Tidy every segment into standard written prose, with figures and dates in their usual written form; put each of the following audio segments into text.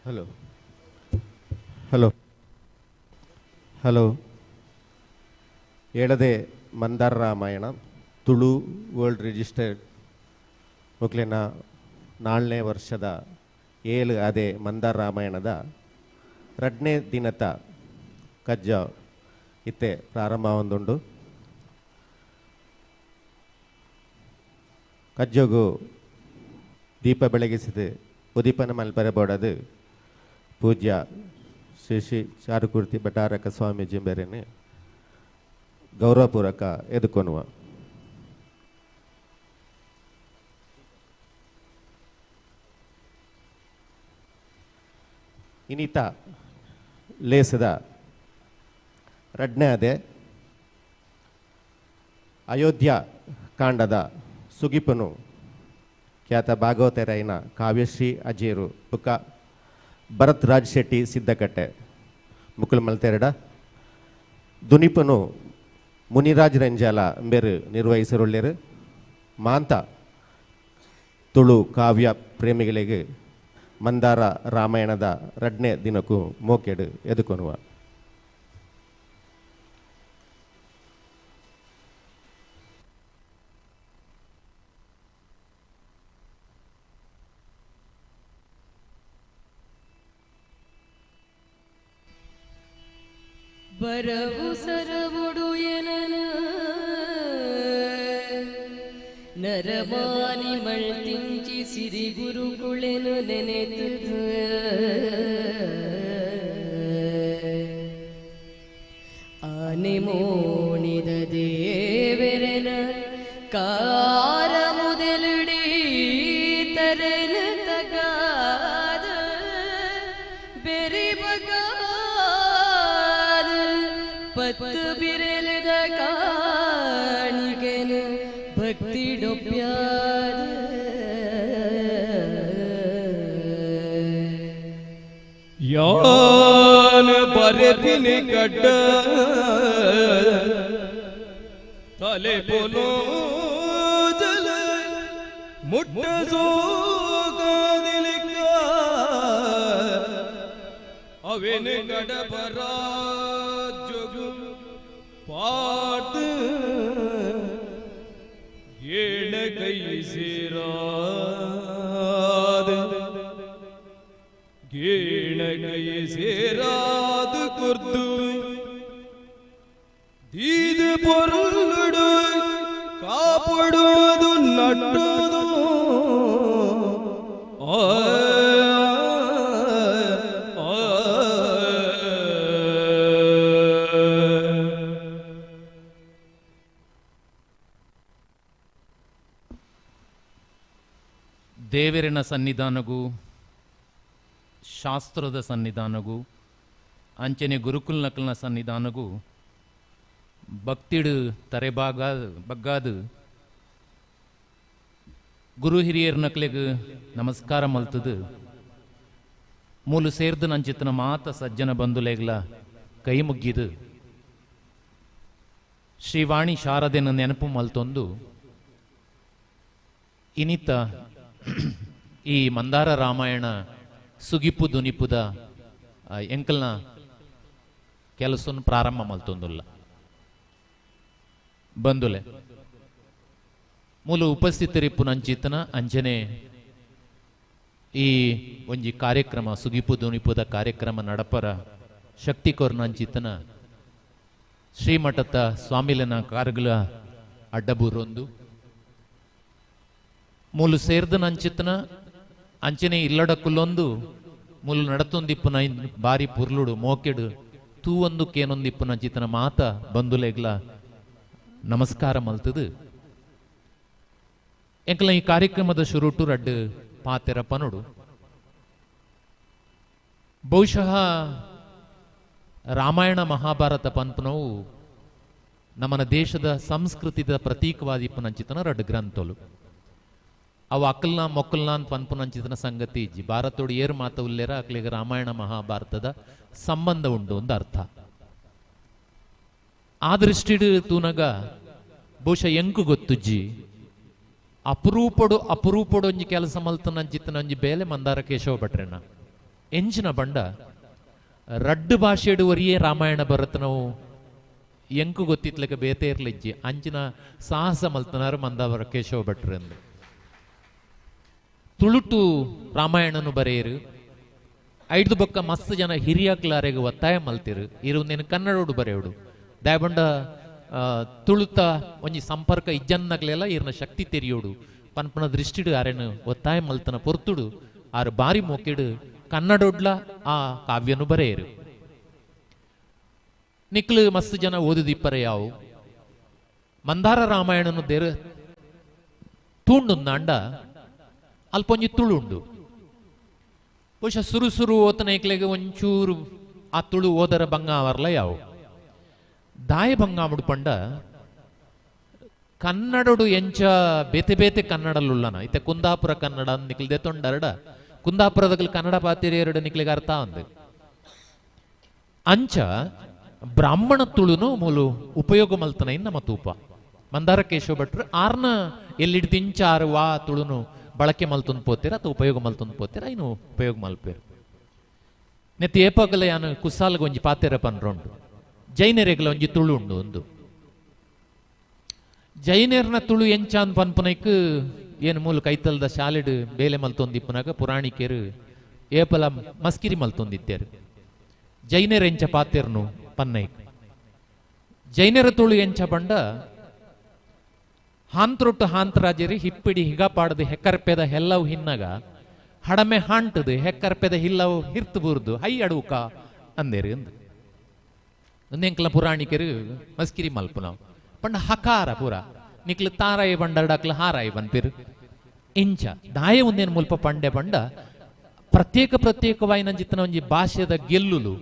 Hello hello hello ಏಳದೆ ಮಂದಾರ Ramayana Tulu world registered ಮೊಕ್ಲೆನ 4ನೇ ವರ್ಷದ 7 ಅದೇ ಮಂದಾರ ರಾಮಾಯಣದ 2ನೇ ದಿನದ ಕಜ್ಜ ಇತ್ತೆ ಪ್ರಾರಂಭ ಒಂದುಂಡು. ಕಜ್ಜಗು ದೀಪ ಬೆಳಗಿಸಿದ ಉದೀಪನ ಮಲ್ಪರೆ ಬೋಡದು ಪೂಜ್ಯ ಶ್ರೀ ಶ್ರೀ ಚಾರುಕೂರ್ತಿ ಭಟ್ಟಾರಕ ಸ್ವಾಮೀಜಿ ಬೇರೆನೆ ಗೌರವಪೂರ್ವಕ ಎದುಕೊನುವ. ಇನ್ನಿತ ಲೇಸದ 2ನೇ ಅದೇ ಅಯೋಧ್ಯ ಕಾಂಡದ ಸುಗಿಪನು ಖ್ಯಾತ ಭಾಗವತರೈನ ಕಾವ್ಯಶ್ರೀ ಅಜೇರು ಬುಕ್ಕ ಭರತ್ ರಾಜ್ ಶೆಟ್ಟಿ ಸಿದ್ದಕಟ್ಟೆ ಮುಕುಲ್ ಮಲ್ತೆರಡ ದುನಿಪನು ಮುನಿರಾಜ್ ರಂಜಾಲ ಬೇರು ನಿರ್ವಹಿಸರುಳ್ಳೇರು. ಮಾಂತ ತುಳು ಕಾವ್ಯ ಪ್ರೇಮಿಗಳಿಗೆ ಮಂದಾರ ರಾಮಾಯಣದ 2ನೇ ದಿನಕ್ಕೂ ಮೋಕೆಡು ಎದುಕೊನುವ. ಬರವು ಸರವುಡು ಎನನ ನರಮಾನಿ ಮಳ್ತಿಂಚಿ ಸಿರಿ ಗುರುಕುಳೆನು ನೆನೆತುದು ಆನೆ ಮೋಣಿದ ದೇವೆರೆನ ಕಾರ ಮುದಲುಡಿ ತರೆನ ತಗಾದ ಬೆರಿ ಪತ್ತು ಬಿರಲದ ಕಾಣಿಕೆನು ಭಕ್ತಿ ಡೊಪ್ಯಾದ ಯಾನ ಬರೆದಿನಿ ಕಡ್ಡ ತಲೆ ಪೊಲೋ ಜಲ ಮುಟ್ಟ ಸೋಗದಿಲಿಕ್ಕ ಅವೇನ ಕಡಬರ ಪಾಟ್ ಏಳ ಕೈ ಸೇರಾದ ಗೇಣ ಕೈ ಸೇರಾದ ಕುರ್ದು ದೀದ ಪೊರುಳುಡು ಕಾಪಡುವುದು ನಟ್ಟುದು ಆ ದೇವರಿನ ಸನ್ನಿಧಾನಗೂ ಶಾಸ್ತ್ರದ ಸನ್ನಿಧಾನಗೂ ಅಂಚನೆ ಗುರುಕುಲ್ನಕಲ್ನ ಸನ್ನಿಧಾನಗೂ ಭಕ್ತಿಡು ತರೆಬಾಗ ಬಗ್ಗಾದು ಗುರು ಹಿರಿಯರ್ ನಕ್ಲೆಗ್ ನಮಸ್ಕಾರ ಮಲ್ತದು ಮೂಲು ಸೇರ್ದು ನಂಚಿತನ ಮಾತ ಸಜ್ಜನ ಬಂಧುಲೆಗ್ಲ ಕೈ ಮುಗ್ಗಿದು ಶ್ರೀವಾಣಿ ಶಾರದೆನ ನೆನಪು ಮಲ್ತೊಂದು ಇನಿತ ಈ ಮಂದಾರ ರಾಮಾಯಣ ಸುಗಿಪು ದುನಿಪುದ ಎಂಕಲ್ನ ಕೆಲಸವನ್ನು ಪ್ರಾರಂಭ ಮಲ್ತೊಂದುಲ್ಲ. ಬಂದುಲೆ ಮೂಲ ಉಪಸ್ಥಿತರಿಪ್ಪು ನಂಚಿತನ ಅಂಜನೆ ಈ ಒಂಜಿ ಕಾರ್ಯಕ್ರಮ ಸುಗಿಪು ದುನಿಪುದ ಕಾರ್ಯಕ್ರಮ ನಡಪರ ಶಕ್ತಿ ಕೊರ್ನಂಚಿತನ ಶ್ರೀಮಠದ ಸ್ವಾಮಿಲನ ಕಾರ್ಗಲ ಅಡ್ಡಬೂರೊಂದು ಮೂಲು ಸೇರ್ದ ನಂಚಿತನ ಅಂಚನೆ ಇಲ್ಲಡಕ್ಕುಲ್ಲೊಂದು ಮೂಲು ನಡತೊಂದಿಪ್ಪುನ ಬಾರಿ ಪುರ್ಲುಡು ಮೋಕೆಡು ತೂವೊಂದು ಕೇನೊಂದಿಪ್ಪುನ ಚಿತನ ಮಾತ ಬಂಧುಲೆಗ್ಲ ನಮಸ್ಕಾರ ಮಲ್ತದು. ಎಂಕಲ ಈ ಕಾರ್ಯಕ್ರಮದ ಶುರುಟು ರಡ್ಡು ಪಾತೆರ ಪನುಡು. ಬಹುಶಃ ರಾಮಾಯಣ ಮಹಾಭಾರತ ಪನ್ಪುನವು ನಮ್ಮನ ದೇಶದ ಸಂಸ್ಕೃತಿದ ಪ್ರತೀಕವಾದಿಪ್ಪುನ ಚಿತನ ರಡ್ಡು ಗ್ರಂಥಲು. ಅವು ಅಕ್ಕಲ್ನ ಮೊಕ್ಕಲ್ನ ಅಂತ ಪನ್ಪುನಂಚಿತನ ಸಂಗತಿ ಇಜ್ಜಿ. ಭಾರತೋಡು ಏರು ಮಾತ ಉಲ್ಲೇರ ಅಕ್ಲಿಗೆ ರಾಮಾಯಣ ಮಹಾಭಾರತದ ಸಂಬಂಧ ಉಂಟು ಒಂದು ಅರ್ಥ. ಆ ದೃಷ್ಟಿಡು ತೂನಗ ಬಹುಶಃ ಎಂಕು ಗೊತ್ತುಜ್ಜಿ ಅಪರೂಪಡು ಅಪರೂಪಡು ಒಂಜಿ ಕೆಲಸ ಮಲ್ತನಂಚಿತನ ಒಂಜಿ ಬೇಲೆ ಮಂದಾರ ಕೇಶವ ಭಟ್ರೆನ. ಎಂಚಿನ ಬಂಡ ರಡ್ಡು ಭಾಷೆಡು ಒರಿಯೇ ರಾಮಾಯಣ ಭರತನವು ಎಂಕು ಗೊತ್ತಿತ್ಲಕ ಬೇತೇರ್ಲಿಜ್ಜಿ ಅಂಚಿನ ಸಾಹಸ ಮಲ್ತನಾರು ಮಂದಾವರ ಕೇಶವ ಭಟ್ರು ತುಳುಟು ರಾಮಾಯಣನು ಬರೆಯರು ಐದು ಬೊಕ್ಕ ಮಸ್ತ್ ಜನ ಹಿರಿಯಕ್ಲಾರೆಗೆ ಒತ್ತಾಯ ಮಲ್ತಿರು ಇರು ನೀನು ಕನ್ನಡೋಡು ಬರೆಯೋಡು ದಯಬಂಡ ತುಳುತ ಒಂಜಿ ಸಂಪರ್ಕ ಇಜ್ಜನ್ನಗ್ಲೆಲ್ಲ ಇರ್ನ ಶಕ್ತಿ ತೆರಿಯೋಡು ಪನ್ಪನ ದೃಷ್ಟಿಡು ಆರೆನು ಒತ್ತಾಯ ಮಲ್ತನ ಪೊರ್ತುಡು ಆರು ಬಾರಿ ಮೋಕಿಡು ಕನ್ನಡೋಡ್ಲ ಆ ಕಾವ್ಯನು ಬರೆಯರು. ನಿಕ್ಲು ಮಸ್ತ್ ಜನ ಓದುದಿಪ್ಪರೆ ಯಾವು ಮಂದಾರ ರಾಮಾಯಣನು ದೇರ ತೂಂಡುಂದಾಂಡ ಅಲ್ಪ ಒಂಜಿ ತುಳುಂಡು. ಬಹುಶಃ ಸುರು ಸುರು ಓತನ ಒಂಚೂರು ಆ ತುಳು ಓದರ ಬಂಗಾವರ್ಲ ಯಾವು ದಾಯ ಬಂಗಾಮುಡು ಪಂಡ ಕನ್ನಡಡು ಎಂಚ ಬೇತೆ ಬೇತೆ ಕನ್ನಡಲುಳ್ಳನ ಇತ್ತೆ ಕುಂದಾಪುರ ಕನ್ನಡ ನಿಕ್ಲಿದೆ ತೊಂಡರಡ ಕುಂದಾಪುರದಗಲ್ ಕನ್ನಡ ಪಾತಿರಿ ಎರಡು ನಿಕ್ಲಿಗೆ ಅರ್ಥ ಅಂದು ಅಂಚ ಬ್ರಾಹ್ಮಣ ತುಳುನು ಮೂಲು ಉಪಯೋಗ ಮಲ್ತನ ಇನ್ ನಮ್ಮ ತೂಪ ಮಂದಾರ ಕೇಶವ ಭಟ್ರು ಆರ್ನ ಎಲ್ಲಿಡ್ದಿಂಚ ಆರು ವಾ ತುಳುನು ಬಳಕೆ ಮಲ್ತೊಂದು ಪೋತೀರ ಅಥವಾ ಉಪಯೋಗ ಮಲ್ತೊಂದು ಪೋತೀರ ಇನ್ನು ಉಪಯೋಗ ಮಲ್ಪೇರು. ನೆತ್ತಿ ಏಪಗಲ ಯಾನು ಕುಸಾಲ್ಗ ಒಂಜಿ ಪಾತೆರ ಪನ್ರೊಂಡು ಜೈನರೆಗ್ಲ ಒಂಜಿ ತುಳು ಉಂಡು ಒಂದು ಜೈನರ್ನ ತುಳು ಎಂಚಾನ್ ಪನ್ಪುನೈಕ್ ಏನು ಮೂಲ ಕೈತಲ್ದ ಶಾಲೆಡು ಬೇಲೆ ಮಲ್ತೊಂದಿಪ್ಪುನಾಗ ಪುರಾಣಿಕೆರು ಏಪಲ ಮಸ್ಕಿರಿ ಮಲ್ತೊಂದಿತ್ತೇರು ಜೈನರ್ ಎಂಚ ಪಾತೆರ್ನು ಪನ್ನೈಕ್ ಜೈನರ ತುಳು ಎಂಚ ಬಂಡ ಹಾಂತ್ರೊಟ್ಟು ಹಾಂತರಾಜರಿ ಹಿಪ್ಪಿಡಿ ಹಿಗಪಾಡದು ಹೆಕ್ಕರ್ಪೆದ ಹೆಲ್ಲವು ಹಿನ್ನಗ ಹಡಮೆ ಹಾಂಟದು ಹೆಕ್ಕರ್ಪೆದ ಹಿಲ್ಲವು ಹಿರ್ತು ಬೂರ್ದು ಹೈ ಅಡುಕ ಅಂದೇರು ಅಂದು ಒಂದೆಂಕ್ಲ ಪುರಾಣಿಕರು ಮಸ್ಕಿರಿ ಮಲ್ಪುನವು ಪಂಡ ಹಕಾರ ಪೂರ ನಿಕ್ಲು ತಾರಾಯಿ ಬಂಡಾಕ್ಲು ಹಾರಾಯಿ ಬನ್ಪಿರು ಇಂಚ ದಾಯ ಒಂದೇನು ಮುಲ್ಪ ಪಂಡೆ ಪಂಡ ಪ್ರತ್ಯೇಕ ಪ್ರತ್ಯೇಕವಾಯಿನ ಜಿತ್ತನ ಒಂಜಿ ಭಾಷೆದ ಗೆಲ್ಲುಲು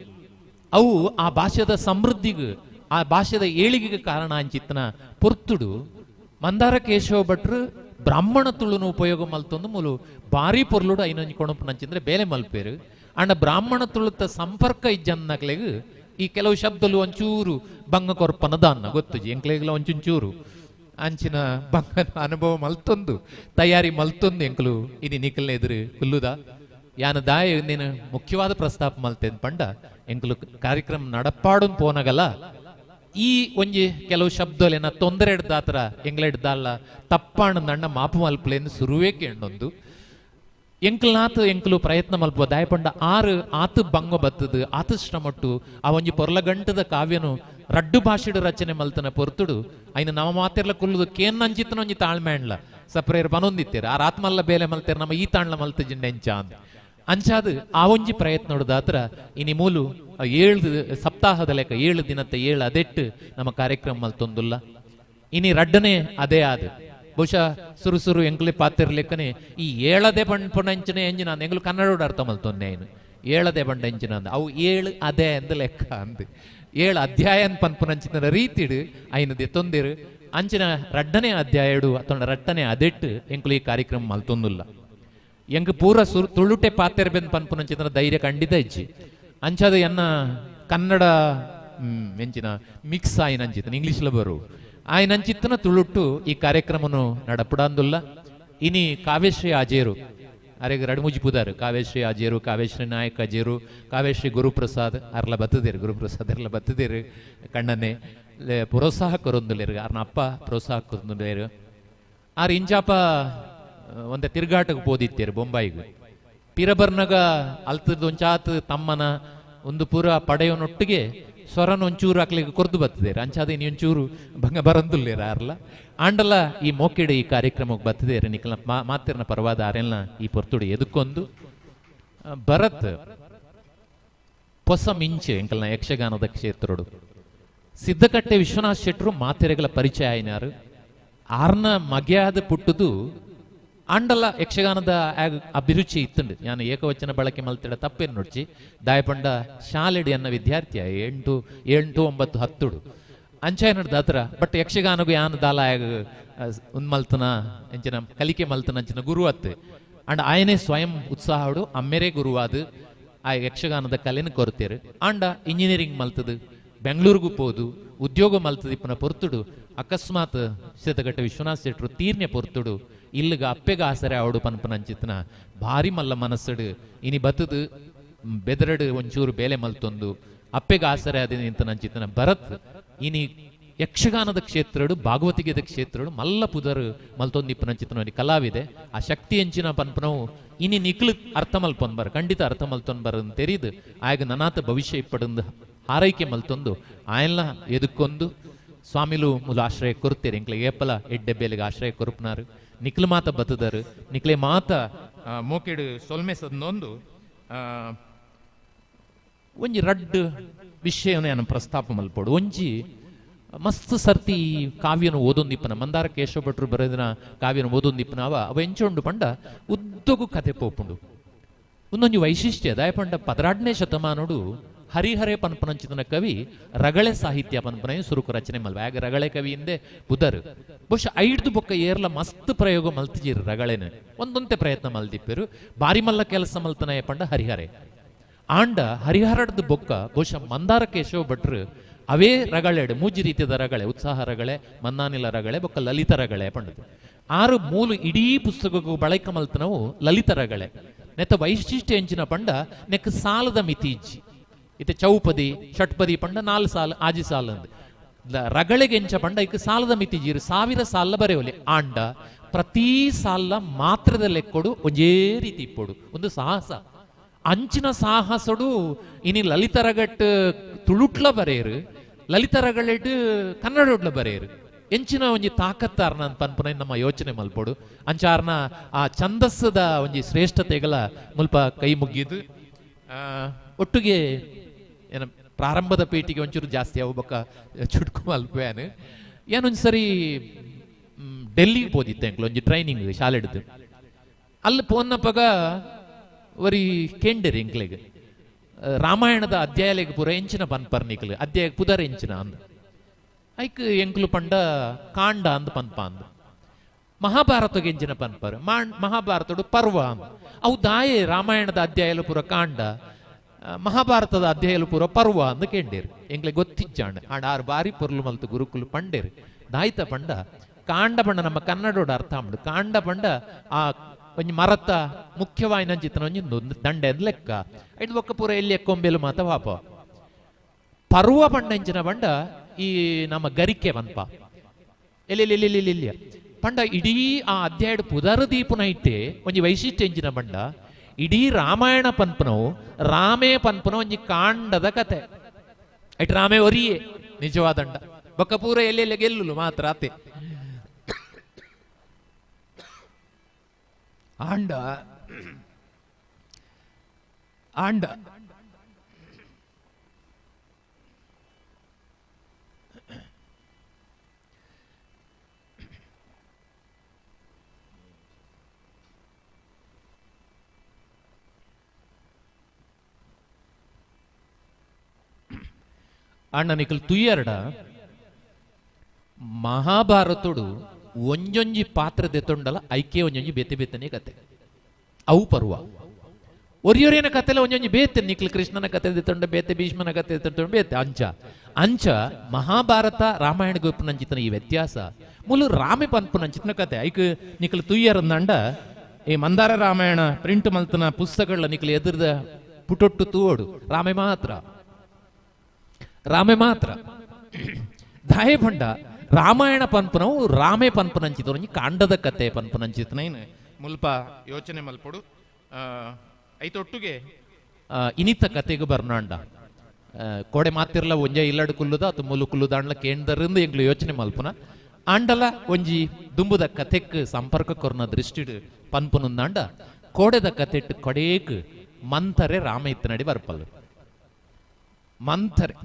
ಅವು ಆ ಭಾಷೆದ ಸಮೃದ್ಧಿಗೆ ಆ ಭಾಷೆದ ಏಳಿಗೆಗೆ ಕಾರಣ ಅಂಚಿತ್ತನ ಪೊರ್ತುಡು ಮಂದಾರ ಕೇಶವ ಭಟ್ರು ಬ್ರಾಹ್ಮಣ ತುಳುನು ಉಪಯೋಗ ಮಲ್ತೊಂದು ಮೂಲು ಭಾರಿ ಪೊರ್ಲುಡು ಐನೊಂಜಿ ಕೊಣಪುನಂಚಿಂದ್ರೆ ಬೇಲೆ ಮಲ್ಪೇರು. ಅಂಡ ಬ್ರಾಹ್ಮಣ ತುಳುತ ಸಂಪರ್ಕ ಇಜ್ಜನ್ನಕ್ಲೆಗ್ ಈ ಕೆಲವು ಶಬ್ದಲು ಒಂಚೂರು ಬಂಗ ಕೊರ್ಪನ ದಾನ್ನ ಗೊತ್ತುಜಿ ಎಂಕ್ಲೆಗ್ಲ ಒಂಚೂರು ಅಂಚಿನ ಬಂಗ ಅನುಭವ ಮಲ್ತೊಂದು ತಯಾರಿ ಮಲ್ತೊಂದು ಎಂಕ್ಲು ಇನಿ ನಿಕಲ್ನ ಎದುರು ಕುಲ್ಲುದ ಯಾನ ದಾಯ ನೀನು ಮುಖ್ಯವಾದ ಪ್ರಸ್ತಾಪ ಮಲ್ತೇನ್ ಪಂಡ ಎಂಕ್ಲು ಕಾರ್ಯಕ್ರಮ ನಡಪಾಡುನ್ ಪೋನಗಲ ಈ ಒಂಜಿ ಕೆಲವು ಶಬ್ದಲೇನ ತೊಂದರೆ ಹಿಡ್ದಾತ್ರ ಎಂಗ್ಲ ಹಿಡ್ದಲ್ಲ ತಪ್ಪಾಣ ನಣ್ಣ ಮಾಪು ಮಲ್ಪಲೇನು ಸುರುವೇ ಕೇಂಡೊಂದು ಎಂಕ್ಲ್ನಾತ್ ಎಂಕ್ಲು ಪ್ರಯತ್ನ ಮಲ್ಪ ದಾಯಪಂಡ ಆರು ಆತು ಬಂಗ ಬತ್ತದು ಆತು ಶ್ರಮಟ್ಟು ಆ ಒಂಜಿ ಪೊರ್ಲಗಂಟದ ಕಾವ್ಯನು ರಡ್ಡು ಭಾಷೆಡು ರಚನೆ ಮಲ್ತನ ಪೊರ್ತುಡು ಐನ ನಮ್ಮ ಮಾತಿರ್ಲ ಕುಲ್ಲುದು ಕೇನ್ ನಂಚಿತ್ತನ ಒಂಜಿ ತಾಳ್ಮೆಂಡ್ಲ ಸಪ್ರೇರ್ ಬನೊಂದಿತ್ತೇರು ಆ ರಾತ್ಮಲ್ಲ ಬೇಲೆ ಮಲ್ತೇರು ನಮ್ಮ ಈ ತಾಣ್ಲ ಮಲ್ತ ಜಿಂಡೆಂಚ ಅಂತ ಅಂಚಾದು ಆ ಒಂಜಿ ಪ್ರಯತ್ನ ದಾತ್ರ ಇನಿ ಮೂಲು 7 ಸಪ್ತಾಹದ ಲೆಕ್ಕ 7 ದಿನತ್ತ 7 ಅದೆಟ್ಟು ನಮ್ಮ ಕಾರ್ಯಕ್ರಮ ಮಲ್ತೊಂದುಲ್ಲ. ಇನಿ ರಡ್ಡನೆ ಅದೇ ಆದ ಬಹುಶಃ ಸುರು ಸುರು ಎಂಕ್ಲೆ ಪಾತಿರ್ಲೆಕ್ಕನೆ ಈ ಏಳದೆ ಪಂಚನೆ ಎಂಜಿನ ಅಂದ ಎಂಗ್ಲು ಕನ್ನಡ ಅರ್ಥ ಮಲ್ತೊಂದೆ ಏನು ಏಳದೆ ಬಂಡ ಎಂಜಿನ ಅಂದ ಅವು 7 ಅದೇ ಅಂದ ಲೆಕ್ಕ ಅಂದ 7 ಅಧ್ಯಾಯ ಪನ್ಪುನಂಚಿನ ರೀತಿಡು ಐನದೆ ತೊಂದಿರು ಅಂಚಿನ ರಡ್ಡನೆ ಅಧ್ಯಾಯಡು ಅಥವಾ ರಟ್ಟನೆ ಅದೆಟ್ಟು ಎಂಕ್ಲು ಈ ಕಾರ್ಯಕ್ರಮ ಮಲ್ತೊಂದುಲ್ಲ. ಎಂಕ್ ಪೂರ ಸುರು ತುಳುಟೆ ಪಾತೆರ್ಬೆನ್ ಪನ್ಪುನಂಚಿನ ಧೈರ್ಯ ಖಂಡಿತ ಇಜ್ಜಿ ಅಂಚಾದ ಎನ್ನ ಕನ್ನಡ ಎಂಚಿನ ಮಿಕ್ಸ್ ಆಯ್ನಂಚಿತ್ತನ ಇಂಗ್ಲೀಷ್ಲ ಬರು ಆಯ್ನಂಚಿತ್ತನ ತುಳುಟ್ಟು ಈ ಕಾರ್ಯಕ್ರಮನು ನಡಪಡಂದುಲ್ಲ. ಇನಿ ಕಾವ್ಯಶ್ರೀ ಅಜೇರು ಅರೆಗ್ ರಡ್ಮುಜಿ ಪುದಾರು ಕಾವ್ಯಶ್ರೀ ಅಜೇರು ಕಾವ್ಯಶ್ರೀ ನಾಯಕ್ ಅಜೇರು ಕಾವ್ಯಶ್ರೀ ಗುರುಪ್ರಸಾದ್ ಅರ್ಲ ಬತ್ತದೇರು ಗುರುಪ್ರಸಾದ್ ಅರ್ಲ ಬತ್ತದೇರು ಕಣ್ಣನೆ ಪ್ರೋತ್ಸಾಹ ಕೊರೊಂದುಲೇರು ಅರ್ನ ಅಪ್ಪ ಪ್ರೋತ್ಸಾಹ ಕೊರೊಂದುಲೇರು ಆರ್ ಇಂಚಾಪ ಒಂದ ತಿರುಗಾಟಕ್ಕೆ ಪೋದಿತ್ತೇರು ಬೊಂಬಾಯಿಗೆ ಪಿರಬರ್ನಗ ಅಲ್ತದ ಒಂಚಾತ್ ತಮ್ಮನ ಒಂದು ಪೂರ ಪಡೆಯೋನೊಟ್ಟಿಗೆ ಸ್ವರನ ಒಂಚೂರು ಅಕ್ಲಿಗೆ ಕೊರ್ದು ಬರ್ತದೇರು ಅಂಚಾದ ಇನಿ ಒಂಚೂರು ಭಂಗ ಬರಂದುಲ್ಲೇರ ಅರ್ಲ ಆಂಡಲ ಈ ಮೋಕಿಡೆ ಈ ಕಾರ್ಯಕ್ರಮಕ್ಕೆ ಬರ್ತದೇರು ನಿಕ್ಲ ಮಾತಿರ್ನ ಪರವಾದ ಆರೆಲ್ಲ ಈ ಪೊರ್ತುಡು ಎದುಕೊಂದು ಭರತ್ ಪೊಸ ಮಿಂಚೆ ಎಂಕಲ್ನ ಯಕ್ಷಗಾನದ ಕ್ಷೇತ್ರಡು ಸಿದ್ಧಕಟ್ಟೆ ವಿಶ್ವನಾಥ್ ಶೆಟ್ರು ಮಾತೆರೆಗಳ ಪರಿಚಯ ಆಯ್ನಾರು ಆರ್ನ ಮಗೆಯಾದ ಪುಟ್ಟುದು ಆಂಡಲ ಯಕ್ಷಗಾನದ ಅಭಿರುಚಿ ಇತ್ತುಂಡು. ನಾನು ಏಕವಚನ ಬಳಕೆ ಮಲ್ತಿಡ ತಪ್ಪೇನು ನೋಡ್ಚಿ ದಾಯಪಂಡ ಶಾಲೆಡಿ ಅನ್ನ ವಿದ್ಯಾರ್ಥಿಯ 8 8 9 10 ಅಂಚಾಯ ದಾತ್ರ ಬಟ್ ಯಕ್ಷಗಾನಗೂ ಯಾನು ದಾಲ ಉನ್ಮಲ್ತನ ಅಂಚಿನ ಕಲಿಕೆ ಮಲ್ತನ ಅಂಚಿನ ಗುರು ಅತ್ತು ಅಂಡ್ ಆಯನೇ ಸ್ವಯಂ ಉತ್ಸಾಹಡು ಅಮ್ಮೆರೇ ಗುರುವಾದ ಆ ಯಕ್ಷಗಾನದ ಕಲೆನ ಕೊರತೇರು. ಆಂಡ ಇಂಜಿನಿಯರಿಂಗ್ ಮಲ್ತದು ಬೆಂಗಳೂರಿಗೂ ಪೋದು ಉದ್ಯೋಗ ಮಲ್ತದ ಇಪ್ಪನ ಪೊರ್ತುಡು ಅಕಸ್ಮಾತ್ ಸಿದ್ಧಕಟ್ಟೆ ವಿಶ್ವನಾಥ್ ಶೆಟ್ರು ತೀರ್ನೆ ಪೊರ್ತುಡು ಇಲ್ಲಗ ಅಪ್ಪೆಗ ಆಸರೆ ಅವಡು ಪನ್ಪನಂಚಿತ್ತನ ಭಾರಿ ಮಲ್ಲ ಮನಸ್ಸುಡು ಇನಿ ಬತ್ತದು ಬೆದರಡು ಒಂಚೂರು ಬೇಲೆ ಮಲ್ತೊಂದು ಅಪ್ಪೆಗೆ ಆಸರೆ ಆದ ನಿಂತ ಭರತ್ ಇನಿ ಯಕ್ಷಗಾನದ ಕ್ಷೇತ್ರಡು ಭಾಗವತಿಗೆದ ಕ್ಷೇತ್ರಡು ಮಲ್ಲ ಪುದರ್ ಮಲ್ತೊಂದಿಪ್ಪನಂಚಿತನ ಕಲಾವಿದೆ. ಆ ಶಕ್ತಿ ಎಂಚಿನ ಪನ್ಪನವು ಇನಿ ನಿಕ್ಲು ಅರ್ಥ ಮಲ್ಪೊನ್ ಬರ್, ಖಂಡಿತ ಅರ್ಥ ಮಲ್ತೊನ್ ಬರ್ ಅಂತ ತೆರೀದು ಆಗ ನನಾತ ಭವಿಷ್ಯ ಇಪ್ಪಡಂದು ಹಾರೈಕೆ ಮಲ್ತೊಂದು ಆಯಲ್ಲ ಎದುಕೊಂದು ಸ್ವಾಮಿಲು ಮೂಲ ಆಶ್ರಯ ಕೊರುತ್ತೇರು. ಎಂಕ್ಲೆ ಏಪಲ ಎಡ್ಡೆ ಬೇಲೆಗೆ ಆಶ್ರಯ ಕೊರುಪನಾರು ನಿಕ್ಲು ಮಾತ ಬತ್ತದರು ನಿಕ್ಲೆ ಮಾತ ಮೋಕೆಡು ಸೊಲ್ಮೆ ಸದ್ನೊಂದು ಒಂಜಿ ರಡ್ಡು ವಿಷಯನ ನಾನು ಪ್ರಸ್ತಾಪ ಮಲ್ಪೋಡು. ಒಂಜಿ ಮಸ್ತ್ ಸರ್ತಿ ಕಾವ್ಯನ ಓದೊಂದಿಪ್ಪನ ಮಂದಾರ ಕೇಶವ ಭಟ್ರು ಬರೆದಿನ ಕಾವ್ಯನ ಓದೊಂದಿಪ್ಪನ ಅವ ಅವ ಎಂಚೊಂಡು ಪಂಡ ಉದ್ದಗು ಕಥೆ ಪೋಪುಂಡು. ಒಂದೊಂಜಿ ವೈಶಿಷ್ಟ್ಯ ದಾಯ ಪಂಡ 16ನೇ ಶತಮಾನೋಡು ಹರಿಹರೆ ಪನ್ಪನಂಚಿತನ ಕವಿ ರಗಳೆ ಸಾಹಿತ್ಯ ಪನ್ಪನ ಸುರುಕು ರಚನೆ ಮಲ್ವ. ಆಗ ರಗಳೆ ಕವಿ ಹಿಂದೆ ಬುಧರು ಬಹುಶಃ ಐದು ಬೊಕ್ಕ ಏರ್ಲ ಮಸ್ತ್ ಪ್ರಯೋಗ ಮಲ್ತಿಜೀರು ರಗಳೆನ ಒಂದೊಂತೆ ಪ್ರಯತ್ನ ಮಲ್ದಿಪ್ಪರು. ಬಾರಿ ಮಲ್ಲ ಕೆಲಸ ಮಲ್ತನ ಪಂಡ ಹರಿಹರೆ ಆಂಡ ಹರಿಹರಡ್ದು ಬೊಕ್ಕ ಬಹುಶಃ ಮಂದಾರ ಕೇಶವ ಭಟ್ರು ಅವೇ ರಗಳೆಡು ಮೂಜಿ ರೀತಿಯ ರಗಳೆ, ಉತ್ಸಾಹ ರಗಳೆ, ಮನ್ನಾನಿಲ ರಗಳೆ, ಬೊಕ್ಕ ಲಲಿತ ರಗಳೆ ಪಂಡದು. ಆರು ಮೂಲು ಇಡೀ ಪುಸ್ತಕಕ್ಕೂ ಬಳಕೆ ಮಲ್ತನವು ಲಲಿತ ರಗಳೆ. ನೆತ್ತ ವೈಶಿಷ್ಟ್ಯ ಎಂಚಿನ ಪಂಡ ನೆಕ್ ಸಾಲದ ಮಿತಿ ಇಜ್ಜಿ. ಇತ್ತೆ ಚೌಪದಿ ಷಟ್ಪದಿ ಪಂಡ 4 ಸಾಲು ಆಜಿ ಸಾಲು ಅಂದ್ ರಗಳೆಗೆ ಎಂಚ ಪಂಡ ಇಕ್ ಸಾಲದ ಮಿತಿ ಜೀರು 1000 ಸಾಲ ಬರೆಯೋಲಿ. ಆಂಡ ಪ್ರತಿ ಸಾಲ ಮಾತ್ರದ ಲೆಕ್ಕೊಡು ಒಂಜೇ ರೀತಿ ಇಪ್ಪೊಡು ಒಂದು ಸಾಹಸ ಅಂಚಿನ ಸಾಹಸಡು ಇನಿ ಲಲಿತ ರಗಟ್ ತುಳುಟ್ಲ ಬರೆಯರು, ಲಲಿತ ರಗಳೆಟ್ ಕನ್ನಡೊಡ್ಲ ಬರೆಯರು. ಎಂಚಿನ ಒಂಜಿ ತಾಕತ್ತಾರ್ನ ಪನ್ಪುನ ನಮ್ಮ ಯೋಚನೆ ಮಲ್ಪೊಡು. ಅಂಚಾರ್ನ ಆ ಛಂದಸ್ಸದ ಒಂಜಿ ಶ್ರೇಷ್ಠತೆಗಳ ಮುಲ್ಪ ಕೈ ಮುಗಿದು ಒಟ್ಟಿಗೆ ಏನ ಪ್ರಾರಂಭದ ಪೇಟಿಗೆ ಒಂಚೂರು ಜಾಸ್ತಿ ಅವು ಬೊಕ್ಕ ಚುಟ್ಕು ಮಲ್ಪೇನು. ಏನೊಂದು ಸರಿ ಡೆಲ್ಲಿಗೆ ಪೋದಿತ್ತೆ ಅಂಕ್ಲು ಒಂಜಿ ಟ್ರೈನಿಂಗ್ ಶಾಲೆಡ್ದು. ಅಲ್ಲಿ ಪೋನ್ನಪಗ ಒರಿ ಕೇಂಡೇರಿ ಎಂಕ್ಲೆಗ್ ರಾಮಾಯಣದ ಅಧ್ಯಾಯಲೆಗ್ ಪೂರ ಎಂಚಿನ ಪನ್ಪರ್ ನಿಕ್ಲು ಅಧ್ಯಾಯ ಪುದರ್ ಎಂಚಿನ ಅಂದ್ ಐಕ್ ಎಂಕ್ಲು ಪಂಡ ಕಾಂಡ ಅಂದ್ ಪನ್ಪ ಅಂದ್. ಮಹಾಭಾರತಗೆ ಎಂಚಿನ ಪನ್ಪರ್ ಮಹಾಭಾರತಡು ಪರ್ವ ಅಂದ್. ಅವು ದಾಯೆ ರಾಮಾಯಣದ ಅಧ್ಯಾಯಲು ಪೂರ ಕಾಂಡ, ಮಹಾಭಾರತದ ಅಧ್ಯಾಯಲು ಪೂರ ಪರ್ವ ಅಂದ್ ಕೇಂಡೇರು. ಎಂಕ್ಲೆ ಗೊತ್ತಿಜ್ಜಾಂಡ್ ಆಂಡ ಆರು ಬಾರಿ ಪೊರ್ಲು ಮಲ್ತು ಗುರುಕುಲು ಪಂಡೇರು. ದಾಯ್ತ ಪಂಡ ಕಾಂಡ ಪಂಡ ನಮ್ಮ ಕನ್ನಡೋಡು ಅರ್ಥ ಉಂಡು. ಕಾಂಡ ಪಂಡ ಆ ಒಂಜಿ ಮರತ ಮುಖ್ಯವಾಯಿನಂಚಿತನ ಒಂಜಿ ದಂಡೆ ಅಂದ್ ಲೆಕ್ಕ ಐದು ಒಕ್ಕ ಪೂರ ಎಲ್ಲಿ ಎಕ್ಕೊಂಬೇಲು ಮಾತ ವಾಪ. ಪರ್ವ ಪಂಡ ಎಂಚಿನ ಪಂಡ ಈ ನಮ್ಮ ಗರಿಕೆ ಪನ್ಪ ಎಲ್ಲಿ ಪಂಡ ಇಡೀ ಆ ಅಧ್ಯಾಯಡ್ ಪುದರ್ ದೀಪುನ ಇಟ್ಟೆ ಒಂಜಿ ವೈಶಿಷ್ಟ್ಯ ಎಂಚಿನ ಪಂಡ ಇಡೀ ರಾಮಾಯಣ ಪನ್ಪನವು ರಾಮೇ ಪನ್ಪನ ಒಂಜಿ ಕಾಂಡದ ಕತೆ. It ರಾಮೇ ಒರಿಯೇ ನಿಜವಾದಂಡ ಬೊಕ್ಕ ಪೂರ ಎಲ್ಲೆಲ್ಲ ಗೆಲ್ಲುಲು ಮಾತ್ರ ಅತೆ. ಆಂಡ ಆಂಡ ಅಣ್ಣ ನಿಕಲ್ ತುಯ್ಯರ್ಡ ಮಹಾಭಾರತೋಡು ಒಂಜೊಂಜಿ ಪಾತ್ರ ದೆತ್ತೊಂಡಲ ಐಕೆ ಒಂಜೊಂಜಿ ಬೇತೆ ಬೇತನೆ ಕತೆ ಅವು ಪರ್ವ. ಒರಿಯೊರಿಯನ ಕತೆಲ ಒಂಜೊಂಜಿ ಬೇತೆ ನಿಕ್ಲು ಕೃಷ್ಣನ ಕತೆ ದೆತ್ತೊಂಡ ಬೇತೆ, ಭೀಷ್ಮನ ಕತೆ ದೆತ್ತೊಂಡ ಬೇತೆ. ಅಂಚ ಅಂಚ ಮಹಾಭಾರತ ರಾಮಾಯಣ ಗೊಪ್ಪುನಂಚಿತನ ಈ ವ್ಯತ್ಯಾಸ ಮೂಲು ರಾಮೆ ಪನ್ಪುನಂಚಿತನ ಕತೆ ಐಕ್ ನಿಕ್ಲು ತುಯ್ಯರಂದಂಡ ಈ ಮಂದಾರ ರಾಮಾಯಣ ಪ್ರಿಂಟ್ ಮಲ್ತನ ಪುಸ್ತಕಗಳ ನಿಕ್ಲು ಎದುರ್ದ ಪುಟೊಟ್ಟು ತೂವೋಡು ರಾಮೆ ಮಾತ್ರ ರಾಮೆ ಮಾತ್ರ. ದಾಯೆ ಪಂಡ ರಾಮಾಯಣ ಪನ್ಪನವು ರಾಮೆ ಪನ್ಪನಂಚಿತ ಒಂಜಿ ಕಾಂಡದ ಕತೆ ಪನ್ಪನಂಚಿತನ ಮುಲ್ಪ ಯೋಚನೆ ಮಲ್ಪೊಡು. ಐತೊಟ್ಟುಗೆ ಇನಿತ ಕತೆಗೂ ಬರ್ನಾಂಡ ಕೋಡೆ ಮಾತಿರ್ಲ ಒಂಜೆ ಇಲ್ಲಡು ಕುಲ್ಲುದ ಅದು ಮುಲು ಕುಲ್ಲುದಾಂಡ್ಲ ಕೇಂದ್ರಿಂದ ಎಂಗ್ಲು ಯೋಚನೆ ಮಲ್ಪುನ ಆಂಡಲ ಒಂಜಿ ದುಂಬುದ ಕತೆಕ್ ಸಂಪರ್ಕ ಕೊರ್ನ ದೃಷ್ಟಿಡು ಪನ್ಪುನುಂದಾಂಡ ಕೋಡೆದ ಕತೆಟ್ಟು ಕೊಡೇಕ್ ಮಂಥರೆ ರಾಮ ಇತ್ತನಡಿ ಬರ್ಪಲ್ಲು. ಮಂಥರೆ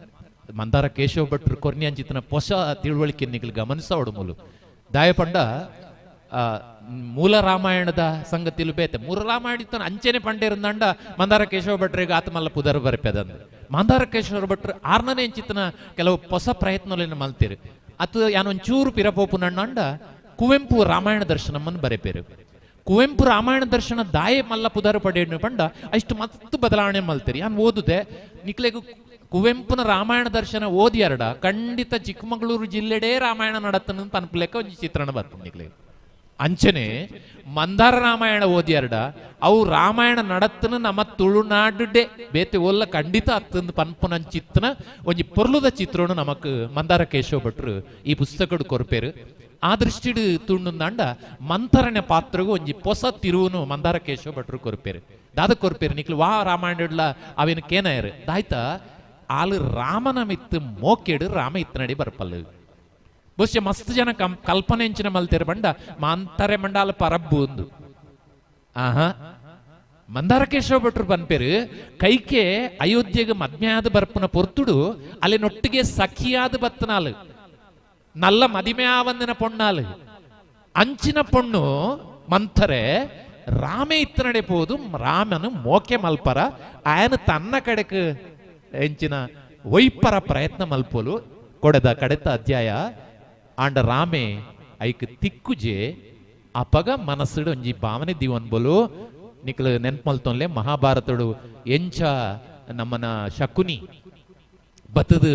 ಮಂದಾರ ಕೇಶವ ಭಟ್ರು ಕೊರ್ನಿ ಅಂಚಿತನ ಹೊಸ ತಿಳುವಳಿಕೆ ನಿಗಲು ಗಮನಿಸೋಡು ಮೂಲು ದಾಯಪಂಡ ಮೂಲ ರಾಮಾಯಣದ ಸಂಗತಿಲು ಬೇತೆ ಮೂಲ ರಾಮಾಯಣ ಇತ್ತನ ಅಂಚೆನೆ ಪಂಡೇರಂದಂಡ ಮಂದಾರ ಕೇಶವ ಭಟ್ರಿಗೆ ಆತ್ಮಲ್ಲ ಪುದರ್ ಬರಪೆದಂದು. ಮಂದಾರ ಕೇಶವ ಭಟ್ರು ಆರ್ನನೇ ಅಂಚಿತನ ಕೆಲವು ಹೊಸ ಪ್ರಯತ್ನಗಳನ್ನು ಮಲ್ತೀರು. ಅದು ಯಾನೊಂಚೂರು ಪಿರಪೋಪುನಂಡ ಕುವೆಂಪು ರಾಮಾಯಣ ದರ್ಶನಮ್ಮನ್ನು ಬರೆಪೇರು. ಕುವೆಂಪು ರಾಮಾಯಣ ದರ್ಶನ ದಾಯೆ ಮಲ್ಲ ಪುದರ್ ಪಡೆಯನ್ನು ಪಂಡ ಅಷ್ಟು ಮಸ್ತ್ ಬದಲಾವಣೆ ಮಲ್ತೀರಿ. ಯಾನ್ ಓದುದೆ ನಿಕ್ಲೆಗು ಕುವೆಂಪುನ ರಾಮಾಯಣ ದರ್ಶನ ಓದಿಯರಡ ಖಂಡಿತ ಚಿಕ್ಕಮಗಳೂರು ಜಿಲ್ಲೆಡೇ ರಾಮಾಯಣ ನಡತನ ಪನ್ಪುಲೆಕ್ಕ ಒಂಜಿ ಚಿತ್ರಣ ಬರ್ಪುಂಡು ನಿಕ್ಲೆಗ್. ಅಂಚನೆ ಮಂದಾರ ರಾಮಾಯಣ ಓದಿಯಾರ್ಡ ಅವು ರಾಮಾಯಣ ನಡತ್ತನ ನಮ್ಮ ತುಳುನಾಡುಡೆ ಬೇತೆ ಒಲ್ಲ ಖಂಡಿತ ಅತ್ತಂದು ಪನ್ಪುನಂಚಿತ್ತನ ಒಂಜಿ ಪೊರ್ಲುದ ಚಿತ್ರನು ನಮಕ್ ಮಂದಾರ ಕೇಶವ ಭಟ್ರು ಈ ಪುಸ್ತಕಡು ಕೊರ್ಪೇರು. ಆ ದೃಷ್ಟಿಡು ತುಂಡುಂದಾಂಡ ಮಂಥರನ ಪಾತ್ರಗೂ ಒಂಜಿ ಪೊಸ ತಿರುವುನು ಮಂದಾರ ಕೇಶವ ಭಟ್ರು ಕೊರ್ಪೇರು. ದಾದ ಕೊರ್ಪೇರು ನಿಕ್ಲು ವಾ ರಾಮಾಯಣ ಅವೇನು ಕೇನಾಯರು ದಾಯ್ತ ಆಲು ರಾಮನ ಮಿತ್ತು ಮೋಕೆಡು ರಾಮ ಇತ್ತನಡಿ ಬರ್ಪಲ್ಲು. ಬಹುಶಃ ಮಸ್ತ್ ಜನ ಕಲ್ಪನೆ ಎಂಚಿನ ಮಲ್ತೇರು ಬಂಡ ಮಾಂತಾರೆ ಮಂಡಾಲ ಪರಬ್ಬು ಒಂದು ಆಹಾ ಮಂದಾರ ಕೇಶವ ಭಟ್ರು ಬನ್ಪೇರು ಕೈಕೆ ಅಯೋಧ್ಯೆಗೆ ಮದ್ಮೆಯಾದ ಬರ್ಪುನ ಪೊರ್ತುಡು ಅಲ್ಲಿ ನೊಟ್ಟಿಗೆ ಸಖಿಯಾದ ಬತ್ತನಾಲು ನಲ್ಲ ಮದಿಮೆ ಆವಂದಿನ ಪೊಣ್ಣಾಲು ಅಂಚಿನ ಪೊಣ್ಣು ಮಂಥರೆ ರಾಮೆ ಇತ್ತನಡೆ ಪೋದು ರಾಮನು ಮೋಕೆ ಮಲ್ಪರ ಆಯನ ತನ್ನ ಕಡೆಕ್ ಎಂಚಿನ ಒಯ್ಪರ ಪ್ರಯತ್ನ ಮಲ್ಪೋಲು ಕೊಡೆದ ಕಡೆತ ಅಧ್ಯಾಯ ಆಂಡ ರಾಮೆ ಐಕ್ ತಿಕ್ಕುಜೆ ಅಪಗ ಮನಸ್ಸುಡು ಒಂಜಿ ಭಾವನೆ ದಿವನ್ ಬೋಲು ನಿಕ್ಲು ನೆನ್ಪು ಮಹಾಭಾರತಡು ಎಂಚ ನಮ್ಮನ ಶಕುನಿ ಬತ್ತದು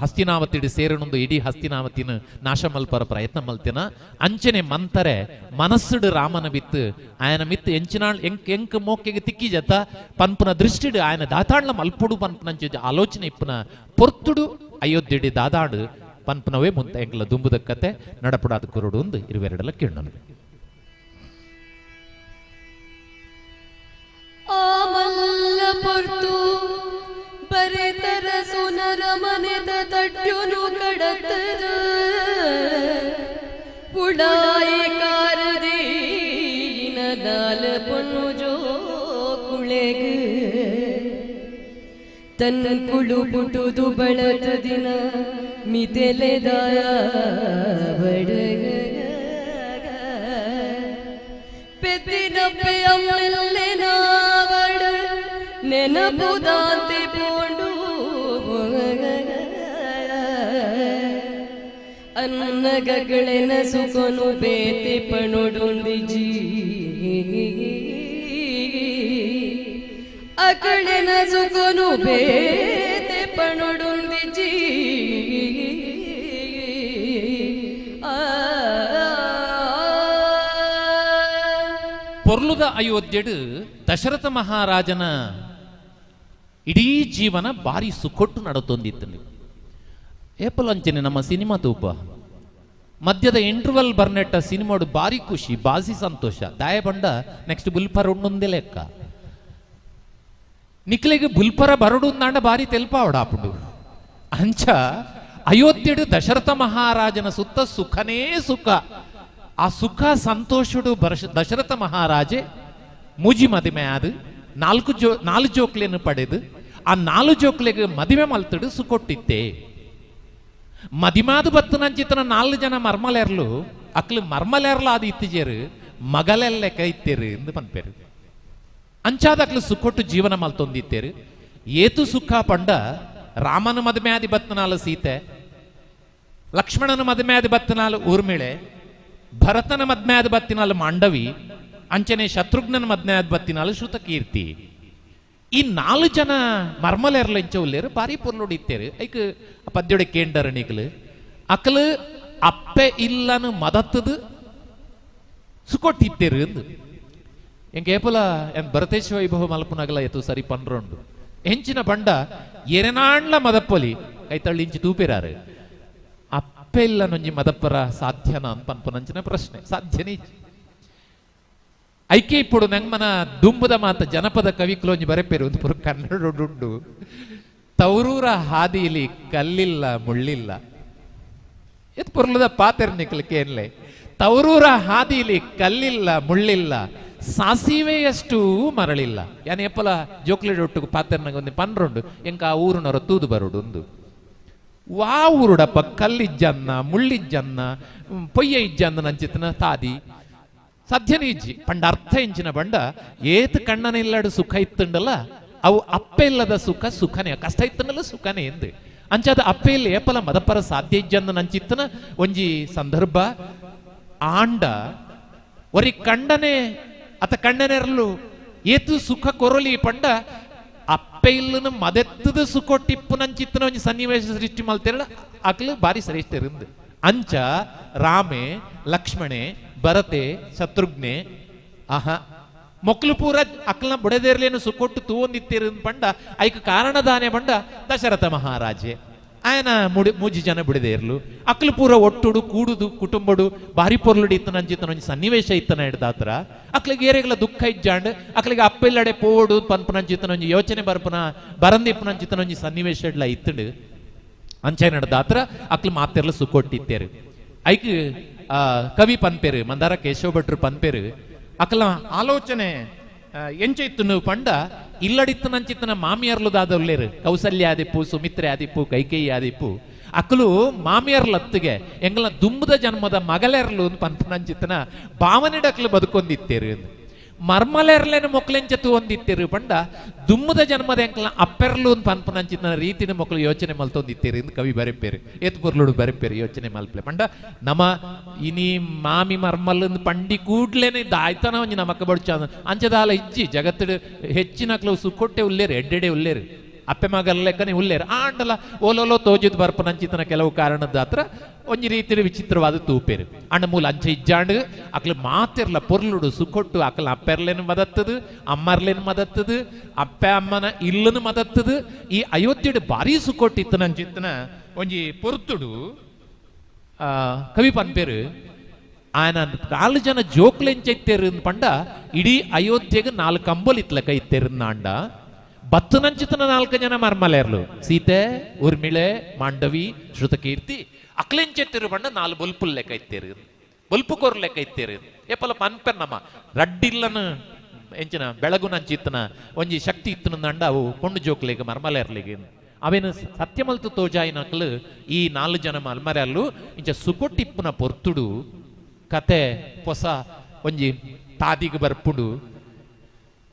ಹಸ್ತಿನಾವತಿಡು ಸೇರನೊಂದು ಇಡೀ ಹಸ್ತಿನಾವತಿನ ನಾಶ ಮಲ್ಪರ ಪ್ರಯತ್ನ ಮಲ್ತಿನ ಅಂಚನೆ ಮಂತರೆ ಮನಸ್ಸುಡು ರಾಮನ ಬಿತ್ತು ಆಯನ ಮಿತ್ತು ಎಂಚಿನಾಳ್ ಎಂಕ್ ಎಂಕ್ ಮೋಕೆಗೆ ತಿಕ್ಕಿ ಜತ ಪನ್ಪುನ ದೃಷ್ಟಿಡು ಆಯನ ದಾತಾಳ್ನ ಮಲ್ಪುಡು ಪನ್ಪುನಂಚ ಆಲೋಚನೆ ಇಪ್ಪುನ ಪೊರ್ತುಡು ಅಯೋಧ್ಯೆಡಿ ದಾದಾಡು ಪನ್ಪುನವೇ ಮುಂತ ಎಂಕ್ಲ ದುಂಬುದ ಕತೆ ನಡಪುಡಾದ ಕುರುಡು ಒಂದು ಇರುವೆರಡಲ ಕಿಣ್ಣನು. ಆಮಲ್ಲ ಪೊರ್ತು ಬರೆತರ ಸುನರ ಮನೆದ ತಡ್ಯುನು ಕಡತದ ಉಡಾಯಿ ಕಾರದೀನ ದಾಲ ಪೊಣ್ಣು ಜೋ ಕುಳೆಗ ತನ್ನ ಕುಳು ಪುಟುದು ಬಳತ ದಿನ ಮಿತೆಲೆದಾಯ ಬಡಗ ಪೆತ್ತಿನಪ್ಪೆ ಅಮ್ಮೆಲ್ಲೆ ನಾವಡ ನೆನಪುದಾಂತೆ ಪೋಂಡು ಅನ್ನಗಳೆನ ಸುಕೊನು ಬೇತೆ ಪಣೊಡೊಂದಿಜಿ ಅಕಳೆನ ಸುಕೊನು ಬೇತೆ ಪಣೊಡೊಂದಿಜಿ ಪೊರ್ಲುದ ಅಯೋಧ್ಯೆಡು ದಶರಥ ಮಹಾರಾಜನ ಇಡೀ ಜೀವನ ಭಾರಿ ಸುಖೊಟ್ಟು ನಡತೊಂದಿತ್ತು. ಏಪಲಂಚನೆ ನಮ್ಮ ಸಿನಿಮಾ ತೂಪ ಮಧ್ಯದ ಇಂಟರ್ವಲ್ ಬರ್ನೆಟ್ಟ ಸಿನಿಮಾಡು ಭಾರಿ ಖುಷಿ ಬಾಸಿ ಸಂತೋಷ ದಾಯ ಬಂಡ ನೆಕ್ಸ್ಟ್ ಬುಲ್ಪರ ಉಣ್ಣೊಂದೇ ಲೆಕ್ಕ ನಿಕ್ಲೆಗೆ ಬುಲ್ಪರ ಬರಡು ಅಂದಾಂಡ ಭಾರಿ ತೆಲ್ಪಾವಡಾಪುಂಡು. ಅಂಚ ಅಯೋಧ್ಯೆಡು ದಶರಥ ಮಹಾರಾಜನ ಸುತ್ತ ಸುಖನೇ ಸುಖ. ಆ ಸುಖ ಸಂತೋಷಡು ದಶರಥ ಮಹಾರಾಜೆ ಮೂಜಿ ಮದಿಮೆ ಆದು ನಾಲ್ಕು ಜೋಕ್ಲೆಯನ್ನು ಪಡೆದು ಆ ನಾಲ್ಕು ಜೋಕ್ಲೆಗೆ ಮದಿಮೆ ಮಲ್ತಡು ಸುಕೊಟ್ಟಿತ್ತೆ. ಮದಿಮಾದು ಬತ್ತನಂಚಿತನ ನಾಲ್ಕು ಜನ ಮರ್ಮಲೆರ್ಲು ಅಕ್ಲು ಮರ್ಮಲೆರ್ಲ ಅದು ಇತ್ತಿಜೇರು ಮಗಲೆಲ್ಲೆಕ್ಕ ಇತ್ತೇರು ಎಂದು ಪನ್ಪೇರು. ಅಂಚಾದ ಅಕ್ಲು ಸುಕೊಟ್ಟು ಜೀವನ ಮಲ್ತೊಂದಿತ್ತೇರು. ಏತು ಸುಖ ಪಂಡ ರಾಮನ ಮದುವೆ ಆದಿ ಬತ್ತನಾಲು ಸೀತೆ, ಲಕ್ಷ್ಮಣನ ಮದುವೆ ಆದಿ ಬತ್ತನಾಲು ಊರ್ಮಿಳೆ, ಭರತನ ಮದ್ಮೆ ಆದ ಬತ್ತಿನಾಲು ಮಾಂಡವಿ, ಅಂಚನೆ ಶತ್ರುಘ್ನನ ಮದ್ಮೆ ಆದ ಬತ್ತಿನಾಲು ಶ್ರುತಕೀರ್ತಿ. ಈ ನಾಲ್ಕು ಜನ ಮರ್ಮಲೆರ್ಲ ಇಂಚ ಉಲ್ಲೇರು ಭಾರಿ ಪೊರ್ಲುಡು ಇತ್ತೇರು. ಐಕ್ ಪದ್ಯೊಡೆ ಕೇಂಡರ ನಿಕ್ಲು ಅಕ್ಲು ಅಪ್ಪೆ ಇಲ್ಲನು ಮದತ್ತದು ಸುಕೊಟ್ಟಿತ್ತೇರು ಎಂದು ಎಂಕ ಏಪಲ ಎನ್ ಭರತೇಶ ವೈಭವ ಮಲ್ಪುನಗಲ ಎತ್ತು ಸರಿ ಪನ್ರೊಂಡು ಹೆಂಚಿನ ಬಂಡ ಎರೆನಾಂಡ್ಲ ಮದಪ್ಪೊಲಿ ಕೈತಳ್ಳಿ ಇಂಚಿ ತೂಪೇರಾರು ಅಪ್ಪೆ ಇಲ್ಲ ನೊಂಜಿ ಮದಪ್ಪರ ಸಾಧ್ಯನ ಪನ್ಪುನಂಚಿನ ಪ್ರಶ್ನೆ ಸಾಧ್ಯನೇ. ಐಕೆ ಇಪ್ಪುಡು ನಂಗಮನ ದುಂಬುದ ಮಾತ ಜನಪದ ಕವಿಕ್ಲೊಂಜಿ ಬರೆಪೇರು ಒಂದು ಪುರು ಕನ್ನಡ ತವರೂರ ಹಾದಿಲಿ ಕಲ್ಲಿಲ್ಲ ಮುಳ್ಳಿಲ್ಲ ಎತ್ ಪೊರ್ಲದ ಪಾತೆರ್ ನಿಕ್ಲಿಕ್ಕೆ ಏನ್ಲೆ ತವರೂರ ಹಾದಿಲಿ ಕಲ್ಲಿಲ್ಲ ಮುಳ್ಳಿಲ್ಲ ಸಾಸಿವೆಯಷ್ಟು ಮರಳಿಲ್ಲ. ಯಾನ್ ಎಪ್ಪಲ ಜೋಕ್ಲಿಡೊಟ್ಟುಗು ಪಾತೆರ್ನಗ ಒಂದು ಪನ್ರೊಂಡು ಎಂಕ ಆ ಊರುನೊರ ತೂದು ಬರುಡು ಒಂದು ವಾ ಊರುಡಪ್ಪ ಕಲ್ಲಿಜ್ಜನ್ನ ಮುಳ್ಳಿಜ್ಜನ್ನ ಪೊಯ್ಯ ಇಜ್ಜನ್ನ ನಂಚಿತನ ತಾದಿ ಸಾಧ್ಯನೇ ಇಜ್ಜಿ ಪಂಡ ಅರ್ಥ ಇಂಚಿನ ಬಂಡ ಏತ್ ಕಣ್ಣನ ಇಲ್ಲಡು ಸುಖ ಇತ್ತುಂಡಲ್ಲ ಅವು ಅಪ್ಪೆ ಇಲ್ಲದ ಸುಖ ಸುಖನೇ ಕಷ್ಟ ಇತ್ತಂಡಲ್ಲ ಸುಖನೇ ಎಂದು ಅಂಚಾದ ಅಪ್ಪೆ ಇಲ್ಲ ಏಪಲ ಮದಪರ ಸಾಧ್ಯ ಇಜ್ಜನ್ನ ನಂಚಿತ್ತನ ಒಂಜಿ ಸಂದರ್ಭ ಆಂಡ ಒರಿ ಕಂಡನೆ ಅತ ಕಣ್ಣನೆರಲು ಏತು ಸುಖ ಕೊರಲಿ ಪಂಡ ಅಪ್ಪೆ ಇಲ್ಲನ ಮದೆತ್ತದ ಸುಖೊಟ್ಟಿಪ್ಪು ನಂಚಿತ್ತನ ಒಂಜಿ ಸನ್ನಿವೇಶ ಸೃಷ್ಟಿ ಮಲ್ತಿರಲ್ಲ ಅಕ್ಲು ಬಾರಿ ಶ್ರೇಷ್ಠರಿಂದ. ಅಂಚ ರಾಮೆ ಲಕ್ಷ್ಮಣೆ ಭರತೆ ಶತ್ರುಘ್ನೆ ಆಹಾ ಮೊಕ್ಲು ಪೂರ ಅಕ್ಲನ ಬುಡದೇರ್ಲೇನು ಸುಕೊಟ್ಟು ತೂವೊಂದಿತ್ತೀರು ಪಂಡ ಐಕ್ ಕಾರಣದಾನೆ ಪಂಡ ದಶರಥ ಮಹಾರಾಜೆ ಆಯನ ಮೂಜಿ ಜನ ಬಿಡದೇರ್ಲು ಅಕ್ಲು ಪೂರ ಒಟ್ಟುಡು ಕೂಡುದು ಕುಟುಂಬಡು ಬಾರಿ ಪೊರ್ಲುಡು ಇತ್ತನ ಅಂಚಿತನ ಒಂಜಿ ಸನ್ನಿವೇಶ ಇತ್ತನ ಹಿಡ್ದಾತ್ರ ಅಕ್ಲಿಗೆ ಏರೆಗ್ಲ ದುಃಖ ಇಜ್ಜಾಂಡ್ ಅಕ್ಲಿಗೆ ಅಪ್ಪಿಲ್ಲಡೆ ಪೋಡು ಪನ್ಪನಂಚಿತನ ಒಂಜಿ ಯೋಚನೆ ಬರ್ಪನ ಬರಂದಿಪ್ಪನಂಚಿತನ ಒಂಜಿ ಸನ್ನಿವೇಶ ಇಡ್ಲ ಇತ್ತಡು ಅಂಚೆ ನಡ್ದಾತ್ರ ಅಕ್ಲು ಮಾತೆರ್ಲ ಸುಕೊಟ್ಟಿತ್ತೇರು ಐಕ್ ಕವಿ ಪನ್ಪೇರು ಮಂದಾರ ಕೇಶವ ಭಟ್ರು ಪನ್ಪೇರು ಅಕ್ಲ ಆಲೋಚನೆ ಎಂಚ ಇತ್ತನು ಪಂಡ ಇಲ್ಲಡಿತ್ತನಂಚಿತ್ತನ ಮಾಮಿಯರ್ಲು ದಾದೊಲ್ಲೇರು ಕೌಸಲ್ಯ ಆದಿಪ್ಪು ಸುಮಿತ್ರೆ ಆದಿಪ್ಪು ಕೈಕೇಯಿ ಆದಿಪ್ಪು ಅಕ್ಲು ಮಾಮಿಯರ್ಲತ್ತಿಗೆ ಎಂಗಲ ದುಂಬದ ಜನ್ಮದ ಮಗಲೆರ್ಲು ಪನ್ಪನಂಚಿತ್ತನ ಭಾವನೆಡಕ್ಲು ಬದುಕೊಂದಿತ್ತೇರು ಮರ್ಮಲೆರ್ಲೇನು ಮೊಕ್ಲೆಂಚ ಒಂದಿತ್ತೀರು ಪಂಡ ದುಮ್ಮದ ಜನ್ಮದ ಎಂಕಲ ಅಪ್ಪೆರ್ಲು ಪನ್ಪನಂಚಿತ್ತನ ರೀತಿನ ಮೊಕ್ಲು ಯೋಚನೆ ಮಲ್ತೊಂದಿತ್ತೀರು ಎಂದು ಕವಿ ಬರೆಪೇರು ಏತ್ ಪೊರ್ಲುಡು ಬರೆಪೇರು ಯೋಚನೆ ಮಲ್ಪಲೆ ಪಂಡ ನಮ ಇನಿ ಮಾಮಿ ಮರ್ಮಲ್ ಪಂಡಿ ಕೂಡ್ಲೇನೆ ದಾಯ್ತನ ಒಂಜಿ ನಮಕ್ಕ ಬಡ್ಚ ಅಂಚದಾಲ ಇಜ್ಜಿ ಜಗತ್ತು ಹೆಚ್ಚಿನ ಸುಕ್ಕೊಟ್ಟೆ ಉಲ್ಲೇರು ಎಡ್ಡೆಡೆ ಉಲ್ಲೇರು ಅಪ್ಪೆ ಮಗಲ್ ಲೆಕ್ಕನೆ ಉಲ್ಲೇರು ಆಂಡಲ ಓಲೋಲೋ ತೋಜಿದ್ ಬರ್ಪನಂಚಿತನ ಕೆಲವು ಕಾರಣದ ಹತ್ರ ಒಂಜಿ ರೀತಿಯ ವಿಚಿತ್ರವಾದ ತೂಪೇರು ಅಣ್ಣ ಮೂಲ ಅಂಚೆ ಇಜ್ಜಾಂಡ್ ಅಕ್ಲು ಮಾತಿರ್ಲ ಪೊರ್ಲುಡು ಸುಕೊಟ್ಟು ಅಕ್ಲ ಅಪ್ಪೆರ್ಲೇನು ಮದತ್ತದು ಅಮ್ಮರ್ಲೇನು ಮದತ್ತದು ಅಪ್ಪೆ ಅಮ್ಮನ ಇಲ್ಲನು ಮದತ್ತದು ಈ ಅಯೋಧ್ಯೆಡು ಭಾರಿ ಸುಕೊಟ್ಟಿತ್ತನ ಅಂಚಿತ್ತನ ಒಂಜಿ ಪೊರ್ತುಡು ಕವಿ ಪನ್ಪೇರು ಆಯನ ನಾಲ್ಕು ಜನ ಜೋಕ್ಲೆಂಚ ಇತ್ತೇರು ಪಂಡ ಇಡೀ ಅಯೋಧ್ಯೆಗೆ ನಾಲ್ಕು ಕಂಬಲ್ ಇತ್ಲಕ ಇತ್ತೇರು ಅಂಡ ಬತ್ತನಂಚಿತನ ನಾಲ್ಕು ಜನ ಮರ್ಮಲೇರ್ಲು ಸೀತೆ ಉರ್ಮಿಳೆ ಮಾಂಡವಿ ಶ್ರುತಕೀರ್ತಿ ಅಕ್ಲೆಂಚೆತ್ತಿರು ಪಂಡ ನಾಲ್ಕು ಬೊಲ್ಪುಲ್ ಲೆಕ್ಕ ಇತ್ತೇರು ಬೊಲ್ಪು ಕೊರ್ ಲೆಕ್ಕ ಇತ್ತೇರು ಏಪಲ ಪನ್ಪೆರ್ ನಮ್ಮ ರಡ್ಡಿಲ್ಲನ ಎಂಚಿನ ಬೆಳಗುನಂಚಿತ್ತನ ಒಂಜಿ ಶಕ್ತಿ ಇತ್ತನಂಡ ಅವು ಪೊಣ್ಣು ಜೋಕ್ಲೆಗ್ ಮರ್ಮಲೇರ್ಲಿಗೆ ಅವೇನು ಸತ್ಯಮಲ್ತು ತೋಜಾಯಿನಕ್ಲು ಈ ನಾಲ್ಕು ಜನ ಮಲ್ಮರೆಲ್ಲು ಇಂಚ ಸುಕೊಟ್ಟಿಪ್ಪುನ ಪೊರ್ತುಡು ಕತೆ ಹೊಸ ಒಂಜಿ ತಾದಿಗೆ ಬರ್ಪುಡು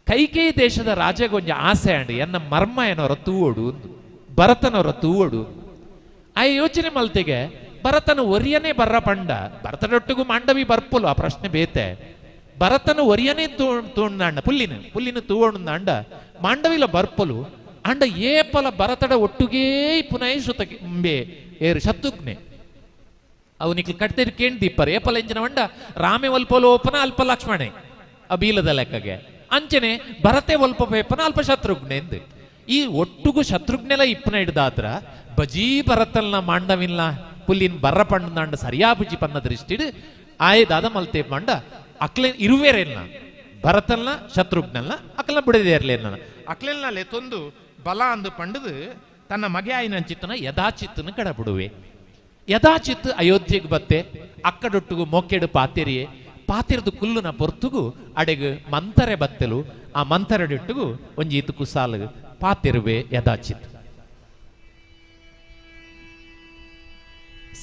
ಕೈಕೇಯಿ ದೇಶದ ರಾಜಗೊಂಜ ಆಸೆ ಅಂಡ್ ಎನ್ನ ಮರ್ಮ ಏನೋರ ತೂವೋಡು ಭರತನವರ ತೂವೋಡು ಆ ಯೋಚನೆ ಮಲ್ತೆಗೆ ಭರತನ ಒರಿಯನೇ ಬರ್ರ ಪಂಡ ಭರತನೊಟ್ಟಿಗೂ ಮಾಂಡವಿ ಬರ್ಪುಲು ಆ ಪ್ರಶ್ನೆ ಬೇತೆ ಭರತನ ಒರಿಯನೇ ತೂಂಡ ಪುಲ್ಲಿನ ಪುಲ್ಲಿನ ತೂವೋಣ ಮಾಂಡವಿಲ ಬರ್ಪಲು ಅಂಡ ಏಪಲ ಭರತಡ ಒಟ್ಟುಗೇ ಪುನಃ ಶ್ರುತಕ್ಕೆ ಇಂಬೆ ಏರು ಶತ್ರುಘ್ನೆ ಅವನಿಗೆ ಕಟ್ತೇರು ಕೇಂದಿಪ್ಪರು ಏಪಲ ಎಂಚಿನ వంಡ ರಾಮೆ ಒಲ್ಪಲು ಓಪನ ಅಲ್ಪ ಲಕ್ಷ್ಮಣೆ ಆ ಬೀಲದ ಲೆಕ್ಕಗೆ ಅಂಚನೆ ಭರತೆ ಒಲ್ಪ ಪೇಪನ ಅಲ್ಪ ಶತ್ರುಘ್ನೆ ಎಂದು ಈ ಒಟ್ಟುಗು ಶತ್ರುಘ್ನೆಲ ಇಪ್ಪನ ಹಿಡ್ದಾತ್ರ ಬಜೀ ಭರತಲ್ನ ಮಾಂಡವಿಲ್ಲ ಪುಲ್ಲಿನ ಬರ್ರ ಪಂಡ ಸರಿಯಾ ಬುಜಿ ಪನ್ನ ದೃಷ್ಟಿಡ್ ಆಯದಾದ ಮಲ್ತೆ ಪಂಡ ಅಕ್ಲೆ ಇರುವೇರೆಲ್ಲ ಭರತಲ್ನ ಶತ್ರುಘ್ನಲ್ನ ಅಕ್ಲನ ಬಿಡದೇ ಇರಲಿಲ್ಲ ಅಕ್ಲೆಲ್ಲ ಲೆತ್ತೊಂದು ಬಲ ಅಂದು ಪಂಡದು ತನ್ನ ಮಗೆಯಾಯಿನಂಚಿತ್ತನ ಯದಾಚಿತ್ತನ ಕಡಬಿಡುವೆ ಯದಾಚಿತ್ ಅಯೋಧ್ಯೆಗೆ ಬತ್ತೆ ಅಕ್ಕಡೊಟ್ಟುಗು ಮೊಕ್ಕೆಡು ಪಾತೆರಿಯೆ ಪಾತಿರದು ಕುಲ್ಲುನ ಪೊರ್ತುಗು ಅಡೆಗು ಮಂತರೆ ಬತ್ತೆಲು ಆ ಮಂತರೆಡಿಟ್ಟುಗು ಒಂಜಿ ಇತ್ತು ಕುಸಾಲು ಪಾತಿರುವೆ ಯದಾಚಿತ್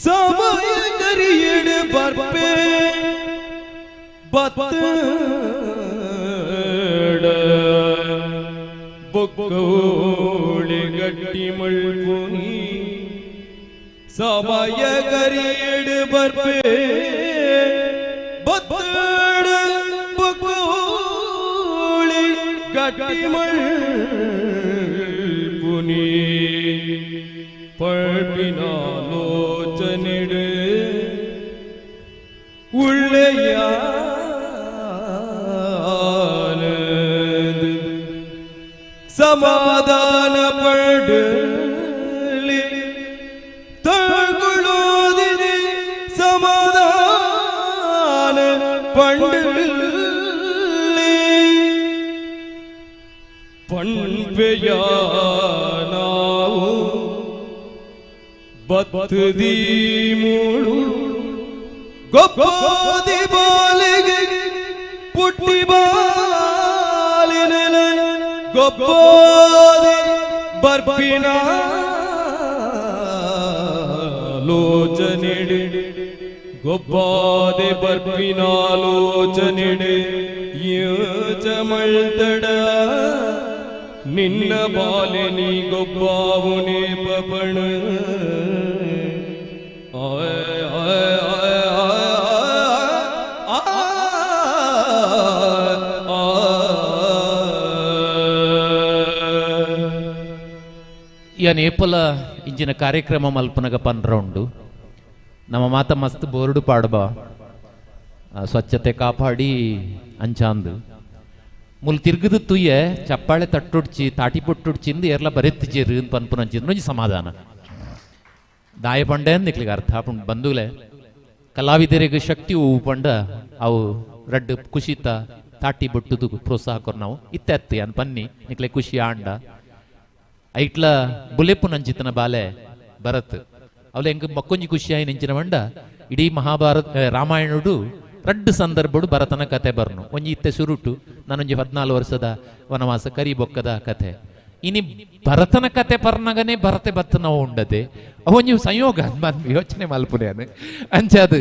ಸಮಯ ಕರಿಯಡು ಬರ್ಪೆ ಬತ್ತಡ ಬೊಕ್ಕೋಳಿ ಗಟ್ಟಿ ಮಳ್ಪುನಿ ಸಮಯ ಕರಿಯಡು ಬರ್ಪೆ ಬತ್ತಡ ಬೊಕ್ಕೋಳಿ ಗಟ್ಟಿ ಮಳ್ಪುನಿ ಪಳ್ಪಿನಾಲೋಚನಿಡು ಉಳ್ಳೆಯಾನದು ಸಮಾಧಾನ ಪಡಲಿ ತಗೊಳ್ಳೋದಿದೆ ಸಮಾಧಾನ ಪಡಲಿ ಪಣ್ಪೆಯ ನಾವು ಬತ್ತದಿ ಮೂಳು ಗೊಪ್ಪದಿ ಬಾಲಿಗೆ ಪುಟ್ಟಿ ಬಾಲಿನ ಗೊಪ್ಪದಿ ಬರ್ಪಿನ ಲೋಚನಿಡಿ ಗೊಬ್ಬಾದೆ ಬರ್ಪಿನ ಲೋಚನಿಡಿ ಯೋಚಮಳ್ತಡ ನಿನ್ನ ಬಾಲಿನಿ ಗೊಬ್ಬಾವುನೇ ಪಪಣ ಆಯ್ ಆಯ್ ಆಯ್ ಯಾನ್ ಏಪಲ ಇಂಚಿನ ಕಾರ್ಯಕ್ರಮ ಮಲ್ಪನಗ ಪನ್ರೌಂಡು ನಮ್ಮ ಮಾತ ಮಸ್ತ್ ಬೋರ್ಡು ಪಾಡ್ಬ ಸ್ವಚ್ಛತೆ ಕಾಪಾಡಿ ಅಂಚಾಂದು ಮುಲ್ ತಿರ್ಗದ ತುಯ್ಯೆ ಚಪ್ಪಾಳೆ ತಟ್ಟುಡ್ಚಿ ತಾಟಿ ಪೊಟ್ಟುಡ್ಚಿಂದು ಏರ್ಲ ಬರೆತ್ತಿಜೇರು ಪನ್ಪುನಂಚಿಂದು ಒಂಜಿ ಸಮಾಧಾನ ದಾಯ ಪಂಡೆ ನಿಕ್ಲಿಗೆ ಅರ್ಥ ಆಪುಂಡು ಬಂಧುಲೆ ಕಲಾವಿದರಿಗೆ ಶಕ್ತಿ ಹೂವು ಪಂಡ ಅವು ರಡ್ಡು ಖುಷಿತ ತಾಟಿ ಬೊಟ್ಟುದು ಪ್ರೋತ್ಸಾಹ ಕೊರ್ ನಾವು ಇತ್ತೆ ಅನ್ ಪನ್ನಿ ನಿಕ್ಲೆ ಖುಷಿ ಆಂಡ ಐಟ್ಲ ಬುಲೆಪು ನಂಚಿತನ ಬಾಲೆ ಭರತ್ ಅವಳು ಎಂಕ್ ಮಕ್ಕೊಂಜಿ ಖುಷಿಯಾಯಿ ನೆಂಚಿನ ಬಂಡ ಇಡೀ ಮಹಾಭಾರತ ರಾಮಾಯಣುಡು ರಡ್ಡು ಸಂದರ್ಭಡು ಭರತನ ಕತೆ ಬರ್ನು ಒಂಜಿ ಇತ್ತೆ ಸುರುಟು ನಾನೊಂಜಿ 14 ವರ್ಷದ ವನವಾಸ ಕರಿ ಬೊಕ್ಕದ ಕತೆ ಇನಿ ಭರತನ ಕತೆ ಪರ್ನಗನೆ ಭರತೆ ಬತ್ತ ನಾವು ಉಂಡದೆ ಅವೊಂಜಿ ಸಂಯೋಗ ಯೋಚನೆ ಮಲ್ಪುನೆ ಅಂಚಾದು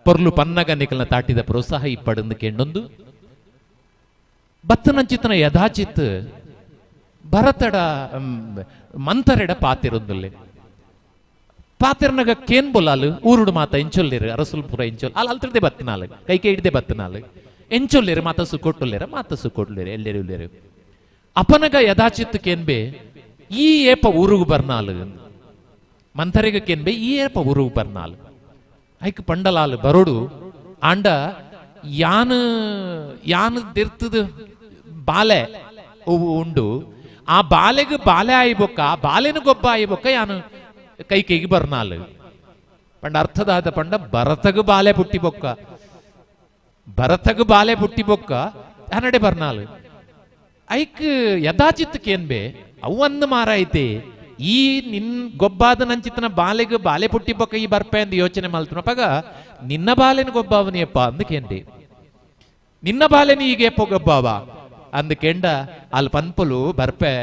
ಪೊರ್ಲು ಪನ್ನಗ ನಿಕಲ್ನ ತಾಟಿದ ಪ್ರೋತ್ಸಾಹ ಇಪ್ಪಡಂದು ಕೆಂಡೊಂದು ಬತ್ತನಂಚಿತನ ಯಥಾಚಿತ್ ಭರತಡ ಮಂತರೆಡ ಪಾತಿರೊಂದುಲ್ಲೆ ಪಾತಿರ್ನಗ ಕೇನ್ ಬೊಲಾಲು ಊರುಡು ಮಾತ ಎಂಚೊಲ್ಲೇರು ಅರಸುಲ್ಪುರ ಎಂಚೊಲ್ ಅಲ್ಲ ಅಲ್ತಿರ್ದೆ ಬತ್ತನಾಲು ಕೈಕೆ ಹಿಡ್ದೆ ಬತ್ತನಾಲು ಎಂಚೊಲ್ಲೇರು ಮಾತ ಸುಕೊಟ್ಟುಲ್ಲೇರ ಮಾತ ಸುಕೊಟ್ಲೇರು ಎಲ್ಲೇರು ಉಲ್ಲೇರು ಅಪನಗ ಯಥಾಚಿತ್ ಕೇನ್ಬೆ ಈ ಏಪ ಊರುಗು ಬರ್ನಾಲು ಮಂಥರೆಗ ಕೇನ್ಬೆ ಈ ಏಪ ಊರುಗು ಬರ್ನಾಲು ಐಕ್ ಪಂಡಲಾಲು ಬರೋಡು ಆಂಡ ಯಾನು ಯಾನು ದಿರ್ತದ ಬಾಲೆ ಉಂಡು ಆ ಬಾಲೆಗೆ ಬಾಲೆ ಆಯ್ಬೊಕ್ಕ ಆ ಬಾಲೆನ ಗೊಬ್ಬ ಆಯ್ಬೊಕ್ಕ ಯಾನು ಕೈ ಕೈಗೆ ಬರ್ನಾಲು ಪಂಡ ಅರ್ಥದಾದ ಪಂಡ ಭರತಗ ಬಾಲೆ ಪುಟ್ಟಿ ಬೊಕ್ಕ ಭರತಗ ಬಾಲೆ ಪುಟ್ಟಿ ಬೊಕ್ಕ ಹನ್ನಡೆ ಬರ್ನಾಲು ಐಕ್ ಯಥಾಚಿತ್ ಕೇನ್ಬೆ ಅವನ್ನ ಮಾರಾಯ್ತೆ ಈ ನಿನ್ ಗೊಬ್ಬಾದ ನಂಚಿತನ ಬಾಲೆಗೆ ಬಾಲೆ ಪುಟ್ಟಿ ಬೊಕ್ಕ ಈ ಬರ್ಪೆ ಅಂದ್ ಯೋಚನೆ ಮಲ್ತನಪ್ಪಾಗ ನಿನ್ನ ಬಾಲೆನ ಗೊಬ್ಬಾವನಿಯಪ್ಪ ಅಂದಕೇನ್ರಿ ನಿನ್ನ ಬಾಲೆನ ಈಗ ಏಪೋ ಗೊಬ್ಬಾವ ಅಂದಕೆಂಡ ಅಲ್ಲಿ ಪನ್ಪುಲು ಬರ್ಪೆ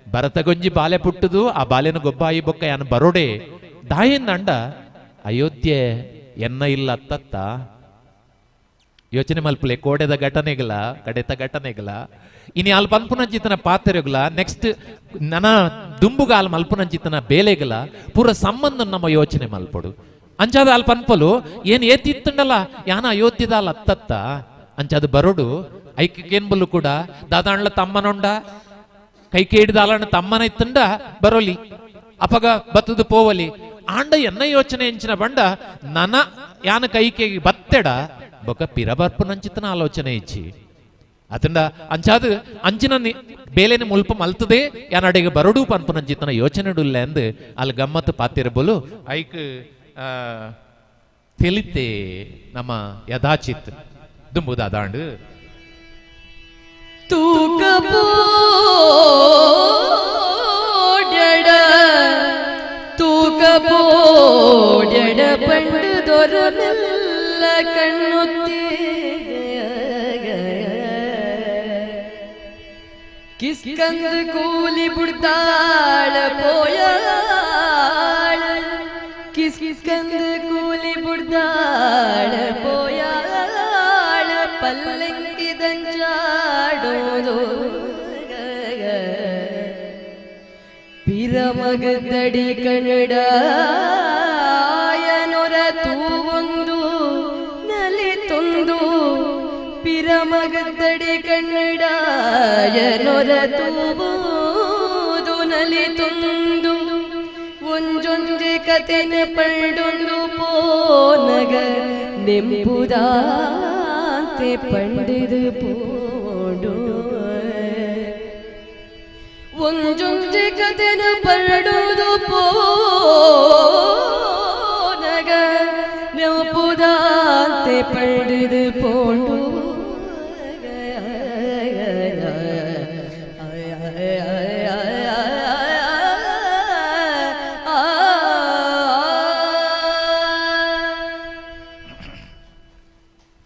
ಭರತಗೊಂಜಿ ಬಾಲೆ ಪುಟ್ಟುದು ಆ ಬಾಲೆನ ಗೊಬ್ಬಾಯಿ ಬೊಕ್ಕ ಯಾನು ಬರೋಡೆ ದಾಯಂದಂಡ ಅಯೋಧ್ಯೆ ಎನ್ನ ಇಲ್ಲ ಅತ್ತತ್ತ ಯೋಚನೆ ಮಲ್ಪಲೆ ಕೋಡೆದ ಘಟನೆಗಳ ಕಡೆತ ಘಟನೆಗಳ ಇನಿ ಅಲ್ಲಿ ಪನ್ಪುನಂಚಿತನ ಪಾತ್ರೆಗಳ ನೆಕ್ಸ್ಟ್ ನನ ದುಂಬುಗ ಅಲ್ಲಿ ಮಲ್ಪುನಂಚಿತನ ಬೇಲೆಗಳ ಪೂರ ಸಂಬಂಧ ನಮ್ಮ ಯೋಚನೆ ಮಲ್ಪಡು ಅಂಚಾದ ಅಲ್ಲಿ ಪನ್ಪಲು ಏನ್ ಏತಿತ್ತಂಡಲ್ಲ ಯಾನ ಅಯೋಧ್ಯದ ಅಲ್ಲಿ ಅತ್ತತ್ತ ಅಂಚಾದ ಬರೋಡು ಐಕೇನ್ಬಲ್ಲು ಕೂಡ ದಾದಾಣ್ಲ ತಮ್ಮನೊಂಡ ಕೈ ಕೇಡಿದಾಲಣ್ಣ ತಮ್ಮನ ಇತ್ತಂಡ ಬರೋಲಿ ಅಪಗ ಬತ್ತದು ಪೋವಲಿ ಆಂಡ ಎನ್ನ ಯೋಚನೆ ಎಂಚಿನ ಬಂಡ ನನ ಯಾನ ಕೈಕೇಗಿ ಬತ್ತೆಡ ಬೊಕ ಪಿರಬರ್ಪುನಂಚಿತನ ಆಲೋಚನೆ ಇಚ್ಚಿ ಅತಂಡ ಅಂಚಾದ ಅಂಚಿನ ಬೇಲೆನ ಮುಲ್ಪ ಮಲ್ತದೆ ಯಾನಡೆಗೆ ಬರಡು ಪನ್ಪುನಂಚಿತನ ಯೋಚನೆಡುಲ್ಲ ಅಂದ್ ಅಲ್ಲಿ ಗಮ್ಮತ್ತು ಪಾತಿರಬಲು ಐಕ್ ತಿಳಿತೆ ನಮ್ಮ ಯಥಾಚಿತ್ ದುಂಬುದಾದಾಂಡು ತೂಕ ಪೋಡ್ಯಡ ತೂಕ ಪೋಡ್ಯಡ ಪಂಡು ದೊರಮೆಲ್ಲ ಕಣ್ಣುತ್ತಿ ಕಿಸ್ಕಂದ ಕೂಲಿ ಬುಡ್ದಾಳ ಪೋಯಾಳ ಕಿಸ್ಕಂದ ಕೂಲಿ ಬುಡ್ದಾಳ ಪೋಯಾಳ ಪಲ್ಲಂಕಿದಂಚಾಡೋದು ಪಿರಮಗದಡಿ ಕನ್ನಡ ಯನೊರ ತೂವೊಂದು ನಲಿತೊಂದು ಪಿರಮಗದಡಿ ಕನ್ನಡ ಯನೊರ ತೂವುದು ನಲಿತೊಂದು ಒಂಜೊಂಜೆ ಕತೆನ ಪಂಡೊಂದು ಪೋನಗ ನೆಂಪುದಾಂತೆ ಪಂಡಿದು ಪೋಡು ಒಂಜೊಂಜೆ ಕತೆನ ಪರಡುದು ಪೋನಗ ನೆಂಪುದಾಂತೆ ಪಂಡಿದು ಪೋಂಡು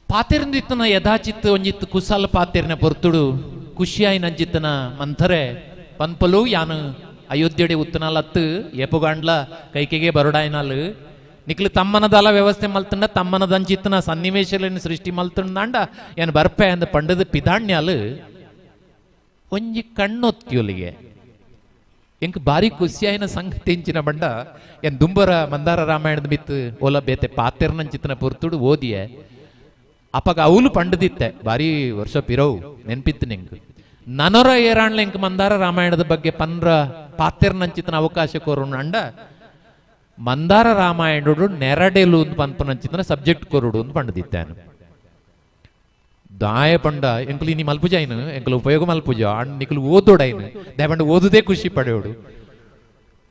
ಪಾತಿರ್ದಿತ್ತನ ಯಥಾಚಿತ್ ಒಂಜಿತ್ತು ಕುಸಾಲ ಪಾತಿರ್ನ ಪೊರ್ತುಡು ಖುಷಿಯಾಯಿ ನಂಜಿತ್ತನ ಮಂಥರೆ ಪನ್ಪಲು ಯಾನು ಅಯೋಧ್ಯೆಡೆ ಉತ್ತನಾಲತ್ತು ಏಪುಗಾಂಡ್ಲ ಕೈಕೆಗೆ ಬರೋಡಾಯ್ನಾಲು ನಿಕ್ಲು ತಮ್ಮನದಲ ವ್ಯವಸ್ಥೆ ಮಲ್ತಂಡ ತಮ್ಮನದಂಚಿತ್ತನ ಸನ್ನಿವೇಶಗಳನ್ನು ಸೃಷ್ಟಿ ಮಲ್ತಂಡ ಏನು ಬರ್ಪೆ ಅಂದ ಪಂಡದ ಪಿದಾಣ್ಯಾಲು ಒಂಜಿ ಕಣ್ಣೊತ್ತಿಯೊಲಿಗೆ ಎಂಕ್ ಬಾರಿ ಖುಷಿಯಾಯಿನ ಸಂಗತಿ ಎಂಚಿನ ಬಂಡ ಏನ್ ದುಂಬರ ಮಂದಾರ ರಾಮಾಯಣದ ಮಿತ್ತು ಓಲ ಬೇತೆ ಪಾತೆರ್ನಂಚಿತ್ತನ ಪೊರ್ತುಡು ಓದಿಯೆ ಅಪಗ ಅವಲು ಪಂಡದಿತ್ತೆ ಬಾರಿ ವರ್ಷ ಪಿರವು ನೆನ್ಪಿತ್ತು ನಿಂಗೆ ನನೊರ ಏರಾಣ್ಲ ಇಂಕ್ ಮಂದಾರ ರಾಮಾಯಣದ ಬಗ್ಗೆ ಪನ್ರ ಪಾತೆರ್ನಂಚಿತನ ಅವಕಾಶ ಕೋರೋಣ ಅಂಡ ಮಂದಾರ ರಾಮಾಯಣಡು ನೆರಡೆಲು ಪನ್ಪುನಂಚಿತನ ಸಬ್ಜೆಕ್ಟ್ ಕೊರುಡು ಅಂತ ಪಂಡದಿತ್ತಾನು. ದಾಯ ಪಂಡ ಎಂಕುಲು ಇನಿ ಮಲ್ಪುಜಾಯಿನ ಎಂಕುಲು ಉಪಯೋಗ ಮಲ್ಪುಜ ಅಣ್ಣ ನಿಕುಲು ಓದೋಡೈನು ದಾಯ ಪಂಡ ಓದುದೇ ಖುಷಿ ಪಡೆಯೋಡು.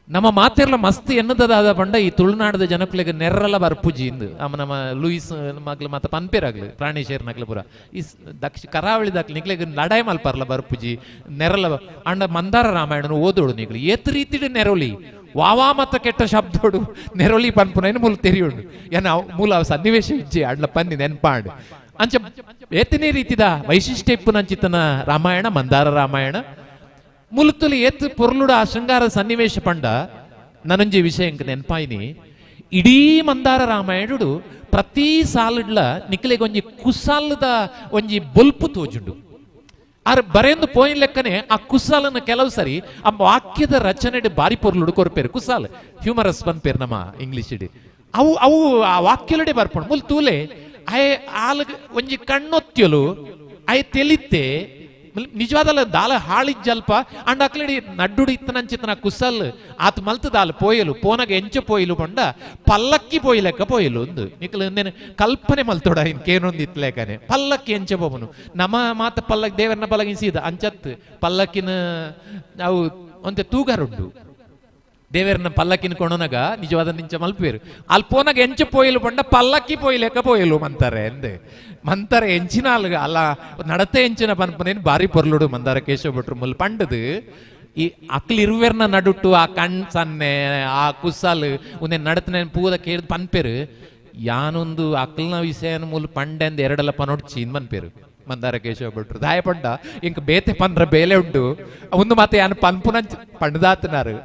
ನಮ್ಮ ಮಾತೆರ್ಲ ಮಸ್ತ್ ಎನ್ನದಾದ ಪಂಡ ಈ ತುಳುನಾಡದ ಜನಕುಲೆಗ್ ನೆರ್ರಲ ಬರ್ಪುಜಿ ಇಂದು ಅಮ್ಮ ನಮ್ಮ ಲೂಯಿಸ್ ಮಗ್ಲು ಮಾತ ಪನ್ಪೇರಾಗ್ಲು ಪ್ರಾಣೇಶ್ವರ ನಕ್ಲು ಪುರ ಈ ದಕ್ಷಿಣ ಕರಾವಳಿ ದಾಖಲೆ ನಿಕ್ಲೆಗ್ ಲಡಾಯಿ ಮಲ್ಪರ್ಲ ಬರ್ಪುಜಿ ನೆರಲ ಅಂಡ ಮಂದಾರ ರಾಮಾಯಣನು ಓದೋಡು ನಿಕ್ಲು ಏತ್ ರೀತಿಡ್ ನೆರೊಲಿ ವಾವಾ ಮತ ಕೆಟ್ಟ ಶಬ್ದೋಡು ನೆರೊಲಿ ಪನ್ಪುನೈನು ಮೂಲ ತೆರಿಯೋಡು ಏನ ಮೂಲ ಸನ್ನಿವೇಶ ಇಜ್ಜಿ ಅಡ್ಲ ಪನ್ನಿ ನೆನ್ಪಾಂಡ್ ಅಂಚ ಏತನೇ ರೀತಿದ ವೈಶಿಷ್ಟ್ಯ ಇಪ್ಪುನಂಚಿತನ ರಾಮಾಯಣ ಮಂದಾರ ರಾಮಾಯಣ ಮುಲುತ್ತುಲಿ ಏತ್ ಪೊರ್ಲುಡ ಆ ಶೃಂಗಾರ ಸನ್ನಿವೇಶ ಪಂಡ ನನಂಜಿ ವಿಷಯ ಇಂಕ ನೆನ್ಪಾಯಿನಿ. ಇಡೀ ಮಂದಾರ ರಾಮಾಯಣುಡು ಪ್ರತಿ ಸಾಲುಡ್ಲ ನಿಕ್ಲೆಗ್ ಒಂಜಿ ಕುಸಾಲದ ಒಂಜಿ ಬೊಲ್ಪು ತೋಜುಂಡು. ಆರ್ ಬರೆಂದು ಪೋಯಿನ್ ಲೆಕ್ಕನೆ ಆ ಕುಸಾಲನ ಕೆಲವು ಸರಿ ಆ ವಾಕ್ಯದ ರಚನೆ ಬಾರಿ ಪೊರ್ಲುಡು ಕೊರ್ಪೇರು. ಕುಸಾಲ್ ಹ್ಯೂಮರಸ್ ಪನ್ಪೇರು ನಮ್ಮ ಇಂಗ್ಲಿಷ್ ಇಡಿ ಅವು ಅವು ಆ ವಾಕ್ಯಲುಡೆ ಬರ್ಪುಂಡು. ಮುಲ್ ತೂಲೆ ಆಯೆ ಆಲ್ ಒಂಜಿ ಕಣ್ಣೊತ್ಯಲು ಆಯೆ ತೆಲಿತ್ತೆ ನಿಜವಾದಲ್ಲ ದಾಲ ಹಾಳಿಜ್ಜಲ್ಪ ಅಂಡ ಅಕ್ಲಡಿ ನಡ್ಡುಡಿ ಇತ್ತನಂಚಿತನ ಕುಸಲ್ ಆತ ಮಲ್ತ ದಾಲ ಪೋಯಲು ಪೋನಗ ಎಂಚ ಪೋಯಲು ಪಂಡ ಪಲ್ಲಕ್ಕಿ ಪೋಯ್ಲೆಕ್ಕ ಪೋಯಲು ಒಂದು ನಿಕ್ಲು ನೇನು ಕಲ್ಪನೆ ಮಲ್ತೋಡ ಇನ್ ಕೇನೊಂದು ಇತ್ಲೇಕನೆ ಪಲ್ಲಕ್ಕಿ ಎಂಚ ಪೋಪನು ನಮ್ಮ ಮಾತ ಪಲ್ಲಕ್ಕಿ ದೇವರನ್ನ ಪಲ್ಲಕ್ಕಿ ಸೀದ ಅಂಚತ್ ಪಲ್ಲಕ್ಕಿನ ಅವು ಒಂತೆ ತೂಗರುಂಡು ದೇವರನ್ನ ಪಲ್ಲಕ್ಕಿನ ಕೊಣನಗ ನಿಜವಾದ ನಿಂಚ ಮಲ್ಪೇರು ಅಲ್ಲಿ ಪೋನಾಗ ಎಂಚ ಪೋಯಲು ಪಂಡ ಪಲ್ಲಕ್ಕಿ ಪೋಯ್ಲೆಕ್ಕ ಪೋಯಲು ಮಂತಾರೆ ಎಂದೆ ಮಂತಾರೆ ಎಂಚಿನ ಅಲ್ಗ ಅಲ್ಲ ನಡತೆ ಎಂಚಿನ ಪನ್ಪನೇನು ಬಾರಿ ಪೊರ್ಲುಡು ಮಂದಾರ ಕೇಶವ ಭಟ್ರು ಮುಲ್ ಪಂಡದು ಈ ಅಕ್ಲಿರುವೆರ್ನ ನಡುಟ್ಟು ಆ ಕಣ್ ಸನ್ನೆ ಆ ಕುಸಾಲ್ ಒಂದೇ ನಡತನೆ ಪೂದ ಕೇಳ್ದು ಪನ್ಪೇರು ಯಾನೊಂದು ಅಕ್ಲ್ನ ವಿಷಯನ ಮೂಲ ಪಂಡೆ ಅಂದ್ ಎರಡಲ್ಲ ಪನೊಡ್ಚಿ ಇನ್ ಪನ್ಪೇರು ಮಂದಾರ ಕೇಶವ ಭಟ್ರು. ದಾಯ ಪಂಡ ಇಂಕ ಬೇತೆ ಪನ್ರ ಬೇಲೆ ಉಂಟು ಒಂದು ಮಾತೆ ಯಾನು ಪನ್ಪುನ ಪಂಡದಾತನಾರು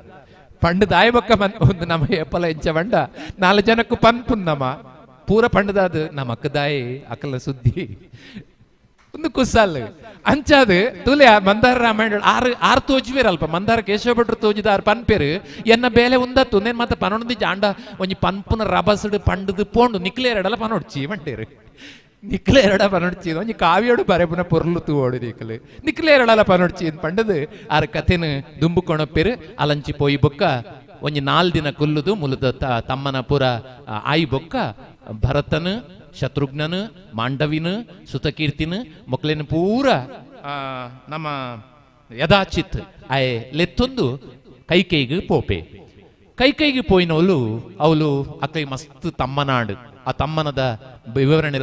ಪಂಡು ದಾಯಬಕ್ಕ ಮನ್ ಒಂದು ನಮ್ಮ ಏಪಲ ಎಂಚ ಬಂಡ ನಾಲ್ ಜನಕ್ಕೂ ಪನ್ಪುನ್ ನಮ್ಮ ಪೂರ ಪಂಡದಾದ ನಮ್ಮ ಅಕ್ಕದಾಯಿ ಅಕ್ಕಲ ಸುದ್ದಿ ಒಂದು ಕುಸಾಲ್ ಅಂಚಾದು ತುಲೆ ಮಂದಾರ ರಾಮಾಯಣ ಆರು ಆರು ತೋಜುವೇರು ಅಲ್ಪ ಮಂದಾರ ಕೇಶವ ಭಟ್ರು ತೋಜಿದ ಆರು ಪನ್ಪೇರು ಎನ್ನ ಬೇಲೆ ಉಂದತ್ತು ನೇನು ಮತ್ತೆ ಪನೊಂದು ಜಾಂಡ ಒಂಜಿ ಪನ್ಪುನ ರಬಸಡು ಪಂಡದು ಪೋಂಡು ನಿಕ್ಲೇರಡಲ ಪನೊಡ್ಚಿ ಮಂಟೇರು ನಿಕ್ಲೇರಡ ಪನೊಡ್ಚಿ ಒಂಜಿ ಕಾವ್ಯೋಡು ಬರೆಪುನ ಪೊರ್ಲು ತೂವೋಡು ನಿಕ್ಲು ನಿಕ್ಲೇರಡಲ ಪನೊಡ್ಚಿ ಪಂಡದು ಆರು ಕಥೆನು ದುಂಬುಕೊಣಪ್ಪೇರು ಅಲಂಚಿ ಪೋಯಿ ಬೊಕ್ಕ ಒಂಜಿ ನಾಲ್ ದಿನ ಕುಲ್ಲುದು ಮುಲುದ ತಮ್ಮನ ಪುರ ಆಯಿ ಬೊಕ್ಕ ಭರತನು ಶತ್ರುಘ್ನನು ಮಾಂಡವಿನ ಸುತಕೀರ್ತಿನ ಮೊಕ್ಲೇನು ಪೂರ ನಮ್ಮ ಯದಾಚಿತ್ ಆಯೆ ಲೆತ್ತೊಂದು ಕೈಕೈಗೆ ಪೋಪೆ. ಕೈಕೈಗೆ ಪೋಯಿನವಳು ಅವಳು ಅಕ್ಕೈ ಮಸ್ತ್ ತಮ್ಮನಾಡು ಆ ತಮ್ಮನದ ವಿವರಣೆ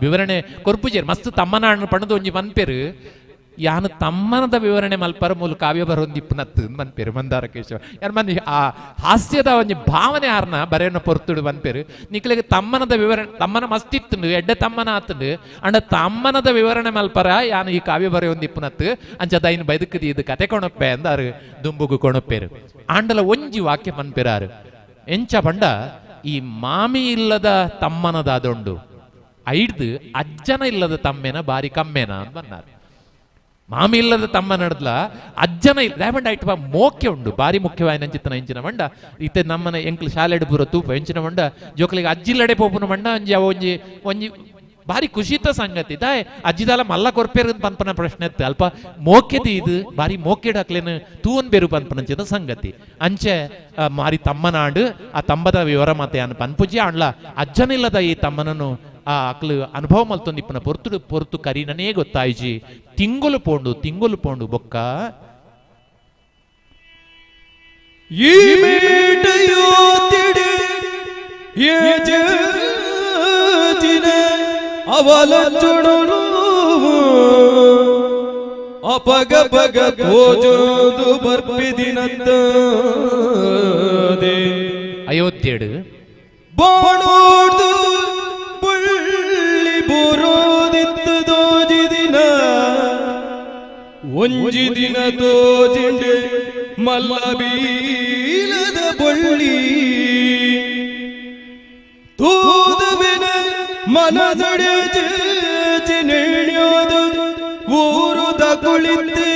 ವಿವರಣೆ ಕೊರ್ಪುಜೇರು ಮಸ್ತ್ ತಮ್ಮನಾಡು ಪಣದು ಒಂಜಿ ಮನ್ಪೇರು ಯಾನು ತಮ್ಮನದ ವಿವರಣೆ ಮಲ್ಪರ ಮೂಲ ಕಾವ್ಯ ಬರೋಂದಿಪ್ಪು ನತ್ತು ಮನ್ಪೇರು ಮಂದಾರ ಕೇಶವ ಯಾರು ಮನ್ ಆ ಹಾಸ್ಯದ ಒಂಜಿ ಭಾವನೆ ಆರ್ನ ಬರೆಯನ್ನ ಪೊರ್ತುಡು ಮನ್ಪೇರು ನಿಕ್ಲೆಗೆ ತಮ್ಮನದ ವಿವರಣೆ ತಮ್ಮನ ಮಸ್ತಿತ್ತುಂಡು ಎಡ್ಡೆ ತಮ್ಮನ ಆತುಂಡು ಅಂಡ ತಮ್ಮನದ ವಿವರಣೆ ಮಲ್ಪರ ಯಾನು ಈ ಕಾವ್ಯ ಬರೆಯೊಂದಿಪ್ಪು ನತ್ತು ಅಂಚ ದೈನ್ ಬದುಕದಿ ಇದು ಕತೆ ಕೊಣಪ್ಪೆ ಅಂದಾರು ದುಂಬುಗು ಕೊಣಪ್ಪೇರು. ಆಂಡಲ ಒಂಜಿ ವಾಕ್ಯ ಮನ್ಪೇರಾರು ಎಂಚ ಪಂಡ ಈ ಮಾಮಿ ಇಲ್ಲದ ತಮ್ಮನದಾದೊಂಡು ಐಡ್ದು ಅಜ್ಜನ ಇಲ್ಲದ ತಮ್ಮೇನ ಬಾರಿ ಕಮ್ಮೇನ ಅಂತ ಬನ್ನಾರು. ಮಾಮಿ ಇಲ್ಲದ ತಮ್ಮ ನಡ್ದಲ ಅಜ್ಜನ ಇಲ್ಲ ದಾಯಬಂಡ ಇಟ್ಟು ಮೋಕೆ ಉಂಡು ಬಾರಿ ಮುಖ್ಯವಾಯಿನ ಚಿತ್ತನ ಎಂಚಿನ ಮಂಡ ಇತ್ತೆ ನಮ್ಮನ ಎಂಕ್ಲು ಶಾಲೆಡ್ ಪೂರ ತೂಪ ಎಂಚಿನ ಮಂಡ ಜೋಕ್ಲಿಗೆ ಅಜ್ಜಿಲ್ಲಡೆ ಪೋಪುನ ಮಂಡ ಒಂಜಿ ಅವ ಒಂಜಿ ಒಂಜಿ ಬಾರಿ ಖುಷಿತ ಸಂಗತಿ ದಾಯ್ ಅಜ್ಜಿದಾಲ ಮಲ್ಲ ಕೊರ್ಪೇರು ಪನ್ಪನ ಪ್ರಶ್ನೆ ಇತ್ತು ಅಲ್ಪ ಮೋಕೆದಿ ಇದು ಬಾರಿ ಮೋಕೆಡ್ ಹಾಕ್ಲೇನು ತೂವನ್ ಬೇರು ಪನ್ಪನಂಚಿನ ಸಂಗತಿ ಅಂಚೆ ಮಾರಿ ತಮ್ಮನಾಡು ಆ ತಂಬದ ವಿವರ ಮಾತೆ ಅನ್ ಪನ್ಪುಜಿ ಆಂಡ್ಲ ಅಜ್ಜನಿಲ್ಲದ ಈ ತಮ್ಮನನ್ನು ಆ ಅಕ್ಲು ಅನುಭವ ಮಲ್ತೊಂದು ಇಪ್ಪನ ಪೊರ್ತು ಪೊರ್ತು ಕರಿನನೇ ಗೊತ್ತಾಯ್ಜಿ ತಿಂಗುಲು ಪೋಂಡು ತಿಂಗುಲು ಪೋಂಡು ಬೊಕ್ಕ ಈ ಮೇಟೆಯೋ ತಿಡಿ ಅವಲಚ್ಚುಣನು ಅಪಗ ಪಗ ತೋಜೋದು ಬರ್ಪಿದಿನತ್ತದೆ ಅಯೋಧ್ಯೆಡು ಬಾಣೋಡ್ದು ಬುಳ್ಳಿ ಬುರೋದಿತ್ತು ದೋಜಿದಿನ ಒಂಜಿ ದಿನ ತೋಜಿಂಡೆ ಮಲ್ಲಬೀಲದ ಬಳ್ಳಿ ತೂದುವಿನ ಮನದೊಡೆ ಚಿನಿಣಿಯೋದು ಊರುದ ಕುಳಿತೆ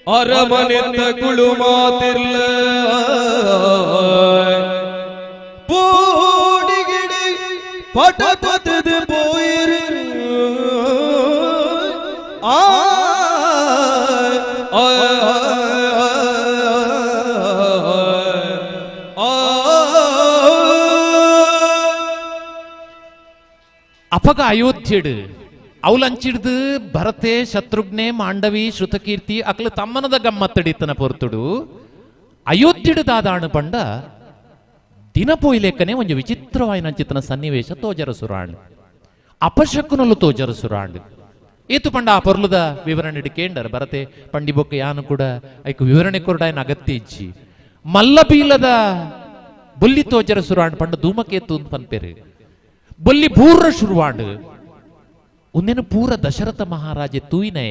ಅರಮನೆತ್ತ ಕುಳು ಮಾತಿರ್ಲ ಪೋಡಿಗಿಡಿ ಪಟ ಪತದ ಪೋಯಿರು ಆ ಆ. ಅಪಗ ಅಯೋಧ್ಯೆಡು ಅವಲಂಚಿಡ್ದು ಭರತೆ ಶತ್ರುಘ್ನೆ ಮಾಂಡವಿ ಶ್ರುತಕೀರ್ತಿ ಅಕ್ಲು ತಮ್ಮನದ ಗಮ್ಮತ್ತಡಿತ್ತನ ಪೊರ್ತುಡು ಅಯೋಧ್ಯೆಡು ದಾದಾಣು ಪಂಡ ದಿನ ಪೋಯ್ಲೇಕನೆ ಒಂಜಿ ವಿಚಿತ್ರವಾಯಿನ ಚಿತ್ತನ ಸನ್ನಿವೇಶ ತೋಜರ ಸುರಾಣ್ ಅಪಶಕುನಲು ತೋಜರ ಸುರಾಣ್ ಏತು ಪಂಡ ಆ ಪೊರ್ಲುದ ವಿವರಣೆ ಕೇಂಡರ್ ಭರತೆ ಪಂಡಿ ಬೊಕ್ಕ ಯಾನು ಕೂಡ ಐಕ್ ವಿವರಣೆ ಕೊರಡಾಯನ ಅಗತ್ಯ ಇಜ್ಜಿ ಮಲ್ಲಬೀಲದ ಬೊಲ್ಲಿ ತೋಜರ ಸುರಾಣ್ ಪಂಡ ಧೂಮಕೇತು ಪನ್ಪೇರು ಬೊಲ್ಲಿ ಪೂರ್ಣ ಶುರುವಾಂಡ್ ಉಂದೇನು ಪೂರ ದಶರಥ ಮಹಾರಾಜೆ ತೂಯಿನೇ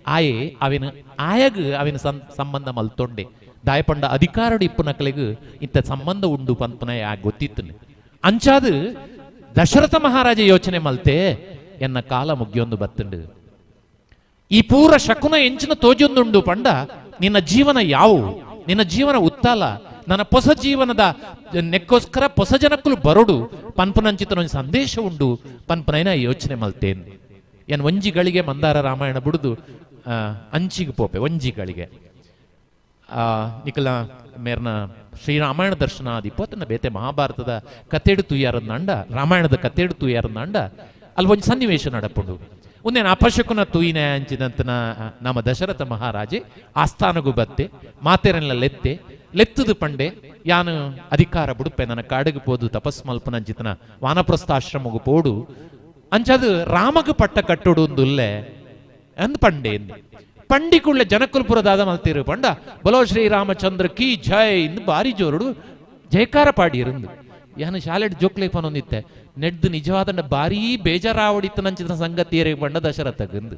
ಆಯೆ ಅವಿನ ಆಯಗ್ ಅವಿನ ಸಂಬಂಧ ಮಲ್ತೊಂಡೆ ದಾಯಪಂಡ ಅಧಿಕಾರಡು ಇಪ್ಪುನಕಲೆಗ್ ಇಂಥ ಸಂಬಂಧ ಉಂಡು ಪನ್ಪುನ ಆ ಗೊತ್ತಿತ್ತು ಅಂಚಾದು ದಶರಥ ಮಹಾರಾಜ ಯೋಚನೆ ಮಲ್ತೆ ಎನ್ನ ಕಾಲ ಮುಗಿಯೊಂದು ಬತ್ತುಂಡು ಈ ಪೂರ ಶಕುನ ಎಂಚಿನ ತೋಜೊಂದುಂಡು ಪಂಡ ನಿನ್ನ ಜೀವನ ಯಾವು ನಿನ್ನ ಜೀವನ ಉತ್ತಾಲ ನನ್ನ ಹೊಸ ಜೀವನದ ನೆಕ್ಕೋಸ್ಕರ ಹೊಸ ಜನಕ್ಕಲು ಬರೋಡು ಪನ್ಪುನಂಚಿತನ ಒಂಜಿ ಸಂದೇಶ ಉಂಡು ಪನ್ಪುನೈನ ಯೋಚನೆ ಮಲ್ತೇನ್ ಎನ್ ಒಂಜಿಗಳಿಗೆ ಮಂದಾರ ರಾಮಾಯಣ ಬುಡುದು ಅಂಚಿಗೆ ಪೋಪೆ ಒಂಜಿಗಳಿಗೆ ನಿಕಲ ಮೇರ್ನ ಶ್ರೀರಾಮಾಯಣ ದರ್ಶನ ಆದಿಪ್ಪು ಬೇತೆ ಮಹಾಭಾರತದ ಕತೆಡು ತುಯ್ಯಾರನ್ನಾಂಡ ರಾಮಾಯಣದ ಕತೆಡು ತುಯ್ಯಾರನ್ನಾಂಡ ಅಲ್ಲಿ ಒಂಜಿ ಸನ್ನಿವೇಶ ನಡಪುಂಡು ಒಂದೇನು ಅಪಶಕುನ ತೂಯಿನ ಅಂಚಿನಂತನ ನಮ್ಮ ದಶರಥ ಮಹಾರಾಜೆ ಆಸ್ಥಾನಗೂ ಬತ್ತೆ ಮಾತೆರೆಲ್ಲ ಲೆತ್ತೆ ಲೆತ್ತದು ಪಂಡೆ ಯಾನು ಅಧಿಕಾರ ಬುಡುಪೆ ನನ್ನ ಕಾಡಿಗೆ ಪೋದು ತಪಸ್ ಮಲ್ಪನಂಚಿತನ ವಾನಪ್ರಸ್ಥಾಶ್ರಮಗೂ ಪೋಡು ಅಂಚದು ರಾಮಗ ಪಟ್ಟ ಕಟ್ಟೋಡು ಒಂದುಲ್ಲೆ ಅಂದ್ ಪಂಡೆ ಪಂಡಿಕುಳ್ಳೆ ಜನಕುಲ್ಪುರದಾದ ಮಲ್ತಿರು ಪಂಡ ಬಲೋ ಶ್ರೀರಾಮಚಂದ್ರ ಕಿ ಜೈ ಇಂದು ಬಾರಿ ಜೋರುಡು ಜಯಕಾರ ಪಾಡಿರಂದು ಯಾನು ಶಾಲೆಡ್ ಜೋಕ್ಲೆ ಪನೊಂದಿತ್ತೆ ನೆಡ್ದು ನಿಜವಾದ ಬಾರೀ ಬೇಜಾರಾವಡಿತ್ತು ನಂಚಿನ ಸಂಗತಿ ಪಂಡ ದಶರಥಗಂದು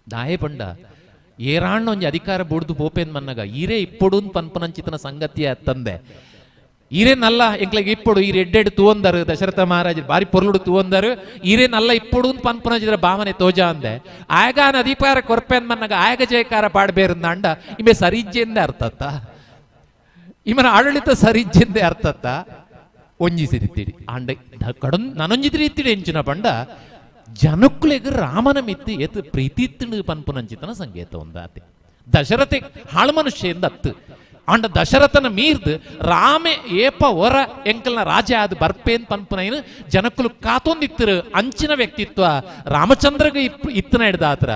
ದಾಯೆ ಪಂಡ ಏರಾಣ್ಣ ಒಂಜಿ ಅಧಿಕಾರ ಬುಡ್ದು ಪೋಪೇನ್ ಮನ್ನಗ ಈರೇ ಇಪ್ಪೊಡು ಪನ್ಪನಂಚಿತನ ಸಂಗತಿ ತಂದೆ ಈರೇ ನಲ್ಲ ಎಂಕ್ಲೆಗ್ ಇಪ್ಪೊಡು ಈರ್ ಎಡ್ಡೆಡ್ ತೂವಂದರು ದಶರಥ ಮಹಾರಾಜ ಬಾರಿ ಪೊರ್ಲುಡು ತೂವಂದರು ಈರೇ ನಲ್ಲ ಇಪ್ಪೊಡು ಪನ್ಪನಂಚಿದ್ರ ಭಾವನೆ ತೋಜ ಅಂದೆ ಆಯಗಾನ ಅಧಿಕಾರ ಕೊರ್ಪೇನ್ ಮನ್ನಗ ಆಯಗ ಜಯಕಾರ ಪಾಡ್ಬೇರಂದ ಅಂಡ ಇಮೆ ಸರಿಜ್ಜೆಂದೆ ಅರ್ಥತ್ತ ಇಮನ ಆಡಳಿತ ಸರಿಜ್ಜೆಂದೆ ಅರ್ಥತ್ತ ಒಂಜಿ ಸಿರಿತೀರಿ ಅಂಡ ಕಡನ್ ನನೊಂಜಿದ್ರಿ ಇತ್ತಿಡಿ ಎಂಚಿನ ಪಂಡ ಜನಕ್ಕುಲೆಗ್ ರಾಮನ ಮಿತ್ತು ಏತು ಪ್ರೀತಿ ಇತ್ತಿಂಡು ಪನ್ಪುನಂಚಿತನ ಸಂಕೇತ ಒಂದಾತೆ ದಶರಥೆ ಹಾಳು ಮನುಷ್ಯ ಎಂದ ಅತ್ತು ಅಂಡ ದಶರಥನ ಮೀರ್ದು ರಾಮೆ ಏಪ ಹೊರ ಎಂಕಲ್ನ ರಾಜ ಆದ ಬರ್ಪೇನ್ ಪನ್ಪುನೈನು ಜನಕ್ಕುಲು ಕಾತೊಂದಿತ್ತಿರು ಅಂಚಿನ ವ್ಯಕ್ತಿತ್ವ ರಾಮಚಂದ್ರಗ ಇತ್ತನ ಹಿಡ್ದಾತ್ರ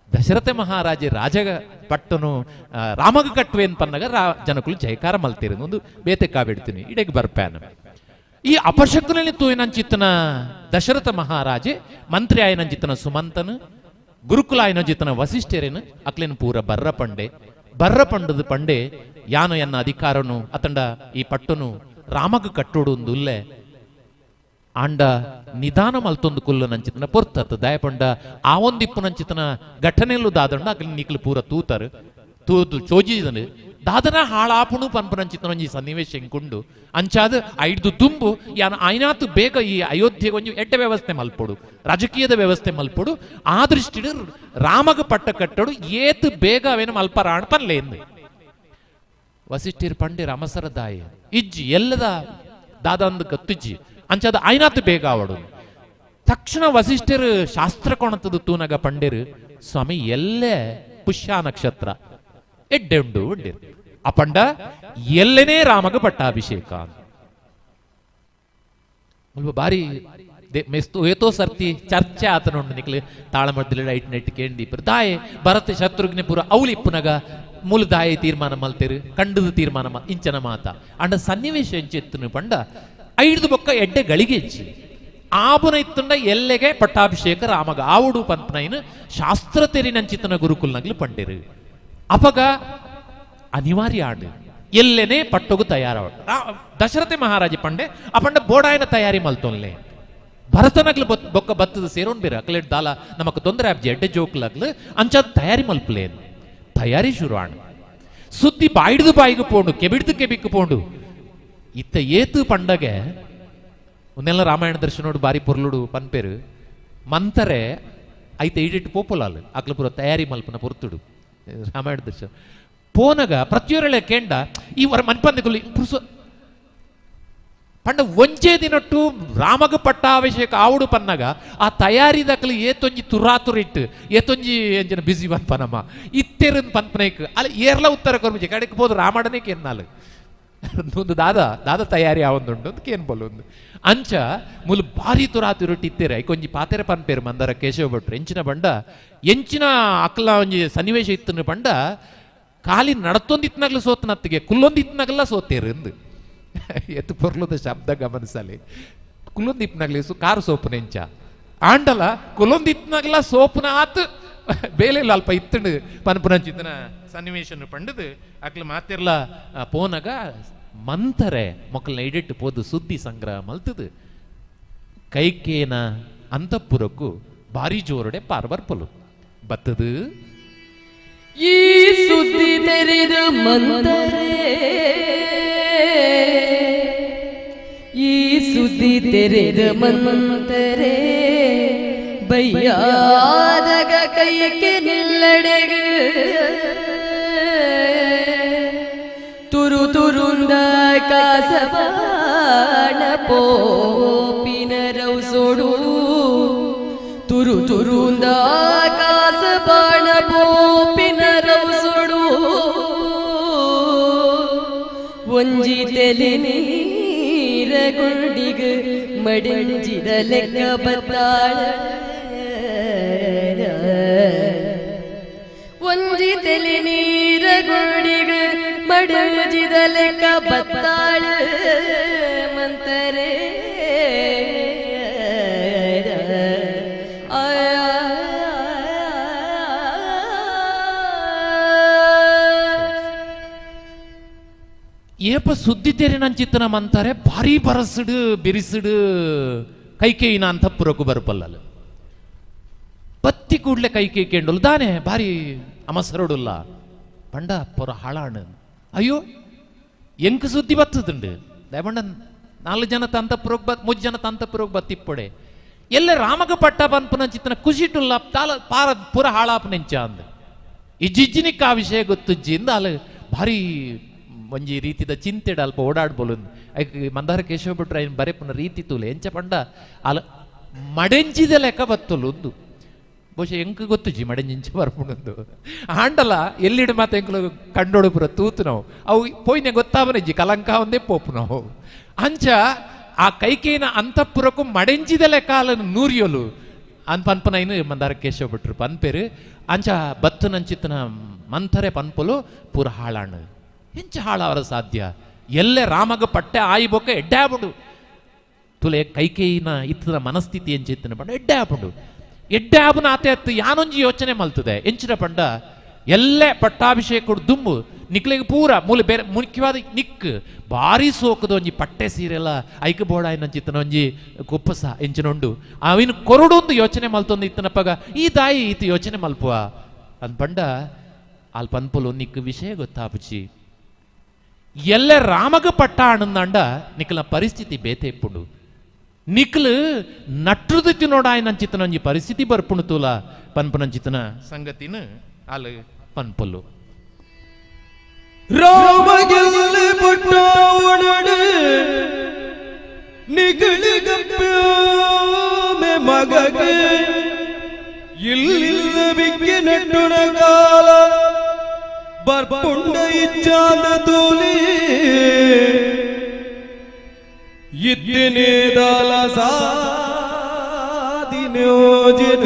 ದಶರಥ ಮಹಾರಾಜ ರಾಜಗ ಪಟ್ಟನು ರಾಮಗ ಕಟ್ಟುವೇನ್ ಪನ್ನಗ ಜನಕುಲು ಜಯಕಾರ ಮಲ್ತಿರು ಒಂದು ಬೇತೆ ಕಾಬಿಡ್ತೀನಿ ಇಡೆಗೆ ಬರ್ಪ್ಯಾನು ಈ ಅಪಶಕುನಲ್ಲಿ ತೂಯಿನಂಚಿತ್ತನ ದಶರಥ ಮಹಾರಾಜೆ ಮಂತ್ರಿ ಆಯನಂಚಿತ್ತನ ಸುಮಂತನು ಗುರುಕುಲ ಆಯನಂಚಿತ್ತನ ವಸಿಷ್ಠರೇನು ಅಕ್ಲೇನು ಪೂರ ಬರ್ರ ಪಂಡೆ ಬರ್ರ ಪಂಡದ ಪಂಡೆ ಯಾನು ಎನ್ನ ಅಧಿಕಾರನು ಅತಂಡ ಈ ಪಟ್ಟನು ರಾಮಗ ಕಟ್ಟೋಡು ಒಂದು ಆಂಡ ನಿಧಾನ ಮಲ್ತೊಂದು ಕುಲ್ಲು ನಂಚಿತನ ಪೊರ್ತತ್ತು ದಯಪಂಡ ಆ ಒಂದಿಪ್ಪು ನಂಚಿತನ ಘಟನೆಯಲ್ಲೂ ದಾದಂಡ ಅಕ್ಲಿ ನಿಕ್ಲು ಪೂರ ತೂತರು ತೂತು ಚೋಜಿದನು ದಾದನ ಹಾಳಾಪುಣು ಪನ್ಪು ನಂಚಿತನ ಒಂಜಿ ಸನ್ನಿವೇಶ ಇಂಕುಂಡು ಅಂಚಾದ ಐದು ದುಂಬು ಯಾನ ಐನಾತು ಬೇಗ ಈ ಅಯೋಧ್ಯೆಗೆ ಒಂಜಿ ಎಡ್ಡೆ ವ್ಯವಸ್ಥೆ ಮಲ್ಪೊಡು ರಾಜಕೀಯದ ವ್ಯವಸ್ಥೆ ಮಲ್ಪೊಡು ಆ ದೃಷ್ಟಿಡು ರಾಮಗ ಪಟ್ಟ ಕಟ್ಟಡು ಏತು ಬೇಗ ಅವೇನು ಮಲ್ಪರಾಣ್ ಪನ್ಲೇಂದು ವಸಿಷ್ಠಿರ್ ಪಂಡಿರ ಅಮಸರದಾಯ ಇಜ್ಜಿ ಎಲ್ಲದ ದಾದಂದು ಗತ್ತುಜ್ಜಿ ಅಂಚಾದ ಐನಾತು ಬೇಗ ಅವಡು ತಕ್ಷಣ ವಸಿಷ್ಠರು ಶಾಸ್ತ್ರ ಕೊಣತದ ತೂನಗ ಪಂಡಿರು ಸ್ವಾಮಿ ಎಲ್ಲೇ ಪುಷ್ಯ ನಕ್ಷತ್ರ ಎಡ್ಡೆ ಉಂಡು ಉಂಡಿರು ಆ ಪಂಡ ಎಲ್ಲನೇ ರಾಮಗ ಪಟ್ಟಾಭಿಷೇಕ ಮುಲ್ಪ ಬಾರಿ ಮೆಸ್ತು ಏತೋ ಸರ್ತಿ ಚರ್ಚೆ ಆತನುಂಡು ನಿಕ್ಲು ತಾಳಮದ್ದಲೆ ಐಟ್ ನೆಟ್ ಕೇಂದಿ ದಾಯೆ ಭರತ ಶತ್ರುಘ್ನ ಪೂರ ಅವಲಿಪ್ಪುನಗ ಮೂಲ ದಾಯೆ ತೀರ್ಮಾನ ಮಲ್ತೇರು ಕಂಡದ ತೀರ್ಮಾನ ಇಂಚನ ಮಾತ ಅಂಡ ಸನ್ನಿವೇಶ ಎಂಚೆತ್ತನು ಪಂಡ ಐದು ಬೊಕ್ಕ ಎಡ್ಡೆ ಗಳಿಗೆ ಹೆಚ್ಚಿ ಆಬುನ ಇತ್ತುಂಡ ಎಲ್ಲೆಗೆ ಪಟ್ಟಾಭಿಷೇಕ ರಾಮಗ ಆವುಡು ಪಂಪನೈನು ಶಾಸ್ತ್ರ ತೆರಿನಂಚಿತನ ಗುರುಕುಲ್ನಗ್ಲು ಪಂಡಿರು ಅಪಗ ಅನಿವಾರ್ಯ ಆಡು ಎಲ್ಲೆನೆ ಪಟ್ಟೊಗು ತಯಾರವ ದಶರಥ ಮಹಾರಾಜ ಪಂಡೆ ಆ ಪಂಡ ಬೋಡಾಯನ ತಯಾರಿ ಮಲ್ತೊನ್ಲೆ ಭರತನಗ್ಲು ಬೊಕ್ಕ ಬತ್ತದ ಸೇರೋನ್ ಬೇರೆ ಅಕ್ಲೆಡ್ ದಾಲ ನಮಕ್ ತೊಂದರೆ ಆಬ್ಜಿ ಎಡ್ಡೆ ಜೋಕ್ಲಾಗ್ಲು ಅಂಚಾದ ತಯಾರಿ ಮಲ್ಪಲೇನು ತಯಾರಿ ಶುರು ಆಣ್ ಸುದ್ದಿ ಬಾಯಿಡ್ದು ಬಾಯಿಗೆ ಪೋಂಡು ಕೆಬಿಡ್ದು ಕೆಬಿಕ್ ಪೋಂಡು ಇತ್ತ ಏತು ಪಂಡಗೆ ಒಂದೆಲ್ಲ ರಾಮಾಯಣ ದರ್ಶನೋಡು ಬಾರಿ ಪೊರ್ಲುಡು ಪನ್ಪೇರು ಮಂತರೆ ಐತೆ ಈಡಿಟ್ಟು ಪೋಪುಲಾಲ್ ಅಕ್ಲ ಪೂರ ತಯಾರಿ ಮಲ್ಪನ ಪೊರ್ತುಡು ರಾಮಾಯಣ ದರ್ಶನ ಪೋನಗ ಪ್ರತಿಯೊರಳೆ ಕೇಂಡ ಈ ವರ ಮನ್ಪಂದಿಗುಲಿ ಪುರುಸ ಪಂಡ ಒಂಜೇ ದಿನಟ್ಟು ರಾಮಗ ಪಟ್ಟಾಭಿಷೇಕ ಆವುಡು ಪನ್ನಗ ಆ ತಯಾರಿ ದಕಲು ಏತೊಂಜಿ ತುರಾತುರಿಟ್ಟು ಏತೊಂಜಿ ಎಂಜಿನ ಬಿಸಿ ಪನ್ಪನಮ್ಮ ಇತ್ತೆರನ್ ಪನ್ಪನೇಕ್ ಅಲ್ಲಿ ಏರ್ಲ ಉತ್ತರ ಕೊರ್ಮುಜಿ ಕಡೆಗೆ ಹೋದು ರಾಮಡನೇ ಕೆನ್ನಾಲು ಒಂದು ದಾದ ದಾದ ತಯಾರಿ ಆವೊಂದುಂಡು ಅಂತ ಕೇನ್ ಬಲ್ಲೊಂದು ಅಂಚ ಮುಲು ಭಾರಿ ತುರಾತಿ ರೊಟ್ಟಿ ಇತ್ತೇರೆ ಐಕೊಂಜಿ ಪಾತೆರೆ ಪನ್ಪೇರು ಮಂದರ ಕೇಶವ ಭಟ್ರು ಎಂಚಿನ ಬಂಡ ಎಂಚಿನ ಅಕ್ಲ ಒಂಜಿ ಸನ್ನಿವೇಶ ಇತ್ತನ ಬಂಡ ಖಾಲಿ ನಡತೊಂದಿತ್ನಾಗ್ಲ ಸೋತನತ್ತಿಗೆ ಕುಲ್ಲೊಂದಿತ್ನಾಗಲ್ಲ ಸೋತೇರು ಎಂದು ಎತ್ತು ಪೊರ್ಲದ ಶಬ್ದ ಗಮನಿಸಲಿ ಕುಲ್ಲೊಂದಿತ್ನಾಗ್ಲಿ ಸು ಕಾರು ಸೋಪುನ ಎಂಚ ಆಂಡಲ ಕುಲ್ಲೊಂದಿತ್ನಾಗಲ ಸೋಪುನ ಆತು ಬೇಲೆ ಅಲ್ಪ ಇತ್ತಂಡು ಪನ್ಪುನಂಚಿತ್ತನ ಸನ್ನಿವೇಶನ ಪಂಡದು ಅಕ್ಲ ಮಾತಿರ್ಲ ಪೋನಗ ಮಂತರೆ ಮೊಕ್ಕಲ್ನ ಇಡಿಟ್ಟು ಪೋದು ಸುದ್ದಿ ಸಂಗ್ರಹ ಮಲ್ತದು ಕೈಕೇನ ಅಂತಃಪುರಕ್ಕೂ ಭಾರಿ ಜೋರುಡೆ ಪಾರ್ಬರ್ಪಲು ಬತ್ತದು ಈ ಸುದ್ದಿ ತೆರೆದ ಮಂತರೆ ಈ ಸುದ್ದಿ ತೆರೆದ ಮಂತರೆ ಬೈಯಾದಗ ಕೈಗೆ ನಿಲ್ಲಡೆಗ ತುರು ತುರುಂದ ಕಾಸವಾಣ ಪೋಪಿನ ರೌಸೋಡು ತುರು ತುರುಂದ ಕಾಸಬಾಣ ಪೋಪಿನ ರೌಸೋಡು ಒಂಜಿ ತೆಲಿ ನೀರ ಗುಂಡಿಗ ಮಡಿಂಜಿದ ಲೆಕ್ಕ ಬತ್ತಾಳ ಒಂಜಿ ತೆಲಿ ನೀರ ಗುಂಡಿಗ ಮಡಿಂಜಿದ ಲೆಕ್ಕ ಬತ್ತಾಳ ಮಂತರೆ ಏಪ ಸುದ್ದಿ ತೆರೆ ಮಂತಾರೆ ಭಾರಿ ಬರಸುಡು ಬಿರಿಸುಡು ಕೈಕೇಯಿನ ಅಂತಃಪುರಕ್ಕೂ ಬರಪಲ್ಲಲ್ಲ ಬತ್ತಿ ಕೂಡ್ಲೆ ಕೈಕೇಯಿ ಕೇಂಡಲು ದಾನೆ ಭಾರಿ ಅಮಸರಡುಲ್ಲ ಪಂಡ ಪೊರ ಹಾಳಾಣ ಅಯ್ಯೋ ಎಂಕ್ ಸುದ್ದಿ ಬತ್ತದುಂಡು ದಯಬಂಡ 4 ಜನ ತಂತಪುರಕ್ಕೆ ಬತ್ 3 ಜನ ತಂತಪುರಕ್ಕೆ ಬತ್ತಿಪ್ಪಡೆ ಎಲ್ಲ ರಾಮಗ ಪಟ್ಟ ಪನ್ಪುನ ಚಿತ್ತನ ಖುಷಿಟುಲ್ಲ ತಾಲ ಪಾರ ಪುರ ಹಾಳಾಪನೆಂಚ ಅಂದ ಇಜ್ಜಿಜ್ಜಿನಿಕ್ಕ ಆ ವಿಷಯ ಗೊತ್ತುಜ್ಜಿಂದ ಅಲ್ಲಿ ಭಾರಿ ಒಂಜಿ ರೀತಿದ ಚಿಂತೆಡ ಅಲ್ಪ ಓಡಾಡ್ಬೋಲು ಐಕ್ ಮಂದಾರ ಕೇಶವ ಭಟ್ರು ಐನ್ ಬರೆಪುನ ರೀತಿ ತೂಲೆ ಎಂಚ ಪಂಡ ಅಲ ಮಡೆಂಚಿದ ಲೆಕ್ಕ ಬತ್ತಲು ಒಂದು ಬಹುಶಃ ಎಂಕ್ ಗೊತ್ತುಜಿ ಮಡೆಂಜಿಂಚ ಬರ್ಪುಣಂದು ಆಂಡಲ ಎಲ್ಲಿಡು ಮಾತ ಎಂಕ್ಲು ಕಂಡೋಡು ಪುರ ತೂತು ನಾವು ಅವು ಪೋಯ್ನೆ ಗೊತ್ತಾವನೆಜ್ಜಿ ಕಲಂಕ ಒಂದೇ ಪೋಪು ನಾವು ಅಂಚ ಆ ಕೈಕೇನ ಅಂತಃಪುರಕ್ಕೂ ಮಡೆಂಜಿದ ಲೆಕ್ಕ ಅಲನು ನೂರಿಯೊಲು ಅನ್ ಪನ್ಪನೈನು ಮಂದಾರ ಕೇಶವ ಭಟ್ರು ಪನ್ಪೇರು ಅಂಚ ಬತ್ತು ನಂಚಿತ್ತನ ಮಂಥರೆ ಪನ್ಪಲು ಪೂರ ಹಾಳಾಣು ಹೆಂಚ ಹಾಳಾವರ ಸಾಧ್ಯ ಎಲ್ಲೆ ರಾಮಗ ಪಟ್ಟೆ ಆಯಿ ಬೊಕ್ಕ ಎಡ್ಡಾಬುಂಡು ತುಲೆ ಕೈಕೇಯಿನ ಇತ್ತದ ಮನಸ್ಥಿತಿ ಎಂಚಿತ್ತನ ಪಂಡ ಎಡ್ಡಾಬುಂಡು ಎಡ್ಡಾಬುನ ಆತೆ ಅತ್ತು ಯಾನೊಂಜಿ ಯೋಚನೆ ಮಲ್ತದೆ ಎಂಚಿನ ಪಂಡ ಎಲ್ಲೆ ಪಟ್ಟಾಭಿಷೇಕ ದುಂಬು ನಿಕ್ಲೆಗೆ ಪೂರ ಮೂಲ ಬೇರೆ ಮುಖ್ಯವಾದ ನಿಕ್ ಭಾರಿ ಸೋಕದ ಒಂಜಿ ಪಟ್ಟೆ ಸೀರೆಲ್ಲ ಐಕ ಬೋಡಾಯಿನ ಚಿತ್ತನ ಒಂಜಿ ಕುಪ್ಪಸ ಎಂಚಿನೊಂಡು ಅವಿನ ಕೊರಡೊಂದು ಯೋಚನೆ ಮಲ್ತೊಂದು ಇತ್ತನಪ್ಪಗ ಈ ದಾಯಿ ಈತ ಯೋಚನೆ ಮಲ್ಪುವ ಅನ್ ಪಂಡ ಅಲ್ ಪನ್ಪುಲು ನಿಕ್ ವಿಷಯ ಗೊತ್ತಾಪುಚಿ ಎಲ್ಲ ರಾಮಗ ಪಟ್ಟ ಆನಂದಾಂಡ ನಿಕ್ಲ ಪರಿಸ್ಥಿತಿ ಬೇತೆ ಇಪ್ಪುಂಡು ನಿಕ್ಲು ನಟ್ರುದು ತಿನ್ನೋಡಾಯನಂಚಿತನ ಒಂಜಿ ಪರಿಸ್ಥಿತಿ ಬರ್ಪುಣು ತೂಲ ಪನ್ಪುನಂಚಿತನ ಸಂಗತಿನ ಅಲ್ ಪನ್ಪುಲು ರಾಮಗೆಲ್ಲೆ ಪಟ್ಟಾವಣಡು ನಿಗಳಿಗಪ್ಪ್ಯಾಮೆ ಮಗಗೆ ಇಲ್ಲಿಲ್ಲ ಬಿಕ್ಕಿ ನೆಟ್ಟುನ ಕಾಲ ಬರ್ಪುಂಡ ಇಚ್ಛಾದ ತೂಲಿ ಇತ್ತಿನೇ ದಾಲ ಸಾದಿ ನಿಯೋಜನ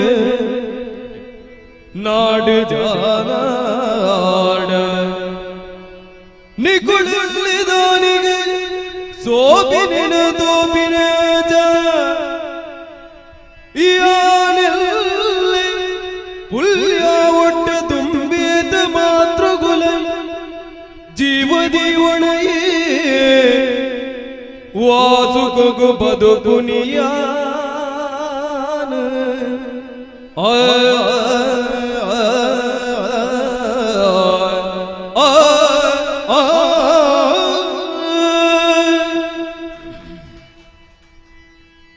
ನಾಡು ಜಾನಾಡ ನಿಗುಳಿದಾನಿಗೆ ಸೋಪಿನ ತೋಪಿನ ಯಾನೆಲ್ಲಿ ಪುಲ್ಯ ಒಟ್ಟ ತುಂಬಿದ ಮಾತೃಗುಲ ಜೀವ ಜೀವಣಯೇ ವಾಸುಕೊಗು ಬದುಕುನಿಯಾನ ಆ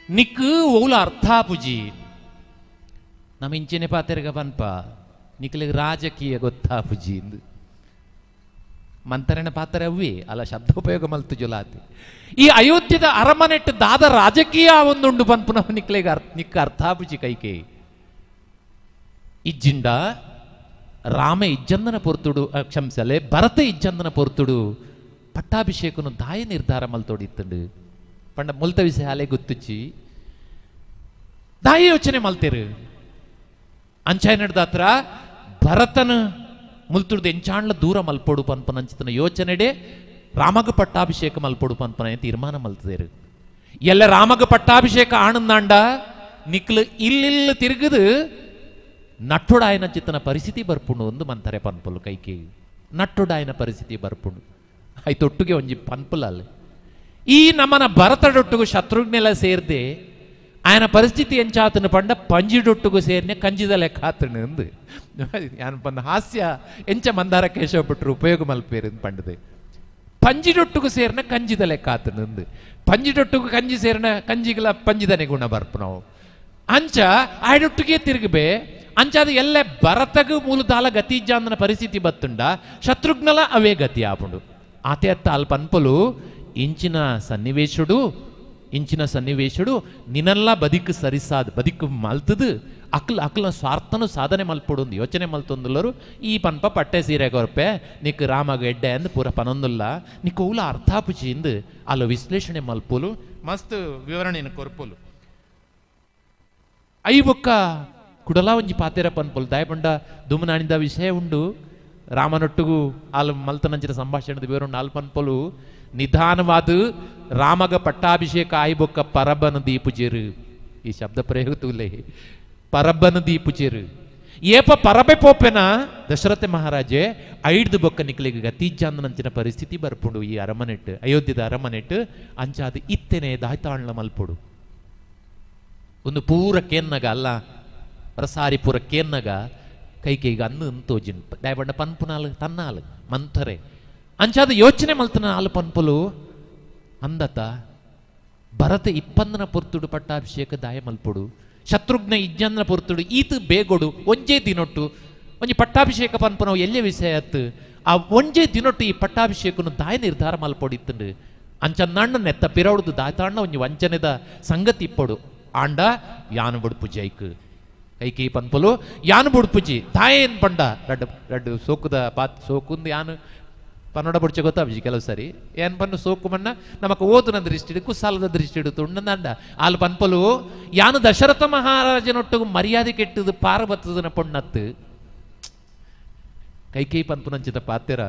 ನಿಕ್ ಓಲ ಅರ್ಥಾಪುಜಿ ನಮ್ಮ ಇಂಚಿನ ಪಾತೆರ್ಗ ಪನ್ಪ ನಿಕ್ಲಿಗೆ ರಾಜಕೀಯ ಗೊತ್ತಾಪುಜಿ ಇಂದು ಮಂತರಣ ಪಾತ್ರ ಅವ್ವಿ ಅಲ್ಲ ಶಬ್ದೋಪಯೋಗ ಮಲ್ತು ಜುಲಾತಿ ಈ ಅಯೋಧ್ಯದ ಅರಮನೆಟ್ಟು ದಾದ ರಾಜಕೀಯ ಒಂದುಂಡು ಪನ್ಪುನ ನಿಕ್ಲೆಗೆ ಅರ್ಥ ನಿಕ್ಕ ಅರ್ಥಾಪುಜಿ ಕೈಕೇ ಇಜ್ಜಿಂಡ ರಾಮ ಇಜ್ಜಂದನ ಪೊರ್ತುಡು ಕ್ಷಮಿಸಲೆ ಭರತ ಇಜ್ಜಂದನ ಪೊರ್ತುಡು ಪಟ್ಟಾಭಿಷೇಕನು ದಾಯ ನಿರ್ಧಾರ ಮಲ್ತೋಡಿತ್ತಂಡು ಪಂಡ ಮುಲ್ತ ವಿಷಯ ಅಲೆ ಗೊತ್ತುಚ್ಚಿ ದಾಯ ಯೋಚನೆ ಮಲ್ತೇರು ಅಂಚಾಯನಡ್ದಾತ್ರ ಭರತನ ಮುಲ್ತುಡ್ದು ಎಂಚಾಂಡ್ಲ ದೂರ ಮಲ್ಪೊಡು ಪನ್ಪನಂಚಿತನ ಯೋಚನೆಡೆ ರಾಮಗ ಪಟ್ಟಾಭಿಷೇಕ ಮಲ್ಪೊಡು ಪನ್ಪನ ತೀರ್ಮಾನ ಮಲ್ತದೇರು. ಎಲ್ಲ ರಾಮಗ ಪಟ್ಟಾಭಿಷೇಕ ಆಣಂದಾಂಡ ನಿಕ್ಲು ಇಲ್ಲಿಲ್ಲ ತಿರುಗದು ನಟ್ಟುಡಾಯನ ಚಿತ್ತನ ಪರಿಸ್ಥಿತಿ ಬರ್ಪುಂಡು ಒಂದು ಮಂತಾರೆ ಪನ್ಪುಲು ಕೈಕಿ ನಟ್ಟುಡಾಯನ ಪರಿಸ್ಥಿತಿ ಬರ್ಪುಂಡು ಆಯ್ತೊಟ್ಟಿಗೆ ಒಂಜಿ ಪನ್ಪುಲ ಅಲ್ಲ. ಈ ನಮ್ಮನ ಭರತಡೊಟ್ಟಿಗೂ ಶತ್ರುಘ್ನೆಲ್ಲ ಸೇರ್ದೆ ఆయన ಪರಿಸ್ಥಿತಿ ಎಂಚಾತನು ಪಂಡ ಪಂಜಿಡೊಟ್ಟುಗು ಸೇರ್ನೆ ಕಂಜಿದ ಲೆಕ್ಕ ಆತನು ಅಂದು ಪಂದ ಹಾಸ್ಯ ಎಂಚ ಮಂದಾರ ಕೇಶವ ಭಟ್ರು ಉಪಯೋಗ ಮಲ್ಪೇರು ಪಂಡದೆ ಪಂಜಿಡೊಟ್ಟುಗು ಸೇರ್ನ ಕಂಜಿದ ಲೆಕ್ಕ ಆತನು ಅಂದು ಪಂಜಿಡೊಟ್ಟುಗು ಕಂಜಿ ಸೇರ್ನ ಕಂಜಿಗಳ ಪಂಜಿದನೆ ಗುಣ ಬರ್ಪು ನಾವು ಅಂಚ ಆಯಡೊಟ್ಟಿಗೆ ತಿರುಗಬೆ ಅಂಚಾದ ಎಲ್ಲ ಭರತಗು ಮೂಲದಾಲ ಗತಿಜಾಂದನ ಪರಿಸ್ಥಿತಿ ಬತ್ತುಂಡ ಶತ್ರುಘ್ನಲ ಅವೇ ಗತಿ ಆಪುಂಡು. ಆತೆ ಅತ್ತ ಅಲ್ಪ ಅನ್ಪಲು ಇಂಚಿನ ಸನ್ನಿವೇಶುಡು ನಿನಲ್ಲ ಬದಿಕ್ ಸರಿಸಾದ ಬದಿಕ್ ಮಲ್ತದು ಅಕ್ಲ ಅಕ್ಲ ಸ್ವಾರ್ಥನು ಸಾಧನೆ ಮಲ್ಪೊಡು ಒಂದು ಯೋಚನೆ ಮಲ್ತೊಂದುಲ್ಲರು ಈ ಪನ್ಪ ಪಟ್ಟೆ ಸೀರೆ ಕೊರ್ಪೆ ನಿಕ್ ರಾಮಗ ಎಡ್ಡೆ ಅಂದ್ ಪೂರ ಪನೊಂದುಲ್ಲ ನಿಕ್ ಓಲ ಅರ್ಥಾಪುಚಿಂದು ಅಲ್ಲ ವಿಶ್ಲೇಷಣೆ ಮಲ್ಪುಲು ಮಸ್ತ್ ವಿವರಣೆಯನ್ನು ಕೊರ್ಪುಲು. I ಬೊಕ್ಕ ಕುಡಲ ಒಂಜಿ ಪಾತೆರ ಪನ್ಪುಲು ದಾಯಪಂಡ ದುಮನಾಣಿದ ವಿಷಯ ಉಂಡು ರಾಮನೊಟ್ಟುಗು ಆಲ್ ಮಲ್ತನಂಚಿನ ಸಂಭಾಷಣದ ವಿವರ ಆಲ್ ಪನ್ಪುಲು ನಿಧಾನವಾದ ರಾಮಗ ಪಟ್ಟಾಭಿಷೇಕ ಆಯ್ಬೊಕ್ಕ ಪರಬನ ದೀಪುಜೇರು ಈ ಶಬ್ದ ಪ್ರಯೋಗ ತೂಲೆ ಪರಬನ ದೀಪುಜೇರು ಏಪ ಪರಬೆ ಪೋಪೆನ ದಶರಥ ಮಹಾರಾಜೆ ಐಡ್ದು ಬೊಕ್ಕ ನಿಕ್ಲಿಗೆ ಗತಿಜಾಂದನಂಚಿನ ಪರಿಸ್ಥಿತಿ ಬರ್ಪುಂಡು ಈ ಅರಮನೆಟ್ಟು ಅಯೋಧ್ಯದ ಅರಮನೆಟ್ಟು ಅಂಚಾದ ಇತ್ತೆನೆ ದಾಯ್ತಾಣ್ಲ ಮಲ್ಪೊಡು ಒಂದು ಪೂರ ಕೇನ್ನಗ ಅಲ್ಲ ಪ್ರಸಾರಿ ಪೂರ ಕೇನ್ನಗ ಕೈ ಕೈಗೆ ಅನ್ನು ತೋಜಿನ್ ದಾಯಬಣ್ಣ ಪನ್ಪುನಾಲು ತನ್ನಾಲು ಮಂಥರೆ ಅಂಚಾದ ಯೋಚನೆ ಮಲ್ತನ ಆಲು ಪನ್ಪುಲು ಅಂದತ ಭರತ ಇಪ್ಪಂದನ ಪೊರ್ತುಡು ಪಟ್ಟಾಭಿಷೇಕ ದಾಯ ಮಲ್ಪೊಡು ಶತ್ರುಘ್ನ ಇಜ್ಜಂದನ ಪೊರ್ತುಡು ಈತ ಬೇಗೊಡು ಒಂಜೇ ದಿನೊಟ್ಟು ಒಂಜಿ ಪಟ್ಟಾಭಿಷೇಕ ಪನ್ಪುನವು ಎಲ್ಲೇ ವಿಷಯ ಅತ್ತು ಆ ಒಂಜೇ ದಿನೊಟ್ಟು ಈ ಪಟ್ಟಾಭಿಷೇಕನು ದಾಯ ನಿರ್ಧಾರ ಮಲ್ಪೊಡಿತ್ತಂಡು ಅಂಚ ನಣ್ಣ ನೆತ್ತ ಪಿರೌಡ್ದು ದಾಯ್ತಾಣ್ಣ ಒಂಜಿ ವಂಚನೆದ ಸಂಗತಿ ಇಪ್ಪೊಡು ಆಂಡ ಯಾನು ಬುಡ್ಪು ಜೈಕ್ ಕೈಕಿ ಪನ್ಪುಲು ಯಾನು ಬುಡ್ಪುಜಿ ತಾಯೇನ್ ಪಂಡ ರಡ್ಡು ರಡ್ಡು ಸೋಕುದ ಪಾತ್ ಸೋಕುಂದು ಯಾನು ಪನ್ನಡ ಬುಡ್ಚೆ ಗೊತ್ತಾಬ್ಜಿ ಕೆಲವು ಸರಿ ಏನ್ ಪನ್ನು ಸೋಕು ಮನ್ನ ನಮಕ್ ಓದುನ ದೃಷ್ಟಿ ಕುಸಾಲದ ದೃಷ್ಟಿ ತುಂಡಂದ ಆಲ್ ಪನ್ಪಲು ಯಾನು ದಶರಥ ಮಹಾರಾಜನೊಟ್ಟಿಗೆ ಮರ್ಯಾದೆ ಕೆಟ್ಟದು ಪಾರಬತ್ತದನ ಪೊಣ್ಣತ್ತು ಕೈಕೈ ಪನ್ಪುನಂಚಿತ ಪಾತೆರ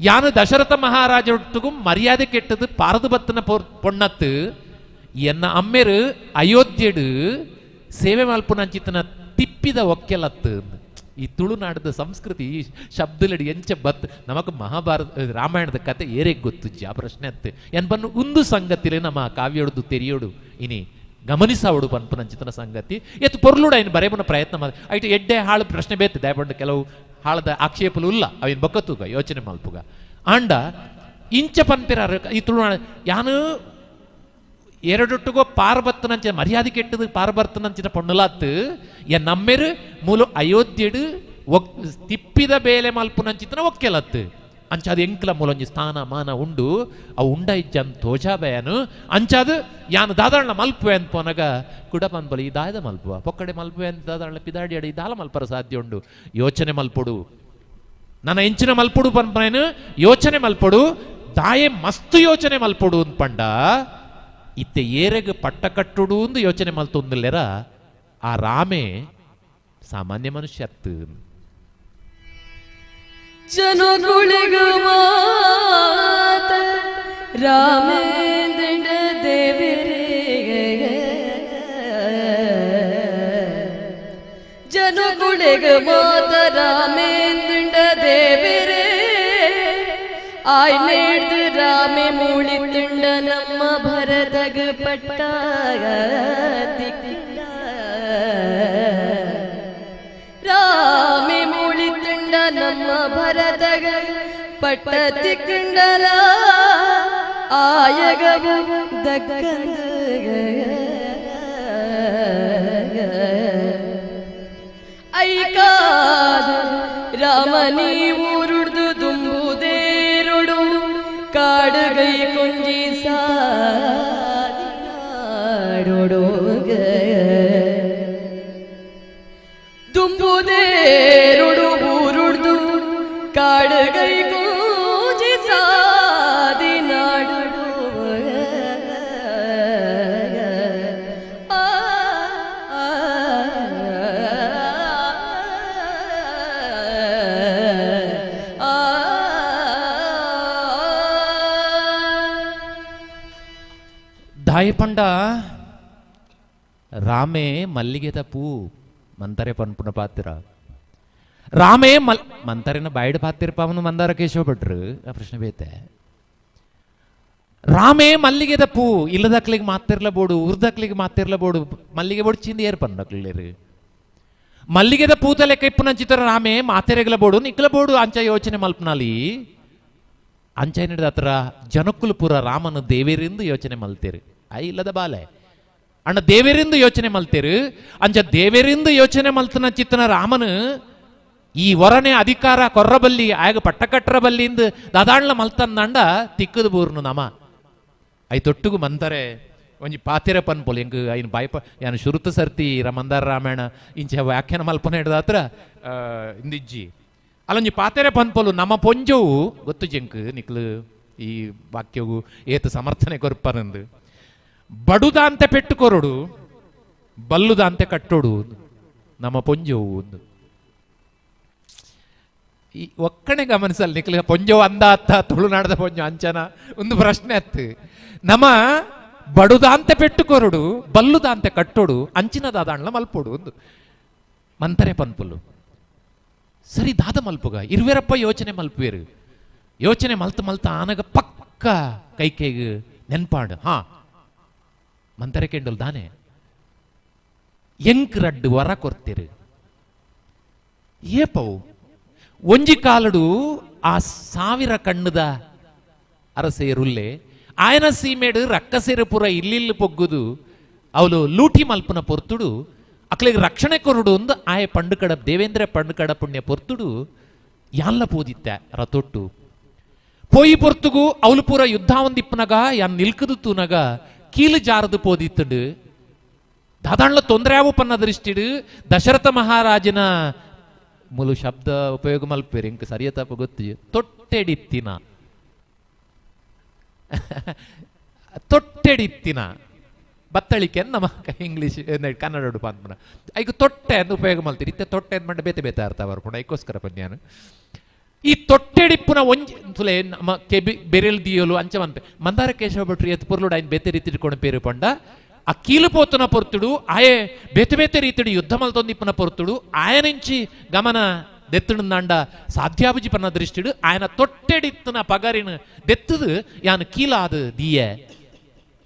ಯಾನು ದಶರಥ ಮಹಾರಾಜನೊಟ್ಟಿಗೂ ಮರ್ಯಾದೆ ಕೆಟ್ಟದು ಪಾರದು ಬತ್ತನ ಪೊಣ್ಣತ್ತು ಎನ್ನ ಅಮ್ಮೆರು ಅಯೋಧ್ಯೆಡು ಸೇವೆ ಮಲ್ಪುನಂಚಿತನ ತಿಪ್ಪಿದ ಒಕ್ಕೆಲತ್ತು. ಈ ತುಳುನಾಡದ ಸಂಸ್ಕೃತಿ ಈ ಶಬ್ದಲಡಿ ಎಂಚ ಬತ್ ನಮಕ್ ಮಹಾಭಾರತ ರಾಮಾಯಣದ ಕತೆ ಏರೆಗ್ ಗೊತ್ತುಜ್ಜಿ ಆ ಪ್ರಶ್ನೆ ಅತ್ತು ಎನ್ ಬನ್ನು ಒಂದು ಸಂಗತಿಲೆ ನಮ್ಮ ಕಾವ್ಯೋಡ್ದು ತೆರಿಯೋಡು ಇನಿ ಗಮನಿಸಾವಡು ಪನ್ಪುನಂಚಿತನ ಸಂಗತಿ ಎತ್ತು ಪೊರ್ಲುಡ ಇನ್ನು ಬರೆಯಬನ ಪ್ರಯತ್ನ ಮಾಡ ಐಟು ಎಡ್ಡೆ ಹಾಳು ಪ್ರಶ್ನೆ ಬೇತು ದಯಪಂಡು ಕೆಲವು ಹಾಳದ ಆಕ್ಷೇಪಲು ಇಲ್ಲ ಅವಿನ ಬೊಕ್ಕತುಗ ಯೋಚನೆ ಮಲ್ಪುಗ ಆಂಡ ಇಂಚ ಪನ್ಪಿರ ಈ ತುಳುನಾಡ ಯಾನು ಎರಡೊಟ್ಟಿಗೋ ಪಾರ್ಬತ್ತನಂಚಿನ ಮರ್ಯಾದೆ ಕೆಟ್ಟದು ಪಾರ್ಬರ್ತನಂಚಿನ ಪೊಣ್ಣುಲಾತ್ ಎನ್ ನಮ್ಮೆರು ಮೂಲು ಅಯೋಧ್ಯೆಡು ಒಕ್ ತಿಪ್ಪಿದ ಬೇಲೆ ಮಲ್ಪುನಂಚಿತನ ಒಕ್ಕೆಲತ್ತು ಅಂಚಾದ ಎಂಕ್ಲ ಮೂಲೊಂಜಿ ಸ್ಥಾನ ಮಾನ ಉಂಡು ಅವು ಉಂಡ ಇಜ್ಜನ್ ತೋಜಾಬೆಯನು ಅಂಚಾದ ಯಾನು ದಾದಾಳ್ನ ಮಲ್ಪುವೆ ಅಂತ ಪೋನಗ ಕುಡ ಪನ್ಪಲು ಈ ದಾಯದ ಮಲ್ಪುವ ಪೊಕ್ಕಡೆ ಮಲ್ಪುವೆ ಅಂತ ದಾದಾಳ್ನ ಪಿದಾಡಿ ಅಡಿ ದಾಲ ಮಲ್ಪರ ಸಾಧ್ಯ ಉಂಡು ಯೋಚನೆ ಮಲ್ಪೊಡು ನನ್ನ ಎಂಚಿನ ಮಲ್ಪೊಡು ಪನ್ಪನೇನು ಯೋಚನೆ ಮಲ್ಪೊಡು ದಾಯೆ ಮಸ್ತು ಯೋಚನೆ ಮಲ್ಪೊಡು ಅಂತ ಪಂಡ ಇತ್ತೆ ಏರೆಗ್ ಪಟ್ಟ ಕಟ್ಟುಡು ಒಂದು ಯೋಚನೆ ಮಲ್ತೊಂದುಲ್ಲೆರ ಆ ರಾಮೆ ಸಾಮಾನ್ಯ ಮನುಷ್ಯ ಅತ್ತು. ಜನಕುಳಿಗು ಮಾತ ರಾಮೇಂದ್ರ ದೇವರಿಗೆ ಜನಕುಳಿಗು ಮಾತ ರಾಮೇಂದ್ರ ದೇವರೇ ಆಯ್ ನೇಡ್ದು ರಾಮೆ ಮೂಳಿ ತುಂಡ ನಮ್ಮ ಭರತಗ ಪಟ್ಟ ತಿಕ್ಕಿಲ್ಲ ರಾಮೆ ಮೂಳಿ ತುಂಡ ನಮ್ಮ ಭರತಗ ಪಟ್ಟ ತಿಕ್ಕಂಡಲ ಆಯಗವು ದಕ್ಕಂದ ಐಕಾದ ರಾಮನಿ ಊರುಡ್ದು ದುಂಬುದೇರುಡು ಕಾಡುಗೈ ಕೊಂಜಿ ಸಾಡೋಡೋಗ ದುಂಬುದೇರುಡು ಊರುಡ್ದು ಕಾಡುಗೈ ಕೊಂಜಿ ಸಾದಿನಾಡೋಡು. ದಾಯಪಂಡ ರಾಮೇ ಮಲ್ಲಿಗೆದ ಪೂ ಮಂತಾರೆ ಪನ್ಪುನ ಪಾತ್ರ ರಾಮೇ ಮಂತರಿನ ಬಾಯಿಡ್ ಪಾತಿರ ಪಾವನು ಮಂದಾರ ಕೇಶವ ಭಟ್ರು ಆ ಪ್ರಶ್ನೆ ಬೇತೆ. ರಾಮೇ ಮಲ್ಲಿಗೆದ ಪೂ ಇಲ್ಲದಕ್ಲಿಗೆ ಮಾತಿರ್ಲ ಬೋಡು ಉರ್ದಕ್ಲಿಗೆ ಮಾತಿರ್ಲ ಬೋಡು ಮಲ್ಲಿಗೆ ಬೊಡ್ಚಿಂದ ಏರ್ ಪನ್ನಕ್ಲೇರು ಮಲ್ಲಿಗೆದ ಪೂತ ಲೆಕ್ಕ ಇಪ್ಪುನಂಚಿತರ ರಾಮೇ ಮಾತೆರೆಗಲ ಬೋಡು ನಿಕ್ಲ ಬೋಡು ಅಂಚ ಯೋಚನೆ ಮಲ್ಪನಾಲಿ ಅಂಚ ಏನಿಡ್ದ ಹತ್ರ ಜನಕ್ಕುಲು ಪೂರ ರಾಮನ ದೇವೇರಿಂದ ಯೋಚನೆ ಮಲ್ತೇರು I ಇಲ್ಲದ ಬಾಲೆ ಅಣ್ಣ ದೇವೇರಿಂದ ಯೋಚನೆ ಮಲ್ತೇರು ಅಂಚ ದೇವೇರಿಂದ ಯೋಚನೆ ಮಲ್ತನ ಚಿತ್ತನ ರಾಮನು ಈ ವರನೆ ಅಧಿಕಾರ ಕೊರ್ರಬಲ್ಲಿ ಆಗ ಪಟ್ಟಕಟ್ಟರ ಬಲ್ಲಿಂದ ದಾದಾಣ್ಲ ಮಲ್ತಂದಂಡ ತಿಕ್ಕದ ಬೂರ್ನು ನಮ I ತೊಟ್ಟುಗು ಮಂತಾರೆ ಒಂಜಿ ಪಾತಿರ ಪನ್ಪೊಲು ಎಂಕ್ ಐನ್ ಬಾಯ್ಪ ಯಾನ್ ಶುರುತ ಸರ್ತಿ ಮಂದಾರ ರಾಮಾಯಣ ಇಂಚ ವ್ಯಾಖ್ಯಾನ ಮಲ್ಪನ ಹಿಡ್ದಾತ್ರ ಇಂದಿಜ್ಜಿ ಅಲ್ಲೊಂಜಿ ಪಾತೆರೆ ಪನ್ಪೊಲು ನಮ್ಮ ಪೊಂಜವು ಗೊತ್ತು ಜಂಕ್ ನಿಕ್ಲು ಈ ವಾಕ್ಯವು ಏತ ಸಮರ್ಥನೆ ಕೊರ್ಪನಂದು ಬಡುದಾಂತೆ ಪೆಟ್ಟುಕೊರಡು ಬಲ್ಲುದಾಂತೆ ಕಟ್ಟೋಡು ನಮ್ಮ ಪೊಂಜವು ಒಂದು ಈ ಒಕ್ಕಣೆ ಗಮನಿಸಲ್ಲ ನಿಕ್ಲು ಪೊಂಜವು ಅಂದ ಅತ್ತ ತುಳುನಾಡದ ಪೊಂಜು ಅಂಚನ ಒಂದು ಪ್ರಶ್ನೆ ಅತ್ತು ನಮ್ಮ ಬಡುದಾಂತೆ ಪೆಟ್ಟುಕೊರಡು ಬಲ್ಲುದಾಂತೆ ಕಟ್ಟೋಡು ಅಂಚಿನ ದಾದಾಣ್ಲ ಮಲ್ಪೊಡು ಒಂದು ಮಂತರೆ ಪನ್ಪುಲು ಸರಿ ದಾದ ಮಲ್ಪುಗ ಇರುವೆರಪ್ಪ ಯೋಚನೆ ಮಲ್ಪುವೇರು ಯೋಚನೆ ಮಲ್ತ ಮಲ್ತ ಆನಗ ಪಕ್ಕ ಕೈಕೈಗೆ ನೆನ್ಪಾಡು ಹಾ ಮಂತರೆ ಕೆಂಡಲ್ ದಾನೆ ಎಂಕ್ ರಡ್ಡು ವರ ಕೊರ್ತಿರು ಏಪವು ಒಂಜಿ ಕಾಲಡು ಆ ಸಾವಿರ ಕಣ್ಣುದ ಅರಸೇರುಲ್ಲೆ ಆಯನ ಸೀಮೆಡು ರಕ್ಕಸೇರು ಪುರ ಇಲ್ಲಿಲ್ಲು ಪೊಗ್ಗುದು ಅವಳು ಲೂಟಿ ಮಲ್ಪನ ಪೊರ್ತುಡು ಅಕ್ಲಿಗೆ ರಕ್ಷಣೆ ಕೊರಡು ಒಂದು ಆಯ ಪಂಡುಕಡ ದೇವೇಂದ್ರ ಪಂಡುಕಡ ಪುಣ್ಯ ಪೊರ್ತುಡು ಯಾನ್ಲ ಪೋದಿತ್ತ ರಥೊಟ್ಟು ಪೋಯಿ ಪೊರ್ತುಗು ಅವಳು ಪೂರ ಯುದ್ಧ ಒಂದಿಪ್ಪನಗ ಯಾನ್ ನಿಲ್ಕದು ತೂನಗ ಕೀಲು ಜಾರದು ಪೋದಿತ್ತಡು ದಾದಾಣ್ಲ ತೊಂದರೆ ಆವು ಪನ್ನ ದೃಷ್ಟಿಡು ದಶರಥ ಮಹಾರಾಜನ ಮುಲು ಶಬ್ದ ಉಪಯೋಗ ಮಲ್ಪೇರಿ ಇಂಕ ಸರಿಯ ತಪ್ಪ ಗೊತ್ತು ತೊಟ್ಟೆಡಿತ್ತಿನ ತೊಟ್ಟೆಡಿತ್ತಿನ ಬತ್ತಳಿಕೆ ನಮ್ಮ ಇಂಗ್ಲೀಷ್ ಕನ್ನಡ ಉಡುಪ ಅಂದ್ಮನ ಐಕ ತೊಟ್ಟೆ ಅಂದ್ ಉಪಯೋಗ ಮಲ್ತೀರಿ ಇತ್ತೆ ತೊಟ್ಟೆ ಅಂದ್ಮಂಡ ಬೇತೆ ಬೇತೆ ಅರ್ಥ ಬರ್ಪುಂಡು ಐಕೋಸ್ಕರ ಪನ್ಯಾನು ಈ ತೊಟ್ಟೆಡಿಪ್ಪುನ ಒಂಜಿ ತುಲೆ ನಮ್ಮ ಕೆಬಿ ಬೆರೆಲ್ ದಿಯೋಲು ಅಂಚ ಮನ್ಪೆ ಮಂದಾರ ಕೇಶವ ಭಟ್ರು ಎತ್ ಪೊರ್ಲುಡು ಐನ್ ಬೇತೆ ರೀತಿ ಇಟ್ಕೊಂಡು ಪೇರು ಪಂಡ ಆ ಕೀಲು ಪೋತುನ ಪೊರ್ತುಡು ಆಯೆ ಬೇತೆ ಬೇತೆ ರೀತಿಡು ಯುದ್ಧ ಮಲ್ತೊಂದಿಪ್ಪುನ ಪೊರ್ತುಡು ಆಯನಿಂಚಿ ಗಮನ ದೆತ್ತುಂಡ ಸಾಧ್ಯಾಬುಜಿ ಪನ್ನ ದೃಷ್ಟಿಡು ಆಯನ ತೊಟ್ಟೆಡಿತ್ತನ ಪಗರಿನ ದೆತ್ತದು ಯಾನು ಕೀಲಾದ ದಿಯೆ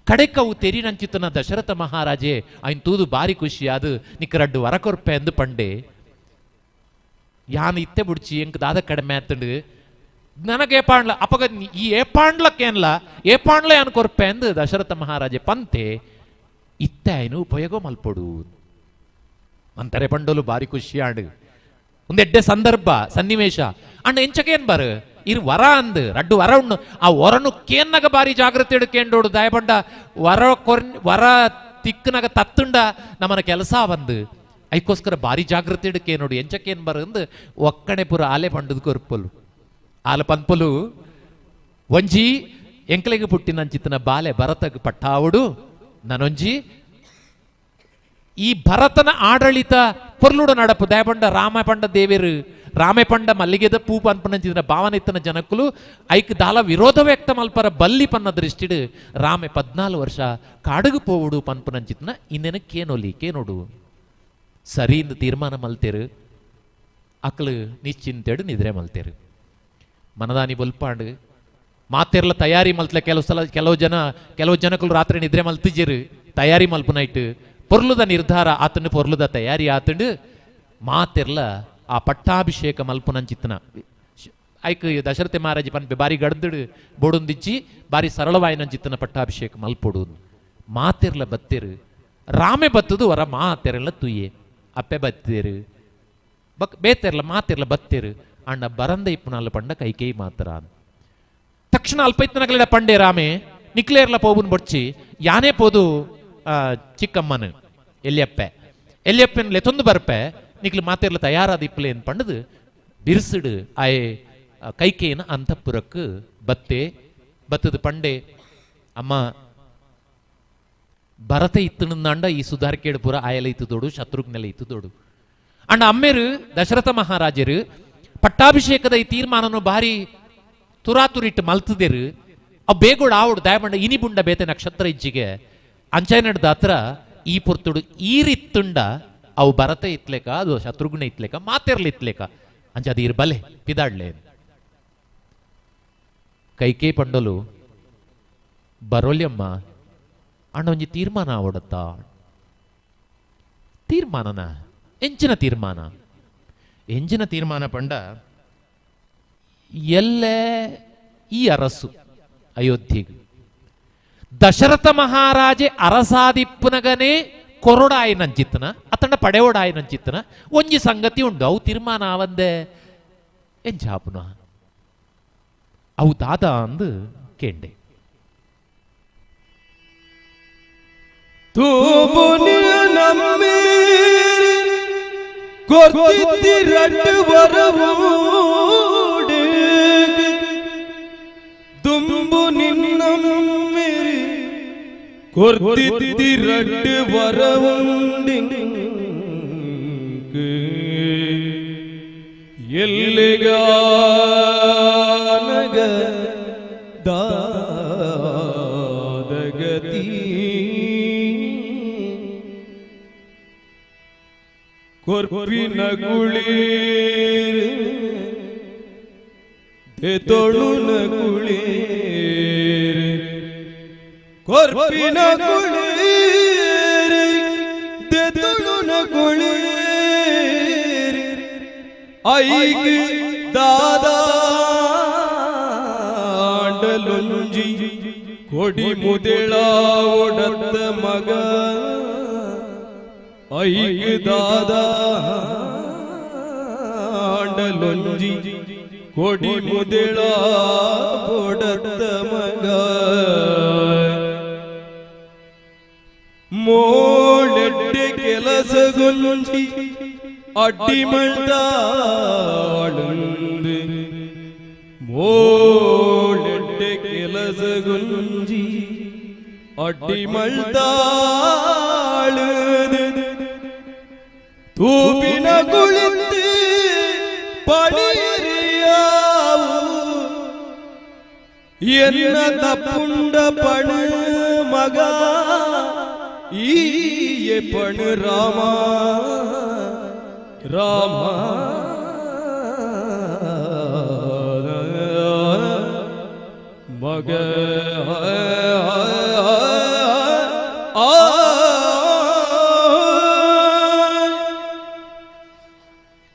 ಕಡೆಕವು ತೆರಿನಂಚಿತನ ದಶರಥ ಮಹಾರಾಜೆ ಐನ್ ತೂದು ಬಾರಿ ಖುಷಿ ಅದು ನಿಕ್ಕರಡ್ಡು ವರಕೊರ್ಪೆ ಅಂದು ಪಂಡೆ ಯಾನ್ ಇತ್ತೆ ಬುಡ್ಚಿ ಎಂಕ್ ದಾದ ಕಡಿಮೆ ಆತಂಡು ನನಗೆ ಏಪಾಂಡ್ಲ ಅಪಗ ಈ ಏಪಾಂಡ್ಲಕ್ಕೇನ್ಲ ಏಪಾಂಡ್ಲ ಯಾನ್ ಕೊರ್ಪೆ ಅಂದು ದಶರಥ ಮಹಾರಾಜೆ ಪಂತೆ ಇತ್ತೆ ಐನು ಉಪಯೋಗ ಮಲ್ಪೊಡು ಅಂತಾರೆ ಪಂಡೋಲು ಬಾರಿ ಖುಷಿ ಆಡು ಒಂದೆಡ್ಡೆ ಸಂದರ್ಭ ಸನ್ನಿವೇಶ ಅಣ್ಣ ಎಂಚಕೇನ್ ಬಾರು ಇರು ವರ ಅಂದು ರಡ್ಡು ವರ ಉಣ್ಣು ಆ ವರನು ಕೇನ್ನಗ ಬಾರಿ ಜಾಗ್ರತೆ ಹಿಡ್ಕೇಂಡೋಡು ದಯಪಂಡ ವರ ಕೊರ್ ವರ ತಿಕ್ಕನಾಗ ತತ್ತುಂಡ ನಮ್ಮನ ಕೆಲಸ ಬಂದು ಐಕೋಸ್ಕರ ಬಾರಿ ಜಾಗ್ರತೆ ಹಿಡ್ಕೇನೋಡು ಎಂಚಕೇನ್ ಬಾರು ಅಂದು ಒಕ್ಕಣೆ ಪುರ ಆಲೆ ಪಂಡದ ಕೊರ್ಪಲು ಆಲೆ ಪನ್ಪಲು ಒಂಜಿ ಎಂಕಲೆಗೆ ಪುಟ್ಟಿನಂಚಿತನ ಬಾಲೆ ಭರತಗ್ ಪಟ್ಟಾವುಡು ನಾನೊಂಜಿ ಈ ಭರತನ ಆಡಳಿತ ಪೊರ್ಲುಡು ನಡಪು ದಯಪಂಡ ರಾಮಪಂಡ ದೇವೇರು ರಾಮೆಪಂಡ ಮಲ್ಲಿಗೆದ ಪೂ ಪನ್ಪನಂಚಿನ ಭಾವನೆ ಇತ್ತನ ಜನಕ್ಕಲು ಐಕ್ ದಾಲ ವಿರೋಧ ವ್ಯಕ್ತ ಮಲ್ಪರ ಬಲ್ಲಿ ಪನ್ನ ದೃಷ್ಟಿಡು ರಾಮೆ 14 ವರ್ಷ ಕಾಡುಗು ಪೋವುಡು ಪನ್ಪನಂಚಿತನ ಇನ್ನೇನು ಕೇನೊಲಿ ಕೇನೋಡು ಸರಿ ಇಂದು ತೀರ್ಮಾನ ಮಲ್ತೇರು ಅಕ್ಲು ನಿಶ್ಚಿಂತೆಡು ನಿದ್ರೆ ಮಲ್ತೇರು ಮನದಾನಿ ಬೊಲ್ಪಾಂಡು ಮಾತೆರ್ಲ ತಯಾರಿ ಮಲ್ತಲೆ ಕೆಲವು ಸಲ ಕೆಲವು ಜನಕ್ಕಲು ರಾತ್ರಿ ನಿದ್ರೆ ಮಲ್ತಿಜರು ತಯಾರಿ ಮಲ್ಪನೈಟ್ ಪೊರ್ಲುದ ನಿರ್ಧಾರ ಆತಂಡು ಪೊರ್ಲುದ ತಯಾರಿ ಆತಂಡು ಮಾತೆರ್ಲ ಆ ಪಟ್ಟಾಭಿಷೇಕ ಮಲ್ಪುನಂಚಿತ್ತನ ಐಕ್ ದಶರಥ ಮಹಾರಾಜ ಪನ್ಪೆ ಬಾರಿ ಗಡ್ದಡು ಬೋಡುಂದಿಚ್ಚಿ ಬಾರಿ ಸರಳವಾಯಿನಂಚಿತ್ತನ ಪಟ್ಟಾಭಿಷೇಕ ಮಲ್ಪೊಡು ಮಾತೆರ್ಲ ಬತ್ತೇರು ರಾಮೆ ಬತ್ತದು ವರ ಮಾತೆರೆಲ್ಲ ತುಯ್ಯೆ ಅಪ್ಪೆ ಬತ್ತೇರು ಬಕ್ ಬೇತೆರ್ಲ ಮಾತೆರ್ಲ ಬತ್ತೇರು ಅಣ್ಣ ಬರಂದ ಇಪ್ಪುನಲ್ಲ ಪಂಡ ಕೈಕೇಯಿ ಮಾತ್ರ ತಕ್ಷಣ ಅಲ್ಪೈತನಗಲಿಡ ಪಂಡೆ ರಾಮೆ ನಿಕ್ಲೇರ್ಲ ಪೋಬುನ್ ಬೊಡ್ಚಿ ಯಾನೇ ಪೋದು ಚಿಕ್ಕಮ್ಮನು ಎಲ್ಲಿಯಪ್ಪೆ ಎಲ್ಲಿಯಪ್ಪನ ಲೆತೊಂದು ಬರ್ಪೆ ನಿಕ್ಲು ಮಾತೆರ್ಲ ತಯಾರಾದ ಇಪ್ಪಲೆ ಏನ್ ಪಂಡದು ಬಿರ್ಸಿಡು ಆಯೆ ಕೈಕೇನ ಅಂತಃಪುರಕ್ಕೆ ಬತ್ತೆ ಬತ್ತದ ಪಂಡೆ ಅಮ್ಮ ಭರತ ಇತ್ತನಂದ ಈ ಸುಧಾರ್ಕೇಡು ಪುರ ಆಯಲ ಇತ್ತದೋಡು ಶತ್ರುಘ್ನೆಲ ಇತ್ತದೋಡು ಅಂಡ ಅಮ್ಮೇರು ದಶರಥ ಮಹಾರಾಜರು ಪಟ್ಟಾಭಿಷೇಕದ ಈ ತೀರ್ಮಾನನು ಭಾರಿ ತುರಾತುರಿಟ್ಟು ಮಲ್ತದೇರು ಅವ್ ಬೇಗೋಡು ಆವಡು ದಯಮಂಡ ಇನಿ ಬುಂಡ ಬೇತೆ ನಕ್ಷತ್ರ ಇಜ್ಜಿಗೆ ಅಂಚೈನಡ್ ದಾತ್ರ ಈ ಪೊರ್ತುಡು ಈರಿತ್ತುಂಡ ಅವು ಭರತ ಇತ್ಲೇಕ ಅದು ಶತ್ರುಘ್ನ ಇತ್ಲೇಕ ಮಾತೆರ್ಲಿ ಇತ್ಲೇಕ ಅಂಚ ಅದು ಈರ್ ಬಲೆ ಪಿದಾಡ್ಲೆ. ಕೈಕೇ ಪಂಡಲು ಬರೋಲ್ಯಮ್ಮ ಅಣ್ಣ ಒಂಜಿ ತೀರ್ಮಾನ ಆವಡತ್ತ. ತೀರ್ಮಾನನ ಎಂಚಿನ ತೀರ್ಮಾನ? ಎಂಚಿನ ತೀರ್ಮಾನ ಪಂಡ ಎಲ್ಲೆ ಈ ಅರಸು ಅಯೋಧ್ಯೆಗೆ ದಶರಥ ಮಹಾರಾಜೆ ಅರಸಾದಿಪ್ಪುನಗನೇ ಕೊರೊಡಾಯಿನಂಚಿತ್ತನ ಅತಂಡ ಪಡೆಯೋಡಾಯಿನಂಚಿತ್ತನ ಒಂಜಿ ಸಂಗತಿ ಉಂಡು. ಅವು ತೀರ್ಮಾನ ಆವಂದೆ ಎಂಚಾಪುನ ಅವು ದಾದ ಅಂದು ಕೇಂಡೆ. ದುಂಬು ನಿನ್ನಮ್ಮಿರಿ ಕೊರ್ತಿದ್ದಿರಟ್ಟು ವರವುಂಡಿಂಗ್ ಎಲ್ಲಿಗಾನಗ ದಾದಗತಿ ಕೊರ್ಪಿನ ಗುಳೀರ್ ತೊಳುನ ಕುಳೀರ್ ಕೊರ್ಪಿನ ಕುಳೀರ್ ತೊಳುನ ಕುಳೀರ್ ಐಗ್ ದಾದಾಂಡಲುಂಜಿ ಕೊಡಿ ಮುದೆಳ ಒಡತ್ತ ಮಗ ಐಗ್ ದಾದಾಂಡಲುಂಜಿ ಕೊಡಿ ಮುದೆಳ ಒಡತ್ತ ಮಗ ಮೋಳೆಡ್ಡೆ ಕೆಲಸಗುಂಜಿ ಅಡ್ಡಿ ಮಳ್ದಾಳುಂದು ಮೋಳೆಡ್ಡೆ ಕೆಲಸಗುಂಜಿ ಅಡ್ಡಿ ಮಳ್ದಾಳುದು ತೂಪಿನ ಕುಳಿತು ಪಡಿಯರಿಯಾವು ಎನ್ನ ತಪ್ಪುಂಡ ಪಣು ಮಗ ಈಯೆ ಪಣು ರಾಮ ರಾಮ ಮಗ ಆ.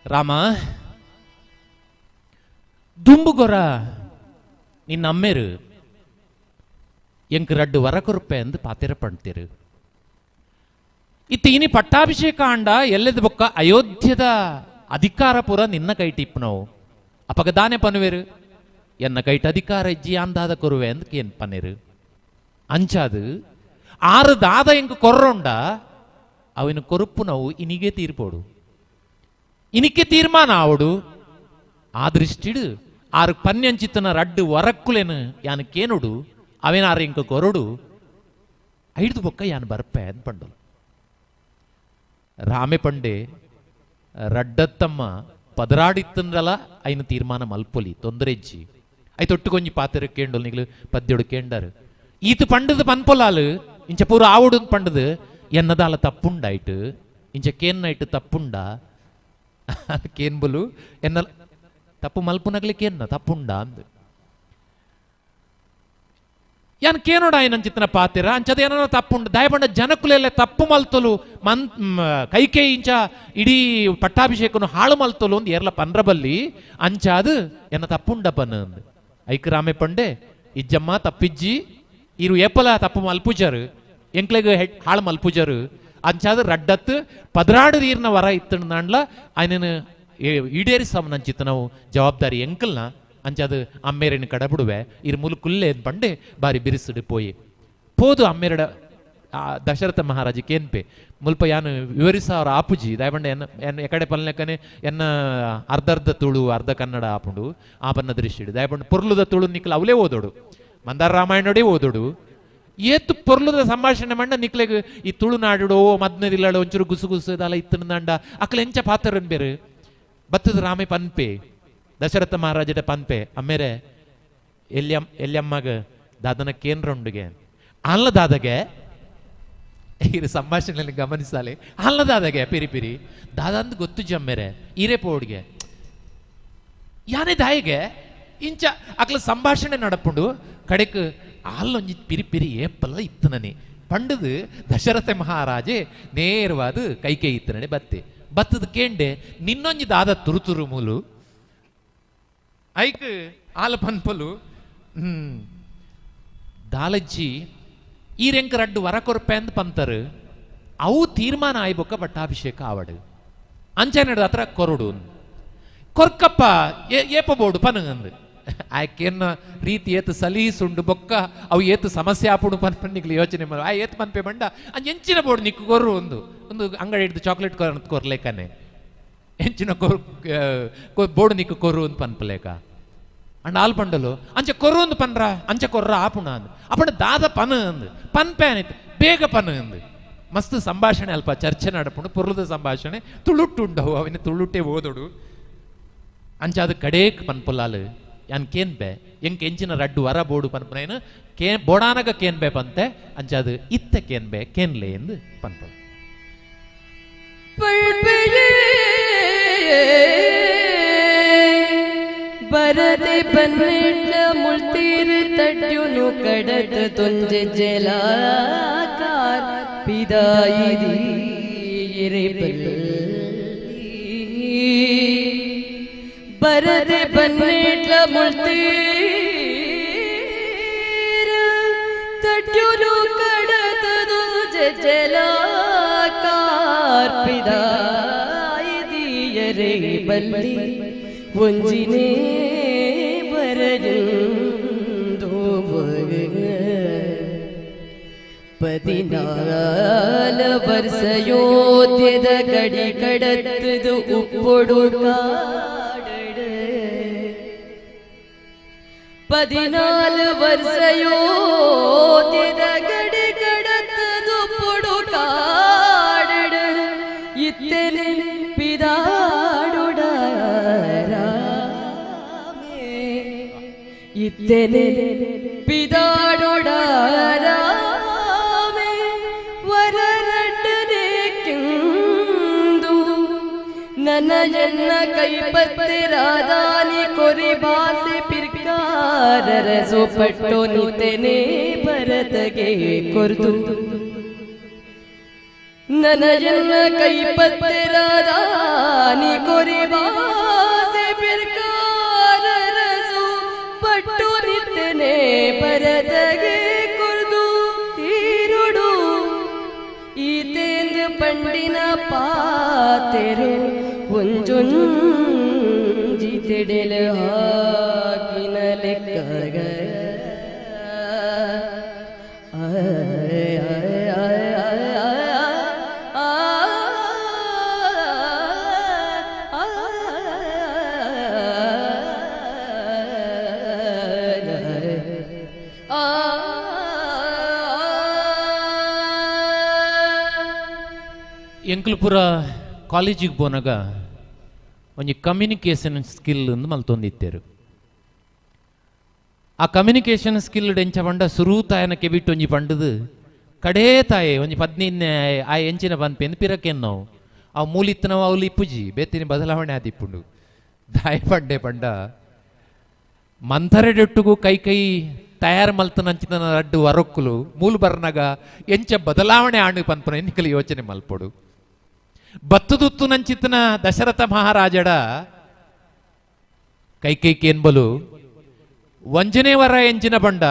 ರಾಮ ದುಂಬುಗೊರ ನಿನ್ನ ಅಮ್ಮೇರು ಎಂಕ್ ರಡ್ಡು ವರ ಕೊರುಪೆ ಅಂದು ಪಾತಿರ ಪಣ್ತೀರು. ಇತ್ತ ಇನಿ ಪಟ್ಟಾಭಿಷೇಕ ಅಂಡ ಎಲ್ಲದ ಬೊಕ್ಕ ಅಯೋಧ್ಯದ ಅಧಿಕಾರ ಪೂರ ನಿನ್ನ ಕೈಟಿಪ್ಪನವು ಅಪಗ ದಾನೆ ಪನುವೆರು ಎನ್ನ ಕೈಟ ಅಧಿಕಾರ ಇಜ್ಜಿ ಅಂದಾದ ಕೊರುವೆ ಅಂದ್ ಏನ್ ಪನ್ನೇರು. ಅಂಚಾದು ಆರು ದಾದ ಎಂಕ್ ಕೊರ್ರೊಂಡ ಅವಿನ ಕೊರುಪು ನಾವು ಇನಿಗೆ ತೀರ್ಪೋಡು ಇನಿಕೆ ತೀರ್ಮಾನ ಆವಡು. ಆ ದೃಷ್ಟಿಡು ಆರು ಪನ್ಯಂಚಿತನ ರಡ್ಡು ವರಕ್ಕುಲೇನು ಯಾನು ಕೇನುಡು ಅವೇನ ಆರು ಇಂಕ ಕೊರಡು ಐದು ಬೊಕ್ಕ ಯಾನು ಬರ್ಪೆ ಅಂತ ಪಂಡಲು. ರಾಮೆ ಪಂಡೆ ರಡ್ಡತ್ತಮ್ಮ ಪದರಾಡಿತ್ತಂದ್ರಲ್ಲ ಐನ ತೀರ್ಮಾನ ಮಲ್ಪೊಲಿ ತೊಂದರೆ ಇಜ್ಜಿ ಐತೊಟ್ಟು ಕೊಂಜಿ ಪಾತೆರ ಕೇಂಡೋಲ್ ನಿಗ್ಲು ಪದ್ಯೋಡು ಕೇಂಡಾರು ಈತ ಪಂಡದ ಪನ್ಪೊಲಾಲು ಇಂಚ ಪೂರ ಆವಡು ಪಂಡದು ಎನ್ನದಾಲ ತಪ್ಪುಂಡಾಯ್ತು ಇಂಚ ಕೇನ್ನಾಯ್ತು ತಪ್ಪುಂಡ ಕೇನ್ಬಲು ಎನ್ನ ತಪ್ಪು ಮಲ್ಪುನಗ್ಲಿ ಕೇನ್ನ ತಪ್ಪುಂಡ ಅಂದು ಯಾನ್ ಕೇನೋಡ ಏನಂಚಿತ್ತನ ಪಾತಿರ ಅಂಚದ ಏನೋ ತಪ್ಪುಂಡು ದಯಪಂಡ ಜನಕುಲೆಲ್ಲ ತಪ್ಪು ಮಲ್ತಲು ಮನ್ ಕೈಕೇ ಇಂಚ ಇಡೀ ಪಟ್ಟಾಭಿಷೇಕನು ಹಾಳು ಮಲ್ತಲು ಒಂದು ಏರ್ಲ ಪನ್ರಬಲ್ಲಿ ಅಂಚಾದು ಎನ್ನ ತಪ್ಪುಂಡ ಪನ್ ಅಂದು ಐಕ್ ರಾಮೆ ಪಂಡೆ ಇಜ್ಜಮ್ಮ ತಪ್ಪಿಜ್ಜಿ ಇರು ಏಪಲ ತಪ್ಪು ಮಲ್ಪುಜರು ಎಂಕ್ಲೆಗ್ ಹೆಡ್ ಹಾಳು ಮಲ್ಪುಜರು ಅಂಚಾದ ರಡ್ಡತ್ತು ಪದರಾಡು ನೀರಿನ ವರ ಇತ್ತಂಡ್ಲ ಆಯ್ನ ಈಡೇರಿಸಮನಂಚಿತ್ತ ನಾವು ಜವಾಬ್ದಾರಿ ಎಂಕಲ್ನ ಅಂಚಾದ ಅಮ್ಮೇರನ್ನು ಕಡಬಿಡುವೆ ಇರ್ ಮುಲು ಕುಲ್ಲೆ ಪಂಡೆ ಬಾರಿ ಬಿರಿಸುಡು ಪೋಯಿ ಪೋದು ಅಮ್ಮೇರಡ ದಶರಥ ಮಹಾರಾಜ ಕೇನ್ಪೆ ಮುಲ್ಪ ಯಾನು ವಿವರಿಸ ಅವ್ರ ಆಪುಜಿ ದಯಪಂಡೆ ಎನ್ನ ಎನ್ನ ಎಕಡೆ ಪಲ್ಲೆಕನೆ ಎನ್ನ ಅರ್ಧ ಅರ್ಧ ತುಳು ಅರ್ಧ ಕನ್ನಡ ಆಪುಂಡು ಆಪನ್ನ ದೃಷ್ಟಿಡು ದಯಪಂಡು ಪೊರ್ಲುದ ತುಳು ನಿಕ್ಲ ಅವಲೇ ಓದೋಡು ಮಂದಾರ ರಾಮಾಯಣೋಡೇ ಓದೋಡು ಏತು ಪೊರ್ಲುದ ಸಂಭಾಷಣೆ ಮಣ್ಣ ನಿಕ್ಲೆಗ್ ಈ ತುಳುನಾಡು ಮದ್ನದಿಲ್ಲಡು ಒಂಚೂರು ಗುಸು ಗುಸು ಇದಲ್ಲ ಇತ್ತಂಡ ಅಕ್ಲ ಎಂಚ ಪಾತ್ರನ್ ಬೇರೆ ಬತ್ತದ ರಾಮೆ ಪನ್ಪೆ ದಶರಥ ಮಹಾರಾಜರ ಪನ್ಪೆ ಅಮ್ಮೇರೆ ಎಲ್ಯಮ್ ಎಲ್ಯಮ್ಮಗ ದಾದನ ಕೇಂದ್ರ ಉಂಡುಗೆ ಅಲ್ಲ ದಾದಗೆ ಈ ಸಂಭಾಷಣೆಯಲ್ಲಿ ಗಮನಿಸಾಲೆ ಅಲ್ಲ ದಾದಾಗೆ ಪಿರಿ ಪಿರಿ ದಾದಂದು ಗೊತ್ತು ಜಮ್ಮೆರೆ ಈರೇ ಪೋಡ್ಗೆ ಯಾನೇ ದಾಯಿಗೆ ಇಂಚ ಅಕ್ಲ ಸಂಭಾಷಣೆ ನಡಪುಂಡು ಕಡೆಕ್ ಆಲ್ಲೊಂಜಿ ಪಿರಿ ಪಿರಿ ಏಪಲ್ಲ ಇತ್ತನನೆ ಪಂಡದು ದಶರಥ ಮಹಾರಾಜೆ ನೇರವಾದ ಕೈಕೈ ಇತ್ತನನೆ ಬತ್ತೆ ಬತ್ತದ ಕೇಂಡೆ ನಿನ್ನೊಂಜಿ ದಾದ ತುರು ತುರು ಮೂಲು ಐಕ್ ಆಲ ಪನ್ಪಲು ದಾಲಜ್ಜಿ ಈ ರೆಂಕ್ ರಡ್ಡು ವರ ಕೊರ್ಪೆ ಅಂದ್ ಪಂತರು ಅವು ತೀರ್ಮಾನ ಆಯ್ಬೊಕ್ಕ ಪಟ್ಟಾಭಿಷೇಕ ಆವಡು ಅಂಚೆ ನಡು ಹತ್ರ ಕೊರಡು ಕೊರ್ಕಪ್ಪ ಏಪ ಬೋಡು ಪನಂದು ಆಕೆನ್ನ ರೀತಿ ಏತು ಸಲೀಸುಂಡು ಬೊಕ್ಕ ಅವು ಏತು ಸಮಸ್ಯೆ ಆಪುಡು ಪನ್ಪನ್ನಿಗ್ಲು ಯೋಚನೆ ಮಾಡು ಆ ಏತು ಪನ್ಪೆ ಬಂಡ ಅಂಚ ಎಂಚಿನ ಬೋಡು ನಿಕ್ಕು ಕೊರ್ರು ಒಂದು ಒಂದು ಅಂಗಡಿ ಹಿಡಿದು ಚಾಕ್ಲೇಟ್ ಕೊರ್ ಕೊರ್ಲೇಕನೆ ಎಂಚಿನ ಕೊರ್ ಬೋಡು ನಿಕ್ಕು ಕೊರು ಅಂತ ಪನ್ಪಲೇಕ ಅಂಡ್ ಆಲ್ ಪಂಡಲು ಅಂಚೆ ಕೊರು ಒಂದು ಪನ್ರ ಅಂಚೆ ಕೊರ್ರ ಆಪುಣ ಅಂದ್ ಅಪಣ ದಾದ ಪನ ಅಂದ್ ಪನ್ಪೆ ಅನಿತ್ತು ಬೇಗ ಪನ ಅಂದ್ ಮಸ್ತ್ ಸಂಭಾಷಣೆ ಅಲ್ಪ ಚರ್ಚೆ ನಡಪುಂಡು ಪೊರ್ಲದ ಸಂಭಾಷಣೆ ತುಳುಟ್ಟುಂಡವು ಅವನ ತುಳುಟ್ಟೆ ಓದೋಡು ಅಂಚ ಅದು ಕಡೇಕ್ ಪನ್ಪುಲಾಲು ಯಾನ್ ಕೇನ್ ಬೆ ಎಂಕ್ ಎಂಚಿನ ರಡ್ಡು ವರ ಬೋಡು ಪನ್ಪುನೇನು ಕೇ ಬೋಡಾನಗ ಕೇನ್ ಬೆ ಪಂತೆ ಅಂಚ ಅದು ಇತ್ತ ಕೇನ್ ಬೆ ಕೇನ್ಲೆ ಎಂದು ಪನ್ಪು ಬರದೆ ಬನ್ನೆಟ್ಲ ಮುಳ್ತೀರು ತಡ್ಯುನು ಕಡತ ತೊಂಜೆ ಜಲಾಕಾರ ಪಿದಾಯಿರಿ ಬರದೆ ಬನ್ನೆಟ್ಲ ಮುಳ್ತೀರು ತಡ್ಯುನು ಕಡತ ತೊಂಜೆ ಜಲಾಕಾರ ಪಿದಾಯಿದಿಯರೇ ಬಲ್ಲಿ ಒಂಜಿನೇ ಬರಜುಂದು ಪದಿನಾಲ ವರ್ಷಯೋದ್ಯದ ಗಡಿ ಕಡತ್ತದು ಉಪ್ಪೊಡು ಕಾಡಡ 14 ವರ್ಷಯೋದ್ಯದ ಗಡಿ ಕಡತ್ತದು ಉಪ್ಪೊಡು ಕಾಡಡ ಇತ್ತನೆ ಪಿದಾಡುಡ ಇತ್ತನೆ ಪಿದಾಡೊಡ ರಾಮೆ ವರರಡ್ಡನೆ ಕಿಂದು ನನಯನ್ನ ಕೈಪತ್ತಿರಾದಾನಿ ಕೊರಿ ಬಾಸೆ ಪಿರ್ಕಾರರಸು ಪಟ್ಟು ನಿತನೆ ಭರತಗೆ ಕೊರ್ದು ನನಯನ್ನ ಕೈಪತ್ತಿರಾದಾನಿ ಕೊರಿ ಬಾಸೆ ಪಿರ್ಕಾರರಸು ಪಟ್ಟು ನಿತ್ತನೆ ಭರತಗೆ ಕುರ್ದು ತೀರುಡು ಈತೇಂದ್ರ ಪಂಡಿನ ಪಾತೆರು ಒಂಜೊಂಜಿ ತೆಡೆಲು ಹಾಕಿನ ಲೆಕ್ಕಗ ಎಂಕ್ಲುಪುರ ಕಾಲೇಜಿಗೆ ಪೋನಾಗ ಒಂಜಿ ಕಮ್ಯುನಿಕೇಷನ್ ಸ್ಕಿಲ್ ಅಂದು ಮಲ್ತೊಂದಿತ್ತೇರು. ಆ ಕಮ್ಯುನಿಕೇಷನ್ ಸ್ಕಿಲ್ ಎಂಚ ಪಂಡ ಸುರು ತಾಯನ ಕೆಬಿಟ್ಟು ಒಂಜಿ ಪಂಡದು ಕಡೇ ತಾಯೆ ಒಂಜಿ ಪದ್ನಿನ್ನೆ ಆ ಎಂಚಿನ ಪನ್ಪೆಂದು ಪಿರಕೆನ್ನವು ಅವು ಮೂಲಿತ್ತನವು ಅವ್ಲು ಇಪ್ಪುಜಿ ಬೇತಿನ ಬದಲಾವಣೆ ಆದಿಪ್ಪುಂಡು ದಾಯ ಪಂಡೆ ಪಂಡ ಮಂಥರೆಡೆಟ್ಟುಗು ಕೈ ಕೈ ತಯಾರು ಮಲ್ತನಂಚಿನ ರಡ್ಡು ವರೊಕ್ಕುಲು ಮೂಲು ಬರ್ನಾಗ ಎಂಚ ಬದಲಾವಣೆ ಆಣು ಪನ್ಪುನ ಎನ್ನಿಕಲು ಯೋಚನೆ ಮಲ್ಪೊಡು. ಬತ್ತುದುತ್ತು ನಂಚಿತನ ದಶರಥ ಮಹಾರಾಜಡ ಕೈ ಕೈ ಕೇನ್ಬಲು ವಂಜನೆ ವರ ಎಂಚಿನ ಬಂಡ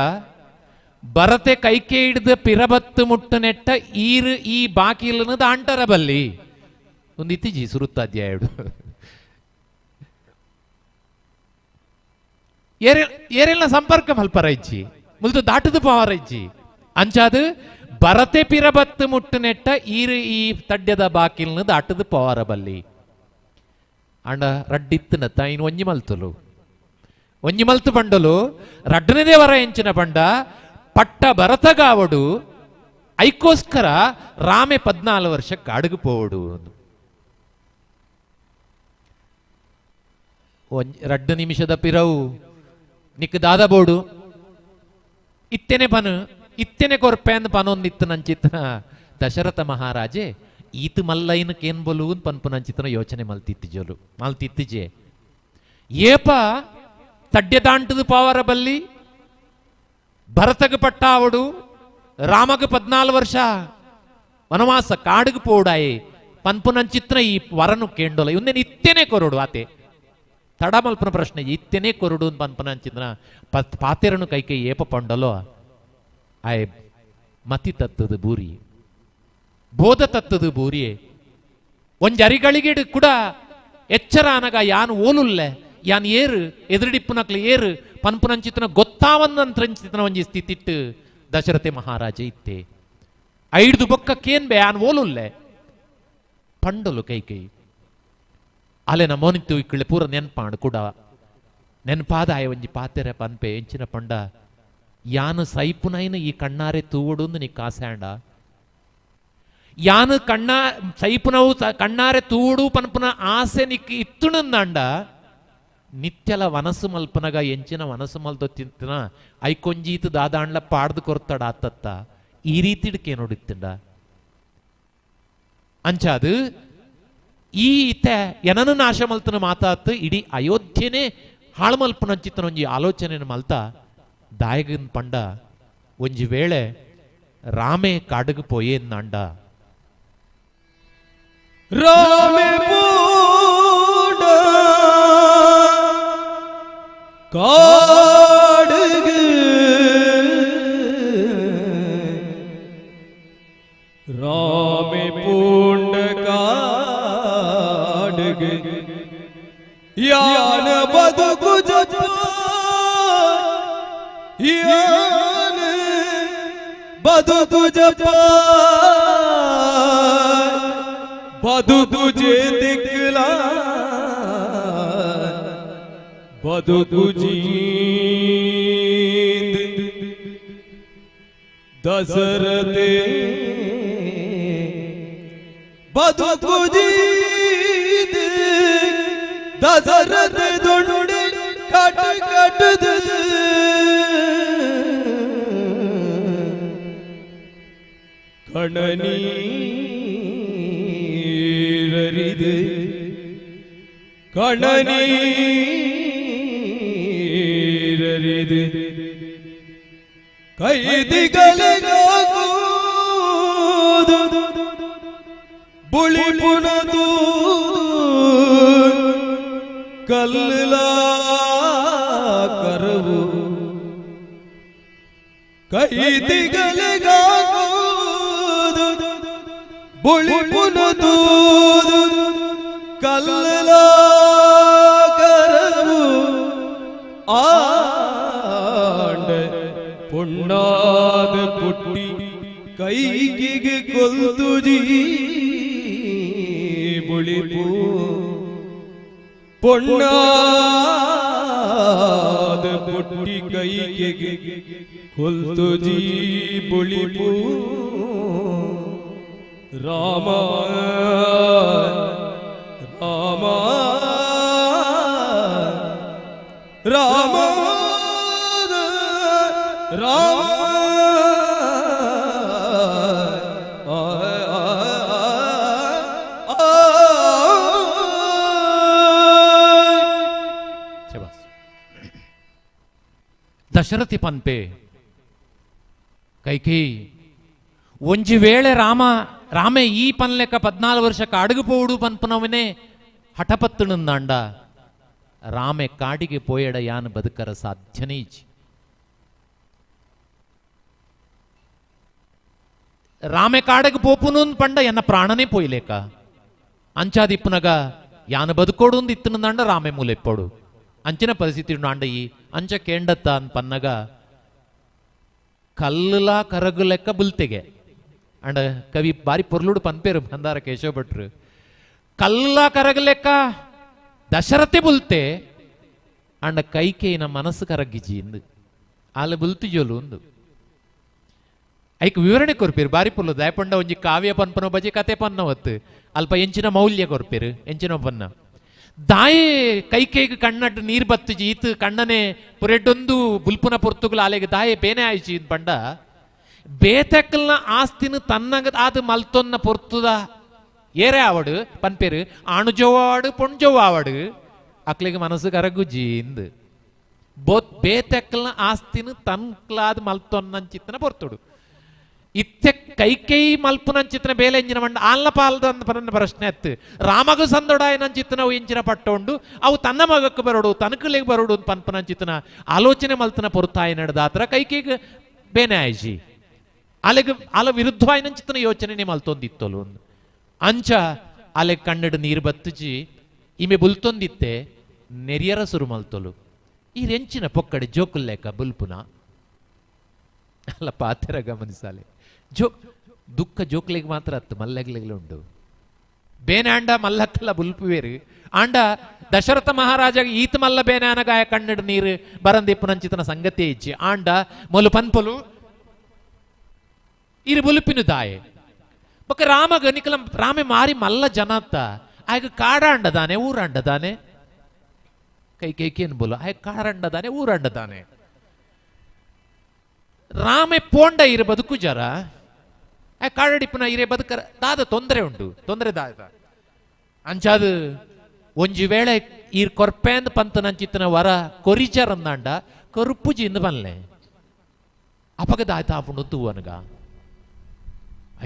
ಭರತೆ ಕೈಕೆ ಹಿಡಿದ ಪಿರಬತ್ತು ಮುಟ್ಟು ನೆಟ್ಟ ಈರು ಈ ಬಾಕಿಲನ್ನು ದಾಂಟರ ಬಲ್ಲಿ ಒಂದು ಇತ್ತೀಚಿ ಸುರುತ್ತಾಧ್ಯಾಯಡು ಏರೆಲ್ಲ ಸಂಪರ್ಕ ಮಲ್ಪರ ಇಜ್ಜಿ ಮುಲ್ತು ದಾಟದು ಪವರ ಇಜ್ಜಿ ಅಂಚಾದು ಭರತೆ ಪಿರಬತ್ತು ಮುಟ್ಟು ನೆಟ್ಟ ಈರು ಈ ತಡ್ಯದ ಬಾಕಿಲ್ನ ದಾಟದು ಪವಾರ ಬಲ್ಲಿ ಅಂಡ ರಡ್ಡಿತ್ತನ ತಾಯಿನ ಒಂಜಿ ಮಲ್ತಲು ಒಂಜಿ ಮಲ್ತು ಬಂಡಲು ರಡ್ಡನದೇ ವರ ಎಂಚಿನ ಬಂಡ ಪಟ್ಟ ಭರತಗಾವಡು ಐಕೋಸ್ಕರ ರಾಮೆ 14 ವರ್ಷ ಕಾಡುಗು ಪೋವಡು. ರಡ್ಡು ನಿಮಿಷದ ಪಿರವು ನಿಕ್ ದಾದ ಬೋಡು ಇತ್ತೇನೆ ಪನು ಇತ್ತೇನೆ ಕೊರ್ಪೆ ಅಂದ್ ಪನೊಂದಿತ್ತು ನಂಚಿತ್ತನ Dasharatha ಮಹಾರಾಜೆ ಈತ ಮಲ್ಲೈನ ಕೇನ್ಬೊಲೂನ್ ಪನ್ಪುನಂಚಿತನ ಯೋಚನೆ ಮಲ್ತಿತ್ತಿಜೋಲು ಮಲ್ತಿತ್ತಿಜೆ ಏಪ ತಡ್ಯದಾಂಟದು ಪಾವರ ಬಲ್ಲಿ ಭರತಗ ಪಟ್ಟಾವಡು ರಾಮಗ 14 ವರ್ಷ ವನವಾಸ ಕಾಡುగు ಪೋಡಾಯಿ ಪನ್ಪುನಂಚಿತ್ರ ಈ ವರನು ಕೇಂಡೋಲ ಇವನ್ನೇನು ಇತ್ತೇನೆ ಕೊರಡು ಆತೆ ತಡಮಲ್ಪನ ಪ್ರಶ್ನೆ ಇತ್ತೇನೆ ಕೊರಡು ಪನ್ಪುನಂಚಿತ್ರ ಪಾತೆರನು ಕೈಕೈ ಏಪ ಪಂಡಲೋ ಆಯ್ ಮತಿ ತತ್ತದು ಬೂರಿ ಬೋಧ ತತ್ತದು ಬೂರಿಯೇ ಒಂಜರಿಗಳಿಗಿಡು ಕೂಡ ಎಚ್ಚರ ಅನಗ ಯಾನ್ ಓಲುಲ್ಲೆ ಯಾನ್ ಏರು ಎದುರುಡಿಪ್ಪುನಕ್ಲು ಏರು ಪನ್ಪುನಂಚಿತನ ಗೊತ್ತಾವನ್ನಂತ್ರಂಚಿತನ ಒಂಜಿ ಸ್ಥಿತಿಟ್ಟು ದಶರಥೆ ಮಹಾರಾಜ ಇತ್ತೆ ಐಡ್ದು ಬೊಕ್ಕ ಕೇನ್ಬೆ ಯಾನ್ ಓಲುಲ್ಲೆ ಪಂಡಲು ಕೈ ಕೈ ಅಲೆನ ಮೋನಿತ್ತು ಇಕ್ಕಳೆ ಪೂರ ನೆನ್ಪಾಂಡು ಕೂಡ ನೆನ್ಪಾದ ಆಯ ಒಂಜಿ ಪಾತೆರೆ ಪನ್ಪೆ ಎಂಚಿನ ಪಂಡ ಯಾನು ಸೈಪುನೈನ ಈ ಕಣ್ಣಾರೆ ತೂವಡು ನೀ ಕಾಸ್ಯಾಂಡ ಯಾನು ಕಣ್ಣ ಸೈಪುನವು ಕಣ್ಣಾರೆ ತೂಡು ಪನ್ಪುನ ಆಸೆ ನಿಕ್ ಇತ್ತುಣಂದಾಂಡ ನಿತ್ಯಲ ವನಸು ಮಲ್ಪನಗ ಎಂಚಿನ ವನಸು ಮಲ್ದೊ ತಿಂತನ ಐಕೊಂಜೀತು ದಾದಾಂಡ್ಲ ಪಾಡ್ದು ಕೊರ್ತಾಡ ಆತತ್ತ ಈ ರೀತಿಡ್ಕೆ ನೋಡಿತ್ತಂಡ ಅಂಚಾದು ಈ ಇತ್ತೆ ಎನನು ನಾಶ ಮಲ್ತನ ಮಾತಾತ್ ಇಡೀ ಅಯೋಧ್ಯೆನೇ ಹಾಳು ಮಲ್ಪನಂಚಿತ್ತನ ಒಂಜಿ ಆಲೋಚನೆ ಮಲ್ತ ದಾಯಗನ್ ಪಂಡ ಒಂಜಿ ವೇಳೆ ರಾಮೇ ಕಾಡುಗು ಪೋಯೇಂದಾಂಡ ರಾಮೇ ಪೂಡ ಕಾಡುಗು ರಾಮೇ ಪೂಂಡ ಕಾಡುಗು ಯಾನ ಬದುಕು ಜಪ ಯಾನ ಬದುಕು ಜಪ ಬದುಕು ಜೆ ದಿಕ್ಲ ಬದುಕು ಜೀಂದ್ ದಸರತೆ ಬದುಕು ಜೀಂದ್ ದಸರತೆ ದೊಡ್ಡ ಕಟ್ ಕಟ್ಟದ ಕಣನೀರರಿದು ಕಣನೀರರಿದು ಕೈದಿಗಳಿಗಾಗುವುದು ಬುಳಿಪುನದು ಕಲ್ಲಲ ಕರವು ಕೈದಿಗಳಿಗಾಗುವುದು ಬುಳಿಪುನದು ಕಲ್ಲಲ ಕರವು ಆಂಡ ಪೊಣ್ಣಾದ ಪುಟ್ಟಿ ಕೈಗಿಗೆ ಕೊಲ್ತುಜಿ ಬುಳಿಪು ಪೊಣ್ಣಾದ ಪುಟ್ಟಿ ಕೈಗೆ ಕೊಲ್ತುಜಿ ಬುಳಿಪು ರಾಮ ರಾಮ ರಾಮ ರಾಮ ದಶರಥಿ ಪನ್ಪೆ ಕೈಕೇಯಿ ಒಂಜಿ ವೇಳೆ ರಾಮ ರಾಮೆ ಈ ಪನ್ಲೆಕ್ಕ 14 ವರ್ಷ ಕಾಡುಗು ಪೋಡು ಪನ್ಪುನವನೇ ಹಠಪತ್ತುಣಂದಾಂಡ ರಾಮೆ ಕಾಡಿಗೆ ಪೋಯಡ ಯಾನ್ ಬದುಕರ ಸಾಧ್ಯನೇ ಇಜ್ಜಿ. ರಾಮೆ ಕಾಡಿಗೆ ಪೋಪುನು ಪಂಡ ಎನ್ನ ಪ್ರಾಣನೇ ಪೋಯ್ಲೇಕ ಅಂಚಾದಿಪ್ಪುನಗ ಯಾನ್ ಬದುಕೋಡು ಇತ್ತನಂದಾಂಡ ರಾಮೆ ಮೂಲೆಪ್ಪೋಡು ಅಂಚಿನ ಪರಿಸ್ಥಿತಿ ಅಂಡ ಈ ಅಂಚ ಕೇಂಡತ್ತ ಅನ್ ಪನ್ನಗ ಕಲ್ಲುಲ ಕರಗು ಲೆಕ್ಕ ಬುಲ್ತೆಗೆ ಅಂಡ ಕವಿ ಬಾರಿ ಪೊರ್ಲುಡು ಪನ್ಪೇರು ಮಂದಾರ ಕೇಶವ ಭಟ್ರು ಕಲ್ಲ ಕರಗು ಲೆಕ್ಕ ದಶರಥೆ ಬುಲ್ತೆ ಅಂಡ ಕೈಕೇಯಿನ ಮನಸ್ಸು ಕರಗಿಜಿ ಇಂದು ಆಲೆ ಬುಲ್ತಿಜೋಲು ಒಂದು ಐಕ್ ವಿವರಣೆ ಕೊರ್ಪೇರು ಬಾರಿ ಪೊರ್ಲು ದಯಪಂಡ ಒಂಜಿ ಕಾವ್ಯ ಪನ್ಪನ ಬಜೆ ಕತೆ ಪನ್ನವತ್ತು ಅಲ್ಪ ಎಂಚಿನ ಮೌಲ್ಯ ಕೊರ್ಪೇರು ಎಂಚಿನ ಪನ್ನ ದಾಯೆ ಕೈಕೈಗೆ ಕಣ್ಣಟ್ಟು ನೀರು ಬತ್ತುಜಿ ಈತು ಕಣ್ಣನೆ ಪುರೆಡ್ಡೊಂದು ಬುಲ್ಪುನ ಪೊರ್ತುಗುಲ ಆಲೆಗೆ ದಾಯೆ ಬೇನೆ ಆಯ್ಚಿ ಪಂಡ ಬೇತಕ್ಕಲ್ನ ಆಸ್ತಿನ ತನ್ನಗ ಆದ ಮಲ್ತೊನ್ನ ಪೊರ್ತುದ ಏರೇ ಆವಡು ಪನ್ಪೇರು ಆಣುಜೋವಾಡು ಪೊಣ್ಜೋವಾವಡು ಅಕ್ಲಿಗೆ ಮನಸ್ಸು ಕರಗುಜಿ ಇಂದು ಬೋತ್ ಬೇತಕ್ಕಲ್ನ ಆಸ್ತಿನ ತನ್ಕ್ಲಾದ ಮಲ್ತೊನ್ನಂಚಿತ್ತನ ಪೊರ್ತುಡು ಇತ್ತೆ ಕೈಕೈ ಮಲ್ಪುನಂಚಿತ್ತನ ಬೇಲೆ ಎಂಜಿನ ಮಂಡ ಆಲ್ನ ಪಾಲ್ದ ಪರನ್ನ ಪ್ರಶ್ನೆ ಅತ್ತು ರಾಮಗು ಸಂದೊಡಾಯನಂಚಿತ್ತನ ಅವು ಎಂಚಿನ ಪಟ್ಟೊಂಡು ಅವು ತನ್ನ ಮಗಕ್ಕೆ ಬರೋಡು ತನಕಲಿಗೆ ಬರೋಡು ಪನ್ಪನಂಚಿತ್ತನ ಆಲೋಚನೆ ಮಲ್ತನ ಪೊರ್ತಾಯಿ ನಡೆದಾತ್ರ ಕೈಕೈಗೆ ಬೇನೆ ಆಯ್ಜಿ ಅಲೆಗೆ ಅಲ ವಿರುದ್ಧವಾಯಿನಂಚಿತ್ತನ ಯೋಚನೆ ಮಲ್ತೊಂದಿತ್ತೊಲು ಅಂಚ ಅಲೆ ಕಣ್ಣಡು ನೀರು ಬತ್ತುಜಿ ಈಮೆ ಬುಲ್ತೊಂದಿತ್ತೆ ನೆರಿಯರ ಸುರು ಮಲ್ತೊಲು ಈ ರೆಂಚಿನ ಪೊಕ್ಕಡೆ ಜೋಕುಲ್ಲೇಕ ಬುಲ್ಪುನ ಅಲ್ಲ ಪಾತೆರ ಗಮನಿಸಾಲೆ ಜೋ ದುಃಖ ಜೋಕ್ಲಿಗೆ ಮಾತ್ರ ಅತ್ತು ಮಲ್ಲಗ್ಲಿಗ್ಲು ಉಂಡು ಬೇನೆ ಆಂಡ ಮಲ್ಲಕ್ಕಲ್ಲ ಬುಲ್ಪುವೇರು ಆಂಡ ದಶರಥ ಮಹಾರಾಜ ಈತ ಮಲ್ಲ ಬೇನೆ ಅನಗಾಯ ಕಣ್ಣಡು ನೀರು ಬರಂದಿಪ್ಪುನಂಚಿತನ ಸಂಗತಿ ಇಚ್ಚಿ ಆಂಡ ಮೊಲು ಪನ್ಪೊಲು ಇರು ಬುಲುಪಿನು ದಾಯೆ ಬೊಕ್ಕ ರಾಮಗ ನಿಕಲ ರಾಮೆ ಮಾರಿ ಮಲ್ಲ ಜನತ್ತ ಆಯ್ಗ ಕಾಡಾಂಡದಾನೆ ಊರಾಂಡದಾನೆ ಕೈ ಕೈಕೇನು ಬೋಲು ಆಯ್ಗ ಕಾಡಂಡದಾನೆ ಊರಾಂಡದಾನೆ ರಾಮೆ ಪೋಂಡ ಇರು ಬದುಕು ಜರ ಆ ಕಾಡಡಿಪ್ಪನ ಇರೆ ಬದುಕರ ದಾದ ತೊಂದರೆ ಉಂಟು ತೊಂದರೆ ದಾದ ಅಂಚಾದು ಒಂಜಿ ವೇಳೆ ಈರ್ ಕೊರ್ಪೇಂದ್ ಪಂತನಂಚಿತ್ತನ ವರ ಕೊರಿಜರಂದಾಂಡ ಕರುಪುಜಿ ಇಂದು ಬನ್ಲೆ ಅಪಗ ದಾಯ್ತ ಆಪುಂಡು ತೂವನಗ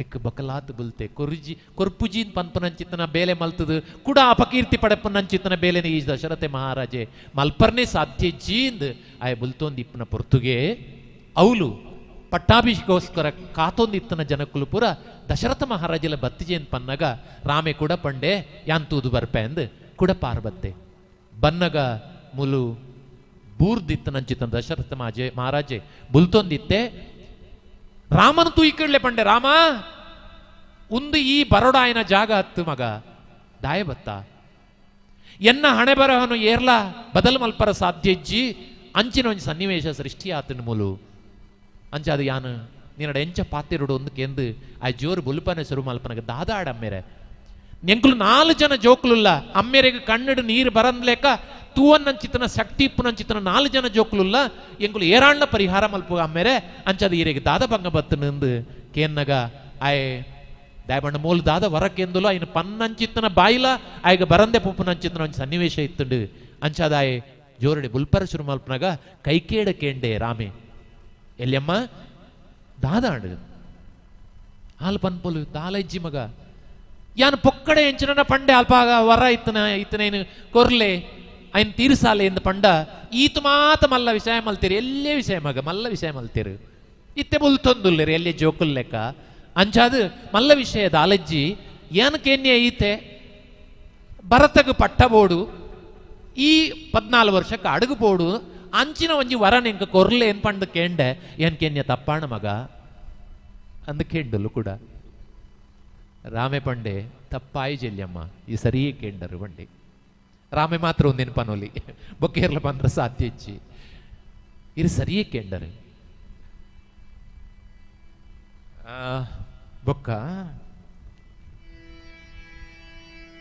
ಐಕ್ ಬಕಲಾತ್ ಬುಲ್ತೆ ಕೊರ್ಜಿ ಕೊರ್ಪುಜೀನ್ ಪನ್ಪನಂಚಿತ್ತನ ಬೇಲೆ ಮಲ್ತದು ಕೂಡ ಅಪಕೀರ್ತಿ ಪಡೆಪನಂಚಿತ್ತನ ಬೇಲೆನ ಈ ದಶರಥೆ ಮಹಾರಾಜೆ ಮಲ್ಪರ್ನೆ ಸಾಧ್ಯ ಜೀಂದ್ ಆಯ ಬುಲ್ತೊಂದು ಇಪ್ಪನ ಪೊರ್ತುಗೆ ಅವಲು ಪಟ್ಟಾಭಿಷೇಕೋಸ್ಕರ ಕಾತೊಂದಿತ್ತನ ಜನಕುಲು ಪೂರ ದಶರಥ ಮಹಾರಾಜಲ ಬತ್ತಿಜೇನ್ ಪನ್ನಗ ರಾಮೆ ಕೂಡ ಪಂಡೆ ಯಾಂತೂದು ಬರ್ಪೆ ಅಂದ್ ಕೂಡ ಪಾರ್ಬತ್ತೆ ಬನ್ನಗ ಮುಲು ಬೂರ್ದಿತ್ತನಂಚಿತನ ದಶರಥ ಮಾಜೆ ಮಹಾರಾಜೆ ಬುಲ್ತೊಂದಿತ್ತೆ ರಾಮನ ತೂಯಿಕಡ್ಲೆ ಪಂಡೆ ರಾಮ ಉಂದು ಈ ಬರೋಡಾಯನ ಜಾಗ ಹತ್ತು ಮಗ ದಾಯ ಬತ್ತ ಎನ್ನ ಹಣೆ ಬರಹನು ಏರ್ಲ ಬದಲು ಮಲ್ಪರ ಸಾಧ್ಯಜ್ಜಿ ಅಂಚಿನ ಒಂಜಿ ಸನ್ನಿವೇಶ ಸೃಷ್ಟಿ ಆತನ ಮೂಲು ಅಂಚಾದ ಯಾನು ನಿನ್ನಡ ಎಂಚ ಪಾತಿರುಡು ಒಂದು ಕೆಂದು ಆ ಜೋರು ಬುಲ್ಪನೆ ಶುರು ಮಲ್ಪನಗ ದಾದಾಡ ಅಮ್ಮೇರೆ ನೆಂಕುಲು ನಾಲು ಜನ ಜೋಕುಲುಲ್ಲ ಅಮ್ಮೇರೆಗೆ ಕಣ್ಣಡು ನೀರು ಬರಂದ್ಲೇಕ ತೂವನ್ನಂಚಿತನ ಶಕ್ತಿ ಇಪ್ಪುನಂಚಿತನ ನಾಲು ಜನ ಜೋಕುಲುಲ್ಲ ಎಂಕುಲು ಏರಾಣ್ಲ ಪರಿಹಾರ ಮಲ್ಪು ಅಮ್ಮೇರೆ ಅಂಚಾದ ಈರೆಗೆ ದಾದ ಭಂಗ ಬತ್ತು ನಿಂದು ಕೇನ್ನಗ ಆಯ್ ದಾಯಬಣ್ಣ ಮೂಲ ದಾದ ವರಕೆಂದುಲು ಆಯ್ನ ಪನ್ನಂಚಿತ್ತನ ಬಾಯಿಲ ಆಯ್ಗ ಬರಂದೆ ಪುಪ್ಪುನಂಚಿತನ ಒಂಜಿ ಸನ್ನಿವೇಶ ಇತ್ತುಂಡು ಅಂಚಾದ ಆಯ್ ಜೋರಡಿ ಬುಲ್ಪರ ಶುರು ಮಲ್ಪನಾಗ ಕೈಕೇಡ ಕೇಂಡೆ ರಾಮೆ ಎಲ್ಲಿಯಮ್ಮ ದಾದಾಂಡು ಹಾಲು ಪನ್ಪೊಲು ದಾಲಜ್ಜಿ ಮಗ ಯಾನ್ ಪೊಕ್ಕಡೆ ಎಂಚಿನ ಪಂಡೆ ಅಲ್ಪಾಗ ವರ ಇತ್ತನ ಇತ್ತನೇನು ಕೊರ್ಲೆ ಐನ್ ತೀರ್ಸಾಲೆ ಎಂದು ಪಂಡ ಈತ ಮಾತ ಮಲ್ಲ ವಿಷಯ ಮಲ್ತೀರಿ ಎಲ್ಲೇ ವಿಷಯ ಮಗ ಮಲ್ಲ ವಿಷಯ ಮಲ್ತೀರು ಇತ್ತೆ ಬುಲ್ತೊಂದುಲ್ಲೇರಿ ಎಲ್ಲೇ ಜೋಕುಲ್ ಲೆಕ್ಕ ಅಂಚಾದು ಮಲ್ಲ ವಿಷಯ ದಾಲಜ್ಜಿ ಏನ್ ಕೇನ್ಯ ಈತೆ ಭರತಗ ಪಟ್ಟ ಬೋಡು ಈ 14 ವರ್ಷಕ್ಕೆ ಅಡುಗು ಬೋಡು ಅಂಚಿನ ಒಂಜಿ ವರ ನಿಂಕ ಕೊರ್ಲೆ ಏನ್ ಪಂಡ ಕೇಂಡೆ ಏನ್ ಕೇನ್ಯ ತಪ್ಪಾಣ ಮಗ ಅಂದ ಕೇಂಡಲು ಕೂಡ ರಾಮೆ ಪಂಡೆ ತಪ್ಪಾಯಿ ಜೆಲ್ಯಮ್ಮ ಈ ಸರಿಯೇ ಕೇಂಡರು ಬಂಡೆ ರಾಮೆ ಮಾತ್ರ ಒಂದೇನು ಪನೋಲಿ ಬೊಕ್ಕೇರ್ಲ ಬಂದ್ರೆ ಸಾಧ್ಯ ಹೆಚ್ಚಿ ಇರು ಸರಿಯೇ ಕೇಂಡರು ಬೊಕ್ಕ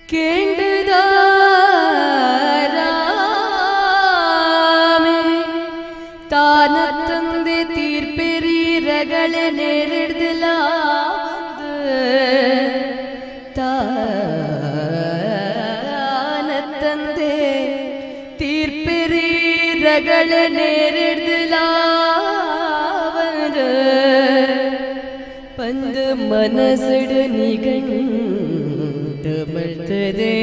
ಕೇಂಡದ ರಾಮೆ ತಾನ ತಂದೆ ತೀರ್ಪೆರಿ ರಗಳೆ ನೇರಿಡ್ದಲ ತಾನ ತಂದೆ ತೀರ್ಪೆರಿ ರಗಳೆ ನೇರಿಡ್ದಲ ಪಂದು ಮನಸ್ಸಿಡು ನಿಗಂಟು ಬಳ್ತದೆ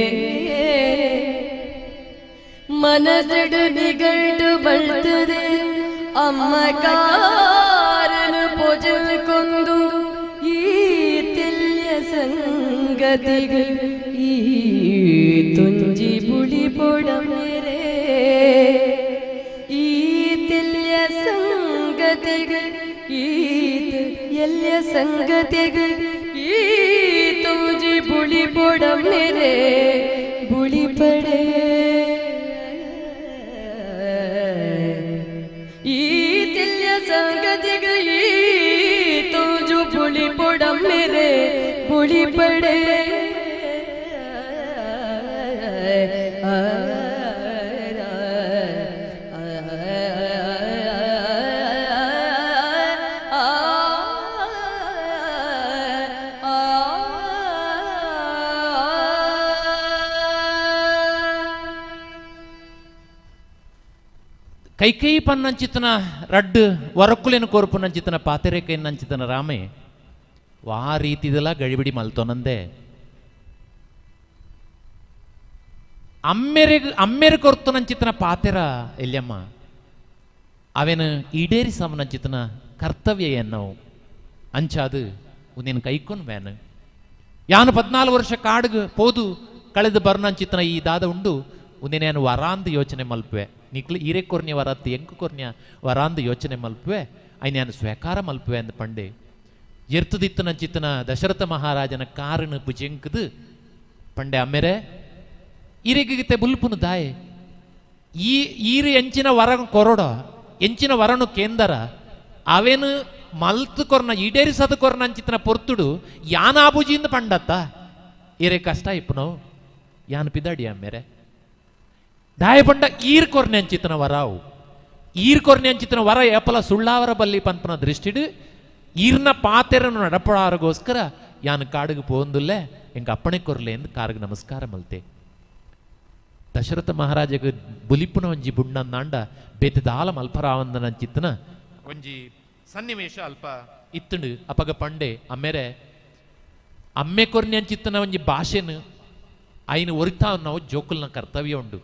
ಮನಸ್ಸಿಡು ನಿಗಂಟು ಬಳ್ತದೆ ಅಮ್ಮ ಕಾರನು ಪೊಜಲ್ಕೊಂದು ಈ ತೆಲ್ಯ ಸಂಗತಿಗಳು ಈ ತುಂಜಿ ಬುಳಿ ಪೊಡಮೇರೆ ಈ ತೆಲ್ಯ ಸಂಗತಿಗಳು ಈತ ಎಲ್ಯ ಸಂಗತಿಗಳು ಈ ತುಂಜಿ ಬುಳಿ ಪೊಡಮೇರೆ ಬುಳಿ ಪಡೆ ಈ ತಿಲ್ಯ ಸಂಗತಿಗಳು ಈ ತುಂಜು ಬುಳಿ ಪೊಡಮೇರೆ ಬುಳಿ ಪಡೆ ಆ ಕೈಕೈ ಪನ್ನಂಚಿತನ ರಡ್ಡು ವರಕ್ಕುಲೇನು ಕೋರ್ಪುನಂಚಿತನ ಪಾತೆರೆ ಕೈನಂಚಿತನ ರಾಮೆ ವಾ ರೀತಿದೆಲ್ಲ ಗಡಿಬಿಡಿ ಮಲ್ತೋನಂದೆ ಅಮ್ಮೆರೆಗ್ ಅಮ್ಮೆರು ಕೊರ್ತುನಂಚಿತನ ಪಾತೆರ ಎಲ್ಲಿಯಮ್ಮ ಅವೇನು ಈಡೇರಿಸವನಂಚಿತನ ಕರ್ತವ್ಯ ಎನ್ನವು ಅಂಚಾದು ಉನ್ನೇನು ಕೈಕೊನ್ ವ್ಯಾನು ಯಾನು 14 ವರ್ಷ ಕಾಡ್ಗ್ ಪೋದು ಕಳೆದು ಬರ್ನಂಚಿತನ ಈ ದಾದ ಉಂಡು ಉಂದೇನು ವರಾಂದು ಯೋಚನೆ ಮಲ್ಪುವೆ ನಿಕ್ಲು ಈರೆ ಕೊರ್ನ್ಯ ವರತ್ತು ಎಂಕು ಕೊರ್ನ್ಯ ವರಾಂದು ಯೋಚನೆ ಮಲ್ಪುವೆ ಐನ್ ಸ್ವೀಕಾರ ಮಲ್ಪುವೆ ಅಂದ ಪಂಡೆ ಎರ್ತುದಿತ್ತನ ಚಿತ್ತನ ದಶರಥ ಮಹಾರಾಜನ ಕಾರಣ ಪುಜೆಂಕದು ಪಂಡೆ ಅಮ್ಮೆರೆ ಈರೆಗಿತ್ತೆ ಬುಲ್ಪುನು ದಾಯೆ ಈ ಈರು ಎಂಚಿನ ವರ ಕೊರಡ ಎಂಚಿನ ವರನು ಕೇಂದರ ಅವೇನು ಮಲ್ತು ಕೊರ್ನ ಈಡೇರಿಸದು ಕೊರ್ನ ಅಂಚಿತನ ಪೊರ್ತುಡು ಯಾನಾಬುಜಿಂದ ಪಂಡತ್ತ ಈರೆ ಕಷ್ಟ ಇಪ್ಪು ಯಾನ್ ಪಿದಾಡಿ ಅಮ್ಮೆರೆ ದಾಯ ಪಂಡ ಈರ್ ಕೊರ್ನೆ ಅಂಚಿತನ ವರಾವು ಈರ್ ಕೊರ್ನೆ ಅಂಚಿತನ ವರ ಏಪಲ ಸುಳ್ಳಾವರ ಬಲ್ಲಿ ಪನ್ಪನ ದೃಷ್ಟಿಡು ಈರ್ನ ಪಾತೆರನು ನಡಪಡಾರಗೋಸ್ಕರ ಯಾನ್ ಕಾಡಿಗೆ ಪೋಂದುಲ್ಲೆ ಎಂಕ ಅಪ್ಪಣೆ ಕೊರ್ಲೆ ಎಂದು ಕಾರ್ಗೆ ನಮಸ್ಕಾರ ಮಲ್ತೆ. ದಶರಥ ಮಹಾರಾಜಗೆ ಬುಲಿಪುನ ಒಂಜಿ ಬುಣ್ಣಂದಾಂಡ ಬೇತೆ ದಾಲ ಮಲ್ಪರಾವಂದನ ಚಿತ್ತನ ಒಂಜಿ ಸನ್ನಿವೇಶ ಅಲ್ಪ ಇತ್ತಂಡು. ಅಪಗ ಪಂಡೆ ಅಮ್ಮೆರೆ ಅಮ್ಮೆ ಕೊರ್ನೆ ಅಂಚಿತ್ತನ ಒಂಜಿ ಭಾಷೆನು ಐನು ಒರಿತಾ ನಾವು ಜೋಕುಲ್ನ ಕರ್ತವ್ಯ ಉಂಡು.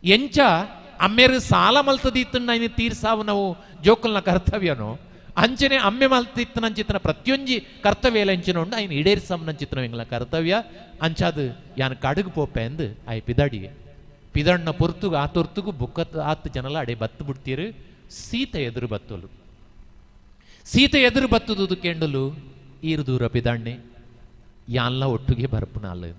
ಎಂಚ ಅಮ್ಮೇರು ಸಾಲ ಮಲ್ತದಿತ್ತನ್ನ ಐನು ತೀರ್ಸಾವು ನಾವು ಜೋಕುಲ್ನ ಕರ್ತವ್ಯನು ಅಂಚನೆ ಅಮ್ಮೆ ಮಲ್ತಿತ್ತನಂಚಿತ್ತನ ಪ್ರತಿಯೊಂಜಿ ಕರ್ತವ್ಯ ಎಲ್ಲ ಎಂಚಿನ ಉಂಡು ಐನು ಈಡೇರಿಸಮ್ನಂಚಿತ್ತನ ಎಂಗ್ಲ ಕರ್ತವ್ಯ ಅಂಚಾದು ಯಾನ್ ಕಡುಗು ಪೋಪೆ ಅಂದು ಆಯ್ ಪಿದಾಡಿಗೆ ಪಿದಣ್ಣ ಪೊರ್ತುಗು ಆ ತೊರ್ತುಗು ಬುಕ್ಕ ಆತ್ ಜನಲ ಅಡೆ ಬತ್ತು ಬಿಡ್ತೀರು. ಸೀತೆ ಎದುರು ಬತ್ತಲು ಸೀತೆ ಎದುರು ಬತ್ತುದು ಕೆಂಡಲು ಈರು ದೂರ ಪಿದಾಣ್ಣೆ ಯಾನ್ಲ ಒಟ್ಟುಗೆ ಬರ್ಪುನಾಲು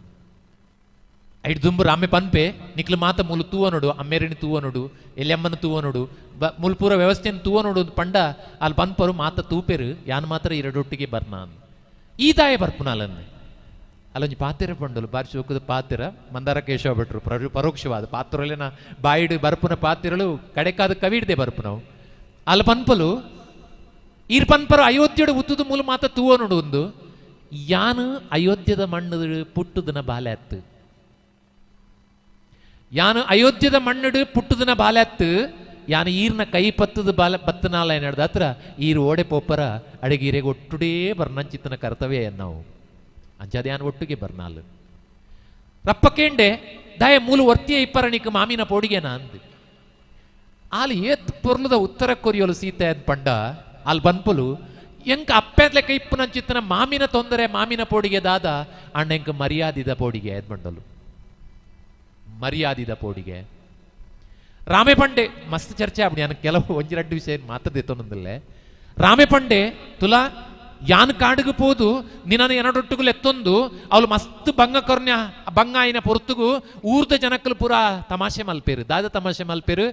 ಐಡ್ ದುಂಬು ರಾಮೆ ಪನ್ಪೆ ನಿಕ್ಲು ಮಾತ ಮೂಲು ತೂವನೋಡು ಅಮ್ಮೇರಿನ ತೂವನೋಡು ಎಲ್ಲಿಯಮ್ಮನ ತೂವನೋಡು ಬ ಮುಲ್ಪೂರ ವ್ಯವಸ್ಥೆಯನ್ನು ತೂವನೋಡು ಪಂಡ ಅಲ್ಲಿ ಪನ್ಪರು ಮಾತ ತೂಪೆರು ಯಾನ್ ಮಾತ್ರ ಎರಡೊಟ್ಟಿಗೆ ಬರ್ನ ಈ ದಾಯ ಬರ್ಪುನಾಲನ್ನು ಅಲ್ಲೊಂಜಿ ಪಾತಿರ ಪಂಡಲು ಬಾರಿ ಚೂಕದ ಪಾತಿರ ಮಂದಾರ ಕೇಶವ ಭಟ್ರು ಪರೋಕ್ಷವಾದ ಪಾತ್ರಲಿನ ಬಾಯಿಡು ಬರ್ಪುನ ಪಾತಿರಲು ಕಡೆಕಾದ ಕವಿಡ್ದೆ ಬರ್ಪುನವು ಅಲ್ಲಿ ಪನ್ಪಲು ಈರ್ ಪನ್ಪರು ಅಯೋಧ್ಯೆಡು ಉತ್ತದ ಮೂಲ ಮಾತ ತೂವನೋಡು ಒಂದು ಯಾನು ಅಯೋಧ್ಯದ ಮಣ್ಣು ಪುಟ್ಟುದನ ಬಾಲೆ ಅತ್ತು ಯಾನು ಅಯೋಧ್ಯದ ಮಣ್ಣುಡು ಪುಟ್ಟುದನ ಬಾಲೆತ್ತು ಯಾನು ಈರ್ನ ಕೈ ಪತ್ತದ ಬಾಲ ಪತ್ತನಾಲ ಏನಾಡ್ದ ಹತ್ರ ಈರು ಓಡೆ ಪೋಪರ ಅಡಿಗೆ ಈರೆಗೆ ಒಟ್ಟುಡೇ ಬರ್ನಂಚಿತ್ತನ ಕರ್ತವ್ಯ ನಾವು ಅಂಚಾದ ಯಾನು ಒಟ್ಟಿಗೆ ಬರ್ನಾಲು ರಪ್ಪಕೇಂಡೆ ದಾಯ ಮೂಲ ವರ್ತಿಯ ಇಪ್ಪರಣಿಕ ಮಾಮಿನ ಪೋಡಿಗೆನ ಅಂದು ಆಲ್ ಏತ್ ಪೊರ್ಲದ ಉತ್ತರ ಕೊರಿಯೋಲು ಸೀತೆ ಅಂದ್ ಪಂಡ ಅಲ್ಲಿ ಬನ್ಪಲು ಎಂಕ ಅಪ್ಪೆದ್ಲೆಕ್ಕ ಇಪ್ಪನಂಚಿತ್ತನ ಮಾಮಿನ ತೊಂದರೆ ಮಾಮಿನ ಪೋಡಿಗೆ ದಾದ ಅಣ್ಣ ಎಂಕ ಮರ್ಯಾದಿದ ಪೋಡಿಗೆ ಅದ್ ಬಂಡಲು ಮರ್ಯಾದಿದ ಪೋಡಿಗೆ ರಾಮೆ ಪಂಡೆ ಮಸ್ತ್ ಚರ್ಚೆ ಆಗ್ಬಿಡಿ ನಾನು ಕೆಲವು ಒಂಜಿ ವಿಷಯ ಮಾತದಿತ್ತೊಂದಲ್ಲೇ ರಾಮೆ ಪಂಡೆ ತುಲಾ ಯಾನ್ ಕಾಡಿಗೆ ಪೋದು ನಿನ್ನ ಎರಡೊಟ್ಟುಗಳು ಎತ್ತೊಂದು ಅವಳು ಮಸ್ತ್ ಬಂಗ ಕೊರ್ನ್ಯ ಬಂಗ ಆಯ್ನ ಪೊರ್ತುಗು ಊರ್ದ ಜನಕ್ಕಲು ಪೂರ ತಮಾಷೆ ಮಲ್ಪೇರು ದಾದ ತಮಾಷೆ ಮಲ್ಪೇರು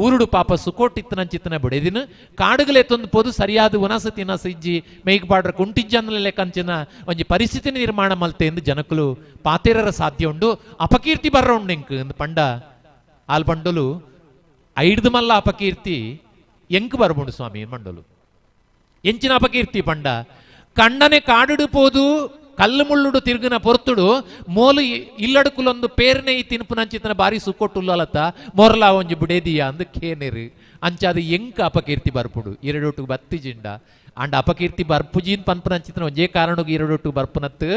ಊರುಡು ಪಾಪ ಸುಕೋಟಿತ್ತನಂಚಿತ್ತನ ಬಿಡೆದಿನ ಕಾಡುಗಳು ಎತ್ತೊಂದು ಪೋದು ಸರಿಯಾದ ಉನಸ ತಿನಸ ಇಜ್ಜಿ ಮೇಗ್ ಪಾಡ್ರ ಕುಂಟಿಜ್ಜನ್ಲೆ ಲೆಕ್ಕಂಚಿನ ಒಂಜಿ ಪರಿಸ್ಥಿತಿ ನಿರ್ಮಾಣ ಮಲ್ತೆ ಎಂದು ಜನಕ್ಕಲು ಪಾತೇರರ ಸಾಧ್ಯ ಉಂಡು ಅಪಕೀರ್ತಿ ಬರ್ರ ಉಂಡು ಎಂಕ್ ಎಂದು ಪಂಡ ಆಲ್ ಪಂಡಲು ಐಡ್ದು ಮಲ್ಲ ಅಪಕೀರ್ತಿ ಎಂಕ್ ಬರ್ಬುಂಡು ಸ್ವಾಮಿ ಮಂಡಲು ಎಂಚಿನ ಅಪಕೀರ್ತಿ ಪಂಡ ಕಣ್ಣನೆ ಕಾಡುಡು ಪೋದು ಕಲ್ಲು ಮುಳ್ಳುಡು ತಿರುಗಿನ ಪೊರ್ತುಡು ಮೋಲು ಇಲ್ಲಡುಕುಲೊಂದು ಪೇರ್ನೆ ಈ ತಿನ್ಪುನಂಚಿತನ ಬಾರಿ ಸುಕ್ಕೊಟ್ಟುಲ್ಲಲತ್ತ ಮೊರಲ ಒಂಜಿ ಬುಡೇದಿಯ ಅಂದು ಕೇನೆರು ಅಂಚಾದ ಎಂಕ ಅಪಕೀರ್ತಿ ಬರ್ಪುಡು ಎರಡೊಟ್ಟು ಬತ್ತಿ ಜಿಂಡ ಅಂಡ ಅಪಕೀರ್ತಿ ಬರ್ಪುಜಿನ್ ಪನ್ಪುನಂಚಿತನ ಒಂಜೇ ಕಾರಣಕ್ಕೆ ಎರಡೊಟ್ಟು ಬರ್ಪುನತ್ತು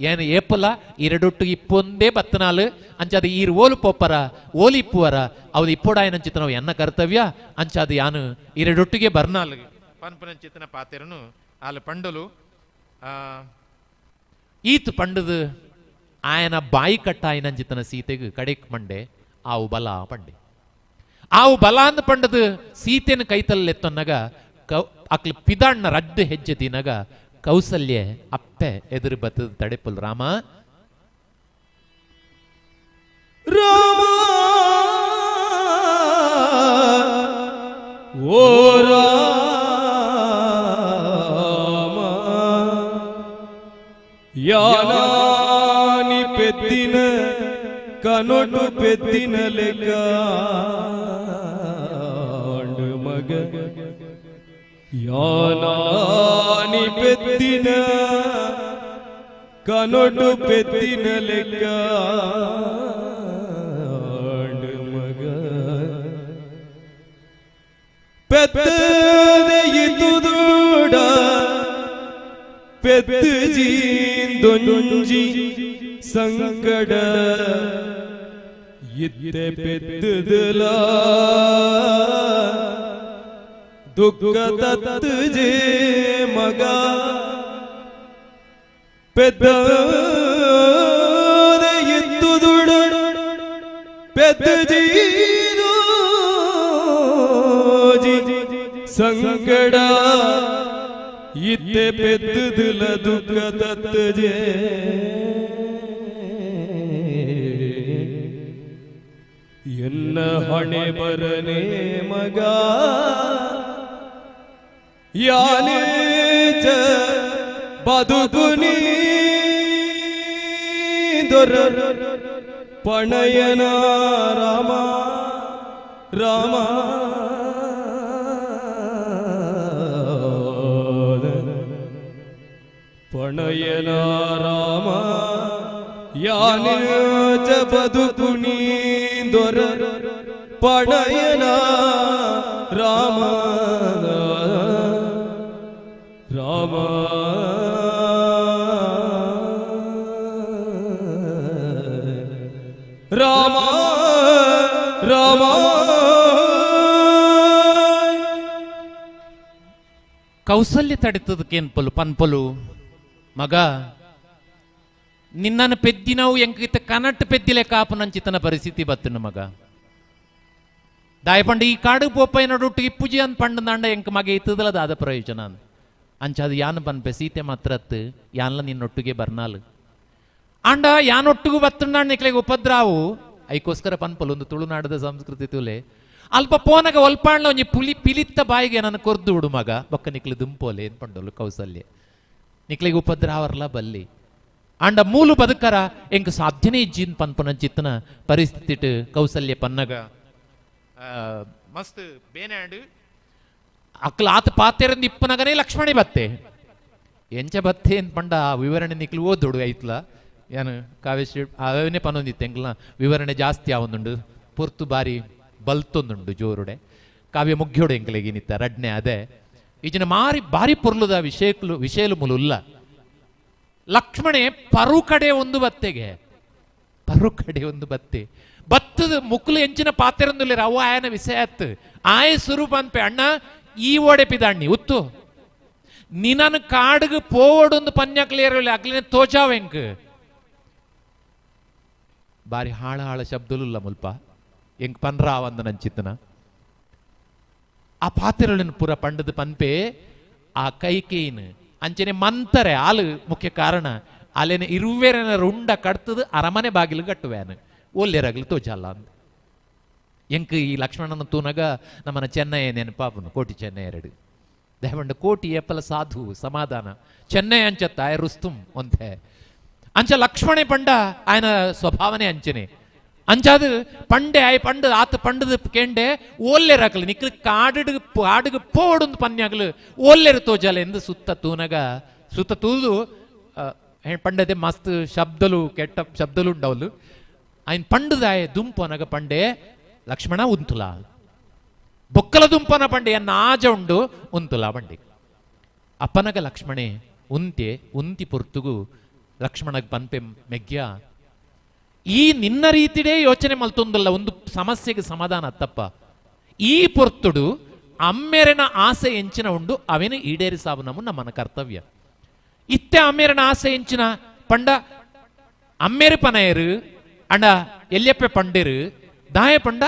ಏನು ಏಪಲ ಎರಡೊಟ್ಟು ಇಪ್ಪೊಂದೇ ಬತ್ತನಾಲು ಅಂಚಾದ ಈರು ಓಲು ಪೋಪರ ಓಲು ಇಪ್ಪುವರ ಅವ್ರು ಇಪ್ಪೊಡಾಯನಂಚಿತನವು ಎನ್ನ ಕರ್ತವ್ಯ ಅಂಚಾದ ಯಾನು ಎರಡೊಟ್ಟಿಗೆ ಬರ್ನಾಲು ಪನ್ಪುನಂಚಿತನ ಪಾತೆರನು ಆಲ ಪಂಡಲು ಈತ್ ಪಂಡದು ಆಯನ ಬಾಯಿ ಕಟ್ಟಾಯನಂಚಿತನ ಸೀತೆಗೆ ಕಡೆಕ್ ಮಂಡೆ ಆವು ಬಲ ಪಂಡೆ ಆವು ಬಲ ಅಂದ ಪಂಡದು ಸೀತೆನ ಕೈತಲ್ಲೆತ್ತೊನ್ನಗ ಕೌ ಅಕ್ಲು ಪಿದಾಣ್ಣ ರಡ್ಡು ಹೆಜ್ಜೆ ತಿನಗ ಕೌಸಲ್ಯ ಅಪ್ಪೆ ಎದುರು ಬತ್ತದ ತಡೆಪುಲ್ ರಾಮ ರಾಮ ಓ ರಾಮ ಯಾನಾನಿ ಪೆದ್ದಿನ ಕನೊಟು ಪೆದ್ದಿನ ಲೆಕ್ಕ ಮಗ ಯಾನಾನಿ ಪೆದ್ದಿನ ಕನೊಟು ಪೆದ್ದಿನ ಲೆಕ್ಕ ಮಗ ಪೆತ್ತದೆ ಇದುದುಡ ಪೆತ್ತು ಜೀಂದೊಂಜಿ ಸಂಕಡ ಇತ್ತೆ ಪೆತ್ತುದಲ ದುಃಖ ತತ್ತು ಜೇ ಮಗ ಪೆತ್ತದೆ ಇದ್ದುದುಡ ಪೆತ್ತು ಜೀ ಸಂಕಡ ಇತ್ತೆ ಪೆತ್ತುದಲ ದುಃಖ ತತ್ತು ಜೇ ಎನ್ನ ಹಣೆ ಬರನೆ ಮಗ ಯಾನೇಚ ಬದುಕುನಿ ದೊರ ಪಣಯನ ರಾಮ ರಾಮ ಪಣಯನ ರಾಮ ಯಾನೇಚ ಬದುಕುನಿ ದೊರ ಪಣಯನ ರಾಮ ರಾಮ ರಾಮ ರಾಮ. ಕೌಸಲ್ಯ ತಡಿತದಕ್ಕೇನ್ಪಲು ಪನ್ಪಲು ಮಗ ನಿನ್ನನ್ನು ಪೆದ್ದಿನವು ಎಂಕಿತ ಕನಟ್ ಪೆದ್ದಿಲೆ ಕಾಪು ನಂಚಿತನ ಪರಿಸ್ಥಿತಿ ಬತ್ತನ ಮಗ. ದಾಯಪಂಡ ಈ ಕಾಡು ಪೋಪೈನ ನಡುಟ್ಟು ಇಪ್ಪುಜಿ ಅಂದ್ ಪಂಡ ದಾಂಡ ಎಂಕ ಮಗ ಇತ್ತದಲ್ಲ ದಾದ ಪ್ರಯೋಜನ ಅಂದ್. ಅಂಚಾದ ಯಾನ್ ಪನ್ಪೆ ಸೀತೆ ಮಾತ್ರತ್ತು ಯಾನ್ಲ ನಿನ್ನೊಟ್ಟಿಗೆ ಬರ್ನಾಲು ಅಂಡ ಯಾನೊಟ್ಟಿಗೂ ಬತ್ತುಂಡಾಂಡ ನಿಕ್ಲೆಗೆ ಉಪದ್ರಾವು ಐಕೋಸ್ಕರ ಪನ್ಪಲು ಒಂದು ತುಳುನಾಡದ ಸಂಸ್ಕೃತಿ ತುಲೆ ಅಲ್ಪ ಪೋನಗ ಒಲ್ಪಾಂಡ್ಲ ಒಂಜಿ ಪುಲಿ ಪಿಲಿತ್ತ ಬಾಯಿಗೆ ನನ್ನ ಕೊರ್ದು ಬಿಡು ಮಗ ಬೊಕ್ಕ ನಿಕ್ಲೆ ದುಂಪೋಲೆ ಏನ್ ಪಂಡೋಲು ಕೌಸಲ್ಯ ನಿಕ್ಲೆಗೆ ಉಪದ್ರಾವರ್ಲ ಬಲ್ಲಿ ಅಂಡ ಮೂಲು ಬದುಕರ ಎಂಕ್ ಸಾಧ್ಯನೇ ಇಜ್ಜಿನ್ ಪನ್ಪುನ ಚಿತ್ತನ ಪರಿಸ್ಥಿತಿ ಕೌಸಲ್ಯ ಪನ್ನಗ ಮಸ್ತ್ ಬೇನಾಡು ಅಕ್ಲ ಆತ ಪಾತೆರಂದು ಇಪ್ಪನಗನೇ ಲಕ್ಷ್ಮಣಿ ಬತ್ತೆ ಎಂಚ ಬತ್ತೆ ಏನ್ ಪಂಡ ಆ ವಿವರಣೆ ನಿಕ್ಲು ಓದೋಡು ಐತ್ಲ ಏನು ಕಾವ್ಯಶ್ರೀ ಅವನೇ ಪನ್ನೊಂದಿತ್ತು ಎಂಕ್ಲ ವಿವರಣೆ ಜಾಸ್ತಿ ಆವೊಂದುಂಡು ಪೊರ್ತು ಬಾರಿ ಬಲ್ತೊಂದುಂಡು ಜೋರುಡೆ ಕಾವ್ಯ ಮುಗ್ಯೋಡು ಎಂಕ್ಲೆಗಿನಿತ್ತ ರಡ್ನೆ ಅದೇ ಈಜಿನ ಮಾರಿ ಬಾರಿ ಪೊರ್ಲುದ ವಿಷಯಕ್ಲು ವಿಷಯಲು ಮುಲುಲ್ಲ ಲಕ್ಷ್ಮಣೆ ಪರು ಕಡೆ ಒಂದು ಬತ್ತೆಗೆ ಪರು ಕಡೆ ಒಂದು ಬತ್ತೆ ಬತ್ತದ ಮುಕ್ಕುಲು ಎಂಚಿನ ಪಾತೆರಂದುಲ್ಲೇರ ಅವು ಆಯನ ವಿಷಯ ಆಯ ಸುರೂಪ ಅನ್ಪೆ ಅಣ್ಣ ಈ ಓಡೆ ಪಿದಾಣ್ಣಿ ಉತ್ತು ನಿನನ್ ಕಾಡುಗು ಪೋವಡೊಂದು ಪನ್ಯಾಕ್ಲೇರಲ್ಲ ಅಗ್ಲಿನ ತೋಜಾವೆಂಕ್ ಬಾರಿ ಹಾಳ ಹಾಳ ಶಬ್ದಲುಲ್ಲ ಮುಲ್ಪ ಎಂಕ್ ಪನ್ರಾವಂದ ನಂಚಿತ್ತನ ಆ ಪಾತೆರಳಿನ ಪೂರ ಪಂಡದ ಪನ್ಪೆ ಆ ಕೈಕೇನು ಅಂಚನೆ ಮಂತರೆ ಆಲು ಮುಖ್ಯ ಕಾರಣ ಅಲ್ಲೇನೆ ಇರುವೆರನ ರುಂಡ ಕಡ್ತದ ಅರಮನೆ ಬಾಗಿಲು ಕಟ್ಟುವೇನು ಒಲ್ಲೆರಗ್ಲು ತೋಜಲ್ಲ ಅಂದ. ಎಂಕ್ ಈ ಲಕ್ಷ್ಮಣನ ತೂನಗ ನಮ್ಮನ ಚೆನ್ನಯ್ಯ ನೆನಪಾಪನು ಕೋಟಿ ಚೆನ್ನೈ ಎರಡು ದೇವಂಡ ಕೋಟಿ ಏಪಲ ಸಾಧು ಸಮಾಧಾನ ಚೆನ್ನೈ ಅಂಚತ್ತ ಆಯ ರುಸ್ತುಂ ಒಂತೆ ಅಂಚ ಲಕ್ಷ್ಮಣೆ ಪಂಡ ಆಯನ ಸ್ವಭಾವನೆ ಅಂಚನೆ ಅಂಚಾದು ಪಂಡೆ ಆಯ್ ಪಂಡ ಆತ ಪಂಡದ ಕೇಂಡೆ ಓಲ್ಲೆರಕಲು ನಿಕ್ಲು ಕಾಡು ಕಾಡುಗೆ ಪೋಡೊಂದು ಪನ್ಯಾಗಲು ಓಲ್ಲೆರು ತೋಜಾಲ ಎಂದು ಸುತ್ತ ತೂನಗ ಸುತ್ತ ತೂದು ಪಂಡದೆ ಮಸ್ತ್ ಶಬ್ದಲು ಕೆಟ್ಟ ಶಬ್ದಲು ಉಂಡವಲು ಆಯ್ನ ಪಂಡದಾಯ ದುಂಪನಗ ಪಂಡೆ ಲಕ್ಷ್ಮಣ ಉಂತುಲ ಬೊಕ್ಕಲ ದುಂಪನ ಪಂಡೆ ಎನ್ನ ಆಜ ಉಂಡು ಉಂತುಲ ಪಂಡೆ ಅಪ್ಪನಗ ಲಕ್ಷ್ಮಣೆ ಉಂತೆ ಉಂತಿ ಪೊರ್ತುಗು ಲಕ್ಷ್ಮಣಗ್ ಪನ್ಪೆ ಮೆಗ್ಯ ಈ ನಿನ್ನ ರೀತಿಡೇ ಯೋಚನೆ ಮಲ್ತೊಂದಲ್ಲ ಒಂದು ಸಮಸ್ಯೆಗೆ ಸಮಾಧಾನ ತಪ್ಪ ಈ ಪೊರ್ತುಡು ಅಮ್ಮೆರನ ಆಸೆ ಎಂಚಿನ ಉಂಡು ಅವೇನು ಈಡೇರಿಸಾವು ನಮ್ಮನ ಕರ್ತವ್ಯ ಇತ್ತೆ ಅಮ್ಮೆರನ ಆಸೆ ಎಂಚಿನ ಪಂಡ ಅಮ್ಮೇರು ಪನಯರು ಅಂಡ ಎಲ್ಲಿಯಪ್ಪೆ ಪಂಡಿರು ದಾಯ ಪಂಡ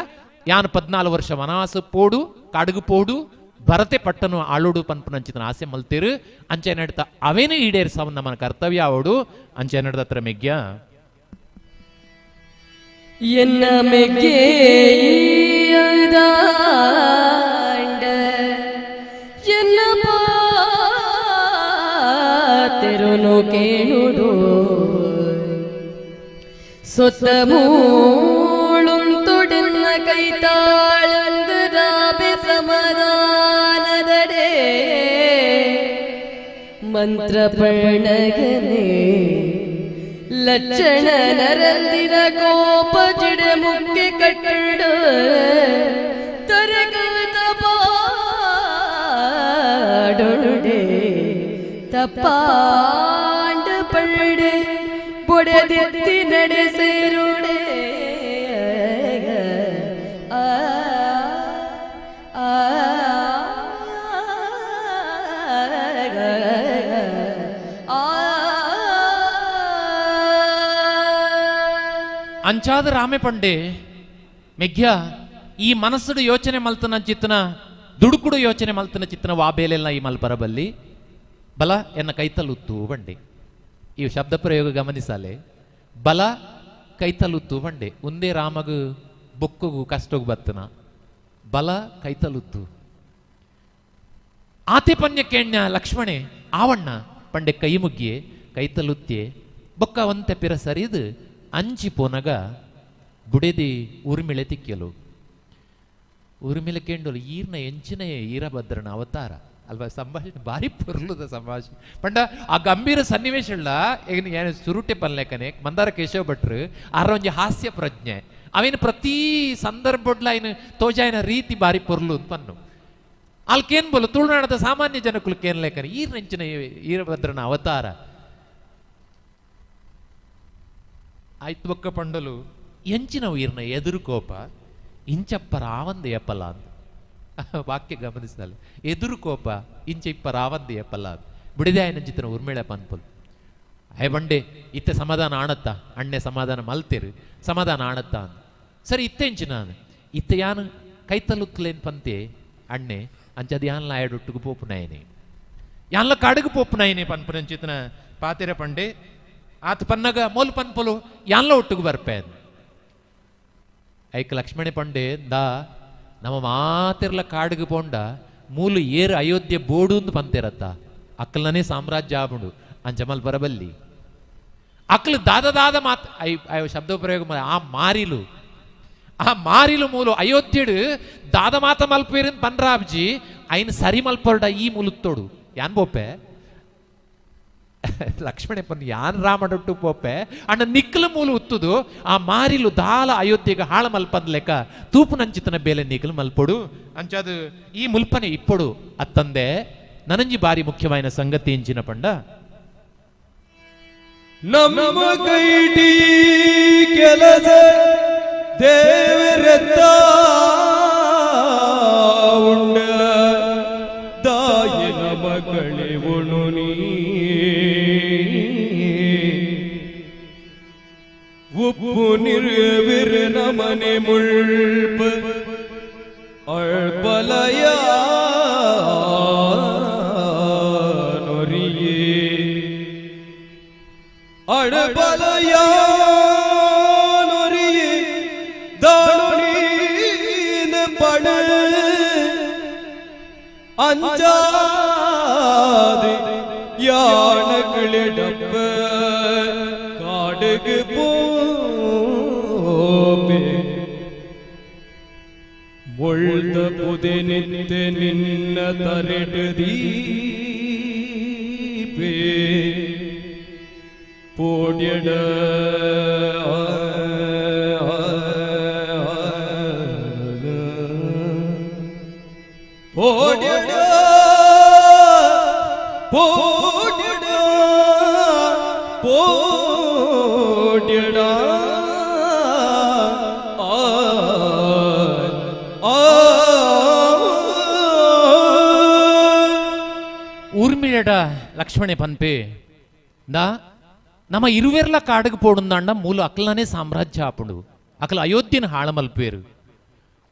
ಯಾನು 14 ವರ್ಷ ವನವಾಸ ಪೋಡು ಕಾಡುಗು ಪೋಡು ಭರತೆ ಪಟ್ಟನು ಆಳುಡು ಪನ್ಪುನಂಚಿತನ ಆಸೆ ಮಲ್ತಿರು ಅಂಚೆ ನಡ್ತ ಅವೇನು ಈಡೇರಿಸಾವು ನಮ್ಮನ ಕರ್ತವ್ಯ ಅವಡು ಅಂಚೆ ನಡ್ದ ಹತ್ರ ಮೆಗ್ಯ ಎನ್ನ ಮೆಗ್ಗೆಯದಾಂಡ ಎನ್ನ ಪಾತೆರುನು ಕೇಳುಡು ಸೊತ್ತ ಮೂಳುಂತೊಡೆನ್ನ ಕೈತಾಳಂದುರಾಬೆ ಸಮಾಧಾನದಡೆ ಮಂತ್ರ ಪರ್ಣಗನೆ ಲಕ್ಷಣ ನರಂದಿನ ಕೋಪ ಜಿಡೆ ಮುಕ್ಕೆ ಕಟ್ಟಡ ತರಗದ ಪಾಡೋಡು. ತಪ್ಪಾಂಡು ಪಳ್ಳು ಬೊಡೆದಿತ್ತಿ ನಡೆಸಿರುಡೆ ಆ ಆ ಅಂಚಾದ ರಾಮೆ ಪಂಡೆ ಮೆಗ್ಯ ಈ ಮನಸ್ಸುಡು ಯೋಚನೆ ಮಲ್ತನ ಚಿತ್ತನ ದುಡುಕುಡು ಯೋಚನೆ ಮಲ್ತನ ಚಿತ್ತನ ವಾಬೇಲೆಲ್ಲ ಈ ಮಲ್ಪರಬಲ್ಲಿ ಬಲ ಎನ್ನ ಕೈತಲುತ್ತು ಬಂಡೆ. ಈ ಶಬ್ದ ಪ್ರಯೋಗ ಗಮನಿಸಾಲೆ, ಬಲ ಕೈತಲುತ್ತು ಬಂಡೆ. ಒಂದೇ ರಾಮಗು ಬೊಕ್ಕಗು ಕಷ್ಟಗು ಬತ್ತನ ಬಲ ಕೈತಲುತ್ತು. ಆತೆ ಪನ್ಯ ಕೇಣ್ಯ ಲಕ್ಷ್ಮಣೆ ಆವಣ್ಣ ಪಂಡೆ ಕೈ ಮುಗ್ಗಿಯೆ ಕೈತಲುತ್ತಿಯೆ ಬೊಕ್ಕ ಒಂತೆ ಪಿರ ಸರಿದು ಅಂಚಿ ಪೋನಗ ಬುಡೆದಿ ಉರ್ಮಿಳೆ ತಿಕ್ಕಿಯಲು. ಉರ್ಮಿಳೆ ಕೇಂಡಲು ಈರ್ನ ಎಂಚಿನ ಈರಭದ್ರನ ಅವತಾರ ಅಲ್ವಾ. ಸಂಭಾಷಣೆ ಭಾರಿ ಪೊರ್ಲುದ ಸಂಭಾಷಣೆ ಪಂಡ ಆ ಗಂಭೀರ ಸನ್ನಿವೇಶ ಏನು ಸುರುಟೆ ಪನ್ಲೇಕನೆ ಮಂದಾರ ಕೇಶವ ಭಟ್ರು ಆರ ಒಂಜಿ ಹಾಸ್ಯ ಪ್ರಜ್ಞೆ ಅವೇನು ಪ್ರತಿ ಸಂದರ್ಭಡ್ಲ ಏನು ತೋಜಾಯಿನ ರೀತಿ ಭಾರಿ ಪೊರ್ಲು ಅಂತ ಪನ್ನು ಅಲ್ಕೇನ್ ಬೋಲು ತುಳುನಾಡದ ಸಾಮಾನ್ಯ ಜನಕ್ಕೇನ್ ಲೇಖನ ಈರ್ನೆಂಚಿನ ಈರಭದ್ರನ ಅವತಾರ ಆಯ್ತು. ಬೊಕ್ಕ ಪಂಡಲು ಎಂಚಿನ ಈರ್ನ ಎದುರು ಕೋಪ ಇಂಚಪ್ಪ ರಾವಂದ ಎಪ್ಪಲ ಅಂತ ವಾಕ್ಯ ಗಮನಿಸಲ್ಲ. ಎದುರು ಕೋಪ ಇಂಚ ಇಪ್ಪ ರಾವಂದ ಎಪ್ಪಲ ಅಂತ ಬಿಡಿದೆ ಆಯ್ನ ಚಿತ್ರನ ಉರ್ಮಿಳೆ ಪನ್ಪುಲ್ ಅಯ್ಯ ಬಂಡೆ ಇತ್ತೆ ಸಮಾಧಾನ ಆಣತ್ತ ಅಣ್ಣೆ ಸಮಾಧಾನ ಮಲ್ತೇರು ಸಮಾಧಾನ ಆಣತ್ತ ಅಂತ ಸರಿ ಇತ್ತೆ ಎಂಚಿನ ಇತ್ತೆ ಯಾನು ಕೈತಲುತ್ತಲೇನು ಪಂತೆ ಅಣ್ಣೆ ಅಂಚದು ಯಾನ್ಲ ಆಯಡೊಟ್ಟುಗು ಪೋಪುನಾಯನೆ ಯಾನ್ಲ ಕಾಡುಗು ಪೋಪುನಾಯನೆ ಪನ್ಪುನಂಚಿತನ ಪಾತೆರ ಪಂಡೆ ಆತ ಪನ್ನಗ ಮೋಲ್ ಪನ್ಪುಲು ಯಾನ್ಲ ಒಟ್ಟುಗು ಬರ್ಪೆ ಐಕ್ ಲಕ್ಷ್ಮಣೆ ಪಂಡೆ ದಾ ನಮ್ಮ ಮಾತಿರ್ಲ ಕಾಡುಗು ಪೋಂಡ ಮೂಲು ಏರು ಅಯೋಧ್ಯೆ ಬೋಡು ಅಂದು ಪಂತೇರತ್ತ ಅಕ್ಕಲನೇ ಸಾಮ್ರಾಜ್ಯ ಆಬುಂಡು ಅಂಚಮಲ್ ಬರಬಲ್ಲಿ ಅಕ್ಲು ದಾದ ದಾದ ಮಾತ್ I I ಶಬ್ದ ಪ್ರಯೋಗ ಆ ಮಾರಿಲು ಆ ಮಾರಿಲು ಮೂಲು ಅಯೋಧ್ಯೆಡು ದಾದ ಮಾತ ಮಲ್ಪೇರಿನ್ ಪನ್ರಾಬ್ಜಿ ಐನ್ ಸರಿ ಮಲ್ಪೊರ್ಡ ಈ ಮೂಲುತ್ತೋಡು ಯಾನ್ ಬೋಪೆ ಲಕ್ಷ್ಮಣೆ ಪನ್ ಯಾನ್ ರಾಮಡೊಟ್ಟು ಪೋಪೆ ಅಣ್ಣ ನಿಕ್ಕಲ ಮೂಲು ಉತ್ತುದು ಆ ಮಾರಿಲು ದಾಲ ಅಯೋಧ್ಯೆಗೆ ಹಾಳ ಮಲ್ಪಂದ್ ಲೆಕ್ಕ ತೂಪುನಂಚಿತನ ಬೇಲೆ ನಿಕ್ಕಲು ಮಲ್ಪೊಡು ಅಂಚಾದು ಈ ಮುಲ್ಪನೆ ಇಪ್ಪೊಡು ಅತ್ತಂದೆ ನನಂಜಿ ಬಾರಿ ಮುಖ್ಯವಾಯಿನ ಸಂಗತಿ ಎಂಚಿನ ಪಂಡ ನಮ್ಮ ಕೈಟಿ ಕೆಲಸ ದೇವರತ್ತ ಉಂಡ ದಾಯಿನ ಮಗಳೇ ಉಣು ನೀ ಉಪ್ಪು ನಿರ್ವಿರ ನಮನೆ ಮುಳ್ಪ ಅಳ್ಪಲಯ ನೊರಿಯೇ ಅಳಬಲಯ ನೊರಿಯೇ ದಾಳುನೀನ ಪಣ ಅಂಜಾದೆ ಯಾಣಗಳಿಡಪ್ಪ ಕಾಡುಗೆ ಪೋಪೆ ಮುಳ್ದ ಪುದೆ ನಿತ್ಯ ನಿನ್ನ ತರೆಟು ದೀಪೆ ಪೋಡ್ಯಡ ಪೋಡ್ಯಡ ಪೋಡ್ಯಡ ಪೋಡ್ಯಡ ಊರ್ಮಿಳಡ ಲಕ್ಷ್ಮಣೆ ಪನ್ಪೆ ದಾ ನಮ್ಮ ಇರುವೆರ್ಲ ಕಾಡುగు ಪೋಡುಂದಾಂಡ ಮೂಲ ಅಕ್ಲನೇ ಸಾಮ್ರಾಜ್ಯ ಆಪುಂಡು ಅಕ್ಲ ಅಯೋಧ್ಯನ ಹಾಳಮಲ್ಪೇರು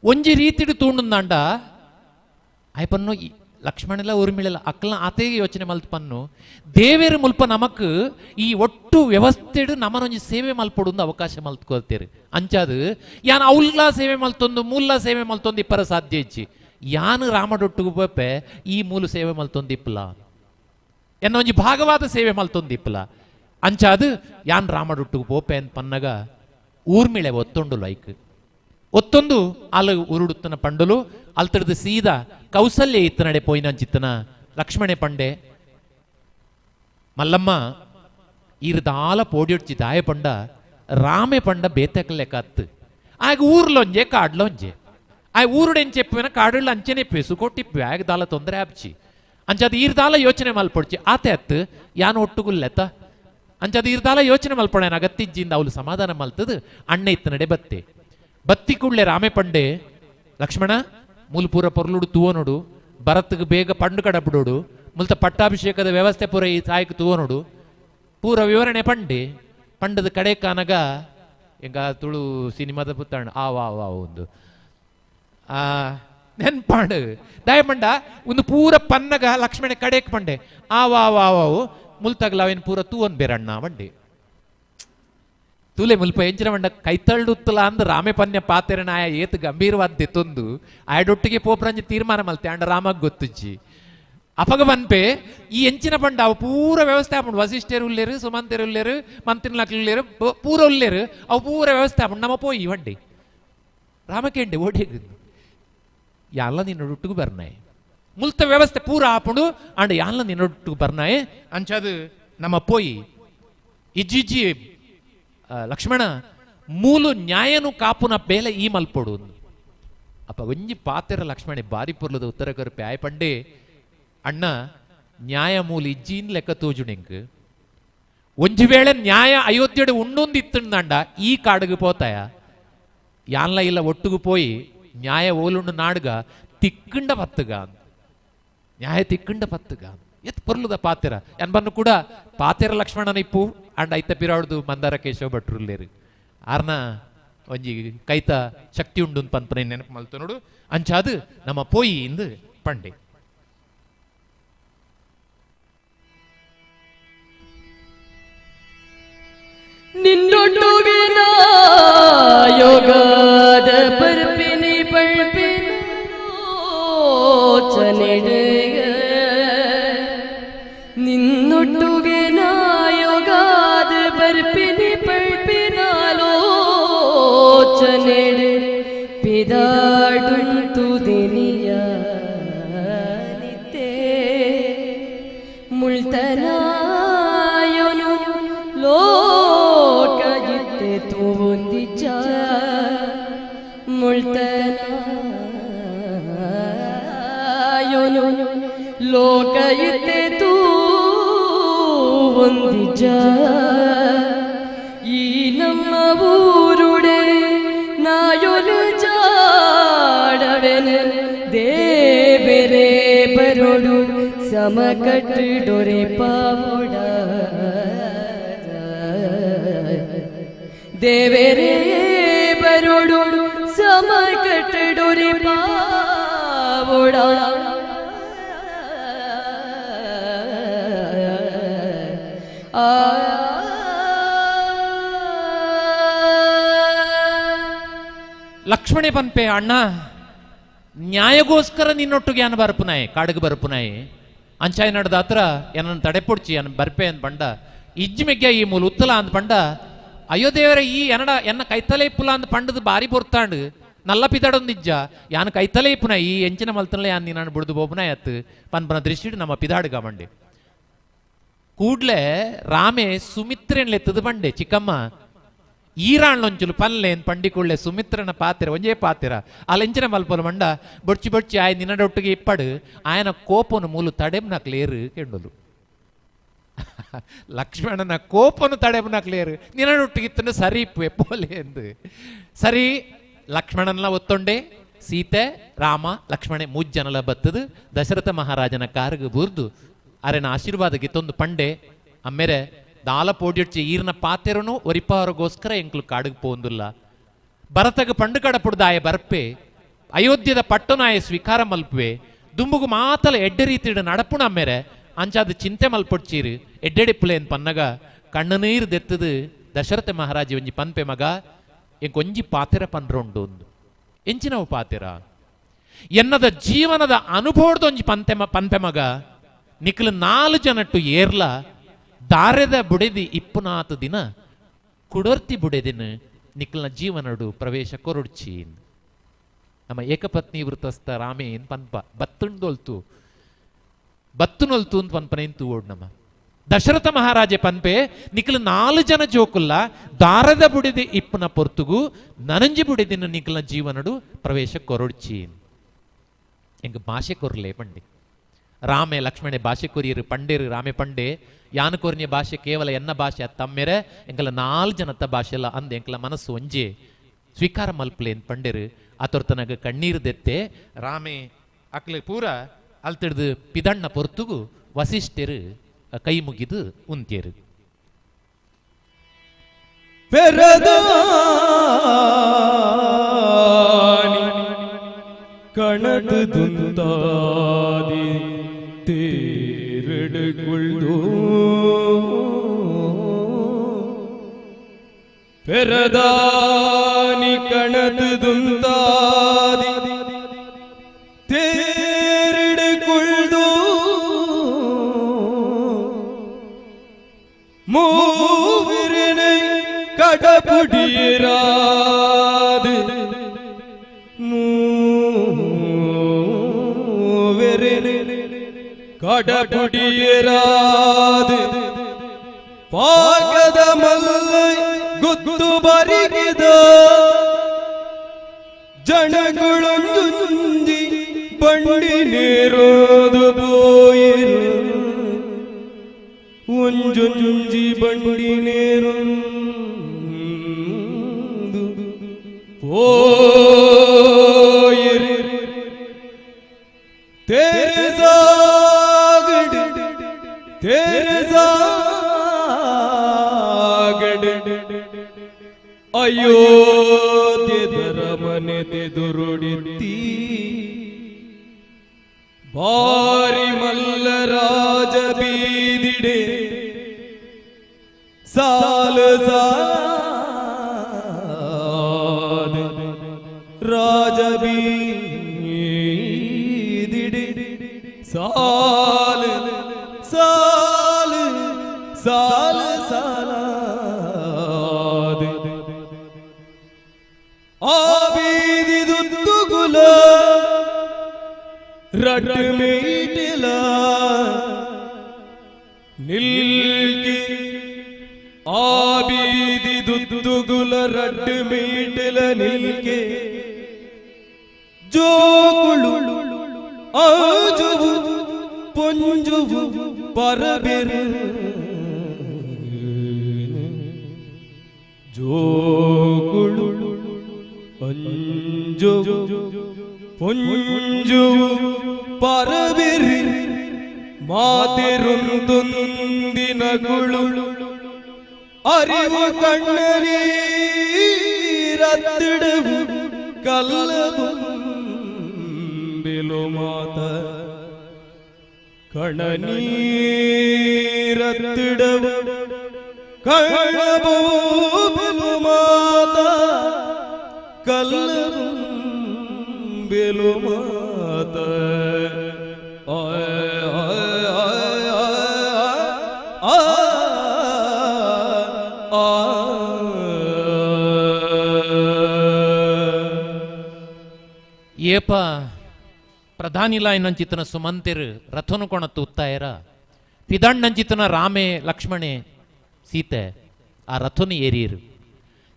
ಒಂಜಿ ರೀತಿಡು ತೂಂಡುಂದಾಂಡ ಆಯ್ಪನ್ನು ಲಕ್ಷ್ಮಣೆಲ್ಲ ಊರ್ಮಿಳೆಲ್ಲ ಅಕ್ಲ ಆತೇ ಯೋಚನೆ ಮಲ್ತು ಪನ್ನು ದೇವೇರು ಮುಲ್ಪ ನಮಕ್ ಈ ಒಟ್ಟು ವ್ಯವಸ್ಥೆಡು ನಮನೊಂಜಿ ಸೇವೆ ಮಲ್ಪೊಡುಂದು ಅವಕಾಶ ಮಲ್ತ್ಕೊಳ್ತೇರು ಅಂಚಾದು ಯಾನ್ ಅವ್ಲ ಸೇವೆ ಮಲ್ತೊಂದು ಮೂಲ ಸೇವೆ ಮಲ್ತೊಂದು ಇಪ್ಪರ ಸಾಧ್ಯ ಇಚ್ಚಿ ಯಾನು ರಾಮಡೊಟ್ಟುಗು ಪೋಪೆ ಈ ಮೂಲು ಸೇವೆ ಮಲ್ತೊಂದು ಇಪ್ಪಲ ಎನ್ನ ಒಂಜಿ ಭಾಗವಾದ ಸೇವೆ ಮಲ್ತೊಂದು ಇಪ್ಪಲ ಅಂಚಾದು ಯಾನ್ ರಾಮಡೊಟ್ಟುಗು ಪೋಪೆ ಅಂತ ಪನ್ನಗ ಊರ್ಮಿಳೆ ಒತ್ತೊಂಡು ಲೈಕ್ ಒತ್ತೊಂದು ಅಲ ಉರುಡುತ್ತನ ಪಂಡಲು ಅಲ್ತಡ್ದು ಸೀದಾ ಕೌಸಲ್ಯ ಇತ್ತನಡೆ ಪೋಯಿನಂಚಿತ್ತನ ಲಕ್ಷ್ಮಣೆ ಪಂಡೆ ಮಲ್ಲಮ್ಮ ಈರ್ದಾಲ ಪೋಡಿಯೊಡ್ಚಿ ದಾಯ ಪಂಡ ರಾಮೆ ಪಂಡ ಬೇತಕಲೆಕ್ಕ ಅತ್ತು ಆಗ ಊರ್ಲೊಂಜೆ ಕಾಡ್ಲೊಂಜೆ ಆ ಊರುಡೆಂಚೆಪ್ಪುವೆನ ಕಾಡುಳ್ಳ ಅಂಚೆನೆ ಪೆಸು ಕೊಟ್ಟಿಪ್ಪೆ ಆಗ ದಾಲ ತೊಂದರೆ ಆಪ್ಚಿ ಅಂಚಾದ ಈರ್ದಾಲ ಯೋಚನೆ ಮಲ್ಪೊಡ್ಚಿ ಆತೆ ಅತ್ತು ಯಾನ್ ಒಟ್ಟುಗುಲ್ಲೆತ್ತ ಅಂಚಾದ ಈರ್ದಾಲ ಯೋಚನೆ ಮಲ್ಪೊಣ ಅಗತ್ತಿಜ್ಜಿಂದ ಅವಳು ಸಮಾಧಾನ ಮಲ್ತದು ಅಣ್ಣ ಇತ್ತ ನಡೆ ಬತ್ತೆ ಬತ್ತಿ ಕೂಡ್ಲೆ ರಾಮೆ ಪಂಡೆ ಲಕ್ಷ್ಮಣ ಮೂಲ್ಪೂರ ಪೊರ್ಲುಡು ತೂವನೋಡು ಭರತ್ಗೆ ಬೇಗ ಪಂಡು ಕಡಬಿಡೋಡು ಮುಲ್ತ ಪಟ್ಟಾಭಿಷೇಕದ ವ್ಯವಸ್ಥೆ ಪೂರ ಈ ತಾಯಿಗೆ ತೂವನೋಡು ಪೂರ ವಿವರಣೆ ಪಂಡೆ ಪಂಡದ ಕಡೆ ಕಾನಗ ಎಂಗ ತುಳು ಸಿನಿಮಾದ ಪುತ್ತಾಣ ಆ ವಾ ವಾ ಒಂದು ಆ ನೆನ್ಪಾಂಡು ದಯಪಂಡ ಒಂದು ಪೂರ ಪನ್ನಗ ಲಕ್ಷ್ಮಣ ಕಡೆಕ್ ಪಂಡೆ ಆ ವಾ ವಾ ವಾವು ಮುಲ್ತಗ್ಲ ಅವೇನು ಪೂರ ತೂವನ್ ಬೇರಣ್ಣ ಬಂಡೆ ತೂಲೆ ಮುಲ್ಪ ಎಂಚಿನ ಮಂಡ ಕೈತಳ್ಳುತ್ತಲ ಅಂದ್ ರಾಮೆ ಪನ್ಯ ಪಾತೆರನ ಆಯ ಏತ್ ಗಂಭೀರವಾದ ತೊಂದು ಆಯಡೊಟ್ಟಿಗೆ ಪೋಪ್ರಂಜಿ ತೀರ್ಮಾನ ಮಲ್ತೆ ಅಂಡ ರಾಮಗ್ ಗೊತ್ತುಜ್ಜಿ ಅಪಗ ಬನ್ಪೆ ಈ ಎಂಚಿನ ಪಂಡ ಅವು ಪೂರ ವ್ಯವಸ್ಥೆ ಆಪುಂಡು ವಸಿಷ್ಠರು ಉಲ್ಲೇರು ಸುಮಂತರು ಉಲ್ಲೇರು ಮಂತ್ರಿನಕ್ಲು ಉಲ್ಲೇರು ಪೂರ ಉಲ್ಲೇರು ಅವು ಪೂರ ವ್ಯವಸ್ಥೆ ಆಪುಂಡು ನಮ್ಮ ಪೋಯಿ ಬಂಡಿ ರಾಮಕೇಂಡೆ ಓಡಿ ಯಾಲ್ಲ ನಿನ್ನೊಟ್ಟಿಗೆ ಬರ್ನಾಯ್ ಮುಲ್ತ ವ್ಯವಸ್ಥೆ ಪೂರ ಆಪುಂಡು ಅಂಡ್ ಯಾಲ್ಲ ನಿನ್ನೊಟ್ಟಿಗೆ ಬರ್ನಾಯ್ ಅಂಚದು ನಮ್ಮ ಪೋಯಿ ಇಜ್ಜಿಜ್ಜಿ ಲಕ್ಷ್ಮಣ ಮೂಲು ನ್ಯಾಯನು ಕಾಪುನ ಬೇಲೆ ಈ ಮಲ್ಪೊಡು ಅಪ್ಪ ಒಂಜಿ ಪಾತೆರ ಲಕ್ಷ್ಮಣೆ ಬಾರಿ ಪೊರ್ಲದ ಉತ್ತರ ಕರುಪೆ ಆಯ್ ಪಂಡೆ ಅಣ್ಣ ನ್ಯಾಯ ಮೂಲ ಇಜ್ಜಿನ್ ಲೆಕ್ಕ ತೋಜುಣಿಂಕ್ ಒಂಜಿ ವೇಳೆ ನ್ಯಾಯ ಅಯೋಧ್ಯೆಡು ಉಣ್ಣೊಂದಿತ್ತಂಡ ಈ ಕಾಡುಗೆ ಪೋತಾಯ ಯಾನ್ಲ ಇಲ್ಲ ಒಟ್ಟುಗು ಪೋಯಿ ನ್ಯಾಯ ಓಲುಂಡು ನಾಡ್ಗ ತಿಕ್ಕಂಡ ಪತ್ತುಗ ನ್ಯಾಯ ತಿಕ್ಕಂಡ ಪತ್ತುಗ ಎತ್ ಪೊರ್ಲುದ ಪಾತೆರ ಎನ್ಬನ್ನು ಕೂಡ ಪಾತೆರ ಲಕ್ಷ್ಮಣನ ಇಪ್ಪು ಅಂಡ್ ಐತ ಪಿರಾಡ್ದು ಮಂದಾರ ಕೇಶವ ಭಟ್ರುಲ್ಲೇರು ಆರ್ನ ಒಂಜಿ ಕೈತ ಶಕ್ತಿ ಉಂಡು ಪನ್ಪನೆ ನೆನಪು ಮಲ್ತ ನೋಡು ಅಂಚಾದು ನಮ್ಮ ಪೋಯಿ ಇಂದು ಪಂಡೆ ನಿನ್ನೊಟ್ಟುಗೆ ಯೋಗದ ಪರ್ಪಿನಿ ಪಳ್ಪಿನ ಚನೆಡೆಗ ನಿನ್ನೊಟ್ಟುಗೆ ಯೋಗಾದ ಪರ್ಪಿನಿ ಪಳ್ಪಿನಾಲೋಚನೆಡೆ ಪಿದಾಡುಂಟು ದಿನಿಯ ನಿತ್ತೆ ಮುಳ್ತನಾಯನು ಲೋಕ ಇತ್ತೆ ತೂವೊಂದಿಜ್ಜ ಮುಳ್ತನಾಯನು ಲೋಕ ಇತ್ತೆ ತೂವೊಂದಿಜ್ಜ ಈ ನಮ್ಮ ಊರುಡೆ ನಾಯೊಲು ಜಾಡವೆನ ದೇವೆರೆ ಬರೋಡು ಸಮಕಟ್ಟಿಡೊರೆ ಪಾವೊಡ ದೇವೆರೇ ಬರೋಡು ಸಮಕಟ್ಟಿಡೊರೆ ಪಾವೊಡ ಆ ಲಕ್ಷ್ಮಣೆ ಪನ್ಪೆ ಅಣ್ಣ ನ್ಯಾಯಗೋಸ್ಕರ ನಿನ್ನೊಟ್ಟಿಗೆ ಅನ್ ಬರ್ಪುನಾಯ್ ಕಾಡಿಗೆ ಬರ್ಪುನಾಯ್ ಅಂಚಾಯ್ ನಡ್ದ ಹತ್ರ ಏನನ್ನ ತಡೆಪೊಡ್ಚಿ ಅನ್ ಬರ್ಪೆ ಅಂದ್ ಪಂಡ ಇಜ್ಜಿ ಮೆಗ್ಗ ಈ ಮೂಲ ಉತ್ತಲ ಅಂದ್ ಪಂಡ ಅಯ್ಯೋ ದೇವರೇ ಈ ಎನ್ನಡ ಎನ್ನ ಕೈತಲೆ ಇಪ್ಪುಲ ಅಂದ್ ಪಂಡದ ಬಾರಿ ಪೊರ್ತಾಂಡ್ ನಲ್ಲ ಪಿದಾಡೊಂದಿಜ್ಜ ಯಾನ್ ಕೈತಲೆ ಇಪ್ಪುನ ಈ ಎಂಚಿನ ಮಲ್ತನಲೆ ಯಾನ್ ನೀನು ಬುಡ್ದು ಬೋಪುನಾಯ್ ಅತ್ತು ಪನ್ಪನ ದೃಷ್ಟಿಡ್ ನಮ್ಮ ಪಿದಾಡುಗ ಮಂಡೆ ಕೂಡ್ಲೆ ರಾಮೆ ಸುಮಿತ್ರೆನ್ಲೆತ್ತದ ಬಂಡೆ ಚಿಕ್ಕಮ್ಮ ಈರಾಣ್ಲೊಂಚುಲು ಪಲ್ಲೇನ್ ಪಂಡಿಕೊಳ್ಳೆ ಸುಮಿತ್ರನ ಪಾತಿರ ಒಂಜೇ ಪಾತಿರ ಅಲೆಂಚಿನ ಮಲ್ಪೊಲು ಮಂಡ ಬೊಡ್ಚಿ ಬೊಡ್ಚಿ ಆಯ್ ನಿನ್ನಡೊಟ್ಟಿಗೆ ಇಪ್ಪಡು ಆಯನ ಕೋಪನು ಮೂಲು ತಡೆಮ್ನಕ್ಲೇರು ಕೆಂಡಲು ಲಕ್ಷ್ಮಣನ ಕೋಪನು ತಡೆಮ್ನಕ್ಲೇರು ನಿನ್ನಡೊಟ್ಟಿಗೆ ಇತ್ತನು ಸರಿ ಇಪ್ಪು ಎಪ್ಪೋಲೆ ಎಂದು ಸರಿ ಲಕ್ಷ್ಮಣನ ಒತ್ತೊಂಡೆ ಸೀತೆ ರಾಮ ಲಕ್ಷ್ಮಣೆ ಮೂಜ್ಜನಲ ಬತ್ತದು ದಶರಥ ಮಹಾರಾಜನ ಕಾರಿಗೆ ಬೂರ್ದು ಅರೆನ ಆಶೀರ್ವಾದಕ್ಕೆ ತೊಂದು ಪಂಡೆ ಅಮ್ಮೇರೆ ದಾಲ ಪೋಡಿಡ್ಚಿ ಈರ್ನ ಪಾತೆರನು ಒರಿಪಾರಗೋಸ್ಕರ ಎಂಕ್ಲು ಕಾಡಿಗೆ ಪೋಂದುಲ್ಲ ಭರತಗ ಪಂಡು ಕಡಪುಡ್ದಾಯ ಬರ್ಪೆ ಅಯೋಧ್ಯದ ಪಟ್ಟನಾಯ ಸ್ವೀಕಾರ ಮಲ್ಪುವೆ ದುಂಬುಗು ಮಾತಲ ಎಡ್ಡೆ ರೀತಿಡು ನಡಪುಣ ಅಮ್ಮೇರೆ ಅಂಚಾದ ಚಿಂತೆ ಮಲ್ಪೊಡ್ಚೀರು ಎಡ್ಡೆಡಿಪ್ಪುಲೇನ್ ಪನ್ನಗ ಕಣ್ಣು ನೀರು ದೆತ್ತದು ದಶರಥ ಮಹಾರಾಜ ಒಂಜಿ ಪನ್ಪೆ ಮಗ ಎಂಕೊಂಜಿ ಪಾತೆರ ಪನ್ರೊಂಡು ಒಂದು ಎಂಚಿನವು ಪಾತೆರ ಎನ್ನದ ಜೀವನದ ಅನುಭವದ ಒಂಜಿ ಪಂತೆ ಪನ್ಪೆ ಮಗ ನಿಕ್ಲು ನಾಲು ಜನಟ್ಟು ಏರ್ಲ ದಾರೆದ ಬುಡೆದಿ ಇಪ್ಪುನಾತು ದಿನ ಕುಡರ್ತಿ ಬುಡೆದಿನ ನಿಕ್ಲನ ಜೀವನಡು ಪ್ರವೇಶ ಕೊರೊಡ್ಚಿ ನಮ್ಮ ಏಕಪತ್ನಿ ವೃತಸ್ಥ ರಾಮೇನ್ ಪನ್ಪ ಬತ್ತುಂಡೊಲ್ತು ಬತ್ತುನೊಲ್ತು ಅಂತ ಪನ್ಪನೇನ್ ಓಡ್ ನಮ್ಮ ದಶರಥ ಮಹಾರಾಜೆ ಪನ್ಪೆ ನಿಕ್ಲು ನಾಲು ಜನ ಜೋಕುಲ್ಲ ದಾರದ ಬುಡಿದಿ ಇಪ್ಪುನ ಪೊರ್ತುಗು ನನಂಜಿ ಬುಡಿದಿನ ನಿಕ್ಲನ ಜೀವನಡು ಪ್ರವೇಶ ಕೊರೊಡ್ಚಿ ಎಂಗ ಭಾಷೆ ಕೊರ್ಲೆ ಪಂಡಿ ರಾಮೆ ಲಕ್ಷ್ಮಣೆ ಭಾಷೆ ಕೊರಿಯರು ಪಂಡೇರು ರಾಮೆ ಪಂಡೆ ಯಾನು ಕೊರ್ನಿಯ ಭಾಷೆ ಕೇವಲ ಎನ್ನ ಭಾಷೆ ತಮ್ಮೆರೆ ಎಂಕಲ ನಾಲ್ ಜನತ್ತ ಭಾಷೆ ಅಲ್ಲ ಅಂದ ಎಂಕಲ ಮನಸ್ಸು ಒಂಜೆ ಸ್ವೀಕಾರ ಮಲ್ಪಲೇನ್ ಪಂಡೇರು ಆತೊರ್ತನಗ ಕಣ್ಣೀರು ದೆತ್ತೆ ರಾಮೆ ಅಕ್ಲೆ ಪೂರ ಅಲ್ತಿಡ್ದು ಪಿದಣ್ಣ ಪೊರ್ತುಗು ವಸಿಷ್ಠರು ಕೈ ಮುಗಿದು ಉಂತ್ಯರು. ಪೆರದಾನಿ ಕಣದುಂತಾದಿ ತೇರಡುಗೊಳ್ದು ಪೆರದಾನಿ ಕಣದುಂತಾದಿ ತೇರಡುಗೊಳ್ದು ಮೂವಿರನೆ ಕಡಪುಡಿಯರಾದು ಮೂವೆರೆನೆ ಕಡಪುಡಿಯರಾದು ಪಾಕದ ಮಲ್ಲೈ ಗುತ್ತು ಬರಿಗಿದ ಜನಗಳೊಂದುಂಜಿ ಬಂಡಿ ನೀರೋದು ಬೋಯಿರು ಒಂಜೊಂಜಿ ಬಂಡಿ ನೇರೊಂದು ಪೋಯಿರು ತೇರೆ ಸಾಗಡ್ ತೇರೆ ಸಾಗಡ್ ಅಯೋಧ್ಯೆದರ ಮನೆ ತೆದುರುಡಿತ್ತಿ ಬಾರಿ ಮಲ್ಲ ರಾಜ ಬೀದಿಡೆ ಸಾಲ ಸಾದ ರಾಜ ಬೀದಿಡೆ ಸಾಲ ಸಾಲ ಸಾಲ ಸಾಲಾದ ಆ ಬೀದಿದುತ್ತುಗುಲ ರಟ್ ಮೀಟಿಲ ನಿಲ್ಕಿ ಆ ಬೀದಿದುತ್ತುಗುಲ ರಟ್ ಮೀಟಿಲ ನಿಲ್ಕೆ ಜೋಗುಳು ಆಜುವು ಪೊಂಜುವು ಪರಬೆರು ಜೋಗುಳು ಅಂಜುವು ಪೊಂಜುವು ಪರಬೆರು ಮಾತೆರುಂದುಂದಿನಗುಳು ಅರಿವು ಕಣ್ಣನೀರತ್ತಿಡವು ಕಲ್ಲವು ಬಿಲು ಮಾತ ಕಣನೀರತ್ತಿಡವು ಕಳ್ಳಬೂ ಮಾತ ಕಲ್ಲವು ಬಿಲು ಮಾತ ಏಪ ಪ್ರಧಾನಿಲಾಯನಂಚಿತನ ಸುಮಂತಿರು ರಥನು ಕೊಣತ್ತು ಉತ್ತಾಯರ ಪಿದಣ್ಣಂಚಿತನ ರಾಮೆ ಲಕ್ಷ್ಮಣೆ ಸೀತೆ ಆ ರಥನು ಏರಿಯರು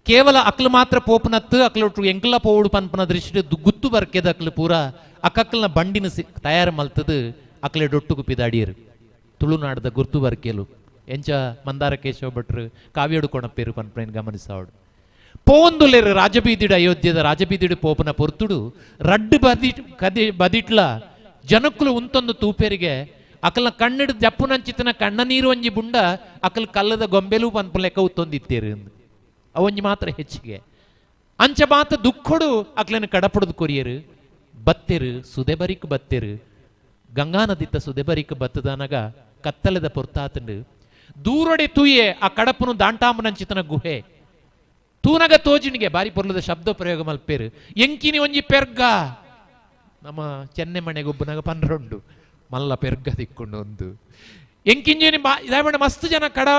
ಕೇವಲ ಅಕ್ಲು ಮಾತ್ರ ಪೋಪನತ್ತು ಅಕ್ಲೊಟ್ಟು ಎಂಕಲ ಪೋವುಡು ಪನ್ಪನ ದೃಷ್ಟಿ ಗುತ್ತು ಬರ್ಕೆದ ಅಕ್ಲು ಪೂರ ಅಕ್ಕಕ್ಲನ ಬಂಡಿನ ತಯಾರು ಮಲ್ತದು ಅಕ್ಲೆ ಡೊಟ್ಟುಗು ಪಿದಾಡಿಯರು ತುಳುನಾಡದ ಗುರ್ತು ಬರ್ಕೆಲು ಎಂಚ ಮಂದಾರ ಕೇಶವ ಭಟ್ರು ಕಾವ್ಯಡು ಕೊಣಪೇರು ಪನ್ಪನ ಗಮನಿಸಾವಡು ಪೋಂದುಲೇರು ರಾಜಬೀದಿಡು ಅಯೋಧ್ಯದ ರಾಜಬೀದಿಡು ಪೋಪನ ಪೊರ್ತುಡು ರಡ್ಡು ಬದಿ ಕದಿ ಬದಿಟ್ಲ ಜನಕ್ಕುಲು ಉಂತೊಂದು ತೂಪೆರಿಗೆ ಅಕಲ್ನ ಕಣ್ಣಿಡು ಜಪ್ಪುನಂಚಿತನ ಕಣ್ಣ ನೀರು ಒಂಜಿ ಬುಂಡ ಅಕಲ್ ಕಲ್ಲದ ಗೊಂಬೆಲು ಪನ್ಪು ಲೆಕ್ಕ ಉತ್ತೊಂದಿತ್ತೇರು ಅವೊಂಜಿ ಮಾತ್ರ ಹೆಚ್ಚಿಗೆ ಅಂಚ ಮಾತ ದುಃಖಡು ಅಕ್ಲನ ಕಡಪಡದು ಕೊರಿಯರು ಬತ್ತೆರು ಸುದೆಬರಿಕ್ ಬತ್ತೆರು ಗಂಗಾ ನದಿತ್ತ ಸುದೆಬರಿಕ್ ಬತ್ತದನಗ ಕತ್ತಲೆದ ಪೊರ್ತಾತಂಡು ದೂರೊಡೆ ತೂಯೆ ಆ ಕಡಪುನು ದಾಂಟಾಮನಂಚಿತನ ಗುಹೆ ತೂನಗ ತೋಜಿನಿಗೆ ಬಾರಿ ಪೊರ್ಲದ ಶಬ್ದ ಪ್ರಯೋಗ ಮಲ್ಪೇರು ಎಂಕಿನಿ ಒಂಜಿ ಪೆರ್ಗ ನಮ್ಮ ಚೆನ್ನೆ ಮನೆಗೊಬ್ಬನಾಗ ಪನ್ರೊಂಡು ಮಲ್ಲ ಪೆರ್ಗ ತಿಕ್ಕೊಂಡು ಒಂದು ಎಂಕಿಂಜಿನಿ ಇದಾಬಂಡ ಮಸ್ತ್ ಜನ ಕಡ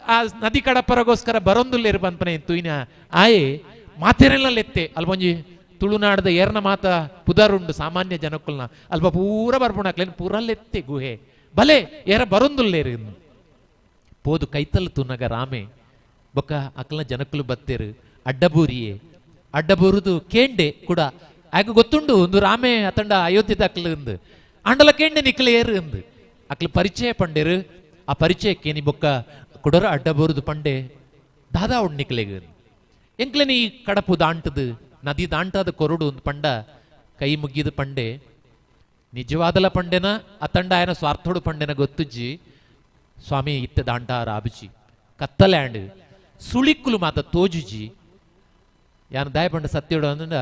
ಆ ನದಿ ಕಡಪರಗೋಸ್ಕರ ಬರೊಂದುಲ್ಲೇರು ಪನ್ಪನೆ ತೂಯಿನ ಆಯೆ ಮಾತೆರೆಲ್ಲ ಲೆತ್ತೆ ಅಲ್ಪೊಂಜಿ ತುಳುನಾಡದ ಏರ್ನ ಮಾತ ಪುದರುಂಡು ಸಾಮಾನ್ಯ ಜನಕ್ಕುಲ್ನ ಅಲ್ಪ ಪೂರ ಬರ್ಪುಣಕ್ಲೇನು ಪೂರ ಲೆತ್ತೆ ಗುಹೆ ಬಲೆ ಏರ ಬರೊಂದುಲ್ಲೇರು ಪೋದು ಕೈತಲ್ ತುನಗ ರಾಮೆ ಬೊಕ್ಕ ಅಕ್ಲ ಜನಕ್ಕಲು ಬತ್ತೇರು ಅಡ್ಡಬೂರಿಯೇ ಅಡ್ಡಬೂರುದು ಕೇಂಡೆ ಕೂಡ ಆಗ ಗೊತ್ತುಂಡು ಒಂದು ರಾಮೆ ಅತಂಡ ಅಯೋಧ್ಯದ ಅಕ್ಲು ಅಂದು ಅಂಡಲ ಕೇಂಡೆ ನಿಕ್ಲೇರು ಅಂದು ಅಕ್ಲು ಪರಿಚಯ ಪಂಡೇರು ಆ ಪರಿಚಯಕ್ಕೆ ನಿ ಬೊಕ್ಕ ಕುಡರ ಅಡ್ಡ ಬೋರುದು ಪಂಡೆ ದಾದಾ ಉಂಡು ನಿಕ್ಲೆಗ್ ಎಂಕ್ಲೆ ನೀ ಕಡಪು ದಾಂಟದು ನದಿ ದಾಂಟಾದ ಕೊರಡು ಒಂದು ಪಂಡ ಕೈ ಮುಗ್ಗಿದ ಪಂಡೆ ನಿಜವಾದಲ ಪಂಡೆನ ಅತಂಡ ಆಯನ ಸ್ವಾರ್ಥೋಡು ಪಂಡೆನ ಗೊತ್ತುಜ್ಜಿ ಸ್ವಾಮಿ ಇತ್ತ ದಾಂಟ ರಾಬುಜಿ ಕತ್ತಲ್ಯಾಂಡ್ ಸುಳಿಕ್ಕುಲು ಮಾತ ತೋಜುಜಿ ಯಾನು ದಾಯ ಪಂಡ ಸತ್ಯೋಡು ಅಂದ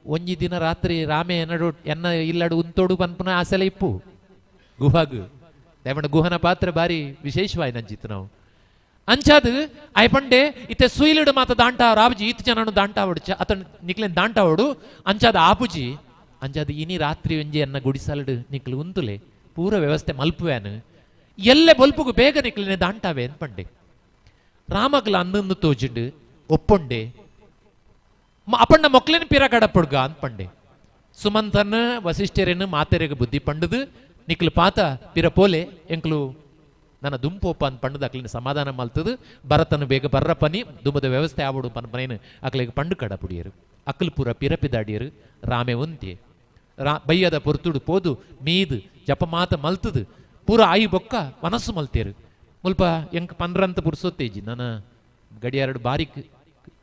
ಒಂಜಿ ದಿನ ರಾತ್ರಿ ರಾಮೆ ಎನ್ನಡು ಎನ್ನ ಇಲ್ಲಡು ಉಂತೋಡು ಪನ್ಪುನ ಆಸೆಲ ಇಪ್ಪು ಗುಹಾಗು ದಯಪಂಡ ಗುಹನ ಪಾತ್ರ ಬಾರಿ ವಿಶೇಷವಾಯಿ ನಂಜಿತ್ತು ನಾವು ಅಂಚಾದು ಆಯ್ ಪಂಡೆ ಇತ್ತೆ ಸುಯಿಲಿಡು ಮಾತ ದಾಂಟ ರಾಬುಜಿ ಈತ ಜನನು ದಾಂಟಾವಡು ಅತನ ನಿಕ್ಲೆನ್ ದಾಂಟಾವಡು ಅಂಚಾದ ಆಪುಜಿ ಅಂಚಾದ ಇನಿ ರಾತ್ರಿ ಒಂಜಿ ಎನ್ನ ಗುಡಿಸಲಡು ನಿಕ್ಲು ಉಂತುಲೆ ಪೂರ ವ್ಯವಸ್ಥೆ ಮಲ್ಪುವ್ಯಾನು ಎಲ್ಲೆ ಬೊಲ್ಪುಗು ಬೇಗ ನಿಕ್ಲೆನೆ ದಾಂಟಾವೆ ಪಂಡೆ ರಾಮಗ್ಲ ಅಂದೊಂದು ತೋಜಿಂಡು ಒಪ್ಪೊಂಡೆ ಅಪ್ಪಣ್ಣ ಮೊಕ್ಲೆನ್ ಪಿರ ಕಡಪುಡ್ಗ ಅಂತ ಪಂಡೆ ಸುಮಂತನ ವಸಿಷ್ಠರೇನು ಮಾತೆರೆಗೆ ಬುದ್ಧಿ ಪಂಡದು ನಿಕ್ಲು ಪಾತ ಪಿರ ಪೋಲೆ ಎಂಕ್ಲು ನನ್ನ ದುಂಪೋಪ ಅಂತ ಪಂಡದ ಅಕ್ಲಿನ ಸಮಾಧಾನ ಮಲ್ತದು ಭರತನು ಬೇಗ ಬರ್ರ ಪನಿ ದುಂಬದ ವ್ಯವಸ್ಥೆ ಆವಡು ಪನ್ಪನೇನು ಅಕ್ಲಿಗೆ ಪಂಡು ಕಡಪುಡಿಯರು ಅಕ್ಲು ಪೂರ ಪಿರಪಿದಾಡಿಯರು ರಾಮೆ ಉಂತೆ ರಾ ಬಯ್ಯದ ಪೊರ್ತುಡು ಪೋದು ಮೀದು ಜಪಮಾತ ಮಲ್ತದು ಪೂರ ಆಯಿ ಬೊಕ್ಕ ಮನಸ್ಸು ಮಲ್ತೇರು ಮುಲ್ಪ ಎಂಕ್ ಪಂದ್ರಂತ ಪುರ್ಸೊತ್ತೇಜಿ ನನ್ನ ಗಡಿಯಾರಡು ಬಾರಿ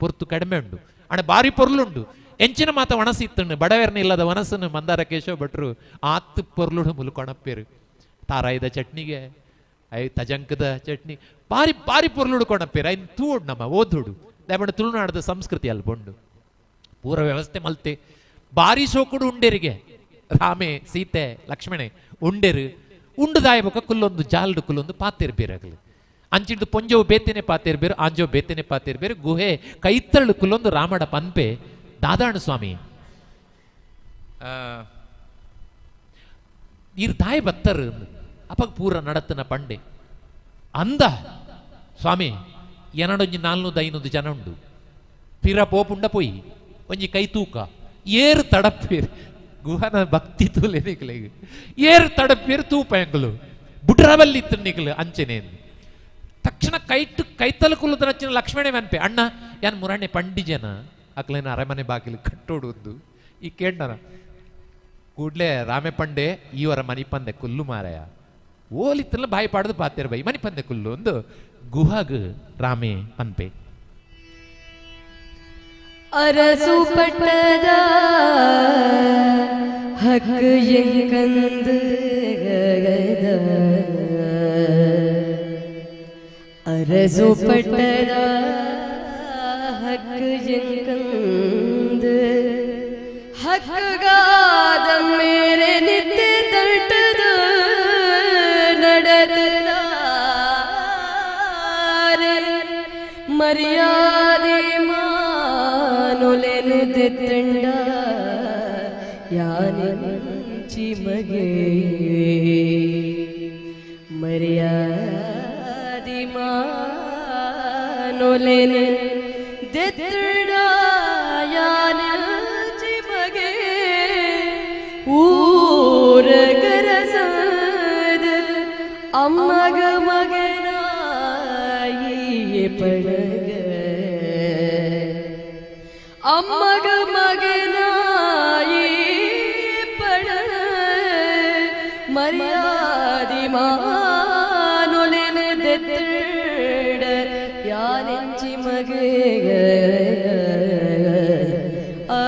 ಪೊರ್ತು ಕಡಿಮೆ ಉಂಡು ಅಣ್ಣ ಬಾರಿ ಪೊರ್ಲುಂಡು ಎಂಚಿನ ಮಾತ ವಣಸು ಇತ್ತಣ್ಣು ಬಡವೆರ್ನ ಇಲ್ಲದ ವನಸನ್ನು ಮಂದಾರ ಕೇಶವ ಭಟ್ರು ಆತ್ ಪೊರ್ಲುಡು ಮುಲ್ಕೊಣಪ್ಪೇರು ತಾರಾಯಿದ ಚಟ್ನಿಗೆ I ತಜಂಕದ ಚಟ್ನಿ ಬಾರಿ ಬಾರಿ ಪೊರ್ಲುಡು ಕೊಣಪ್ಪೇರು ಐನ್ ತೂಡು ನಮ್ಮ ಓದುಡು ದಯಪಂಡ ತುಳುನಾಡದ ಸಂಸ್ಕೃತಿ ಅಲ್ಪುಂಡು ಪೂರ ವ್ಯವಸ್ಥೆ ಮಲ್ತೆ ಬಾರಿ ಸೋಕುಡು ಉಂಡೇರಿಗೆ ರಾಮೆ ಸೀತೆ ಲಕ್ಷ್ಮಣೆ ಉಂಡೇರು ಉಂಡುದಾಯ ಬೊಕ್ಕ ಕುಲ್ಲೊಂದು ಜಾಲ್ಡು ಕುಲ್ಲೊಂದು ಪಾತೇರು ಬೇರಾಗಲಿ ಅಂಚಿಡ್ದು ಪೊಂಜವು ಬೇತೇನೆ ಪಾತೇರು ಬೇರು ಆಂಜವು ಬೇತೇನೆ ಪಾತೇರು ಬೇರು ಗುಹೆ ಕೈತಳ್ಳು ಕುಲ್ಲೊಂದು ರಾಮಡ ಪನ್ಪೆ ದಾದಾಣು ಸ್ವಾಮಿ ಈರ್ ತಾಯಿ ಬತ್ತರು ಅಪಗ ಪೂರ ನಡತನ ಪಂಡೆ ಅಂದ ಸ್ವಾಮಿ ಎನಡೊಂಜಿ 400-500 ಜನ ಉಂಡು ಪಿರ ಪೋಪುಂಡ ಪೋಯಿ ಒಂಜಿ ಕೈ ತೂಕ ಏರು ತಡಪ್ಪೇರು ಗುಹನ ಭಕ್ತಿ ತೂಲೆ ನಿಕ್ಲೆಗ್ ಏರು ತಡಪ್ಪೇರು ತೂಪ ಎಂಕಲು ಬುಡ್ರವಲ್ಲಿ ಇತ್ತು ನಿಕ್ಲು ಅಂಚೆನೆ ತಕ್ಷಣ ಕೈಟು ಕೈತಲು ಕುಲ್ಲದ ನಚ್ಚಿನ ಲಕ್ಷ್ಮಣೆ ಮನ್ಪೆ ಅಣ್ಣ ಯಾನ್ ಮುರಾಣೆ ಪಂಡಿ ಜನ ಅಕ್ಲೇನ ಅರಮನೆ ಬಾಗಿಲು ಕಟ್ಟೋಡುವುದು ಈ ಕೇಂಡನ ಕೂಡ್ಲೆ ರಾಮೆ ಪಂಡೆ ಈವರ ಮನಿ ಪಂದೆ ಕುಲ್ಲು ಮಾರಾಯ ಓಲಿತ್ತಲ್ಲ ಬಾಯಿ ಪಾಡ್ದು ಪಾತೇರು ಬೈ ಮನಿ ಪಂದೆ ಕುಲ್ಲು ಒಂದು ಗುಹಾಗ್ ರಾಮೆ ಪನ್ಪೆ ಅರಸು ಪಟ್ಟದ ಹಕ್ಕು ಎಂಕಂದು ಅರಸು ಪಟ್ಟದ ಹಕ್ಕು ಎಂಕಂದು ಹಕ್ಕುಗಾದ ಮೇರೆ ನಿತ್ಯ ತಟ್ಟದ ನಡೆದ ಮರ್ಯಾದೆ ಮಾನೊಲೆನು ತೆತ್ತಂಡ ಯಾನೆಂಚಿ ಮಗೆ ಮರ್ಯಾದೆ ಮಾನೊಲೆನು ತೆತ್ತಂಡ ಯಾನೆಂಚಿ ಮಗೆ ಊರ ಕರಸದ ಅಮ್ಮಗ ಮಗನಾಯಿಯೇ ಪಡಗ ಅಮ್ಮಗ ಮಗನಾಯಿ ಪಡ ಮರ್ಯಾದಿ ಮಾನೊಲೆನ ದೆತ್ತಡ ಯಾನೆಂಚಿ ಮಗೆ ಆ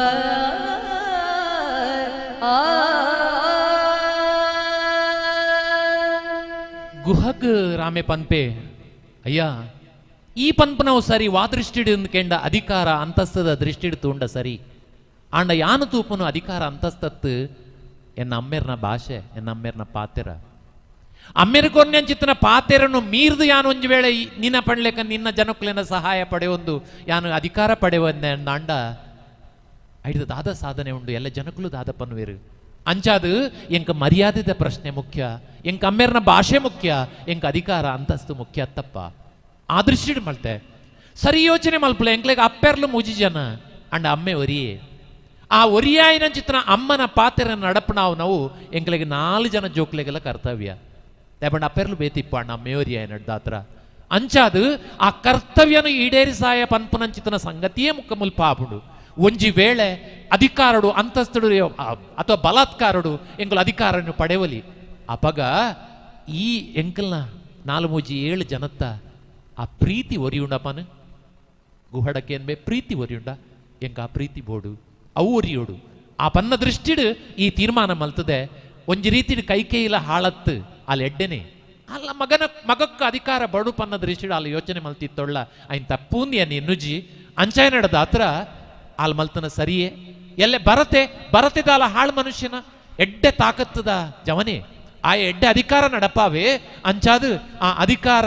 ಗುಹಗ್ ರಾಮೆ ಪನ್ಪೆ ಅಯ್ಯ ಈ ಪನ್ಪನವು ಸರಿ ವಾದೃಷ್ಟಿಡು ಕೆಂಡ ಅಧಿಕಾರ ಅಂತಸ್ತದ ದೃಷ್ಟಿಡು ತೂಂಡ ಸರಿ ಆಂಡ ಯಾನು ತೂಪನು ಅಧಿಕಾರ ಅಂತಸ್ತತ್ತು ಎನ್ನ ಅಮ್ಮೆರ್ನ ಭಾಷೆ ಎನ್ನ ಅಮ್ಮೆರ್ನ ಪಾತೆರ ಅಮ್ಮೆರ್ ಕೊನ್ಯಂಚಿತ್ತನ ಪಾತೆರನ್ನು ಮೀರ್ದು ಯಾನು ಒಂಜಿ ವೇಳೆ ನಿನ್ನ ಪಣ್ಲೇಕ ನಿನ್ನ ಜನಕ್ಕುಲೆನ ಸಹಾಯ ಪಡೆಯೊಂದು ಯಾನು ಅಧಿಕಾರ ಪಡೆಯುವಂದೆ ಅಂಡ ಐದು ದಾದ ಸಾಧನೆ ಉಂಡು ಎಲ್ಲ ಜನಕ್ಕೂ ದಾದ ಪನ್ವೇರು ಅಂಚಾದು ಎಂಕ ಮರ್ಯಾದೆದ ಪ್ರಶ್ನೆ ಮುಖ್ಯ ಎಂಕ ಅಮ್ಮೆರ್ನ ಭಾಷೆ ಮುಖ್ಯ ಎಂಕ ಅಧಿಕಾರ ಅಂತಸ್ತು ಮುಖ್ಯ ತಪ್ಪ ಆ ದೃಷ್ಟಿಡ್ ಮಲ್ತೆ ಸರಿ ಯೋಚನೆ ಮಲ್ಪಲೆ ಎಂಕ್ಲೆಗ್ ಅಪ್ಪೆರ್ಲು ಮುಜಿ ಜನ ಅಂಡ ಅಮ್ಮೆ ಒರಿಯೇ ಆ ಒರಿಯಾಯಿನ ಚಿತ್ರ ಅಮ್ಮನ ಪಾತೆರ ನಡಪನಾವು ನಾವು ಎಂಕ್ಲೆಗ್ 4 ಜನ ಜೋಕ್ಲೆಗೆಲ್ಲ ಕರ್ತವ್ಯ ದಯಪಂಡ ಅಪ್ಪೆರ್ಲು ಬೇತಿಪ್ಪ ಅಣ್ಣ ಅಮ್ಮೆ ಒರಿಯಾಯ ನಡ್ದಾತ್ರ ಅಂಚಾದು ಆ ಕರ್ತವ್ಯನು ಈಡೇರಿಸಾಯ ಪನ್ಪುನಂಚಿತನ ಸಂಗತಿಯೇ ಮುಖ ಮುಲ್ಪ ಆಪುಂಡು ಒಂಜಿ ವೇಳೆ ಅಧಿಕಾರಡು ಅಂತಸ್ತುಡು ಅಥವಾ ಬಲಾತ್ಕಾರಡು ಎಂಕುಲು ಅಧಿಕಾರನ್ನು ಪಡೆವಲಿ. ಅಪಗ ಈ ಎಂಕಲ್ನ 4 3 7 ಜನತ್ತ ಆ ಪ್ರೀತಿ ಒರಿಯುಂಡಪ್ಪನು ಗುಹಡಕ್ಕೆ ಏನ್ಬೆ ಪ್ರೀತಿ ಒರಿಯುಂಡ ಎಂಕ ಆ ಪ್ರೀತಿ ಬೋಡು ಅವು ಒರಿಯೋಡು. ಆ ಪನ್ನ ದೃಷ್ಟಿಡು ಈ ತೀರ್ಮಾನ ಮಲ್ತದೆ. ಒಂಜಿ ರೀತಿಡು ಕೈಕೇಯಿಲ ಹಾಳತ್ತು ಅಲ್ಲಿ ಎಡ್ಡೆನೆ ಅಲ್ಲ ಮಗನ ಮಗಕ್ಕ ಅಧಿಕಾರ ಬಡು ಪನ್ನ ದೃಷ್ಟಿಡು ಅಲ್ಲಿ ಯೋಚನೆ ಮಲ್ತಿತ್ತೊಳ್ಳ ಐನ್ ತಪ್ಪೂಂದಿ ಅನ್ನ ಎನ್ನುಜಿ ಅಂಚಾಯ ನಡೆದ ಹತ್ರ ಅಲ್ಲಿ ಮಲ್ತನ ಸರಿಯೇ ಎಲ್ಲೆ ಬರತೆ ಬರತೆದಾಲ ಹಾಳು ಮನುಷ್ಯನ ಎಡ್ಡೆ ತಾಕತ್ತದ ಜವನೇ ಆ ಎಡ್ಡೆ ಅಧಿಕಾರ ನಡಪಾವೆ ಅಂಚಾದು ಆ ಅಧಿಕಾರ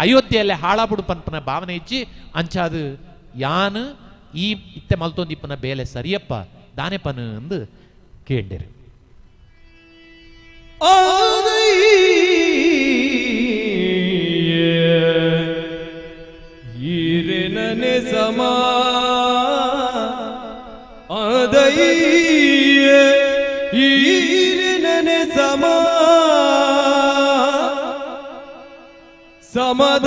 ಅಯೋಧ್ಯೆಯಲ್ಲೇ ಹಾಳಾಬುಡು ಪನ್ಪನ ಭಾವನೆ ಇಚ್ಚಿ ಅಂಚಾದು ಯಾನು ಈ ಇತ್ತೆ ಮಲ್ತೊಂದಿಪ್ಪನ ಬೇಲೆ ಸರಿಯಪ್ಪ ದಾನೆ ಪನು ಎಂದು ಕೇಂಡಿರು. ಈರೆನನೆ ಸಮ ಆದಯ್ಯ ಈರೆನನೆ ಸಮ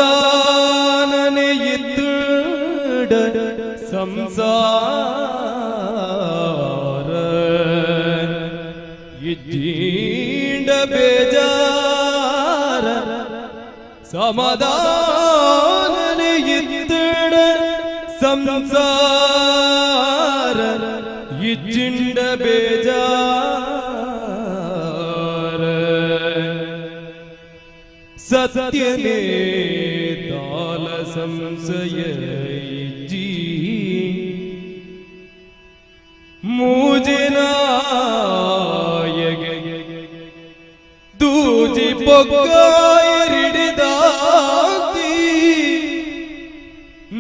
ಸಮಾಧಾನನೆ ಇದ್ದುಡ ಸಂಸಾರ ಇಜ್ಜೀಂಡ ಬೇಜಾರ ಸಮಾಧಾನನೆ ಇದ್ದುಡ ಸಂಸಾರ ಇಜ್ಜಿಂಡ ಬೇಜಾರ ಸತ್ಯನೇ ದಾಲ ಸಂಶಯ ಇಜ್ಜಿ ಮೂಜಿನಾಯಗೆ ದೂಜಿ ಪೊಗ್ಗಾಯರಿಡಿದಾತಿ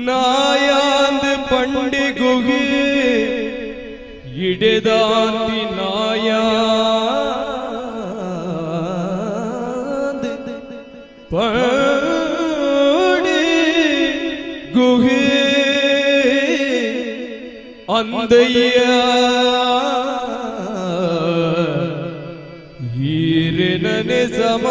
ನಾಯಾಂದ ಪಂಡಿಗುಗಿ ಇಡೆದಾಂತಿ ನಾಯಾಂದ ಪಂಡಿ ಗುಹೆ ಅಂದಯ್ಯ ಈರೆನನೆ ಸಮ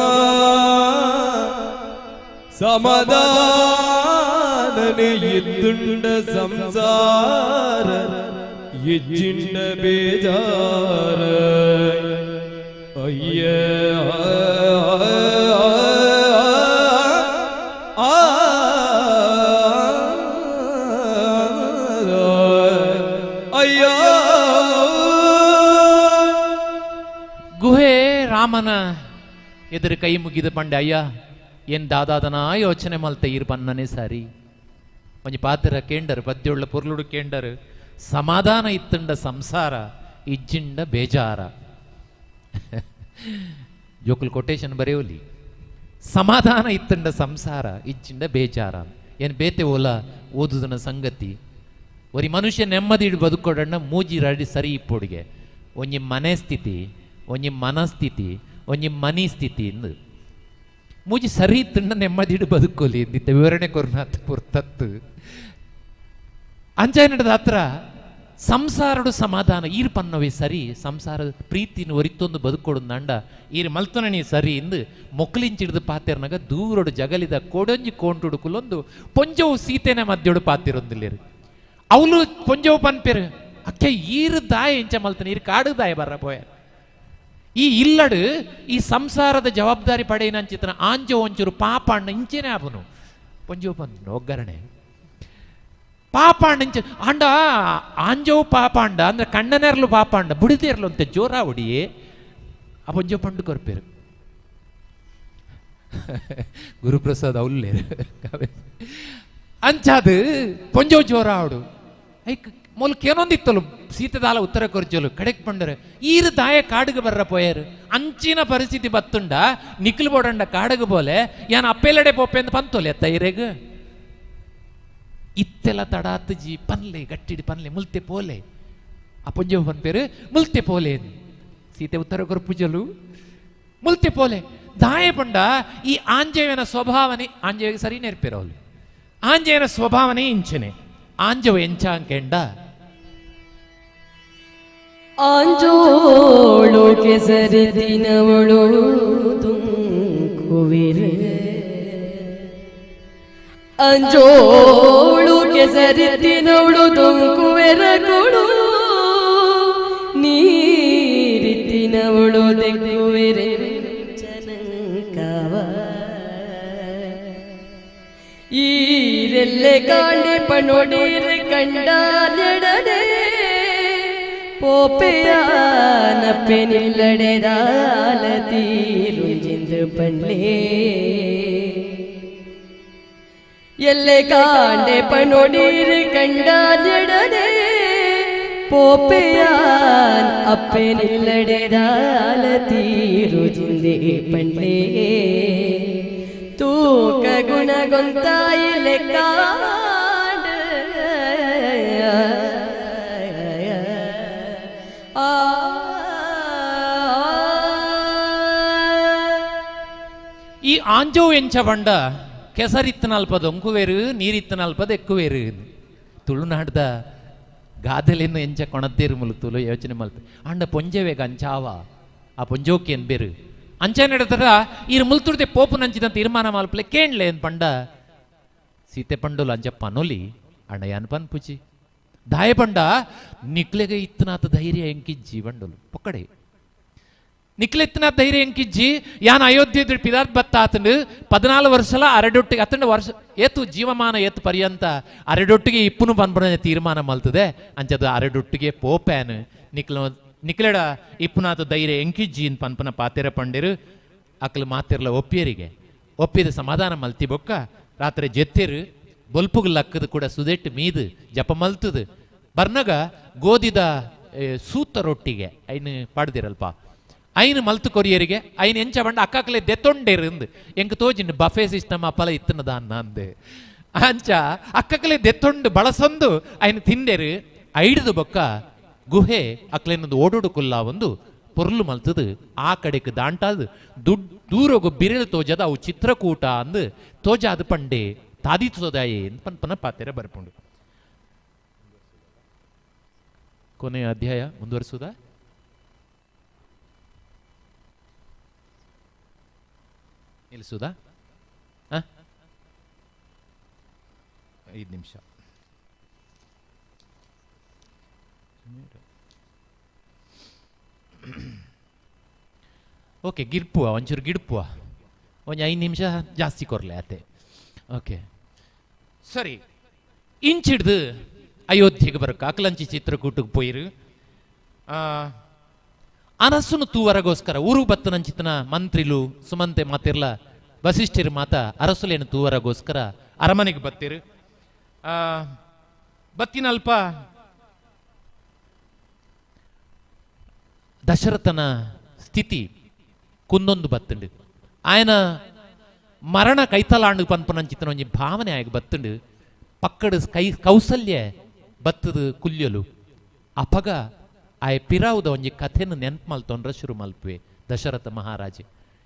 ಸಮಾಧಾನನೆ ಇದ್ದುಂಡ ಸಂಸಾರ ಇಜ್ಜಿಂಡ ಬೇಜಾರ ಅಯ್ಯ ಅಯ್ಯ. ಗುಹೆ ರಾಮನ ಎದುರು ಕೈ ಮುಗಿದ ಪಂಡೆ ಅಯ್ಯ ಏನ್ ದಾದಾದನ ಯೋಚನೆ ಮಲ್ತೆ ಈರ್ ಪನ್ನನೆ ಸಾರಿ ಒಂಜಿ ಪಾತ್ರ ಕೇಂಡರು ಪದ್ಯೊಳ್ಳ ಪೊರ್ಲುಡು ಕೇಂಡರು ಸಮಾಧಾನ ಇತ್ತಂಡ ಸಂಸಾರ ಇಜ್ಜಿಂಡ ಬೇಜಾರ. ಜೋಕುಲ್ ಕೊಟೇಶನ್ ಬರೆಯೋಲಿ ಸಮಾಧಾನ ಇತ್ತಂಡ ಸಂಸಾರ ಇಜ್ಜಿಂಡ ಬೇಜಾರ ಏನು ಬೇತೆ ಓಲ ಓದುದನ ಸಂಗತಿ ಒರಿ ಮನುಷ್ಯ ನೆಮ್ಮದಿ ಬದುಕೊಡಣ್ಣ ಮೂಜಿ ರಡಿ ಸರಿ ಇಪ್ಪೊಡಿಗೆ ಒಂಜಿ ಮನೆ ಸ್ಥಿತಿ ಒಂಜಿ ಮನಸ್ಥಿತಿ ಒಂಜಿ ಮನಿ ಸ್ಥಿತಿ ಇಂದು ಮೂಜಿ ಸರಿ ಇತ್ತಂಡ ನೆಮ್ಮದಿ ಬದುಕೋಲಿ ಇಂದಿತ್ತ ವಿವರಣೆ ಕೊರ್ನಾತ್ ಪುರ್ತತ್ತು ಅಂಚಾಯ ನಡೆದ ಹತ್ರ ಸಂಸಾರಡು ಸಮಾಧಾನ ಈರ್ ಪನ್ನವೇ ಸರಿ ಸಂಸಾರ ಪ್ರೀತಿನ ಒರಿತೊಂದು ಬದುಕೊಡು ನಂಡ ಈರ್ ಮಲ್ತೊನಣಿ ಸರಿ ಇಂದು ಮೊಕ್ಕಲಿಂಚಿಡ್ದು ಪಾತೆರ್ನಾಗ ದೂರೊಡು ಜಗಲಿದ ಕೋಡೊಂಜಿ ಕೋಂಟುಡು ಕುಲೊಂದು ಪೊಂಜವು ಸೀತೆನ ಮಧ್ಯೊಡು ಪಾತಿರೊಂದಿಲ್ಲೇರು ಅವಳು ಪೊಂಜವು ಪನ್ಪೇರು ಅಕ್ಕೆ ಈರು ದಾಯ ಎಂಚ ಮಲ್ತನ ಈರು ಕಾಡು ದಾಯ ಬರ್ರ ಪೋಯ ಈ ಇಲ್ಲಡು ಈ ಸಂಸಾರದ ಜವಾಬ್ದಾರಿ ಪಡೆಯಿನಂಚಿತನ ಆಂಜೋ ಒಂಚೂರು ಪಾಪ ಅಣ್ಣ ಇಂಚೇನೆ ಆಪನು ಪೊಂಜವು ಪನ್ ಒಗ್ಗರಣೆ ಪಾಪಾಂಡ ಇಂಚ ಅಂಡ ಆಂಜವು ಪಾಪಾಂಡ ಅಂದ್ರೆ ಕಣ್ಣನೆರ್ಲು ಪಾಪಾಂಡ ಬುಡಿದೇರ್ಲು ಅಂತ ಜೋರ ಹೊಡಿಯೇ ಆ ಪೊಂಜವು ಪಂಡು ಕೊರ್ಪೇರು ಗುರುಪ್ರಸಾದ್ ಅವಲ್ಲೇರು ಅಂಚಾದು ಪೊಂಜವು ಜೋರ ಅವಡು ಐಕ್ ಮೊಲ್ಕ ಏನೊಂದಿತ್ತಲು ಸೀತದಾಲ ಉತ್ತರ ಕೊರ್ಚಲು ಕಡೆಕ್ ಪಂಡರು ಈರು ದಾಯ ಕಾಡುಗೆ ಬರ್ರ ಪೋಯರು ಅಂಚಿನ ಪರಿಸ್ಥಿತಿ ಬತ್ತುಂಡ ನಿಕ್ಲು ಬೋಡಂಡ ಕಾಡುಗೆ ಬೋಲೆ ಯಾನ್ ಅಪ್ಪೆಲ್ಲಡೆ ಪೋಪೆ ಅಂತ ಪಂತೋಲೆ ಅತ್ತ ಇರೆಗ್ ಇತ್ತೆಲ್ಲ ತಡಾತಜಿ ಪನ್ಲೆ ಗಟ್ಟಿಡಿ ಪನ್ಲೆ ಮುಲ್ತೆ ಪೋಲೆ ಆ ಪೊಂಜವು ಪನ್ಪೇರು ಮುಲ್ತೆ ಪೋಲೆ ಸೀತೆ ಉತ್ತರ ಕೊರ್ಪುಜಲು ಮುಲ್ತೆ ಪೋಲೆ ದಾಯ ಪಂಡ ಈ ಆಂಜೇವನ ಸ್ವಭಾವನೆ ಆಂಜೇವಿಗೆ ಸರಿ ನೆರ್ಪೇರು ಅವಳು ಆಂಜೇವನ ಸ್ವಭಾವನೆ ಇಂಚನೆ ಆಂಜವ ಎಂಚಾಂಕೆಂಡ ಆಂಜೋಳು ಕೆಸರಿ ದಿನವಳು ತುಂಕುವಿರೆ ಅಂಜೋಳು ಕೆಸರಿ ದಿನವಳು ತುಂಕುವೆ ದೆಕ್ಕುವೆರ ಕೊಡು ನೀರಿತ್ತಿನವಳು ದೆಕ್ಕುವೆರೆ ಚನಂಕವ ಈರೆಲ್ಲೆ ಕಾಂಡೆ ಪಣೊಡೀರ್ ಕಂಡ ನೆಡದೆ ಪೋಪೆಯಾನಪ್ಪೆ ನಿಲ್ಲಡೆದಾಲ ತೀರುಂಜಿಂದು ಪಂಡ್ಲೇ ಎಲ್ಲೆ ಕಾಂಡೆ ಪಣೊಡೀರ್ ಕಂಡ ನೆಡದೆ ಪೋಪೆಯಾನ್ ಅಪ್ಪೆ ನಿಲ್ಲಡೆದಾಲ ತೀರುಜಿಂದೆ ಪಂಡ್ಲೇ ತೂಕ ಗುಣಗೊಂತಾಯಿ ಲೆಕ್ಕಾಂಡ ಆ ಈ ಆಂಜೋ ಎಂಚ ಬಂಡ ಕೆಸರಿತ್ತನಲ್ಪದ ಒಂಕುವೇರು ನೀರಿತ್ತನಲ್ಪದ ಎಕ್ಕುವೇರು. ತುಳುನಾಡ್ದ ಗಾದೆಲೆನ್ನು ಎಂಚ ಕೊಣತ್ತೇರು ಮುಲು ತುಳು ಯೋಚನೆ ಮಲ್ಪೆ ಅಂಡ ಪೊಂಜೆವೇಗ ಅಂಚಾವ ಆ ಪೊಂಜೋಕೆ ಎನ್ಬೇರು ಅಂಚ ನಡೆದರ ಈರು ಮುಲ್ತುರ್ದೆ ಪೋಪು ನಂಚಿದ ತೀರ್ಮಾನ ಮಲ್ಪಲೆ ಕೇಣ್ಲೆ ಏನ್ ಪಂಡ ಸೀತೆ ಪಂಡೋಲು ಅಂಚ ಪನೊಲಿ ಅಣ್ಣ ಯಾನ್ ಪನ್ಪುಚಿ ದಾಯ ಪಂಡ ನಿಕ್ಲೆಗೆ ಇತ್ತನಾತ ಧೈರ್ಯ ಎಂಕಿಜ್ಜಿ ಬಂಡೋಲು ಪೊಕ್ಕಡೆ ನಿಕ್ಲೆತ್ತಿನ ಧೈರ್ಯ ಎಂಕಿಜ್ಜಿ ಯಾನ್ ಅಯೋಧ್ಯೆ ಪಿದಾರ್ಥ ಬತ್ತ ಆತಂಡು 14 ವರ್ಷಲ ಅರಡೊಟ್ಟಿಗೆ ಅತಂಡು ವರ್ಷ ಏತು ಜೀವಮಾನ ಏತು ಪರ್ಯಂತ ಅರಡೊಟ್ಟಿಗೆ ಇಪ್ಪುನು ಪನ್ಪುನ ತೀರ್ಮಾನ ಮಲ್ತದೆ ಅಂಚದ ಅರಡೊಟ್ಟಿಗೆ ಪೋಪ್ಯಾನ್ ನಿಕ್ಲ ನಿಕ್ಲೆಡ ಇಪ್ಪುನಾತ ಧೈರ್ಯ ಎಂಕಿಜ್ಜಿ ಇನ್ ಪನ್ಪನ ಪಾತೆರ ಪಂಡಿರು ಅಕ್ಲು ಮಾತಿರ್ಲ ಒಪ್ಪಿಯರಿಗೆ ಒಪ್ಪಿದ ಸಮಾಧಾನ ಮಲ್ತಿ ಬೊಕ್ಕ ರಾತ್ರಿ ಜೆತ್ತಿರು ಬೊಲ್ಪುಗ್ ಲಕ್ಕದ ಕೂಡ ಸುದೆಟ್ಟು ಮೀದು ಜಪ ಮಲ್ತದು ಬರ್ನಗ ಗೋದಿದ ಸೂತ ರೊಟ್ಟಿಗೆ ಐನು ಪಾಡ್ದಿರಲ್ಪ ಐನು ಮಲ್ತು ಕೊರಿಯರಿಗೆ ಐನು ಎಂಚ ಬಂಡ ಅಕ್ಕಕ್ಲೆ ದೆತ್ತೊಂಡೇರು ಅಂದು ಎಂಕ್ ತೋಜಿನ ಬಫೆ ಸಿಸ್ಟಮ್ ಅಪ್ಪಲ ಇತ್ತನದ ಅಂದೆ ಅಂಚ ಅಕ್ಕಕ್ಲೆ ದೆತ್ತೊಂಡು ಬಳಸೊಂದು ಐನು ತಿಂದೇರು ಐಡ್ದು ಬೊಕ್ಕ ಗುಹೆ ಅಕ್ಲೇನೊಂದು ಓಡೋಡು ಕುಲ್ಲ ಒಂದು ಪೊರ್ಲು ಮಲ್ತದು ಆ ಕಡೆಗೆ ದಾಂಟಾದು ದುಡ್ ದೂರಗು ಬಿರೆಲು ತೋಜದ ಅವು ಚಿತ್ರಕೂಟ ಅಂದು ತೋಜಾದ ಪಂಡೆ ತಾದಿ ತೋದಾಯೆ ಪನ್ಪನ ಪಾತೆರ ಬರ್ಪುಂಡು. ಕೊನೆಯ ಅಧ್ಯಾಯ ಮುಂದುವರಿಸುವುದಾ? ನಿಲ್ಲಿಸುವುದಾ? 5 ನಿಮಿಷ. ಓಕೆ, ಗಿರ್ಪುವ ಒಂಚೂರು ಗಿಡ್ಪುವ ಒಂಜಿ 5 ನಿಮಿಷ ಜಾಸ್ತಿ ಕೊರ್ಲೆ ಅತ್ತೆ. ಓಕೆ ಸರಿ, ಇಂಚಿಡ್ದು ಅಯೋಧ್ಯೆಗೆ ಬರಕ ಅಕ್ಲಂಚಿ ಚಿತ್ರಕೂಟಕ್ಕೆ ಪೋಯಿರು. ಅರಸುನು ತೂವರಗೋಸ್ಕರ ಊರು ಬತ್ತನಂಚಿತನ ಮಂತ್ರಿಲು ಸುಮಂತೆ ಮಾತಿರ್ಲ ವಸಿಷ್ಠರು ಮಾತ ಅರಸುಲೇನು ತೂವರಗೋಸ್ಕರ ಅರಮನೆಗೆ ಬತ್ತಿರು. ಬತ್ತಿನಲ್ಪ ದಶರಥನ ಸ್ಥಿತಿ ಕುಂದೊಂದು ಬತ್ತುಂಡು. ಆಯನ ಮರಣ ಕೈತಲಾಂಡು ಪನ್ಪನಂಚಿತನ ಒಂಜಿ ಭಾವನೆ ಆಯಗ ಬತ್ತುಂಡು. ಪಕ್ಕಡು ಕೈ ಕೌಸಲ್ಯ ಬತ್ತದು ಕುಲ್ಯಲು ಅಪಗ ಆಯ ಪಿರಾವುದ ಒಂಜಿ ಕಥೆನ ನೆನ್ಪು ಮಲ್ತೊಂಡ್ರ ಶುರು ಮಲ್ಪುವೆ ದಶರಥ ಮಹಾರಾಜೆ.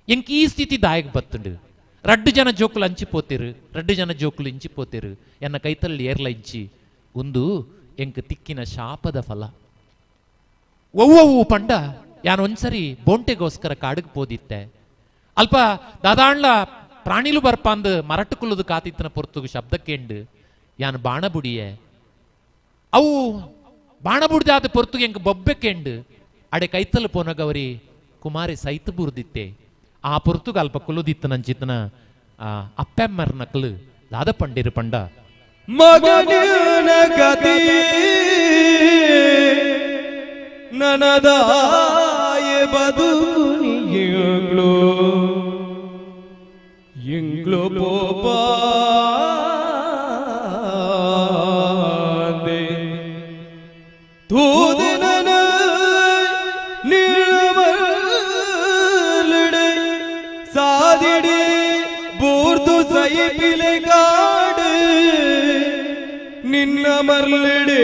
ಎಂಕ್ ಈ ಸ್ಥಿತಿ ದಾಯಗ ಬತ್ತುಂಡು. ರಡ್ಡು ಜನ ಜೋಕುಲು ಅಂಚಿಪೋತಿರು, ರಡ್ಡು ಜನ ಜೋಕುಲು ಇಂಚಿಪೋತಿರು, ಎನ್ನ ಕೈತಲ್ಲಿ ಏರ್ಲ ಇಂಚಿ ಒಂದು ಎಂಕ್ ತಿಕ್ಕಿನ ಶಾಪದ ಫಲ. ಒವ್ವವು ಪಂಡ ಯಾನ್ ಒಂದ್ಸರಿ ಬೋಂಟೆಗೋಸ್ಕರ ಕಾಡಿಗೆ ಪೋದಿತ್ತೆ. ಅಲ್ಪ ದಾದಾಣ್ಲ ಪ್ರಾಣಿಲು ಬರ್ಪಾಂದು ಮರಟು ಕುಲ್ಲುದು ಕಾತಿತ್ತನ ಪೊರ್ತುಗು ಶಬ್ದಕ್ಕೆಂಡು ಯಾನ್ ಬಾಣ ಬುಡಿಯೆ. ಅವು ಬಾಣ ಬುಡ್ದಾದ ಪೊರ್ತುಗೆ ಎಂಕ್ ಬೊಬ್ಬೆಕೆಂಡು ಅಡೆ ಕೈತಲು ಪೋನಗವರಿ ಕುಮಾರಿ ಸೈತು ಬುರ್ದಿತ್ತೆ. ಆ ಪೊರ್ತುಗು ಅಲ್ಪ ಕುಲ್ಲುದಿತ್ತ ನಂಚಿತನ ಅಪ್ಪೆಮ್ಮರ್ ನಕಲು ದಾದ ಪಂಡಿರು ಪಂಡ ಮಗನ ಗತಿ ನನದಾಯ ಬದುಕುನಿಯಂಗ್ಲೋ ಇಂಗ್ಲೋ ಪೋಪಾಂದೆ ತೂದನನ ನಿಳಮಲ್ಡೆ ಸಾದಿಡಿ ಬೂರ್ದು ಸೈಪಿಲೆ ಕಾಡು ನಿನ್ನ ಮರ್ಲಿಡೆ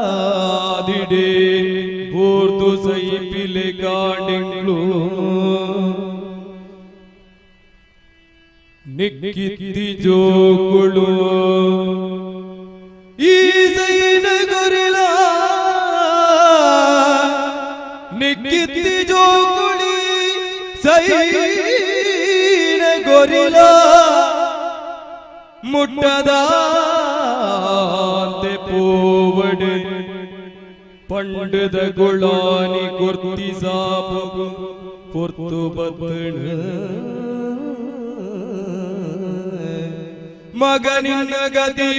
ಸಾದಿಡೆ ಬೂರ್ದು ಸೈಪಿಲೆ ಕಾಡಿಂಗ್ಳು ನಿಕ್ಕಿತ್ತಿ ಜೋಕುಳು ಈ ಸೈನ ಗೊರಿಲ ನಿಕ್ಕಿತ್ತಿ ಜೋಕುಳಿ ಸೈನ ಗೊರಿಲ ಮುಟ್ಟದ ಪೋವಡು ಪಂಡದ ಗುಳಾನಿ ಗುರ್ತಿ ಸಾಪು ಪೊರ್ತು ಬತ್ತಣ ಮಗನಿನ್ನ ಗತಿ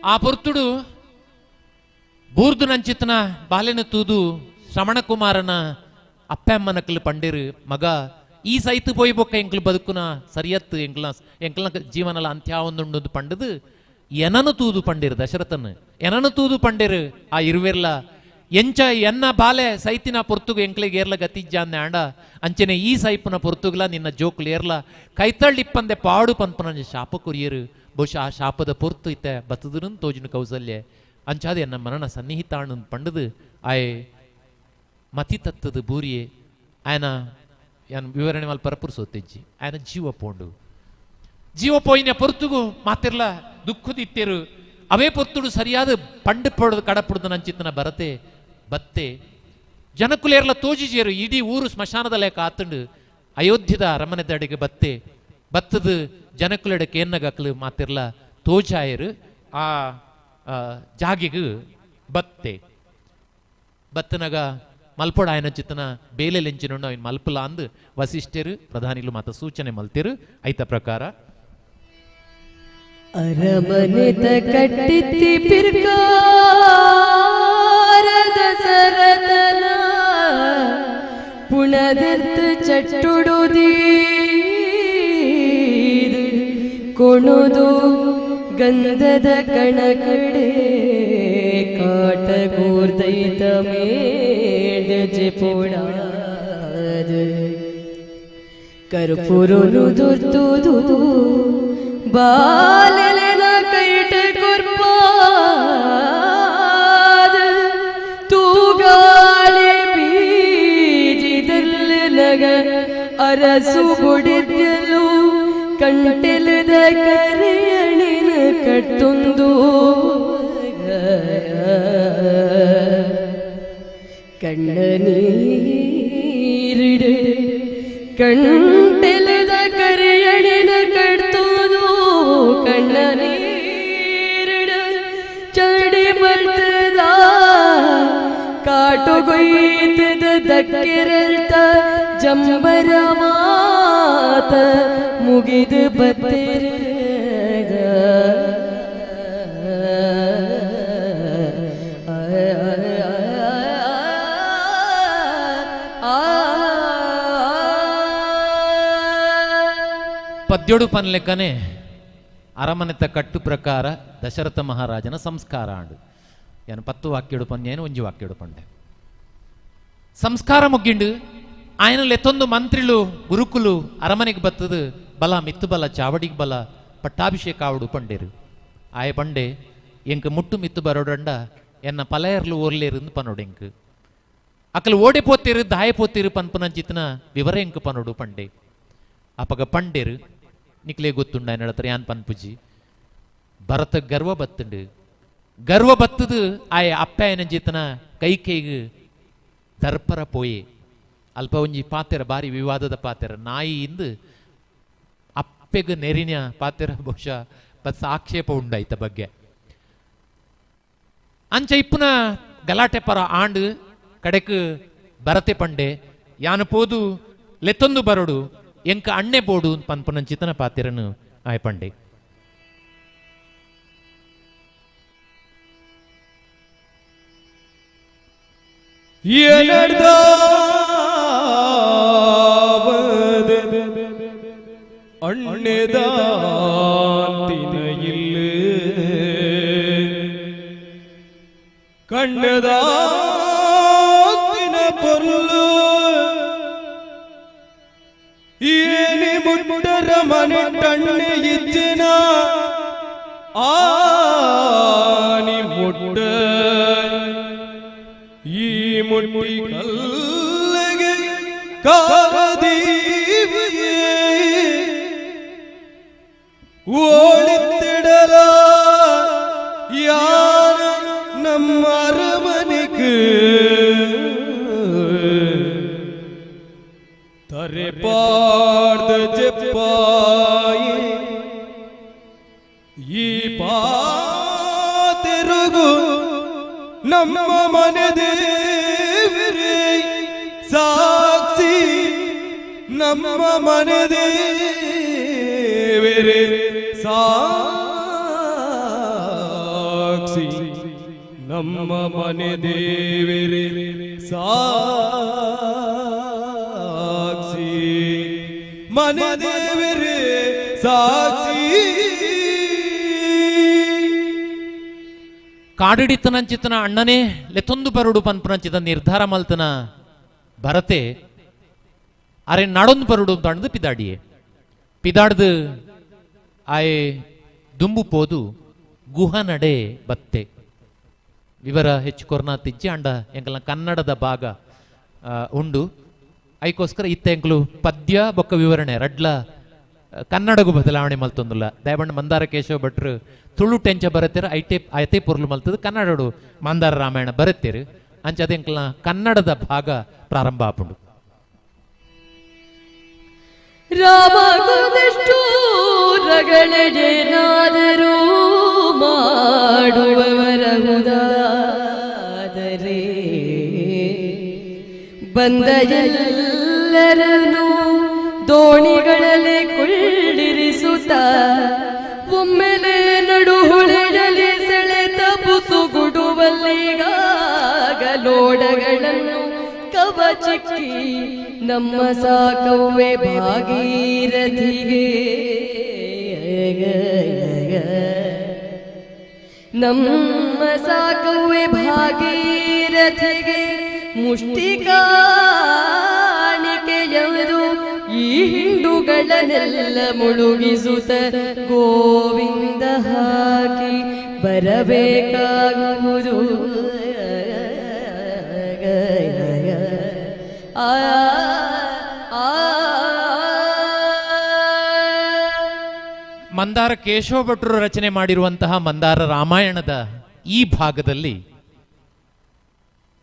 ಆ ಪೊರ್ತುಡು ಬೂರ್ದು ನಂಚಿತನ ಬಾಲೆನ ತೂದು ಶ್ರವಣಕುಮಾರನ ಅಪ್ಪಮ್ಮನಕಲು ಪಂಡಿರು ಮಗ ಈ ಸೈತು ಪೋಯಿ ಬೊಕ್ಕ ಎಂಕ್ಲು ಬದುಕುನ ಸರಿಯತ್ತು ಎಂಕ್ಲ ಎಂಕ್ಲ ಜೀವನಲ ಅಂತ್ಯ ಒಂದುಂಡು ಪಂಡದು ಎನನು ತೂದು ಪಂಡಿರು ದಶರಥನ್ ಎನನು ತೂದು ಪಂಡಿರು ಆ ಇರುವೆರ್ಲ ಎಂಚ ಎನ್ನ ಬಾಲೆ ಸೈತಿನ ಪೊರ್ತುಗು ಎಂಕ್ಲಿಗೆ ಏರ್ಲ ಗತಿಜ್ಜಾಂದೆ ಆಂಡ ಅಂಚನೆ ಈ ಸೈಪುನ ಪೊರ್ತುಗ್ಲ ನಿನ್ನ ಜೋಕ್ಲು ಏರ್ಲ ಕೈತಳ್ಳಿಪ್ಪಂದೆ ಪಾಡು ಪನ್ಪುನ ಶಾಪ ಕೊರಿಯರು ಬಹುಶಃ ಆ ಶಾಪದ ಪೊರ್ತು ಇತ್ತೆ ಬತ್ತದನು ತೋಜುನು ಕೌಸಲ್ಯ ಅಂಚಾದ ಎನ್ನ ಮರಣ ಸನ್ನಿಹಿತಾಣು ಪಂಡದು ಆಯೆ ಮತಿ ತತ್ತದ ಬೂರಿಯೆ ಆಯನ ಯಾನ್ ವಿವರಣೆ ಮಲ್ ಪರಪುರು ಸೋತೆಜ್ಜಿ ಆಯನ ಜೀವ ಪೋಂಡು ಜೀವ ಪೋಯಿನ ಪೊರ್ತುಗು ಮಾತಿರ್ಲ ದುಃಖದಿತ್ತೇರು ಅವೇ ಪೊರ್ತುಡು ಸರಿಯಾದ ಪಂಡು ಪೊಡದು ಕಡಪುಡ್ದು ನಂಚಿತ್ತನ ಬರತೆ ಬತ್ತೆ ಜನಕುಲೇರ್ಲ ತೋಜಿಜೇರು ಇಡೀ ಊರು ಸ್ಮಶಾನದ ಲೇಖ ಆತಂಡು ಅಯೋಧ್ಯದ ಅರಮನೆದಡಿಗೆ ಬತ್ತೆ ಬತ್ತದು ಜನಕುಲೆಡಕ್ಕೆ ಏನ್ನಗಕ್ಲು ಮಾತಿರ್ಲ ತೋಜಾಯರು ಆ ಜಾಗೆಗು ಬತ್ತೆ ಬತ್ತನಗ ಮಲ್ಪೊಡ ಆಯನ ಚಿತ್ತನ ಬೇಲೆ ಲೆಂಚಿನ ಅವನ್ ಮಲ್ಪಲ ಅಂದು ವಸಿಷ್ಠರು ಪ್ರಧಾನಿಲು ಮಾತ ಸೂಚನೆ ಮಲ್ತಿರು ಐತ ಪ್ರಕಾರ ಅರಮನೆತ ಕಟ್ಟಿತ್ತಿ ಪಿರ್ಕಾರದ ಸರತನ ಪುಣದರ್ತ ಚಟ್ಟುಡುದೀ ಕೊಣುದು ಗಂಧದ ಕಣಕಡೆ ಕಾಟಗೂರ್ದೈತ ಮೇಡ ಪೋಡಾದ ಕರ್ಪುರುನು ದುರ್ತುದು ಬಾಲೆಲೆನ ಕೈಟ ಕೊರ್ಪಾದ ತೂಗಾಳಿ ಬೀಜಿದಲ್ಲ ನಗ ಅರಸು ಬುಡಿದ್ದಲು ಕಂಟೆಲದ ಕರೆಯಣಿನ ಕಟ್ಟೊಂದು ಕಣ್ಣ ನೀರಿಡು ಕಂಟೆಲದ ಕರೆಯಣಿನ ಕಟ್ಟೊಂದು ಕಣ್ಣ ನೀರಿಡು ಚಡಿ ಬರ್ತದ ಕಾಟುಗೊಯ್ತದ ದಕ್ಕಿರಲ್ತ ಜಂಬರ ಮಾತ ಮುಗಿದು ಬತ್ತಿರದ ಪದ್ಯೋಡು ಪನ್ಲೆಕ್ಕನೆ ಅರಮನೆತ ಕಟ್ಟು ಪ್ರಕಾರ ದಶರಥ ಮಹಾರಾಜನ ಸಂಸ್ಕಾರ ಆಂಡು ಯಾನು 10 ವಾಕ್ಯಡು ಪನ್ನೇನು ಒಂಜಿ ವಾಕ್ಯಡು ಪಂಡೆ ಸಂಸ್ಕಾರ ಮುಗ್ಗಿಂಡು ఆయన లెత్తొందు మంత్రులు గురుకులు అరమನೆಗೆ ಬತ್ತದು ಬಲ ಮಿತ್ತು ಬಲ ಚಾವಡಿಗೆ ಬಲ ಪಟ್ಟಾಭಿಷೇಕ ಆವಡು ಪಂಡೇರು ಆಯ ಪಂಡೆ ಎಂಕ್ ಮುಟ್ಟು ಮಿತ್ತು ಬರೋಡಂಡ ಎನ್ನ ಪಲಯರ್ಲು ಓರ್ಲೇರು ಪನೋಡು ಎಂಕ್ ಅಕಲು ಓಡೆ ಪೋತಿರು ದಾಯ ಪೋತಿರು ಪನ್ಪುನಂಚಿತನ ವಿವರ ಎಂಕ್ ಪನೋಡು ಪಂಡೆ ಅಪಗ ಪಂಡೇರು ನಿಕ್ಲೇ ಗೊತ್ತುಂಡ ನಡತ್ರ ಯಾನ್ ಪನ್ಪುಜಿ ಭರತ ಗರ್ವ ಬತ್ತುಂಡು ಗರ್ವ ಬತ್ತದು ಆಯ ಅಪ್ಪ ಏನಂಜಿತನ ಕೈ ಕೈಗೆ ದರ್ಪರ ಪೋಯೆ ಅಲ್ಪ ಒಂಜಿ ಪಾತೆರ ಬಾರಿ ವಿವಾದದ ಪಾತೆರ ನಾಯಿ ಇಂದು ಅಪ್ಪೆಗ್ ನೆರಿನ ಪಾತೆರ ಬಹುಶಃ ಬಸ್ ಆಕ್ಷೇಪ ಉಂಡಾಯ್ತ ಬಗ್ಗೆ ಅಂಚ ಇಪ್ಪುನ ಗಲಾಟೆ ಪರ ಆಂಡು ಕಡೆಕ್ ಭರತೆ ಪಂಡೆ ಯಾನು ಪೋದು ಲೆತ್ತೊಂದು ಬರೋಡು ಎಂಕ ಅಣ್ಣೆ ಬೋಡು ಪನ್ಪುನಂಚಿತನ ಪಾತೆರನು ಆಯ್ ಪಂಡೆ. ಅಣ್ಣೆದಾಂತಿನ ಕಣ್ಣದಾಂತಿನ ಪೊರ್ಲು ಏನಿ ಮುಟ್ಟರ ಮನೆ ಟಣ್ಣೆ ಇಜ್ಜಿನ ಆನಿ ಮುಟ್ಟ ಈ ಮುಟ್ಟಿ ಕಲ್ಲಿಗೆ ಕಾದೀವಿಯೇ ಓಳಿತ್ತಿಡಲ ಯಾರ ನಮ್ಮ ಅರಮನೆಗೆ ತರೆ ಪಾಡ್ದ ಜಪ್ಪಾಯಿ ಈ ಪಾತೆರುಗು ನಮ್ಮ ಮನೆ ದೇವರೇ ಸಾಕ್ಷಿ, ನಮ್ಮ ಮನೆ ದೇವರೇ ಸಾಕ್ಷಿ, ನಮ್ಮ ಮನೆ ದೇವರೇ ಸಾಕ್ಷಿ, ಮನೆ ದೇವರೇ ಸಾಕ್ಷಿ. ಕಾಡಿಡಿತನಂಚಿತನ ಅಣ್ಣನೇ ಲೆತ್ತೊಂದು ಬರುಡು ಪನ್ಪುನಂಚಿತ ನಿರ್ಧಾರ ಮಲ್ತನ ಭರತೆ ಅರೆ ನಾಡೊಂದು ಬರುಡು ಅಂತ ಅಂದು ಪಿದಾಡಿಯೇ ಪಿದಾಡ್ದು ಆಯೆ ದುಂಬು ಪೋದು ಗುಹ ನಡೆ ಬತ್ತೆ. ವಿವರ ಹೆಚ್ಚು ಕೊರ್ನಾ ತಿಜ್ಜಿ ಅಂಡ ಎಂಕಲ್ನ ಕನ್ನಡದ ಭಾಗ ಉಂಡು. ಐಕೋಸ್ಕರ ಇತ್ತ ಎಂಕಲು ಪದ್ಯ ಬೊಕ್ಕ ವಿವರಣೆ ರಡ್ಲ ಕನ್ನಡಗೂ ಬದಲಾವಣೆ ಮಲ್ತೊಂದುಲ್ಲ. ದಯಬಣ್ಣ ಮಂದಾರ ಕೇಶವ ಭಟ್ರು ತುಳು ಟೆಂಚ ಬರತ್ತೀರ ಐಟೆ ಐತೆ ಪೊರ್ಲು ಮಲ್ತದ ಕನ್ನಡಡು ಮಂದಾರ ರಾಮಾಯಣ ಬರತ್ತೀರು. ಅಂಚ ಅದೇ ಎಂಕಲ್ನ ಕನ್ನಡದ ಭಾಗ ಪ್ರಾರಂಭ ಆಪುಂಡು. ರಾಮಗುದಷ್ಟು ರಗಳೇನಾದರೂ ಮಾಡುವವರಹುದಾದರೆ ಬಂದ ಎಲ್ಲರನ್ನು ದೋಣಿಗಳಲ್ಲಿ ಕೊಳ್ಳಿರಿಸುತ್ತ ಒಮ್ಮೆಲೆ ನಡು ಹೊಳೆಯಲ್ಲಿ ಸೆಳೆತ ಪುಸುಗುಡುವಲ್ಲಿಗಾಗಲೋಡಗಳನ್ನು ಕವಚಿಕ್ಕಿ ನಮ್ಮ ಸಾಕವ್ವೆ ಭಾಗೀರಥಿಗೆ, ನಮ್ಮ ಸಾಕವ್ವೆ ಭಾಗೀರಥಿಗೆ ಮುಷ್ಟಿಕಾಣಿಕೆಯವರು ಈ ಹಿಂಡುಗಳನ್ನೆಲ್ಲ ಮುಳುಗಿಸುತ್ತ ಗೋವಿಂದ ಹಾಕಿ ಬರಬೇಕಾಗುವುದು. ಆ ಮಂದಾರ ಕೇಶವ ಭಟ್ರು ರಚನೆ ಮಾಡಿರುವಂತಹ ಮಂದಾರ ರಾಮಾಯಣದ ಈ ಭಾಗದಲ್ಲಿ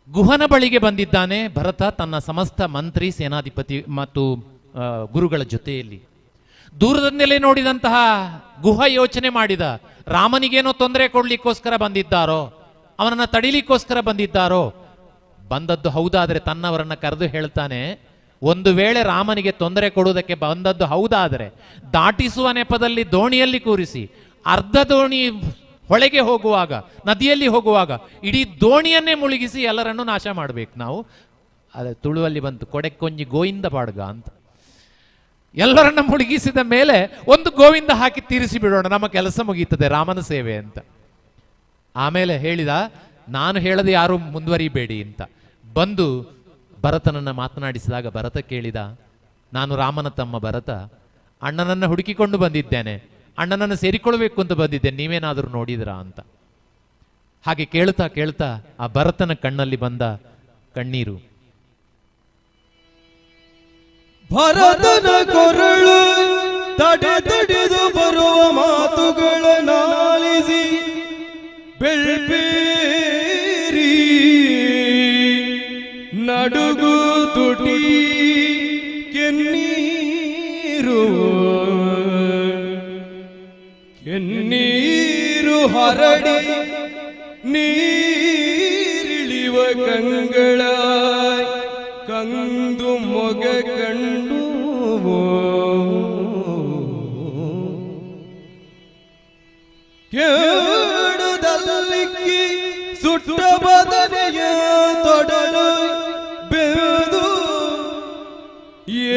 ಗುಹನ ಬಳಿಗೆ ಬಂದಿದ್ದಾನೆ ಭರತ ತನ್ನ ಸಮಸ್ತ ಮಂತ್ರಿ, ಸೇನಾಧಿಪತಿ ಮತ್ತು ಗುರುಗಳ ಜೊತೆಯಲ್ಲಿ. ದೂರದಿಂದಲೇ ನೋಡಿದಂತಹ ಗುಹ ಯೋಚನೆ ಮಾಡಿದ, ರಾಮನಿಗೇನೋ ತೊಂದರೆ ಕೊಡ್ಲಿಕ್ಕೋಸ್ಕರ ಬಂದಿದ್ದಾರೋ, ಅವನನ್ನು ತಡಿಲಿಕ್ಕೋಸ್ಕರ ಬಂದಿದ್ದಾರೋ. ಬಂದದ್ದು ಹೌದಾದರೆ ತನ್ನವರನ್ನು ಕರೆದು ಹೇಳ್ತಾನೆ, ಒಂದು ವೇಳೆ ರಾಮನಿಗೆ ತೊಂದರೆ ಕೊಡುವುದಕ್ಕೆ ಬಂದದ್ದು ಹೌದಾದರೆ ದಾಟಿಸುವ ನೆಪದಲ್ಲಿ ದೋಣಿಯಲ್ಲಿ ಕೂರಿಸಿ ಅರ್ಧ ದೋಣಿ ಹೊಳೆಗೆ ಹೋಗುವಾಗ, ನದಿಯಲ್ಲಿ ಹೋಗುವಾಗ ಇಡೀ ದೋಣಿಯನ್ನೇ ಮುಳುಗಿಸಿ ಎಲ್ಲರನ್ನೂ ನಾಶ ಮಾಡಬೇಕು ನಾವು. ಅದೇ ತುಳುವಲ್ಲಿ ಬಂತು ಕೊಡೆಕ್ಕೊಂಜಿ ಗೋವಿಂದ ಪಾಡ್ಗ ಅಂತ. ಎಲ್ಲರನ್ನ ಮುಳುಗಿಸಿದ ಮೇಲೆ ಒಂದು ಗೋವಿಂದ ಹಾಕಿ ತೀರಿಸಿ ಬಿಡೋಣ, ನಮ್ಮ ಕೆಲಸ ಮುಗೀತದೆ, ರಾಮನ ಸೇವೆ ಅಂತ. ಆಮೇಲೆ ಹೇಳಿದ, ನಾನು ಹೇಳದೆ ಯಾರೂ ಮುಂದುವರಿಬೇಡಿ ಅಂತ. ಬಂದು ಭರತನನ್ನು ಮಾತನಾಡಿಸಿದಾಗ ಭರತ ಕೇಳಿದ, ನಾನು ರಾಮನ ತಮ್ಮ ಭರತ, ಅಣ್ಣನನ್ನು ಹುಡುಕಿಕೊಂಡು ಬಂದಿದ್ದೇನೆ, ಅಣ್ಣನನ್ನು ಸೇರಿಕೊಳ್ಬೇಕು ಅಂತ ಬಂದಿದ್ದೇನೆ, ನೀವೇನಾದರೂ ನೋಡಿದ್ರಾ ಅಂತ. ಹಾಗೆ ಕೇಳ್ತಾ ಕೇಳ್ತಾ ಆ ಭರತನ ಕಣ್ಣಲ್ಲಿ ಬಂದ ಕಣ್ಣೀರು. ಭರತನ ಕೊರಳು ತಡೆ ತಡೆದು ಬರುವ ಮಾತುಗಳ ನಾಲಿಸಿ ಬೆಳ್ಪೇರಿ ನಡುಗು ತುಟಿ ಕೆನ್ನೀರು ಕೆನ್ನೀರು ಹರಡಿ ನೀರಿಳಿವ ಕಂಗಳ ಕಂದು ಮೊಗ ಕಂಡು ಕೇಡುದಲ್ಲಿಕ್ಕಿ ಸುಟ್ಟ ಬದನೆಯ ತೊಡಲು ಬೆಳೆದು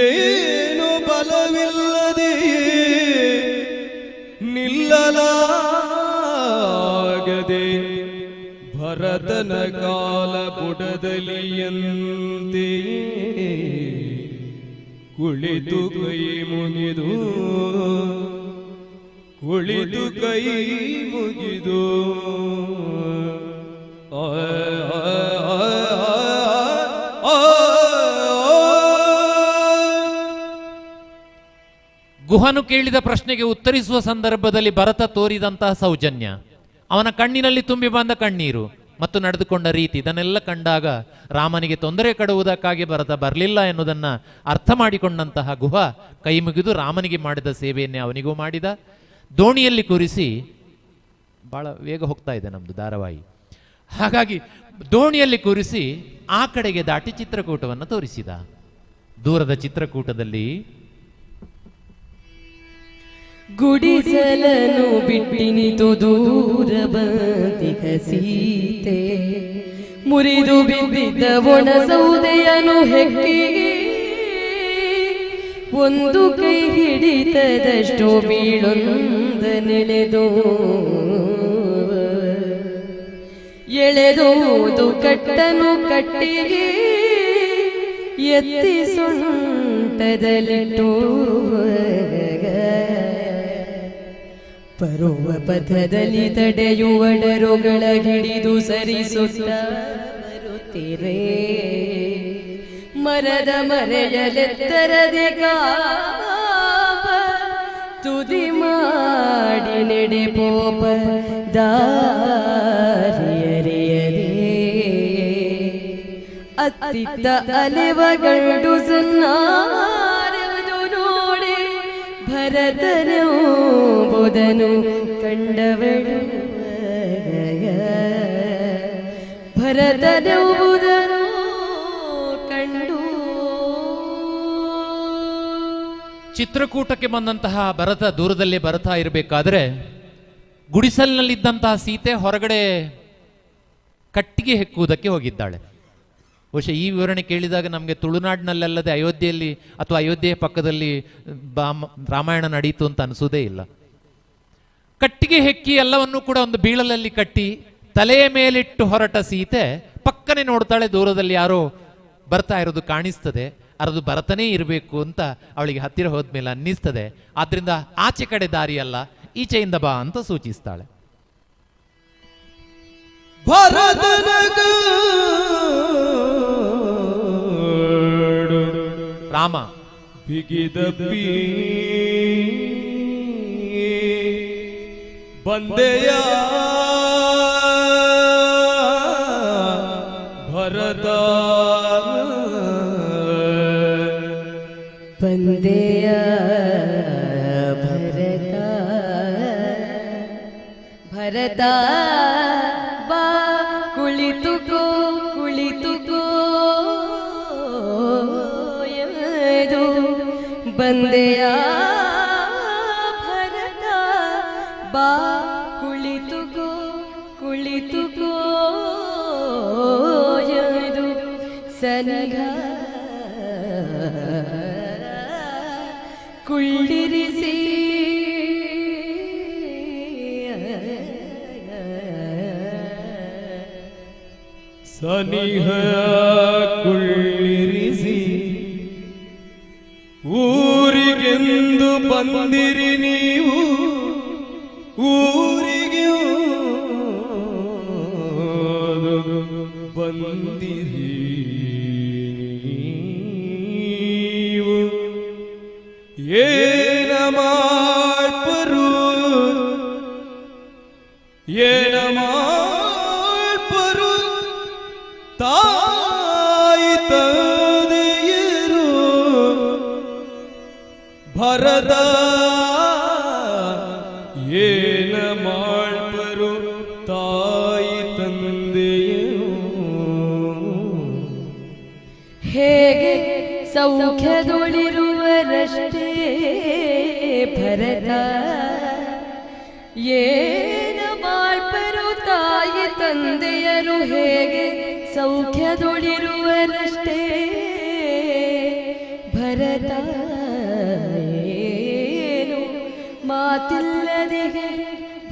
ಏನು ಬಲವಿಲ್ಲದೆ ನಿಲ್ಲಲಾಗದೆ ಭರತನ ಕಾಲ ಬುಡದಲಿಯಂತೆ ಕುಳಿತು ಕೈ ಮುಗಿದು ಕುಳಿತು ಕೈ ಮುಗಿದು ಆ ಗುಹನು ಕೇಳಿದ ಪ್ರಶ್ನೆಗೆ ಉತ್ತರಿಸುವ ಸಂದರ್ಭದಲ್ಲಿ ಭರತ ತೋರಿದಂತಹ ಸೌಜನ್ಯ, ಅವನ ಕಣ್ಣಿನಲ್ಲಿ ತುಂಬಿ ಬಂದ ಕಣ್ಣೀರು ಮತ್ತು ನಡೆದುಕೊಂಡ ರೀತಿ, ಇದನ್ನೆಲ್ಲ ಕಂಡಾಗ ರಾಮನಿಗೆ ತೊಂದರೆ ಕೊಡುವುದಕ್ಕಾಗಿ ಭರತ ಬರಲಿಲ್ಲ ಎನ್ನುವುದನ್ನು ಅರ್ಥ ಮಾಡಿಕೊಂಡಂತಹ ಗುಹ ಕೈ ಮುಗಿದು ರಾಮನಿಗೆ ಮಾಡಿದ ಸೇವೆಯನ್ನೇ ಅವನಿಗೂ ಮಾಡಿದ. ದೋಣಿಯಲ್ಲಿ ಕೂರಿಸಿ ಭಾಳ ವೇಗ ಹೋಗ್ತಾ ಇದೆ ನಮ್ಮದು ಧಾರಾವಾಹಿ. ಹಾಗಾಗಿ ದೋಣಿಯಲ್ಲಿ ಕೂರಿಸಿ ಆ ಕಡೆಗೆ ದಾಟಿ ಚಿತ್ರಕೂಟವನ್ನು ತೋರಿಸಿದ. ದೂರದ ಚಿತ್ರಕೂಟದಲ್ಲಿ ಗುಡಿಸಲನು ಬಿಟ್ಟಿನಿತು ದೂರ ಬಂದಿಹ ಸೀತೆ, ಮುರಿದು ಬಿದ್ದಿದ್ದ ಒಣ ಸೌದೆಯನು ಹೆಕ್ಕಿ ಒಂದು ಕೈ ಹಿಡಿತದಷ್ಟು ಬೀಳೊಂದ ನೆಳೆದು ಎಳೆದೋದು ಕಟ್ಟನು ಕಟ್ಟಿಗೆ ಎತ್ತಿ ಸೊಂಟದಲ್ಲಿಟ್ಟು ಬರುವ ಪಥದಲ್ಲಿ ತಡೆಯುವ ಡರುಗಳ ಹಿಡಿದು ಸರಿಸುತ್ತ ಬರುತ್ತೀರೇ, ಮರದ ಮರೆಯಲೆತ್ತರದೆ ಕಾಪ ತುದಿ ಮಾಡಿ ನೆಡೆ ಪೋಪ ದಾರಿಯರಿಯದೇ, ಅತ್ತಿತ್ತ ಅಲೆವ ಗಂಡು ಸನ್ನಾರದು ನೋಡಿ ಭರತನು ಬುಧನು ಕಂಡವಳು, ಭರತನು ಬುಧನು ಕಂಡು. ಚಿತ್ರಕೂಟಕ್ಕೆ ಬಂದಂತಹ ಭರತ ದೂರದಲ್ಲೇ ಭರತ ಇರಬೇಕಾದ್ರೆ ಗುಡಿಸಲಿನಲ್ಲಿದ್ದಂತಹ ಸೀತೆ ಹೊರಗಡೆ ಕಟ್ಟಿಗೆ ಹೆಕ್ಕುವುದಕ್ಕೆ ಹೋಗಿದ್ದಾಳೆ. ಬಹುಶಃ ಈ ವಿವರಣೆ ಕೇಳಿದಾಗ ನಮಗೆ ತುಳುನಾಡಿನಲ್ಲಲ್ಲದೆ ಅಯೋಧ್ಯೆಯಲ್ಲಿ ಅಥವಾ ಅಯೋಧ್ಯೆಯ ಪಕ್ಕದಲ್ಲಿ ರಾಮಾಯಣ ನಡೆಯಿತು ಅಂತ ಅನಿಸೋದೇ ಇಲ್ಲ. ಕಟ್ಟಿಗೆ ಹೆಕ್ಕಿ ಎಲ್ಲವನ್ನೂ ಕೂಡ ಒಂದು ಬೀಳಲಲ್ಲಿ ಕಟ್ಟಿ ತಲೆಯ ಮೇಲಿಟ್ಟು ಹೊರಟ ಸೀತೆ ಪಕ್ಕನೆ ನೋಡ್ತಾಳೆ, ದೂರದಲ್ಲಿ ಯಾರೋ ಬರ್ತಾ ಇರೋದು ಕಾಣಿಸ್ತದೆ, ಅದು ಭರತನೇ ಇರಬೇಕು ಅಂತ ಅವಳಿಗೆ ಹತ್ತಿರ ಹೋದ್ಮೇಲೆ ಅನ್ನಿಸ್ತದೆ. ಆದ್ರಿಂದ ಆಚೆ ಕಡೆ ದಾರಿಯಲ್ಲ, ಈಚೆಯಿಂದ ಬಾ ಅಂತ ಸೂಚಿಸ್ತಾಳೆ. ಭರತನ ರಾಮ ಬಿಗಿದಪ್ಪಿ ಬಂದೆಯ ಭರತ ಬಂದೆಯ ಭರತ ಭರತ ಬಾ ಕುಳಿತುಕೋ ಕುಳಿತುಕೋ ಎಂದು ಬಂದೆಯ ಭರತ ಬಾ ಕುಳಿತುಕೋ ಕುಳಿತುಕೋ ಎಂದು ಸನಿಹ ಕುಳ್ಳಿರಿಸಿ ಸನಿಹ ಕುಳ್ಳಿರಿಸಿ ಊರಿಗೆಂದು ಬಂದಿರಿ ನೀವು, ಊರಿಗೆ ಬಂದಿರಿ ನೀವು, ಏನ ಮಾಡ್ಪರು ಏನ ಮಾಡ್ಪರು ತಾಯಿ ತಂದೆಯರು ಭರತ ಏನ ಮಾಡ್ಪರು ತಾಯಿ ತಂದೆಯರು. ಹೇಗೆ ಸೌಖ್ಯದೊಳಿರುವರಷ್ಟೇ ಭರತ, ಏನ ಮಾಡ್ಪರು ತಾಯಿ ತಂದೆಯರು ಹೇಗೆ ಸೌಖ್ಯದೊಳಿರುವರಷ್ಟೇ ಭರತ, ಏನು ಮಾತಿಲ್ಲದೆಗೆ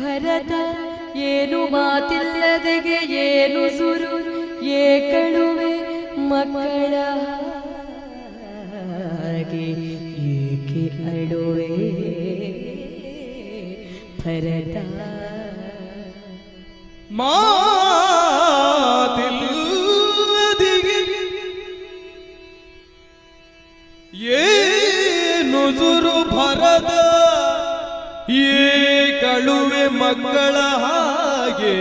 ಭರತ, ಏನು ಮಾತಿಲ್ಲದೆಗೆ ಏನು ಸುರು ಏ ಕಳುವೆ ಮಕ್ಕಳ ಹಾಗೆ ಏಕೆ ಅಳುವೆ ಭರತ. ಮಾತಿಲ್ಲದಿಗೆ ಏನು ಸುರು ಭರತ ಏ ಕಳುವೆ ಮಕ್ಕಳ ಹಾಗೆ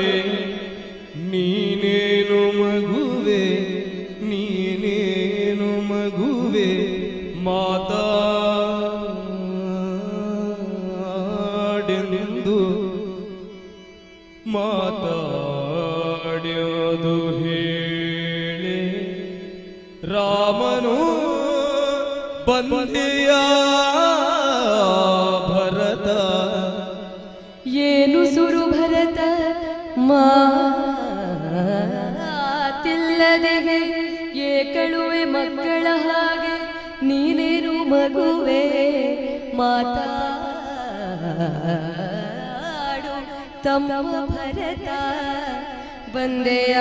ನೀನೇನು ಮಗುವೆ ನೀನೇನು ಮಗುವೆ ಮಾತಾಡೆಂದು ಬಂದೆಯ ಭರತ ಏನು ಸುರು ಭರತ ಮಾತಿಲ್ಲದೆ ಏ ಕಳುವೆ ಮಕ್ಕಳ ಹಾಗೆ ನೀನೇನು ಮಗುವೆ ಮಾತಾಡು ತಮ್ಮ ಭರತ ಬಂದೆಯ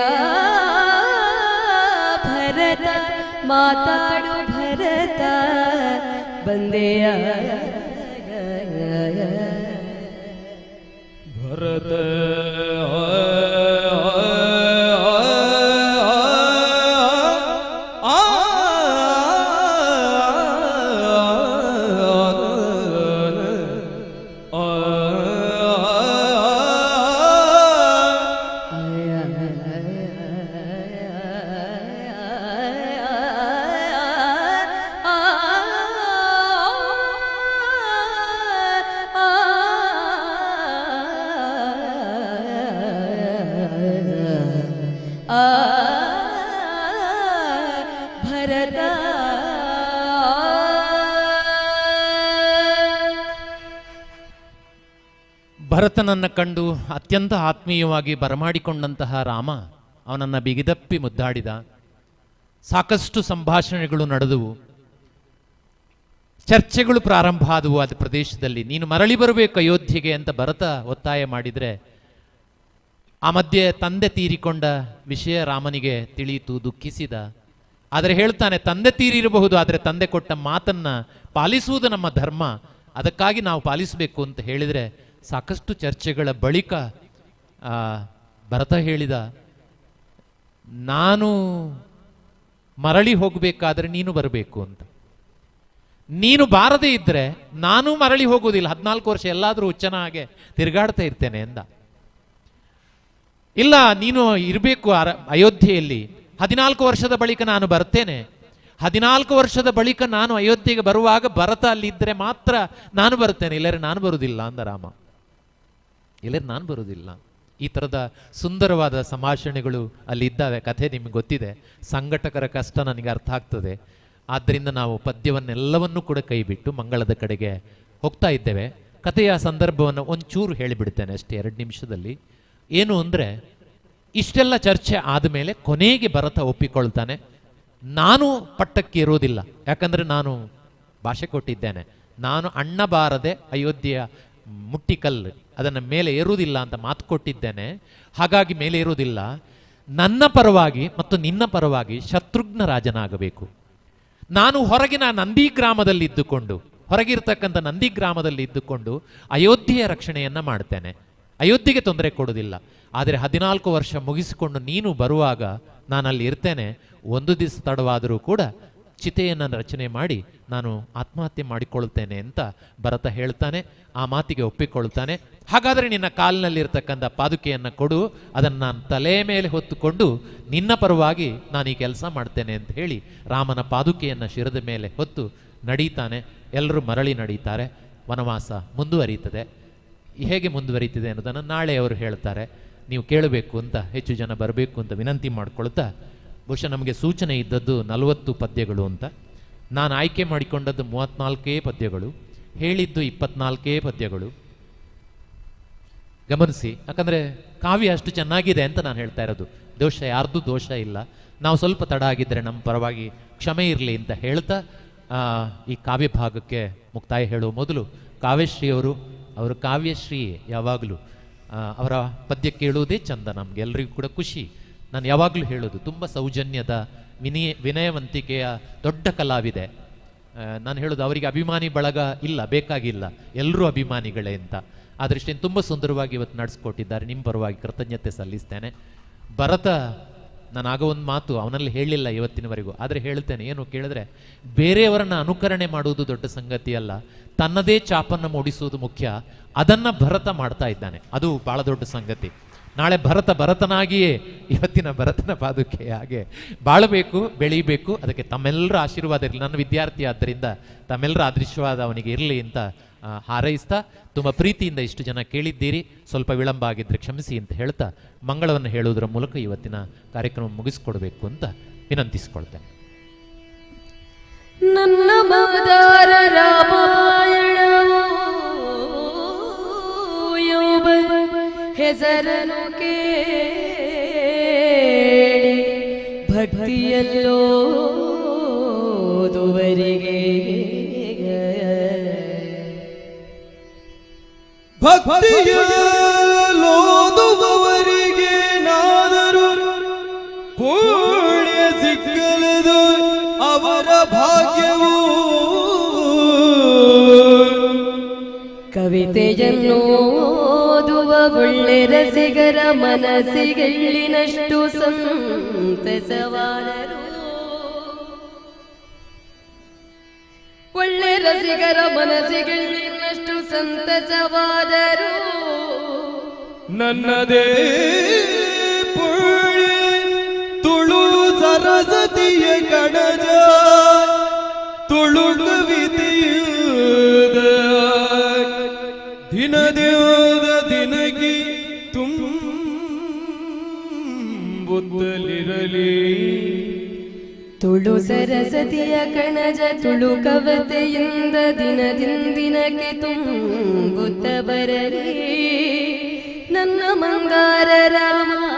ಭರತ ಮಾತಾಡು ಭರತ ಬಂದೆಯ ಭರತ ಭರತನನ್ನು ಕಂಡು ಅತ್ಯಂತ ಆತ್ಮೀಯವಾಗಿ ಬರಮಾಡಿಕೊಂಡಂತಹ ರಾಮ ಅವನನ್ನು ಬಿಗಿದಪ್ಪಿ ಮುದ್ದಾಡಿದ. ಸಾಕಷ್ಟು ಸಂಭಾಷಣೆಗಳು ನಡೆದವು, ಚರ್ಚೆಗಳು ಪ್ರಾರಂಭ ಆದವು ಆ ಪ್ರದೇಶದಲ್ಲಿ. ನೀನು ಮರಳಿ ಬರಬೇಕು ಅಯೋಧ್ಯೆಗೆ ಅಂತ ಭರತ ಒತ್ತಾಯ ಮಾಡಿದರೆ, ಆ ಮಧ್ಯೆ ತಂದೆ ತೀರಿಕೊಂಡ ವಿಷಯ ರಾಮನಿಗೆ ತಿಳಿಯಿತು, ದುಃಖಿಸಿದ. ಆದರೆ ಹೇಳ್ತಾನೆ, ತಂದೆ ತೀರಿರಬಹುದು, ಆದರೆ ತಂದೆ ಕೊಟ್ಟ ಮಾತನ್ನು ಪಾಲಿಸುವುದು ನಮ್ಮ ಧರ್ಮ, ಅದಕ್ಕಾಗಿ ನಾವು ಪಾಲಿಸಬೇಕು ಅಂತ ಹೇಳಿದರೆ, ಸಾಕಷ್ಟು ಚರ್ಚೆಗಳ ಬಳಿಕ ಭರತ ಹೇಳಿದ, ನಾನು ಮರಳಿ ಹೋಗಬೇಕಾದ್ರೆ ನೀನು ಬರಬೇಕು ಅಂತ. ನೀನು ಬಾರದೇ ಇದ್ದರೆ ನಾನು ಮರಳಿ ಹೋಗುವುದಿಲ್ಲ, 14 ವರ್ಷ ಎಲ್ಲಾದರೂ ಹುಚ್ಚನ ಹಾಗೆ ತಿರುಗಾಡ್ತಾ ಇರ್ತೇನೆ ಎಂದ. ಇಲ್ಲ, ನೀನು ಇರಬೇಕು ಅಯೋಧ್ಯೆಯಲ್ಲಿ, 14 ವರ್ಷದ ಬಳಿಕ ನಾನು ಬರ್ತೇನೆ, 14 ವರ್ಷದ ಬಳಿಕ ನಾನು ಅಯೋಧ್ಯೆಗೆ ಬರುವಾಗ ಭರತ ಅಲ್ಲಿದ್ದರೆ ಮಾತ್ರ ನಾನು ಬರ್ತೇನೆ, ಇಲ್ಲರೆ ನಾನು ಬರುವುದಿಲ್ಲ ಅಂದ ರಾಮ, ಇಲ್ಲರೆ ನಾನು ಬರುವುದಿಲ್ಲ. ಈ ಥರದ ಸುಂದರವಾದ ಸಂಭಾಷಣೆಗಳು ಅಲ್ಲಿ ಇದ್ದಾವೆ, ಕಥೆ ನಿಮಗೆ ಗೊತ್ತಿದೆ. ಸಂಘಟಕರ ಕಷ್ಟ ನನಗೆ ಅರ್ಥ ಆಗ್ತದೆ. ಆದ್ದರಿಂದ ನಾವು ಪದ್ಯವನ್ನೆಲ್ಲವನ್ನೂ ಕೂಡ ಕೈಬಿಟ್ಟು ಮಂಗಳದ ಕಡೆಗೆ ಹೋಗ್ತಾ ಇದ್ದೇವೆ. ಕಥೆಯ ಸಂದರ್ಭವನ್ನು ಒಂಚೂರು ಹೇಳಿಬಿಡ್ತೇನೆ ಅಷ್ಟೇ, 2 ನಿಮಿಷದಲ್ಲಿ. ಏನು ಅಂದರೆ, ಇಷ್ಟೆಲ್ಲ ಚರ್ಚೆ ಆದಮೇಲೆ ಕೊನೆಗೆ ಭರತ ಒಪ್ಪಿಕೊಳ್ತಾನೆ, ನಾನು ಪಟ್ಟಕ್ಕೆ ಇರೋದಿಲ್ಲ, ಯಾಕಂದರೆ ನಾನು ಭಾಷೆ ಕೊಟ್ಟಿದ್ದೇನೆ, ನಾನು ಅಣ್ಣ ಬಾರದೆ ಅಯೋಧ್ಯೆಯ ಮುಟ್ಟಿಕಲ್ಲು ಅದನ್ನು ಮೇಲೆ ಏರುವುದಿಲ್ಲ ಅಂತ ಮಾತು ಕೊಟ್ಟಿದ್ದೇನೆ, ಹಾಗಾಗಿ ಮೇಲೆ ಏರುವುದಿಲ್ಲ. ನನ್ನ ಪರವಾಗಿ ಮತ್ತು ನಿನ್ನ ಪರವಾಗಿ ಶತ್ರುಘ್ನ ರಾಜನಾಗಬೇಕು. ನಾನು ಹೊರಗಿನ ನಂದಿ ಗ್ರಾಮದಲ್ಲಿ ಇದ್ದುಕೊಂಡು, ಹೊರಗಿರ್ತಕ್ಕಂಥ ನಂದಿ ಗ್ರಾಮದಲ್ಲಿ ಇದ್ದುಕೊಂಡು ಅಯೋಧ್ಯೆಯ ರಕ್ಷಣೆಯನ್ನು ಮಾಡ್ತೇನೆ, ಅಯೋಧ್ಯೆಗೆ ತೊಂದರೆ ಕೊಡೋದಿಲ್ಲ. ಆದರೆ 14 ವರ್ಷ ಮುಗಿಸಿಕೊಂಡು ನೀನು ಬರುವಾಗ ನಾನಲ್ಲಿ ಇರ್ತೇನೆ, ಒಂದು ದಿವಸ ತಡವಾದರೂ ಕೂಡ ಚಿತೆಯನ್ನು ರಚನೆ ಮಾಡಿ ನಾನು ಆತ್ಮಹತ್ಯೆ ಮಾಡಿಕೊಳ್ತೇನೆ ಅಂತ ಭರತ ಹೇಳ್ತಾನೆ. ಆ ಮಾತಿಗೆ ಒಪ್ಪಿಕೊಳ್ತಾನೆ. ಹಾಗಾದರೆ ನಿನ್ನ ಕಾಲಿನಲ್ಲಿರ್ತಕ್ಕಂಥ ಪಾದುಕೆಯನ್ನು ಕೊಡು, ಅದನ್ನು ನಾನು ತಲೆ ಮೇಲೆ ಹೊತ್ತುಕೊಂಡು ನಿನ್ನ ಪರವಾಗಿ ನಾನು ಈ ಕೆಲಸ ಮಾಡ್ತೇನೆ ಅಂತ ಹೇಳಿ ರಾಮನ ಪಾದುಕೆಯನ್ನು ಶಿರದ ಮೇಲೆ ಹೊತ್ತು ನಡೀತಾನೆ. ಎಲ್ಲರೂ ಮರಳಿ ನಡೀತಾರೆ. ವನವಾಸ ಮುಂದುವರಿಯುತ್ತದೆ. ಹೇಗೆ ಮುಂದುವರಿಯುತ್ತದೆ ಅನ್ನೋದನ್ನು ನಾಳೆ ಅವರು ಹೇಳ್ತಾರೆ. ನೀವು ಕೇಳಬೇಕು ಅಂತ, ಹೆಚ್ಚು ಜನ ಬರಬೇಕು ಅಂತ ವಿನಂತಿ ಮಾಡಿಕೊಳ್ತಾ, ಬಹುಶಃ ನಮಗೆ ಸೂಚನೆ ಇದ್ದದ್ದು 40 ಪದ್ಯಗಳು ಅಂತ, ನಾನು ಆಯ್ಕೆ ಮಾಡಿಕೊಂಡದ್ದು 34 ಪದ್ಯಗಳು, ಹೇಳಿದ್ದು 24 ಪದ್ಯಗಳು. ಗಮನಿಸಿ, ಯಾಕಂದರೆ ಕಾವ್ಯ ಅಷ್ಟು ಚೆನ್ನಾಗಿದೆ ಅಂತ ನಾನು ಹೇಳ್ತಾ ಇರೋದು. ದೋಷ ಯಾರ್ದು ದೋಷ ಇಲ್ಲ, ನಾವು ಸ್ವಲ್ಪ ತಡ ಆಗಿದ್ದರೆ ನಮ್ಮ ಪರವಾಗಿ ಕ್ಷಮೆ ಇರಲಿ ಅಂತ ಹೇಳ್ತಾ ಈ ಕಾವ್ಯ ಭಾಗಕ್ಕೆ ಮುಕ್ತಾಯ ಹೇಳುವ ಮೊದಲು ಕಾವ್ಯಶ್ರೀಯವರು, ಅವರು ಕಾವ್ಯಶ್ರೀ ಯಾವಾಗಲೂ ಅವರ ಪದ್ಯ ಕೇಳುವುದೇ ಚಂದ, ನಮಗೆಲ್ಲರಿಗೂ ಕೂಡ ಖುಷಿ. ನಾನು ಯಾವಾಗಲೂ ಹೇಳೋದು, ತುಂಬ ಸೌಜನ್ಯದ ವಿನಯವಂತಿಕೆಯ ದೊಡ್ಡ ಕಲಾವಿದೆ. ನಾನು ಹೇಳೋದು, ಅವರಿಗೆ ಅಭಿಮಾನಿ ಬಳಗ ಇಲ್ಲ, ಬೇಕಾಗಿಲ್ಲ, ಎಲ್ಲರೂ ಅಭಿಮಾನಿಗಳೇ ಅಂತ. ಆ ದೃಷ್ಟಿಯಿಂದ ತುಂಬ ಸುಂದರವಾಗಿ ಇವತ್ತು ನಡೆಸ್ಕೊಟ್ಟಿದ್ದಾರೆ. ನಿಮ್ಮ ಪರವಾಗಿ ಕೃತಜ್ಞತೆ ಸಲ್ಲಿಸ್ತೇನೆ. ಭರತ, ನಾನು ಆಗ ಒಂದು ಮಾತು ಅವನಲ್ಲಿ ಹೇಳಿಲ್ಲ ಇವತ್ತಿನವರೆಗೂ, ಆದರೆ ಹೇಳ್ತೇನೆ. ಏನು ಕೇಳಿದ್ರೆ, ಬೇರೆಯವರನ್ನು ಅನುಕರಣೆ ಮಾಡುವುದು ದೊಡ್ಡ ಸಂಗತಿ ಅಲ್ಲ, ತನ್ನದೇ ಛಾಪನ್ನು ಮೂಡಿಸುವುದು ಮುಖ್ಯ. ಅದನ್ನು ಭರತ ಮಾಡ್ತಾ ಇದ್ದಾನೆ, ಅದು ಭಾಳ ದೊಡ್ಡ ಸಂಗತಿ. ನಾಳೆ ಭರತ ಭರತನಾಗಿಯೇ ಇವತ್ತಿನ ಭರತನ ಪಾದುಕೆ ಹಾಗೆ ಬಾಳಬೇಕು, ಬೆಳೀಬೇಕು. ಅದಕ್ಕೆ ತಮ್ಮೆಲ್ಲರ ಆಶೀರ್ವಾದ ಇರಲಿ. ನನ್ನ ವಿದ್ಯಾರ್ಥಿ ಆದ್ದರಿಂದ ತಮ್ಮೆಲ್ಲರ ಆಶೀರ್ವಾದ ಅವನಿಗೆ ಇರಲಿ ಅಂತ ಹಾರೈಸ್ತಾ, ತುಂಬ ಪ್ರೀತಿಯಿಂದ ಇಷ್ಟು ಜನ ಕೇಳಿದ್ದೀರಿ, ಸ್ವಲ್ಪ ವಿಳಂಬ ಆಗಿದ್ದರೆ ಕ್ಷಮಿಸಿ ಅಂತ ಹೇಳ್ತಾ ಮಂಗಳವನ್ನು ಹೇಳುವುದರ ಮೂಲಕ ಇವತ್ತಿನ ಕಾರ್ಯಕ್ರಮ ಮುಗಿಸ್ಕೊಡ್ಬೇಕು ಅಂತ ವಿನಂತಿಸ್ಕೊಳ್ತೇನೆ. ನನ್ನ ಮಂದಾರ ರಾಮಾಯಣವು ಹೆಸರನು ಕೇಳಿ ಭಕ್ತಿಯಲ್ಲೋದುವರಿಗೆ ಭಕ್ತಿಯಲ್ಲೋದುವವರಿಗೆ ನಾದರು ಪುಣ್ಯ ಸಿಕ್ಕಲದು ಅವರ ಭಾಗ್ಯವು. ಕವಿತೆಯನ್ನು ಓದುವ ಒಳ್ಳೆ ರಸಿಗರ ಮನಸ್ಸಿಗೆಳ್ಳಿನಷ್ಟು ಸಂತಸವಾದರು. ಒಳ್ಳೆ ರಸಿಗರ ಮನಸ್ಸಿಗೆಳ್ಳಿನಷ್ಟು ಸಂತಸವಾದರು. ನನ್ನದೇ ಪುಣ್ಯ ತುಳು ಸರಸ್ವತಿಯ ಕಣಜ ತುಳು ಕವಿತೆಯುದ ದಿನದೇವದ ದಿನಗಿ ತುಂಬುತ್ತಲಿರಲಿ. ತುಳು ಸರಸ್ವತಿಯ ಕಣಜ ತುಳು ಕವತೆಯಿಂದ ದಿನದಿಂದಿನಕ್ಕೆ ತುಂಬುತ್ತ ಬರಲಿ. ನನ್ನ ಮಂದಾರ ರಾಮಾಯಣ.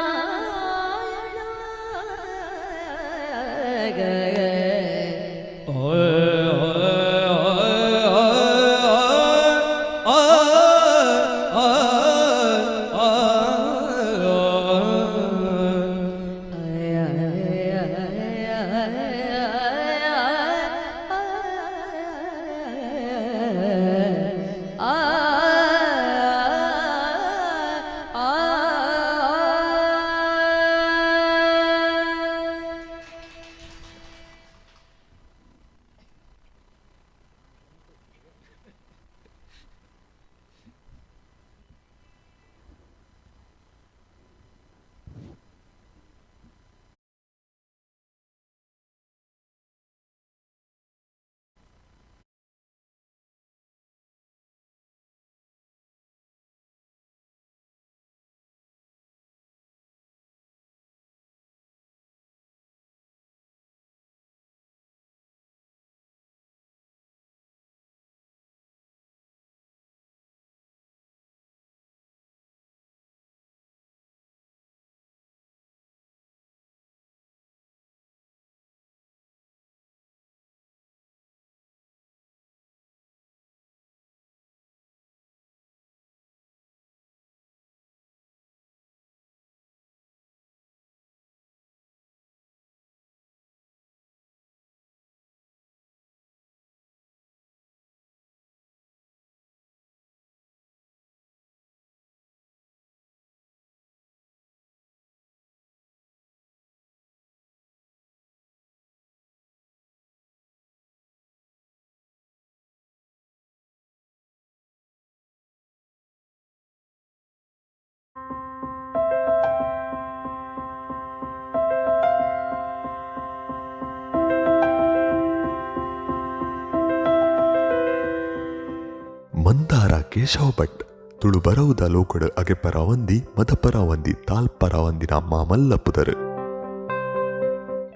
ಮಂದಾರ ಕೇಶವ ಭಟ್ ತುಳು ಬರವುದ ಲೋಕಡು ಅಗೆ ಪರವಂದಿ ಮದ ಪರವಂದಿ ತಾಲ್ ಪರವಂದಿನ ಮಾಮಲ್ಲ ಪುದರು.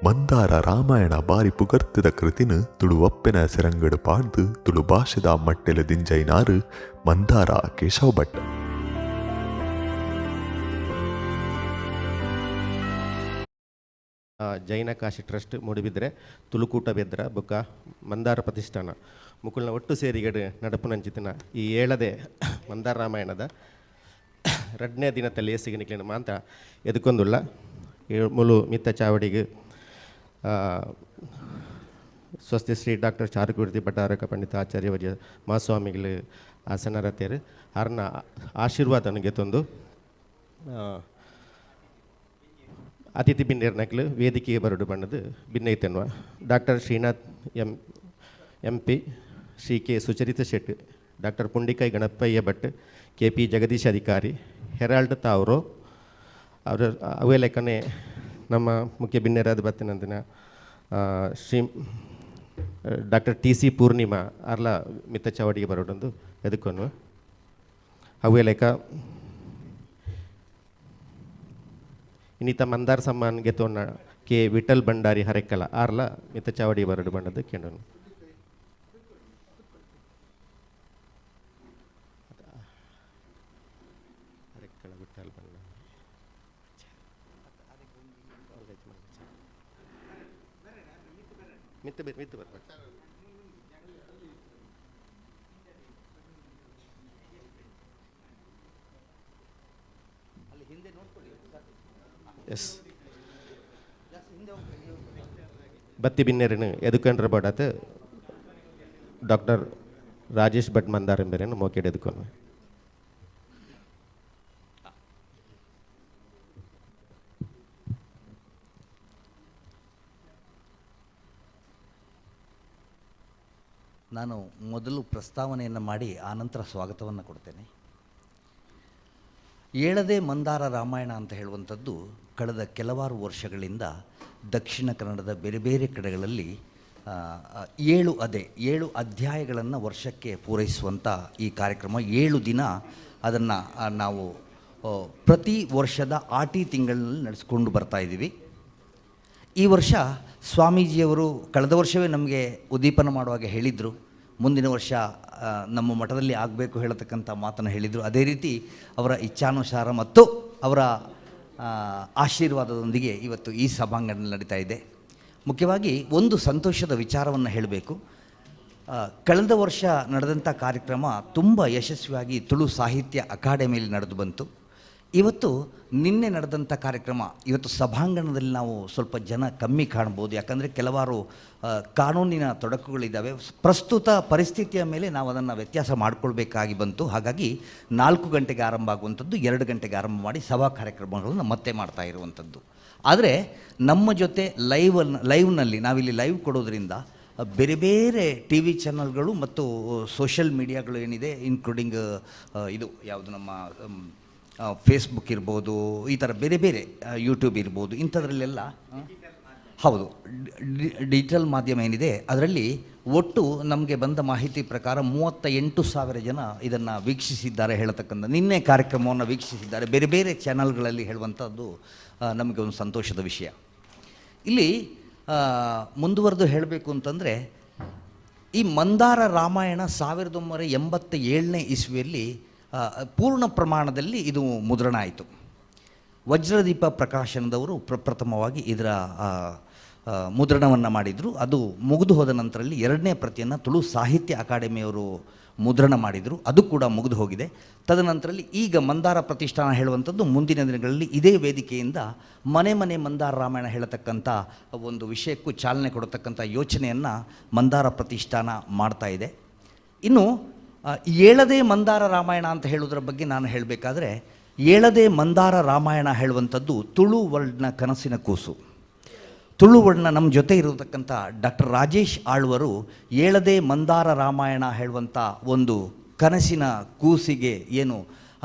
ಮಂದಾರ ರಾಮಾಯಣ ಬಾರಿ ಪುಗರ್ತಿದ ಕೃತಿನ ತುಳುವಪ್ಪೆನ ಸೆರಂಗಡು ಪಾಡ್ದು ತುಳು ಭಾಷೆದ ಮಟ್ಟೆಲ ದಿಂಜೈನಾರು ಮಂದಾರ ಕೇಶವ ಭಟ್. ಜೈನ ಕಾಶಿ ಟ್ರಸ್ಟ್ ಮೂಡಿಬಿದ್ರೆ ತುಳುಕೂಟ ಬೆದ್ರ ಬೊಕ್ಕ ಮಂದಾರ ಪ್ರತಿಷ್ಠಾನ ಮುಕುಲ್ನ ಒಟ್ಟು ಸೇರಿಗಡು ನಡಪುನಂಚಿತನ ಈ ಏಳದೆ ಮಂದಾರ ರಾಮಾಯಣದ ರಡ್ನೇ ದಿನದ ಲೇಸಿಗೆ ನಿಕ್ಲಿನ ಮಾಂತ ಎದುಕೊಂದುಲ್ಲ ಮುಲು ಮಿತ್ತ ಚಾವಡಿಗೆ ಸ್ವಸ್ತಿ ಶ್ರೀ ಡಾಕ್ಟರ್ ಚಾರುಕೀರ್ತಿ ಭಟ್ಟಾರಕ ಪಂಡಿತ ಆಚಾರ್ಯ ವರ್ಯ ಮಾಸ್ವಾಮಿಗಳು ಆಸನರತೇರು ಅರ್ನ ಆಶೀರ್ವಾದ ಗೆತ್ತೊಂದು ಅತಿಥಿ ಬಿನ್ನೇರ್ನಕ್ಲು ವೇದಿಕೆಗೆ ಬರಡು ಬಣ್ಣದು ಭಿನ್ನೈತೆನ್ನುವ doctor Srinath M M P, Shri K Sucharitha Shet, doctor Pundikai Ganapayya Bhat, K P Jagadish Adhikari, Herald Tavro ಅವರ ಅವೇ ಲೆಕ್ಕನೆ ನಮ್ಮ ಮುಖ್ಯ ಬಿನ್ನೇರಾದ ಬತ್ತಿನಂದಿನ Shri doctor T C Poornima ಅರ್ಲ ಮಿತ್ತ ಚಾವಡಿಗೆ ಬರೋಡೊಂದು ಎದಕ್ಕೊನ್ನು ಅವೇ ಲೆಕ್ಕ ಇನ್ನಿತ ಮಂದಾರ ಸಮ್ಮಾನ್ ಗೆತ್ತೋಣ ಕೆ ವಿಠಲ್ ಭಂಡಾರಿ ಹರೆಕ್ಕಲ ಆರ್ಲ ಮಿತ್ತ ಚಾವಡಿ ಬರಡು ಬಣ್ಣದ ಕೇಂದ್ರ. ಹರೆಕ್ಕಳ ವಿಠಲ್ ಭಂಡಾರಿ ಮಿತ್ತ ಬೇರೆ ಮಿತ್ತ ಬರ್ಬೇಕು. ಎಸ್ ಬತ್ತಿ ಬಿನ್ನೆರನು ಎದುಕೊಂಡ್ರ ಬಡತ ಡಾಕ್ಟರ್ ರಾಜೇಶ್ ಭಟ್ ಮಂದಾರ್ ಎಂಬರೇನು ಮೋಕೆಡ್ ಎದುಕೊನು. ನಾನು ಮೊದಲು ಪ್ರಸ್ತಾವನೆಯನ್ನು ಮಾಡಿ ಆನಂತರ ಸ್ವಾಗತವನ್ನು ಕೊಡ್ತೇನೆ. ಏಳದೆ ಮಂದಾರ ರಾಮಾಯಣ ಅಂತ ಹೇಳುವಂಥದ್ದು ಕಳೆದ ಕೆಲವಾರು ವರ್ಷಗಳಿಂದ ದಕ್ಷಿಣ ಕನ್ನಡದ ಬೇರೆ ಬೇರೆ ಕಡೆಗಳಲ್ಲಿ 7 ಅಧ್ಯಾಯಗಳನ್ನು ವರ್ಷಕ್ಕೆ ಪೂರೈಸುವಂಥ ಈ ಕಾರ್ಯಕ್ರಮ 7 ದಿನ ಅದನ್ನು ನಾವು ಪ್ರತಿ ವರ್ಷದ ಆಟಿ ತಿಂಗಳಿನಲ್ಲಿ ನಡೆಸಿಕೊಂಡು ಬರ್ತಾ ಇದ್ದೀವಿ. ಈ ವರ್ಷ ಸ್ವಾಮೀಜಿಯವರು ಕಳೆದ ವರ್ಷವೇ ನಮಗೆ ಉದ್ದೀಪನ ಮಾಡುವಾಗ ಹೇಳಿದರು, ಮುಂದಿನ ವರ್ಷ ನಮ್ಮ ಮಠದಲ್ಲಿ ಆಗಬೇಕು ಹೇಳತಕ್ಕಂಥ ಮಾತನ್ನು ಹೇಳಿದರು. ಅದೇ ರೀತಿ ಅವರ ಇಚ್ಛಾನುಸಾರ ಮತ್ತು ಅವರ ಆಶೀರ್ವಾದದೊಂದಿಗೆ ಇವತ್ತು ಈ ಸಭಾಂಗಣದಲ್ಲಿ ನಡೀತಾ ಇದೆ. ಮುಖ್ಯವಾಗಿ ಒಂದು ಸಂತೋಷದ ವಿಚಾರವನ್ನು ಹೇಳಬೇಕು. ಕಳೆದ ವರ್ಷ ನಡೆದಂಥ ಕಾರ್ಯಕ್ರಮ ತುಂಬ ಯಶಸ್ವಿಯಾಗಿ ತುಳು ಸಾಹಿತ್ಯ ಅಕಾಡೆಮಿಯಲ್ಲಿ ನಡೆದು ಬಂತು. ಇವತ್ತು ನಿನ್ನೆ ನಡೆದಂಥ ಕಾರ್ಯಕ್ರಮ ಇವತ್ತು ಸಭಾಂಗಣದಲ್ಲಿ ನಾವು ಸ್ವಲ್ಪ ಜನ ಕಮ್ಮಿ ಕಾಣ್ಬೋದು, ಯಾಕಂದರೆ ಕೆಲವಾರು ಕಾನೂನಿನ ತೊಡಕುಗಳಿದ್ದಾವೆ. ಪ್ರಸ್ತುತ ಪರಿಸ್ಥಿತಿಯ ಮೇಲೆ ನಾವು ಅದನ್ನು ವ್ಯತ್ಯಾಸ ಮಾಡಿಕೊಳ್ಬೇಕಾಗಿ ಬಂತು. ಹಾಗಾಗಿ 4 ಗಂಟೆಗೆ ಆರಂಭ ಆಗುವಂಥದ್ದು 2 ಗಂಟೆಗೆ ಆರಂಭ ಮಾಡಿ ಸಭಾ ಕಾರ್ಯಕ್ರಮಗಳನ್ನು ಮತ್ತೆ ಮಾಡ್ತಾ ಇರುವಂಥದ್ದು. ಆದರೆ ನಮ್ಮ ಜೊತೆ ಲೈವ್ನಲ್ಲಿ ನಾವಿಲ್ಲಿ ಲೈವ್ ಕೊಡೋದ್ರಿಂದ ಬೇರೆ ಬೇರೆ ಟಿ ವಿ ಚಾನಲ್ಗಳು ಮತ್ತು ಸೋಷಿಯಲ್ ಮೀಡಿಯಾಗಳು ಏನಿದೆ, ಇನ್ಕ್ಲೂಡಿಂಗ್ ಇದು ಯಾವುದು ನಮ್ಮ ಫೇಸ್ಬುಕ್ ಇರ್ಬೋದು, ಈ ಥರ ಬೇರೆ ಬೇರೆ ಯೂಟ್ಯೂಬ್ ಇರ್ಬೋದು, ಇಂಥದ್ರಲ್ಲೆಲ್ಲ ಹೌದು ಡಿಜಿಟಲ್ ಮಾಧ್ಯಮ ಏನಿದೆ ಅದರಲ್ಲಿ ಒಟ್ಟು ನಮಗೆ ಬಂದ ಮಾಹಿತಿ ಪ್ರಕಾರ 38,000 ಜನ ಇದನ್ನು ವೀಕ್ಷಿಸಿದ್ದಾರೆ ಹೇಳತಕ್ಕಂಥ ನಿನ್ನೆ ಕಾರ್ಯಕ್ರಮವನ್ನು ವೀಕ್ಷಿಸಿದ್ದಾರೆ ಬೇರೆ ಬೇರೆ ಚಾನಲ್ಗಳಲ್ಲಿ ಹೇಳುವಂಥದ್ದು ನಮಗೆ ಒಂದು ಸಂತೋಷದ ವಿಷಯ. ಇಲ್ಲಿ ಮುಂದುವರೆದು ಹೇಳಬೇಕು ಅಂತಂದರೆ ಈ ಮಂದಾರ ರಾಮಾಯಣ 1987ನೇ ಇಸ್ವಿಯಲ್ಲಿ ಪೂರ್ಣ ಪ್ರಮಾಣದಲ್ಲಿ ಇದು ಮುದ್ರಣ ಆಯಿತು. ವಜ್ರದೀಪ ಪ್ರಕಾಶನದವರು ಪ್ರಪ್ರಥಮವಾಗಿ ಇದರ ಮುದ್ರಣವನ್ನು ಮಾಡಿದರು. ಅದು ಮುಗಿದು ಹೋದ ನಂತರದಲ್ಲಿ 2ನೇ ಪ್ರತಿಯನ್ನು ತುಳು ಸಾಹಿತ್ಯ ಅಕಾಡೆಮಿಯವರು ಮುದ್ರಣ ಮಾಡಿದರು, ಅದು ಕೂಡ ಮುಗಿದು ಹೋಗಿದೆ. ತದನಂತರದಲ್ಲಿ ಈಗ ಮಂದಾರ ಪ್ರತಿಷ್ಠಾನ ಹೇಳುವಂಥದ್ದು ಮುಂದಿನ ದಿನಗಳಲ್ಲಿ ಇದೇ ವೇದಿಕೆಯಿಂದ ಮನೆ ಮನೆ ಮಂದಾರ ರಾಮಾಯಣ ಹೇಳತಕ್ಕಂಥ ಒಂದು ವಿಷಯಕ್ಕೂ ಚಾಲನೆ ಕೊಡತಕ್ಕಂಥ ಯೋಚನೆಯನ್ನು ಮಂದಾರ ಪ್ರತಿಷ್ಠಾನ ಮಾಡ್ತಾ ಇದೆ. ಇನ್ನು ಏಳದೇ ಮಂದಾರ ರಾಮಾಯಣ ಅಂತ ಹೇಳೋದ್ರ ಬಗ್ಗೆ ನಾನು ಹೇಳಬೇಕಾದ್ರೆ, ಏಳದೇ ಮಂದಾರ ರಾಮಾಯಣ ಹೇಳುವಂಥದ್ದು ತುಳು ವರ್ಲ್ಡ್ನ ಕನಸಿನ ಕೂಸು. ತುಳು ವರ್ಲ್ಡ್ನ ನಮ್ಮ ಜೊತೆ ಇರತಕ್ಕಂಥ ಡಾಕ್ಟರ್ ರಾಜೇಶ್ ಆಳ್ವರು ಏಳದೇ ಮಂದಾರ ರಾಮಾಯಣ ಹೇಳುವಂಥ ಒಂದು ಕನಸಿನ ಕೂಸಿಗೆ ಏನು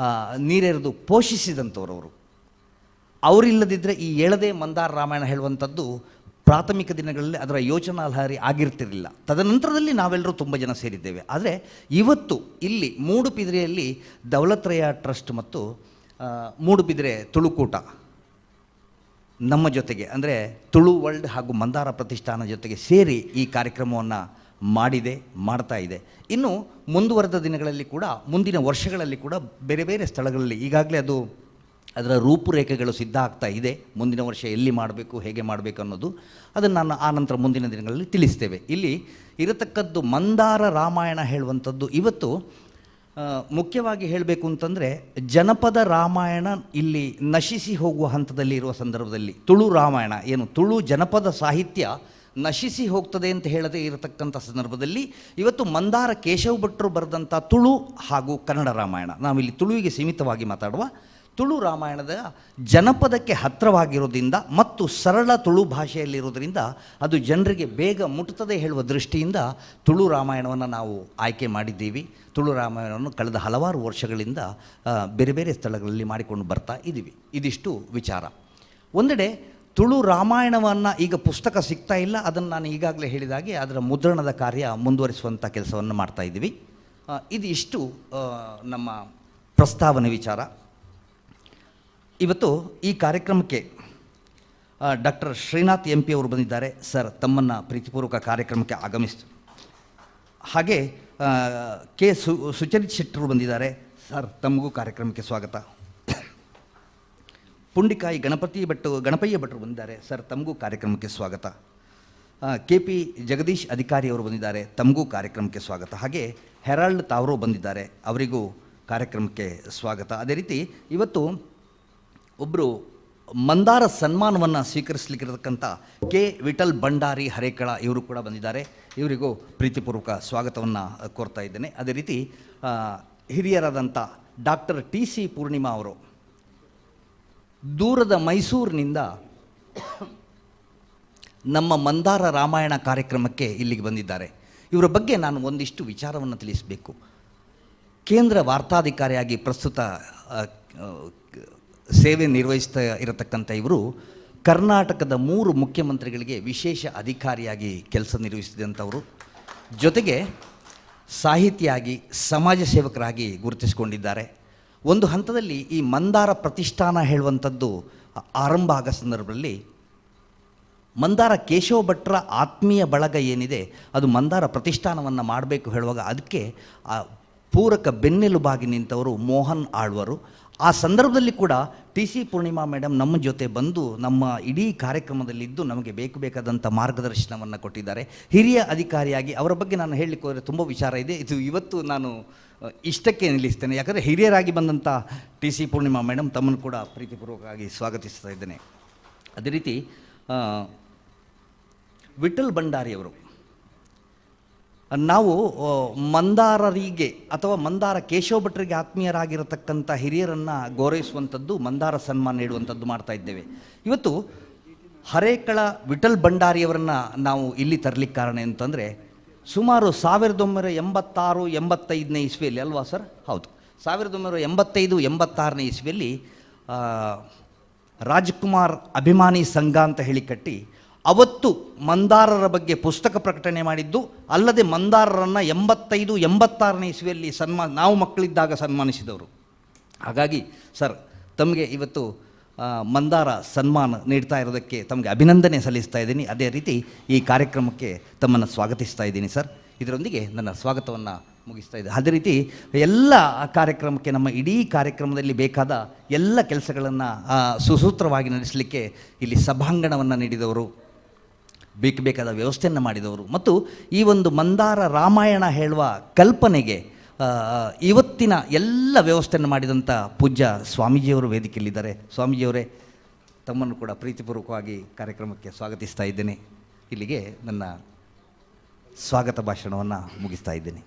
ನೀರೆರೆದು ಪೋಷಿಸಿದಂಥವ್ರವರು. ಅವರಿಲ್ಲದಿದ್ದರೆ ಈ ಏಳದೇ ಮಂದಾರ ರಾಮಾಯಣ ಹೇಳುವಂಥದ್ದು ಪ್ರಾಥಮಿಕ ದಿನಗಳಲ್ಲಿ ಅದರ ಯೋಚನಾ ಲಹರಿ ಆಗಿರ್ತಿರಲಿಲ್ಲ. ತದನಂತರದಲ್ಲಿ ನಾವೆಲ್ಲರೂ ತುಂಬ ಜನ ಸೇರಿದ್ದೇವೆ. ಆದರೆ ಇವತ್ತು ಇಲ್ಲಿ ಮೂಡುಬಿದಿರೆಯಲ್ಲಿ ದೌಲತ್ರಯ ಟ್ರಸ್ಟ್ ಮತ್ತು ಮೂಡುಬಿದಿರೆ ತುಳುಕೂಟ ನಮ್ಮ ಜೊತೆಗೆ, ಅಂದರೆ ತುಳು ವರ್ಲ್ಡ್ ಹಾಗೂ ಮಂದಾರ ಪ್ರತಿಷ್ಠಾನ ಜೊತೆಗೆ ಸೇರಿ ಈ ಕಾರ್ಯಕ್ರಮವನ್ನು ಮಾಡಿದೆ, ಮಾಡ್ತಾ ಇದೆ. ಇನ್ನು ಮುಂದುವರೆದ ದಿನಗಳಲ್ಲಿ ಕೂಡ, ಮುಂದಿನ ವರ್ಷಗಳಲ್ಲಿ ಕೂಡ ಬೇರೆ ಬೇರೆ ಸ್ಥಳಗಳಲ್ಲಿ ಈಗಾಗಲೇ ಅದರ ರೂಪುರೇಖೆಗಳು ಸಿದ್ಧ ಆಗ್ತಾ ಇದೆ. ಮುಂದಿನ ವರ್ಷ ಎಲ್ಲಿ ಮಾಡಬೇಕು, ಹೇಗೆ ಮಾಡಬೇಕು ಅನ್ನೋದು ಅದನ್ನು ನಾನು ಆ ನಂತರ ಮುಂದಿನ ದಿನಗಳಲ್ಲಿ ತಿಳಿಸ್ತೇವೆ. ಇಲ್ಲಿ ಇರತಕ್ಕದ್ದು ಮಂದಾರ ರಾಮಾಯಣ ಹೇಳುವಂಥದ್ದು ಇವತ್ತು ಮುಖ್ಯವಾಗಿ ಹೇಳಬೇಕು ಅಂತಂದರೆ, ಜನಪದ ರಾಮಾಯಣ ಇಲ್ಲಿ ನಶಿಸಿ ಹೋಗುವ ಹಂತದಲ್ಲಿ ಇರುವ ಸಂದರ್ಭದಲ್ಲಿ ತುಳು ರಾಮಾಯಣ ಏನು ತುಳು ಜನಪದ ಸಾಹಿತ್ಯ ನಶಿಸಿ ಹೋಗ್ತದೆ ಅಂತ ಹೇಳದೇ ಇರತಕ್ಕಂಥ ಸಂದರ್ಭದಲ್ಲಿ ಇವತ್ತು ಮಂದಾರ ಕೇಶವ ಭಟ್ರು ಬರೆದಂಥ ತುಳು ಹಾಗೂ ಕನ್ನಡ ರಾಮಾಯಣ, ನಾವಿಲ್ಲಿ ತುಳುವಿಗೆ ಸೀಮಿತವಾಗಿ ಮಾತಾಡುವ ತುಳು ರಾಮಾಯಣದ ಜನಪದಕ್ಕೆ ಹತ್ತಿರವಾಗಿರೋದ್ರಿಂದ ಮತ್ತು ಸರಳ ತುಳು ಭಾಷೆಯಲ್ಲಿರೋದ್ರಿಂದ ಅದು ಜನರಿಗೆ ಬೇಗ ಮುಟ್ಟುತ್ತದೆ ಹೇಳುವ ದೃಷ್ಟಿಯಿಂದ ತುಳು ರಾಮಾಯಣವನ್ನು ನಾವು ಆಯ್ಕೆ ಮಾಡಿದ್ದೀವಿ. ತುಳು ರಾಮಾಯಣವನ್ನು ಕಳೆದ ಹಲವಾರು ವರ್ಷಗಳಿಂದ ಬೇರೆ ಬೇರೆ ಸ್ಥಳಗಳಲ್ಲಿ ಮಾಡಿಕೊಂಡು ಬರ್ತಾ ಇದ್ದೀವಿ. ಇದಿಷ್ಟು ವಿಚಾರ. ಒಂದೆಡೆ ತುಳು ರಾಮಾಯಣವನ್ನು ಈಗ ಪುಸ್ತಕ ಸಿಗ್ತಾ ಇಲ್ಲ, ಅದನ್ನು ನಾನು ಈಗಾಗಲೇ ಹೇಳಿದಾಗೆ ಅದರ ಮುದ್ರಣದ ಕಾರ್ಯ ಮುಂದುವರಿಸುವಂಥ ಕೆಲಸವನ್ನು ಮಾಡ್ತಾ ಇದ್ದೀವಿ. ಇದಿಷ್ಟು ನಮ್ಮ ಪ್ರಸ್ತಾವನೆ ವಿಚಾರ. ಇವತ್ತು ಈ ಕಾರ್ಯಕ್ರಮಕ್ಕೆ ಡಾಕ್ಟರ್ ಶ್ರೀನಾಥ್ ಎಂ ಪಿ ಅವರು ಬಂದಿದ್ದಾರೆ. ಸರ್, ತಮ್ಮನ್ನು ಪ್ರೀತಿಪೂರ್ವಕ ಕಾರ್ಯಕ್ರಮಕ್ಕೆ ಆಗಮಿಸ್ತು. ಹಾಗೆ ಕೆ ಸುಚರಿತ್ ಶೆಟ್ಟರು ಬಂದಿದ್ದಾರೆ. ಸರ್, ತಮಗೂ ಕಾರ್ಯಕ್ರಮಕ್ಕೆ ಸ್ವಾಗತ. ಪುಂಡಿಕಾಯಿ ಗಣಪಯ್ಯ ಭಟ್ರು ಬಂದಿದ್ದಾರೆ. ಸರ್, ತಮಗೂ ಕಾರ್ಯಕ್ರಮಕ್ಕೆ ಸ್ವಾಗತ. ಕೆ ಪಿ ಜಗದೀಶ್ ಅಧಿಕಾರಿ ಅವರು ಬಂದಿದ್ದಾರೆ, ತಮಗೂ ಕಾರ್ಯಕ್ರಮಕ್ಕೆ ಸ್ವಾಗತ. ಹಾಗೆ ಹೆರಾಲ್ಡ್ ತಾವರು ಬಂದಿದ್ದಾರೆ, ಅವರಿಗೂ ಕಾರ್ಯಕ್ರಮಕ್ಕೆ ಸ್ವಾಗತ. ಅದೇ ರೀತಿ ಇವತ್ತು ಒಬ್ಬರು ಮಂದಾರ ಸನ್ಮಾನವನ್ನು ಸ್ವೀಕರಿಸಲಿಕ್ಕಿರತಕ್ಕಂಥ ಕೆ ವಿಠಲ್ ಭಂಡಾರಿ ಹರೇಕಳ ಇವರು ಕೂಡ ಬಂದಿದ್ದಾರೆ. ಇವರಿಗೂ ಪ್ರೀತಿಪೂರ್ವಕ ಸ್ವಾಗತವನ್ನು ಕೋರ್ತಾ ಇದ್ದೇನೆ. ಅದೇ ರೀತಿ ಹಿರಿಯರಾದಂಥ ಡಾಕ್ಟರ್ ಟಿ ಸಿ ಪೂರ್ಣಿಮಾ ಅವರು ದೂರದ ಮೈಸೂರಿನಿಂದ ನಮ್ಮ ಮಂದಾರ ರಾಮಾಯಣ ಕಾರ್ಯಕ್ರಮಕ್ಕೆ ಇಲ್ಲಿಗೆ ಬಂದಿದ್ದಾರೆ. ಇವರ ಬಗ್ಗೆ ನಾನು ಒಂದಿಷ್ಟು ವಿಚಾರವನ್ನು ತಿಳಿಸಬೇಕು. ಕೇಂದ್ರ ವಾರ್ತಾಧಿಕಾರಿಯಾಗಿ ಪ್ರಸ್ತುತ ಸೇವೆ ನಿರ್ವಹಿಸ್ತಾ ಇರತಕ್ಕಂಥ ಇವರು ಕರ್ನಾಟಕದ 3 ಮುಖ್ಯಮಂತ್ರಿಗಳಿಗೆ ವಿಶೇಷ ಅಧಿಕಾರಿಯಾಗಿ ಕೆಲಸ ನಿರ್ವಹಿಸಿದಂಥವರು, ಜೊತೆಗೆ ಸಾಹಿತಿಯಾಗಿ ಸಮಾಜ ಸೇವಕರಾಗಿ ಗುರುತಿಸಿಕೊಂಡಿದ್ದಾರೆ. ಒಂದು ಹಂತದಲ್ಲಿ ಈ ಮಂದಾರ ಪ್ರತಿಷ್ಠಾನ ಹೇಳುವಂಥದ್ದು ಆರಂಭ ಆಗ ಸಂದರ್ಭದಲ್ಲಿ ಮಂದಾರ ಕೇಶವ ಭಟ್ರ ಆತ್ಮೀಯ ಬಳಗ ಏನಿದೆ ಅದು ಮಂದಾರ ಪ್ರತಿಷ್ಠಾನವನ್ನು ಮಾಡಬೇಕು ಹೇಳುವಾಗ ಅದಕ್ಕೆ ಆ ಪೂರಕ ಬೆನ್ನೆಲುಬಾಗಿ ನಿಂತವರು ಮೋಹನ್ ಆಳ್ವರು. ಆ ಸಂದರ್ಭದಲ್ಲಿ ಕೂಡ ಟಿ ಸಿ ಪೂರ್ಣಿಮಾ ಮೇಡಮ್ ನಮ್ಮ ಜೊತೆ ಬಂದು ನಮ್ಮ ಇಡೀ ಕಾರ್ಯಕ್ರಮದಲ್ಲಿದ್ದು ನಮಗೆ ಬೇಕು ಬೇಕಾದಂಥ ಮಾರ್ಗದರ್ಶನವನ್ನು ಕೊಟ್ಟಿದ್ದಾರೆ. ಹಿರಿಯ ಅಧಿಕಾರಿಯಾಗಿ ಅವರ ಬಗ್ಗೆ ನಾನು ಹೇಳಲಿಕ್ಕೆ ಹೋದರೆ ತುಂಬ ವಿಚಾರ ಇದೆ. ಇದು ಇವತ್ತು ನಾನು ಇಷ್ಟಕ್ಕೆ ನಿಲ್ಲಿಸ್ತೇನೆ, ಯಾಕಂದರೆ ಹಿರಿಯರಾಗಿ ಬಂದಂಥ ಟಿ ಸಿ ಪೂರ್ಣಿಮಾ ಮೇಡಮ್ ತಮ್ಮನ್ನು ಕೂಡ ಪ್ರೀತಿಪೂರ್ವಕವಾಗಿ ಸ್ವಾಗತಿಸ್ತಾ ಇದ್ದೇನೆ. ಅದೇ ರೀತಿ ವಿಠಲ್ ಭಂಡಾರಿಯವರು, ನಾವು ಮಂದಾರರಿಗೆ ಅಥವಾ ಮಂದಾರ ಕೇಶವ ಭಟ್ರಿಗೆ ಆತ್ಮೀಯರಾಗಿರತಕ್ಕಂಥ ಹಿರಿಯರನ್ನು ಗೌರವಿಸುವಂಥದ್ದು, ಮಂದಾರ ಸನ್ಮಾನ ನೀಡುವಂಥದ್ದು ಮಾಡ್ತಾ ಇದ್ದೇವೆ. ಇವತ್ತು ಹರೇಕಳ ವಿಠಲ್ ಭಂಡಾರಿಯವರನ್ನು ನಾವು ಇಲ್ಲಿ ತರಲಿಕ್ಕೆ ಕಾರಣ ಅಂತಂದರೆ, ಸುಮಾರು 1986 85ನೇ ಇಸ್ವಿಯಲ್ಲಿ ಅಲ್ವಾ ಸರ್? ಹೌದು, 1985 86ನೇ ಇಸ್ವಿಯಲ್ಲಿ ರಾಜ್ಕುಮಾರ್ ಅಭಿಮಾನಿ ಸಂಘ ಅಂತ ಹೇಳಿ ಕಟ್ಟಿ ಅವತ್ತು ಮಂದಾರರ ಬಗ್ಗೆ ಪುಸ್ತಕ ಪ್ರಕಟಣೆ ಮಾಡಿದ್ದು, ಅಲ್ಲದೆ ಮಂದಾರರನ್ನು 85 86ನೇ ಇಸ್ವಿಯಲ್ಲಿ ನಾವು ಮಕ್ಕಳಿದ್ದಾಗ ಸನ್ಮಾನಿಸಿದವರು. ಹಾಗಾಗಿ ಸರ್, ತಮಗೆ ಇವತ್ತು ಮಂದಾರ ಸನ್ಮಾನ ನೀಡ್ತಾ ಇರೋದಕ್ಕೆ ತಮಗೆ ಅಭಿನಂದನೆ ಸಲ್ಲಿಸ್ತಾ ಇದ್ದೀನಿ. ಅದೇ ರೀತಿ ಈ ಕಾರ್ಯಕ್ರಮಕ್ಕೆ ತಮ್ಮನ್ನು ಸ್ವಾಗತಿಸ್ತಾ ಇದ್ದೀನಿ ಸರ್. ಇದರೊಂದಿಗೆ ನನ್ನ ಸ್ವಾಗತವನ್ನು ಮುಗಿಸ್ತಾ ಇದ್ದೆ. ಅದೇ ರೀತಿ ಎಲ್ಲ ಕಾರ್ಯಕ್ರಮಕ್ಕೆ, ನಮ್ಮ ಇಡೀ ಕಾರ್ಯಕ್ರಮದಲ್ಲಿ ಬೇಕಾದ ಎಲ್ಲ ಕೆಲಸಗಳನ್ನು ಸುಸೂತ್ರವಾಗಿ ನಡೆಸಲಿಕ್ಕೆ ಇಲ್ಲಿ ಸಭಾಂಗಣವನ್ನು ನೀಡಿದವರು, ಬೇಕು ಬೇಕಾದ ವ್ಯವಸ್ಥೆಯನ್ನು ಮಾಡಿದವರು, ಮತ್ತು ಈ ಒಂದು ಮಂದಾರ ರಾಮಾಯಣ ಹೇಳುವ ಕಲ್ಪನೆಗೆ ಇವತ್ತಿನ ಎಲ್ಲ ವ್ಯವಸ್ಥೆಯನ್ನು ಮಾಡಿದಂಥ ಪೂಜ್ಯ ಸ್ವಾಮೀಜಿಯವರು ವೇದಿಕೆಯಲ್ಲಿದ್ದಾರೆ. ಸ್ವಾಮೀಜಿಯವರೇ, ತಮ್ಮನ್ನು ಕೂಡ ಪ್ರೀತಿಪೂರ್ವಕವಾಗಿ ಕಾರ್ಯಕ್ರಮಕ್ಕೆ ಸ್ವಾಗತಿಸ್ತಾ ಇದ್ದೇನೆ. ಇಲ್ಲಿಗೆ ನನ್ನ ಸ್ವಾಗತ ಭಾಷಣವನ್ನು ಮುಗಿಸ್ತಾ ಇದ್ದೇನೆ.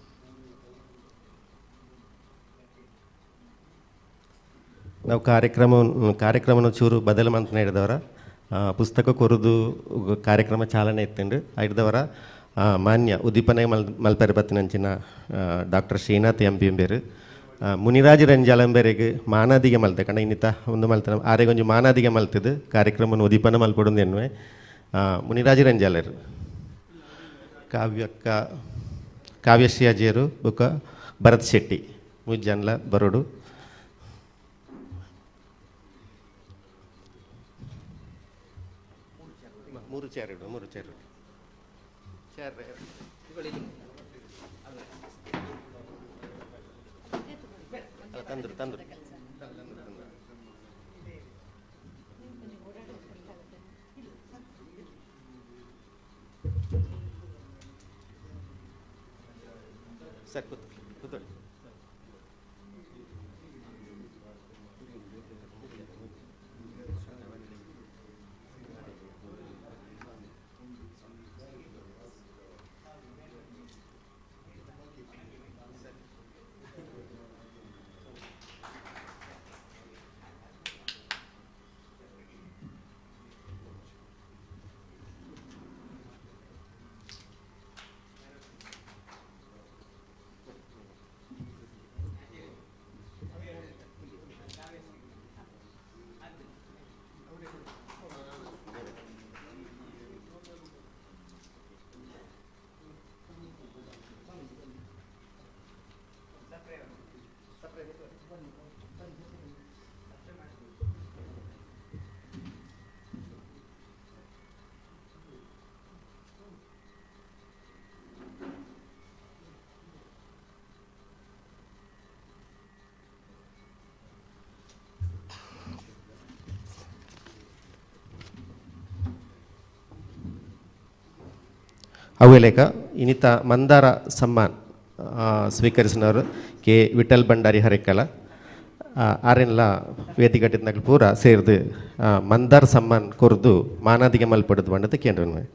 ನಾವು ಕಾರ್ಯಕ್ರಮನ ಚೂರು ಬದಲು ಮಂತ್ ನೀಡಿದವರ ಪುಸ್ತಕ ಕೊರದು ಕಾರ್ಯಕ್ರಮ ಚಾಲನೆ ಇತ್ತಂಡು ಐಡ್ದವರ ಮಾನ್ಯ ಉದ್ದೀಪನೆ ಮಲ್ಪೆರೆ ಬತ್ತಿನಂಚಿನ ಡಾಕ್ಟರ್ ಶ್ರೀನಾಥ್ ಎಂ ಪಿ ಎಂಬೇರು ಮುನಿರಾಜ ರಂಜಾಲಂಬೇರಿಗೆ ಮಾನಾದಿಗೆ ಮಲ್ತೆ ಕಂಡ ಇನ್ನಿತ ಒಂದು ಮಲ್ತನ ಆರೆಗೊಂಜಿ ಮಾನಾದಿಗೆ ಮಲ್ತದ್ದು ಕಾರ್ಯಕ್ರಮನ ಉದ್ದೀಪನ ಮಲ್ಪಡೊಂದು ಎನ್ನುವೆ ಮುನಿರಾಜ ರಂಜಾಲರು ಕಾವ್ಯಕ್ಕ ಕಾವ್ಯಶ್ರೀ ಅಜೇರು ಬುಕ್ಕ ಭರತ್ ಶೆಟ್ಟಿ ಮುಜ್ಜನ್ಲ ಬರೋಡು. ಮೂರು ಚೇರ್ ಇಡು, ಮೂರು ಚೇರ್ ಚೇರ್ ತಂದ್ರು ತಂದ್ರು ಸರ್, ಕೂತ್ಕೊಳ್ಳಿ. ಅವೇಲೇಕ ಇನಿತ ಮಂದಾರ ಸಮ್ಮಾನ್ ಸ್ವೀಕರಿಸಿನವರು ಕೆ ವಿಠಲ್ ಭಂಡಾರಿ ಹರೇಕಲ ಆರೆನ್ಲ ವೇದಿಕಟ್ಟಿದ್ನಕ್ಲು ಪೂರ ಸೇರ್ದು ಮಂದಾರ ಸಮ್ಮಾನ್ ಕೊರ್ದು ಮಾನಾದಿಗೆ ಮಲ್ಪಡದು ಬಂಡದ ಕೇಂದ್ರ.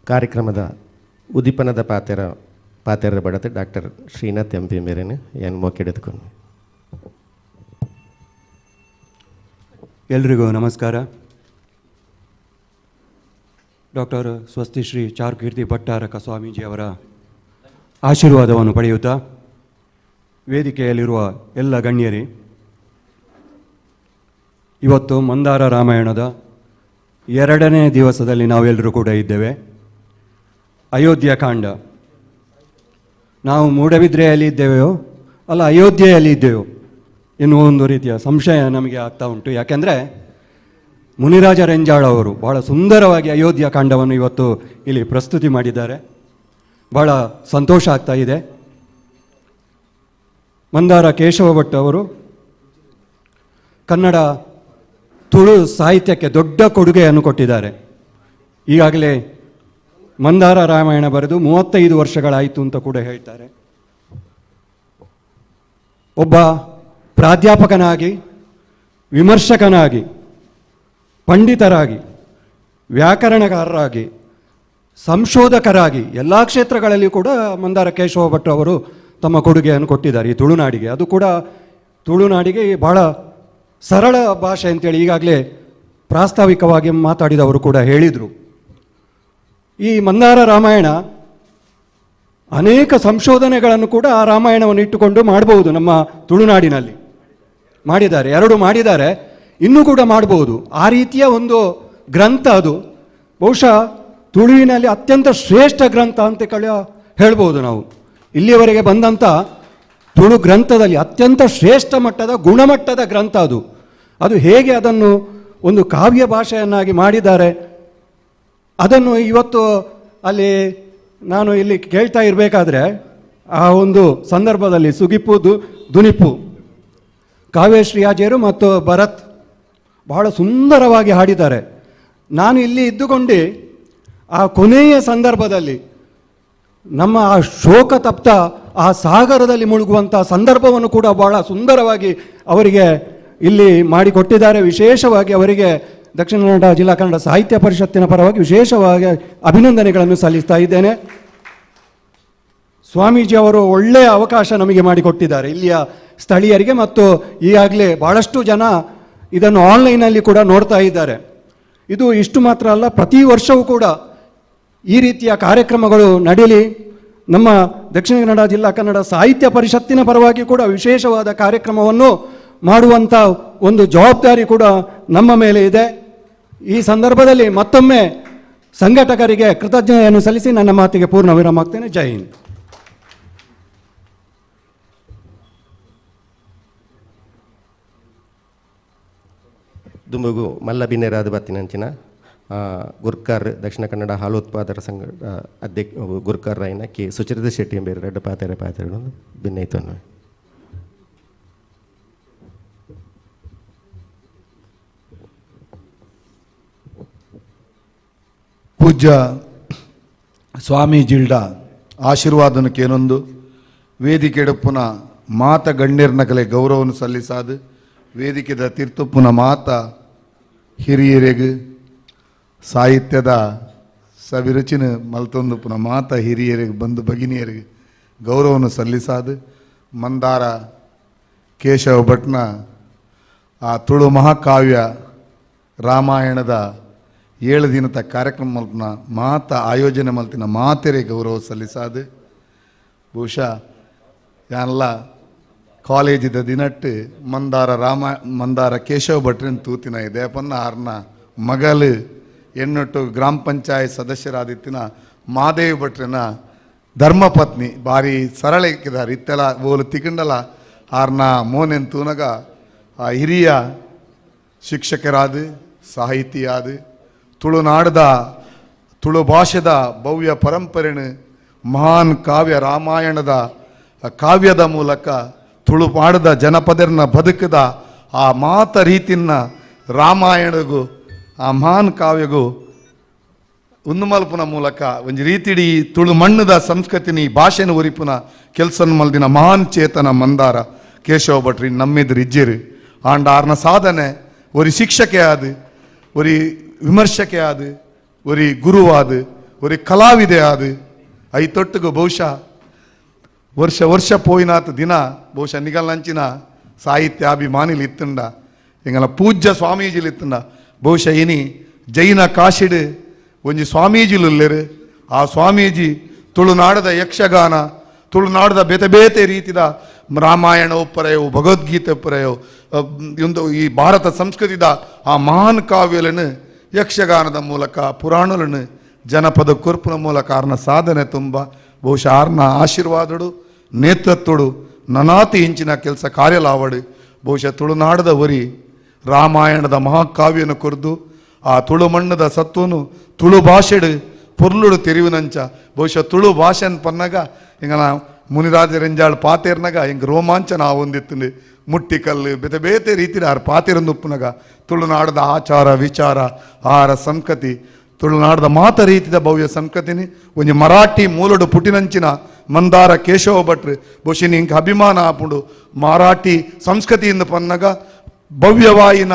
ಕಾರ್ಯಕ್ರಮದ ಉದ್ದೀಪನದ ಪಾತೆರ ಬಡತೆ doctor Srinath M P ಮೇರೇನು ಏನು ಮೋಕೆಡೆದುಕೊಂಡು. ಎಲ್ರಿಗೂ ನಮಸ್ಕಾರ. ಡಾಕ್ಟರ್ ಸ್ವಸ್ತಿ ಶ್ರೀ ಚಾರುಕೀರ್ತಿ ಭಟ್ಟಾರಕ ಸ್ವಾಮೀಜಿಯವರ ಆಶೀರ್ವಾದವನ್ನು ಪಡೆಯುತ್ತಾ ವೇದಿಕೆಯಲ್ಲಿರುವ ಎಲ್ಲ ಗಣ್ಯರೇ, ಇವತ್ತು ಮಂದಾರ ರಾಮಾಯಣದ ಎರಡನೇ ದಿವಸದಲ್ಲಿ ನಾವೆಲ್ಲರೂ ಕೂಡ ಇದ್ದೇವೆ. ಅಯೋಧ್ಯ ಕಾಂಡ. ನಾವು ಮೂಡಬಿದ್ರೆಯಲ್ಲಿ ಇದ್ದೇವೆಯೋ ಅಲ್ಲ ಅಯೋಧ್ಯೆಯಲ್ಲಿ ಇದ್ದೇವೆಯೋ ಎನ್ನುವ ಒಂದು ರೀತಿಯ ಸಂಶಯ ನಮಗೆ ಆಗ್ತಾ ಉಂಟು. ಯಾಕೆಂದರೆ ಮುನಿರಾಜ ರೆಂಜಾಳ ಅವರು ಭಾಳ ಸುಂದರವಾಗಿ ಅಯೋಧ್ಯ ಕಾಂಡವನ್ನು ಇವತ್ತು ಇಲ್ಲಿ ಪ್ರಸ್ತುತಿ ಮಾಡಿದ್ದಾರೆ. ಭಾಳ ಸಂತೋಷ ಆಗ್ತಾ ಇದೆ. ಮಂದಾರ ಕೇಶವ ಭಟ್ ಅವರು ಕನ್ನಡ ತುಳು ಸಾಹಿತ್ಯಕ್ಕೆ ದೊಡ್ಡ ಕೊಡುಗೆಯನ್ನು ಕೊಟ್ಟಿದ್ದಾರೆ. ಈಗಾಗಲೇ ಮಂದಾರ ರಾಮಾಯಣ ಬರೆದು 35 ವರ್ಷಗಳಾಯಿತು ಅಂತ ಕೂಡ ಹೇಳ್ತಾರೆ. ಒಬ್ಬ ಪ್ರಾಧ್ಯಾಪಕನಾಗಿ, ವಿಮರ್ಶಕನಾಗಿ, ಪಂಡಿತರಾಗಿ, ವ್ಯಾಕರಣಕಾರರಾಗಿ, ಸಂಶೋಧಕರಾಗಿ ಎಲ್ಲ ಕ್ಷೇತ್ರಗಳಲ್ಲಿ ಕೂಡ ಮಂದಾರ ಕೇಶವ ಭಟ್ ಅವರು ತಮ್ಮ ಕೊಡುಗೆಯನ್ನು ಕೊಟ್ಟಿದ್ದಾರೆ ಈ ತುಳುನಾಡಿಗೆ. ಅದು ಕೂಡ ತುಳುನಾಡಿಗೆ ಭಾಳ ಸರಳ ಭಾಷೆ ಅಂತೇಳಿ ಈಗಾಗಲೇ ಪ್ರಾಸ್ತಾವಿಕವಾಗಿ ಮಾತಾಡಿದವರು ಕೂಡ ಹೇಳಿದರು. ಈ ಮಂದಾರ ರಾಮಾಯಣ ಅನೇಕ ಸಂಶೋಧನೆಗಳನ್ನು ಕೂಡ ಆ ರಾಮಾಯಣವನ್ನು ಇಟ್ಟುಕೊಂಡು ಮಾಡಬಹುದು. ನಮ್ಮ ತುಳುನಾಡಿನಲ್ಲಿ ಮಾಡಿದ್ದಾರೆ, 2 ಮಾಡಿದ್ದಾರೆ, ಇನ್ನೂ ಕೂಡ ಮಾಡಬಹುದು. ಆ ರೀತಿಯ ಒಂದು ಗ್ರಂಥ ಅದು. ಬಹುಶಃ ತುಳುವಿನಲ್ಲಿ ಅತ್ಯಂತ ಶ್ರೇಷ್ಠ ಗ್ರಂಥ ಅಂತ ಹೇಳ್ಬೋದು ನಾವು. ಇಲ್ಲಿಯವರೆಗೆ ಬಂದಂಥ ತುಳು ಗ್ರಂಥದಲ್ಲಿ ಅತ್ಯಂತ ಶ್ರೇಷ್ಠ ಮಟ್ಟದ ಗುಣಮಟ್ಟದ ಗ್ರಂಥ ಅದು. ಅದು ಹೇಗೆ ಅದನ್ನು ಒಂದು ಕಾವ್ಯ ಭಾಷೆಯನ್ನಾಗಿ ಮಾಡಿದ್ದಾರೆ ಅದನ್ನು ಇವತ್ತು ಅಲ್ಲಿ ನಾನು ಇಲ್ಲಿ ಕೇಳ್ತಾ ಇರಬೇಕಾದ್ರೆ ಆ ಒಂದು ಸಂದರ್ಭದಲ್ಲಿ ಸುಗಿಪು ದುನಿಪು ಕಾವ್ಯಶ್ರೀ ಆಜೇರು ಮತ್ತು ಭರತ್ ಬಹಳ ಸುಂದರವಾಗಿ ಹಾಡಿದ್ದಾರೆ. ನಾನು ಇಲ್ಲಿ ಇದ್ದುಕೊಂಡು ಆ ಕೊನೆಯ ಸಂದರ್ಭದಲ್ಲಿ ನಮ್ಮ ಆ ಶೋಕ ತಪ್ತ ಆ ಸಾಗರದಲ್ಲಿ ಮುಳುಗುವಂಥ ಸಂದರ್ಭವನ್ನು ಕೂಡ ಬಹಳ ಸುಂದರವಾಗಿ ಅವರಿಗೆ ಇಲ್ಲಿ ಮಾಡಿಕೊಟ್ಟಿದ್ದಾರೆ. ವಿಶೇಷವಾಗಿ ಅವರಿಗೆ ದಕ್ಷಿಣ ಕನ್ನಡ ಜಿಲ್ಲಾ ಕನ್ನಡ ಸಾಹಿತ್ಯ ಪರಿಷತ್ತಿನ ಪರವಾಗಿ ವಿಶೇಷವಾಗಿ ಅಭಿನಂದನೆಗಳನ್ನು ಸಲ್ಲಿಸ್ತಾ ಇದ್ದೇನೆ. ಸ್ವಾಮೀಜಿ ಅವರು ಒಳ್ಳೆಯ ಅವಕಾಶ ನಮಗೆ ಮಾಡಿಕೊಟ್ಟಿದ್ದಾರೆ ಇಲ್ಲಿಯ ಸ್ಥಳೀಯರಿಗೆ, ಮತ್ತು ಈಗಾಗಲೇ ಭಾಳಷ್ಟು ಜನ ಇದನ್ನು ಆನ್ಲೈನಲ್ಲಿ ಕೂಡ ನೋಡ್ತಾ ಇದ್ದಾರೆ. ಇದು ಇಷ್ಟು ಮಾತ್ರ ಅಲ್ಲ, ಪ್ರತಿ ವರ್ಷವೂ ಕೂಡ ಈ ರೀತಿಯ ಕಾರ್ಯಕ್ರಮಗಳು ನಡೆಯಲಿ. ನಮ್ಮ ದಕ್ಷಿಣ ಕನ್ನಡ ಜಿಲ್ಲಾ ಕನ್ನಡ ಸಾಹಿತ್ಯ ಪರಿಷತ್ತಿನ ಪರವಾಗಿ ಕೂಡ ವಿಶೇಷವಾದ ಕಾರ್ಯಕ್ರಮವನ್ನು ಮಾಡುವಂಥ ಒಂದು ಜವಾಬ್ದಾರಿ ಕೂಡ ನಮ್ಮ ಮೇಲೆ ಇದೆ. ಈ ಸಂದರ್ಭದಲ್ಲಿ ಮತ್ತೊಮ್ಮೆ ಸಂಘಟಕರಿಗೆ ಕೃತಜ್ಞತೆಯನ್ನು ಸಲ್ಲಿಸಿ ನನ್ನ ಮಾತಿಗೆ ಪೂರ್ಣ ವಿರಾಮ ಹಾಕ್ತೇನೆ. ಜೈ ಹಿಂದ್. ದುಂಬುಗು ಮಲ್ಲ ಬಿನ್ನೆರಾದ ಬತ್ತಿನಂಚಿನ ಗುರ್ಕಾರ್ ದಕ್ಷಿಣ ಕನ್ನಡ ಹಾಲು ಉತ್ಪಾದಕ ಸಂಘ ಅಧ್ಯಕ್ಷ ಗುರ್ಕಾರ್ ರಾಯನ ಕೆ ಸುಚರಿತ ಶೆಟ್ಟಿ ಎಂಬೇರು ರಡ್ಡು ಪಾತೆರೆ ಪಾತೆರೆ ಬಿನ್ನೈತನ್ನು. ಪೂಜ್ಯ ಸ್ವಾಮೀಜಿಲ್ಡ ಆಶೀರ್ವಾದನಕ್ಕೇನೊಂದು ವೇದಿಕೆಡಪ್ಪುನ ಮಾತ ಗಣ್ಯರ್ನಕಲೆ ಗೌರವವನ್ನು ಸಲ್ಲಿಸಾದು ವೇದಿಕೆದ ತೀರ್ಥಪ್ಪುನ ಮಾತ ಹಿರಿಯರಿಗೆ ಸಾಹಿತ್ಯದ ಸವಿರುಚಿನ ಮಲ್ತೊಂದುಪ್ಪುನ ಮಾತ ಹಿರಿಯರಿಗೆ ಬಂಧು ಭಗಿನಿಯರಿಗೆ ಗೌರವವನ್ನು ಸಲ್ಲಿಸಾದು ಮಂದಾರ ಕೇಶವ ಭಟ್ನ ಆ ತುಳು ಮಹಾಕಾವ್ಯ ರಾಮಾಯಣದ 7 ದಿನದ ಕಾರ್ಯಕ್ರಮ ಮಲ್ಪನ ಮಾತ ಆಯೋಜನೆ ಮಲ್ತಿನ ಮಾತೆರೆ ಗೌರವ ಸಲ್ಲಿಸಾದು. ಬಹುಶಃ ಯಾನಲ್ಲ ಕಾಲೇಜಿದ ದಿನಟ್ಟು ಮಂದಾರ ಕೇಶವ ಭಟ್ರನ್ ತೂತಿನ ದೇಪನ್ನ ಆರ್ನ ಮಗಲು ಎಣ್ಣೊಟ್ಟು ಗ್ರಾಮ ಪಂಚಾಯತ್ ಸದಸ್ಯರಾದಿತ್ತಿನ ಮಾದೇವಿ ಭಟ್ರನ ಧರ್ಮಪತ್ನಿ ಭಾರಿ ಸರಳ ಇಕ್ಕಿದಾರೆ. ಇತ್ತೆಲ್ಲ ಓಲು ತಿಕ್ಕಂಡಲ ಆರ್ನ ಮೋನೆನ್ ತೂನಗ ಆ ಹಿರಿಯ ಶಿಕ್ಷಕರಾದ ಸಾಹಿತಿಯಾದ ತುಳುನಾಡದ ತುಳು ಭಾಷೆದ ಭವ್ಯ ಪರಂಪರೆನ ಮಹಾನ್ ಕಾವ್ಯ ರಾಮಾಯಣದ ಕಾವ್ಯದ ಮೂಲಕ ತುಳುಪಾಡದ ಜನಪದರನ್ನ ಬದುಕದ ಆ ಮಾತ ರೀತಿನ ರಾಮಾಯಣಗೂ ಆ ಮಹಾನ್ ಕಾವ್ಯಗೂ ಉನ್ನುಮಲ್ಪುನ ಮೂಲಕ ಒಂಜಿ ರೀತಿಡಿ ತುಳು ಮಣ್ಣದ ಸಂಸ್ಕೃತಿನಿ ಭಾಷೆನ ಉರಿಪುನ ಕೆಲಸನ ಮಲ್ದಿನ ಮಹಾನ್ ಚೇತನ ಮಂದಾರ ಕೇಶವ ಭಟ್ರಿ ನಮ್ಮಿದ್ರು ಇಜ್ಜಿರು. ಆಂಡ ಆರ್ನ ಸಾಧನೆ ಒರಿ ಶಿಕ್ಷಕೆ ಆದ, ಒರಿ ವಿಮರ್ಶಕೆ ಆದ, ಒರಿ ಗುರುವಾದ, ಒರಿ ಕಲಾವಿದೆ ಆದ. I ತೊಟ್ಟುಗು ಬಹುಶಃ ವರ್ಷ ವರ್ಷ ಪೋಯಿನಾತ ದಿನ ಬಹುಶಃ ನಿಗಲ್ನಂಚಿನ ಸಾಹಿತ್ಯಾಭಿಮಾನಿಲಿ ಇತ್ತಂಡ ಎಂಗಲ ಪೂಜ್ಯ ಸ್ವಾಮೀಜಿಲಿ ಇತ್ತಂಡ. ಬಹುಶಃ ಇನಿ ಜೈನ ಕಾಶಿಡು ಒಂಜಿ ಸ್ವಾಮೀಜಿಲುಲ್ಲೆರು. ಆ ಸ್ವಾಮೀಜಿ ತುಳುನಾಡದ ಯಕ್ಷಗಾನ, ತುಳುನಾಡದ ಬೇತೆ ಬೇತೆ ರೀತಿದ ರಾಮಾಯಣ ಉಪ್ಪರೆಯೋ ಭಗವದ್ಗೀತೆ ಉಪ್ಪರೆಯೋ ಒಂದು ಈ ಭಾರತ ಸಂಸ್ಕೃತಿದ ಆ ಮಹಾನ್ ಕಾವ್ಯలను ಯಕ್ಷಗಾನದ ಮೂಲಕ ಪುರಾಣಗಳನ್ನು ಜನಪದ ಕೊರ್ಪುನ ಮೂಲಕ ಆರ್ನ ಸಾಧನೆ ತುಂಬ ಬಹುಶಃ ಆರ್ನ ಆಶೀರ್ವಾದಡು ನೇತೃತ್ವಡು ನನಾತಿ ಇಂಚಿನ ಕೆಲಸ ಕಾರ್ಯಲಾವಡು. ಬಹುಶಃ ತುಳುನಾಡದ ಒರಿ ರಾಮಾಯಣದ ಮಹಾಕಾವ್ಯನ ಕೊರ್ದು ಆ ತುಳು ಮಣ್ಣದ ಸತ್ವನು ತುಳು ಭಾಷೆಡು ಪೊರ್ಲುಡು ತೆರಿವಿನಂಚ ಬಹುಶಃ ತುಳು ಭಾಷೆನ್ ಪನ್ನಗ ಹಿಂಗನ ಮುನಿರಾಜ ರೆಂಜಾಳ್ ಪಾತೇರ್ನಾಗ ಹಿಂಗೆ ರೋಮಾಂಚನ ಆವೊಂದಿತ್ತು. ಮುಟ್ಟಿಕಲ್ಲು ಬೇತೆ ಬೇತೆ ರೀತಿಯ ಆರು ಪಾತೇರಂದುಪ್ಪುನಗ ತುಳುನಾಡದ ಆಚಾರ ವಿಚಾರ ಆಹಾರ ಸಂಸ್ಕೃತಿ ತುಳುನಾಡದ ಮಾತ ರೀತಿದ ಭವ್ಯ ಸಂಸ್ಕೃತಿನಿ ಒಂಜಿ ಮರಾಠಿ ಮೂಲಡು ಪುಟಿನಂಚಿನ ಮಂದಾರ ಕೇಶವ ಭಟ್ರು ಬಹುಶಃ ನಿಂಗೆ ಅಭಿಮಾನ ಆಪುಂಡು. ಮರಾಠಿ ಸಂಸ್ಕೃತಿಯಿಂದ ಪನ್ನಗ ಭವ್ಯವಾಯಿನ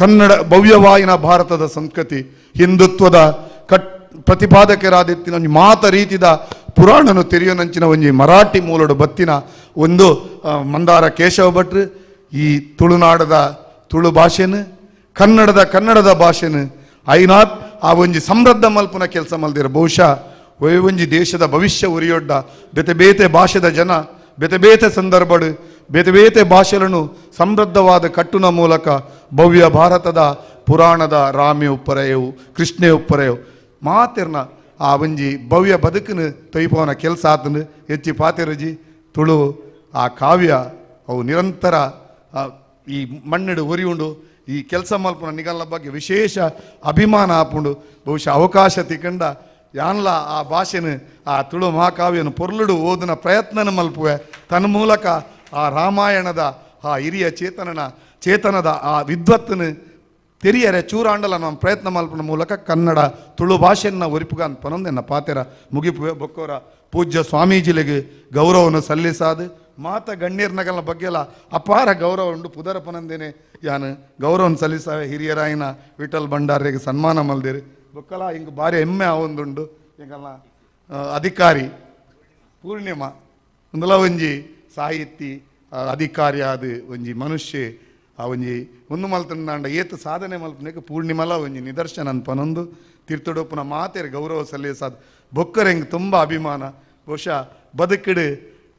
ಕನ್ನಡ ಭವ್ಯವಾಯಿನ ಭಾರತದ ಸಂಸ್ಕೃತಿ ಹಿಂದುತ್ವದ ಪ್ರತಿಪಾದಕರಾದಿತ್ತಿನ ಒಂಜಿ ಮಾತ ರೀತಿದ ಪುರಾಣನು ತೆರೆಯೋನಂಚಿನ ಒಂಜಿ ಮರಾಠಿ ಮೂಲಡು ಬತ್ತಿನ ಒಂದು ಮಂದಾರ ಕೇಶವ ಭಟ್ರು ಈ ತುಳುನಾಡದ ತುಳು ಭಾಷೆನು ಕನ್ನಡದ ಕನ್ನಡದ ಭಾಷೆನು ಐನಾಥ್ ಆ ಒಂಜಿ ಸಮೃದ್ಧ ಮಲ್ಪುನ ಕೆಲಸ ಮಲ್ದಿರ. ಬಹುಶಃ ಒಂಜಿ ದೇಶದ ಭವಿಷ್ಯ ಉರಿಯೊಡ್ಡ ಬೇತೆ ಬೇತೆ ಭಾಷೆದ ಜನ ಬೇತೆ ಬೇತೆ ಸಂದರ್ಭಡು ಬೇತೆ ಬೇತೆ ಭಾಷೆಗಳನ್ನು ಸಮೃದ್ಧವಾದ ಕಟ್ಟುನ ಮೂಲಕ ಭವ್ಯ ಭಾರತದ ಪುರಾಣದ ರಾಮೆ ಉಪ್ಪರೆಯವು ಕೃಷ್ಣೆ ಉಪ್ಪರೆಯವು ಮಾತಿರ್ನ ಆ ಒಂಜಿ ಭವ್ಯ ಬದುಕನ್ನು ತೊಯ್ಪವನ ಕೆಲಸ ಆತನು. ಹೆಚ್ಚಿ ಪಾತಿರುಜಿ ತುಳು ಆ ಕಾವ್ಯ ಅವು ನಿರಂತರ ಈ ಮಣ್ಣಿಡು ಉರಿಯುಂಡು ಈ ಕೆಲಸ ಮಲ್ಪುನ ನಿಗಲ್ನ ಬಗ್ಗೆ ವಿಶೇಷ ಅಭಿಮಾನ ಆಪುಂಡು. ಬಹುಶಃ ಅವಕಾಶ ತಿಕ್ಕಂಡ ಯಾನ್ಲ ಆ ಭಾಷೆನು ಆ ತುಳು ಮಹಾಕಾವ್ಯನು ಪೊರ್ಲುಡು ಓದಿನ ಪ್ರಯತ್ನನ ಮಲ್ಪುವೆ. ತನ್ನ ಮೂಲಕ ಆ ರಾಮಾಯಣದ ಆ ಹಿರಿಯ ಚೇತನದ ಆ ವಿದ್ವತ್ತನು ತೆರಿಯರೆ ಚೂರಾಂಡಲ ನಮ್ಮ ಪ್ರಯತ್ನ ಮಲ್ಪನ ಮೂಲಕ ಕನ್ನಡ ತುಳು ಭಾಷೆಯನ್ನು ಒರಿಪುಗ ಪನೊಂದೆನ್ನ ಪಾತೆರ ಮುಗಿಪುವೆ. ಬೊಕ್ಕೋರ ಪೂಜ್ಯ ಸ್ವಾಮೀಜಿಲಿಗೆ ಗೌರವವನ್ನು ಸಲ್ಲಿಸಾದು ಮಾತ ಗಣ್ಯರ್ನಗಲ್ನ ಬಗ್ಗೆಲ್ಲ ಅಪಾರ ಗೌರವ ಉಂಡು. ಪುದರ ಪನಂದೇನೆ ಯಾನು ಗೌರವವನ್ನು ಸಲ್ಲಿಸಾವೆ. ಹಿರಿಯರಾಯಿನ ವಿಠಲ್ ಭಂಡಾರಿಗೆ ಸನ್ಮಾನ ಮಲ್ದಿರಿ ಬೊಕ್ಕಲ ಹಿಂಗೆ ಭಾರಿ ಹೆಮ್ಮೆ ಆವೊಂದುಂಡು. ಹಿಂಗಲ್ಲ ಅಧಿಕಾರಿ ಪೂರ್ಣಿಮಾ ಒಂದಲ ಒಂಜಿ ಸಾಹಿತಿ ಅಧಿಕಾರಿ ಆದ ಒಂಜಿ ಮನುಷ್ಯ ಆ ಒಂಜಿ ಒಂದು ಮಲ್ತಂಡ ಏತು ಸಾಧನೆ ಮಲ್ಪನೇಕ ಪೂರ್ಣಿಮಲ ಒಂಜಿ ನಿದರ್ಶನ ಅನ್ಪನೊಂದು ತೀರ್ಥಡೊಪ್ಪುನ ಮಾತೆರ್ ಗೌರವ ಸಲ್ಲಿಸಾದ ಬೊಕ್ಕರ್ ಹೆಂಗೆ ತುಂಬ ಅಭಿಮಾನ. ಬಹುಶಃ ಬದುಕಿಡು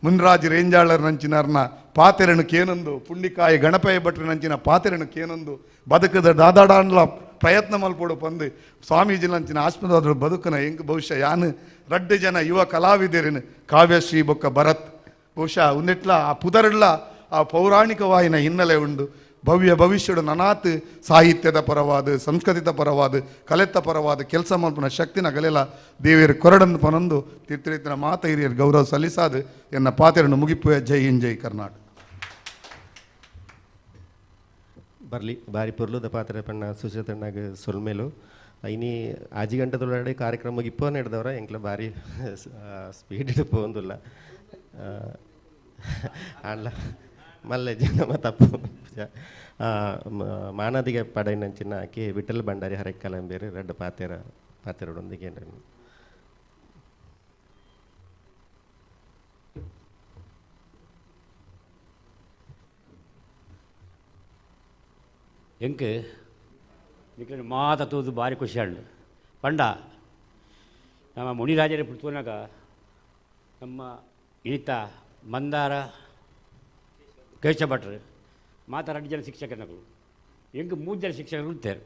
ಮುನ್ರಾಜ್ ರೇಂಜಾಳರ್ ನಂಚಿನಾರ್ನ ಪಾತೆರನು ಕೇನೊಂದು ಪುಂಡಿಕಾಯಿ ಗಣಪಯ್ಯ ಭಟ್ರ ನಂಚಿನ ಪಾತೆರನು ಕೇನೊಂದು ಬದುಕದ ದಾದಾಡಾನ್ಲ ಪ್ರಯತ್ನ ಮಲ್ಪೋಡು ಪಂದು ಸ್ವಾಮೀಜಿ ನಂಚಿನ ಆಸ್ಪದ ಬದುಕನ ಹೆಂಗೆ ಬಹುಶಃ ಯಾನು ರಡ್ಡು ಜನ ಯುವ ಕಲಾವಿದರಿನ ಕಾವ್ಯಶ್ರೀ ಬೊಕ್ಕ ಭರತ್ ಬಹುಶಃ ಒಂದಿಟ್ಲ ಆ ಪುದರ್ಲ ಆ ಪೌರಾಣಿಕವಾಯಿನ ಹಿನ್ನೆಲೆ ಉಂಡು. ಭವ್ಯ ಭವಿಷ್ಯಡು ನನಾತ್ ಸಾಹಿತ್ಯದ ಪರವಾದ ಸಂಸ್ಕೃತಿದ ಪರವಾದ ಕಲೆತ್ತ ಪರವಾದ ಕೆಲಸ ಮಲ್ಪುನ ಶಕ್ತಿನ ಗಲೆಲ ದೇವಿಯರು ಕೊರಡನ್ನು ಪನೊಂದು ತೀರ್ಥರೀತಿನ ಮಾತ ಹಿರಿಯರು ಗೌರವ ಸಲ್ಲಿಸಾದ ಎನ್ನ ಪಾತೆರನ್ನು ಮುಗಿಪುವೆ. ಜೈ ಹಿಂದ್, ಜೈ ಕರ್ನಾಟಕ. ಬರಲಿ ಬಾರಿ ಪೊರ್ಲುದ ಪಾತ್ರೆ ಪಣ್ಣ ಸುಚೇತಣ್ಣಾಗ ಸೊಲ್ಮೇಲು. ಇನಿ ಆಜಿ ಗಂಟೆದೊಳಗಡೆ ಕಾರ್ಯಕ್ರಮ ಇಪ್ಪೋ ನಡೆದವರ ಎಂಕ್ಲ ಭಾರಿ ಸ್ಪೀಡ್ ಪೋಂದುಲ್ಲ ಅಲ್ಲ ಮಲ್ಲೆ ಜನ ತಪ್ಪು ಮಾನದಿಗೆ ಪಡೆಯಿನಂಚಿನ ಕೆ ವಿಠಲ್ ಭಂಡಾರಿ ಹರೆಕ್ಕಲಂಬೇರು ರಡ್ಡು ಪಾತೆರ ಪಾತೆರೊಂದಿಗೆ. ಎಂಕ್ ನಿಕ್ಲೆ ಮಾತ ತೂದು ಭಾರಿ ಖುಷಿ ಆಂಡ್. ಪಂಡ ನಮ್ಮ ಮುನಿರಾಜರ ಪುಟ್ಟುನಾಗ ನಮ್ಮ ಇನಿತ ಮಂದಾರ ಕೇಶವ ಭಟ್ರು ಮಾತ 2 ಜನ ಶಿಕ್ಷಕನಗಳು, ಎಂಕ್ 3 ಜನ ಶಿಕ್ಷಕರು ಇರ್ತಾರೆ.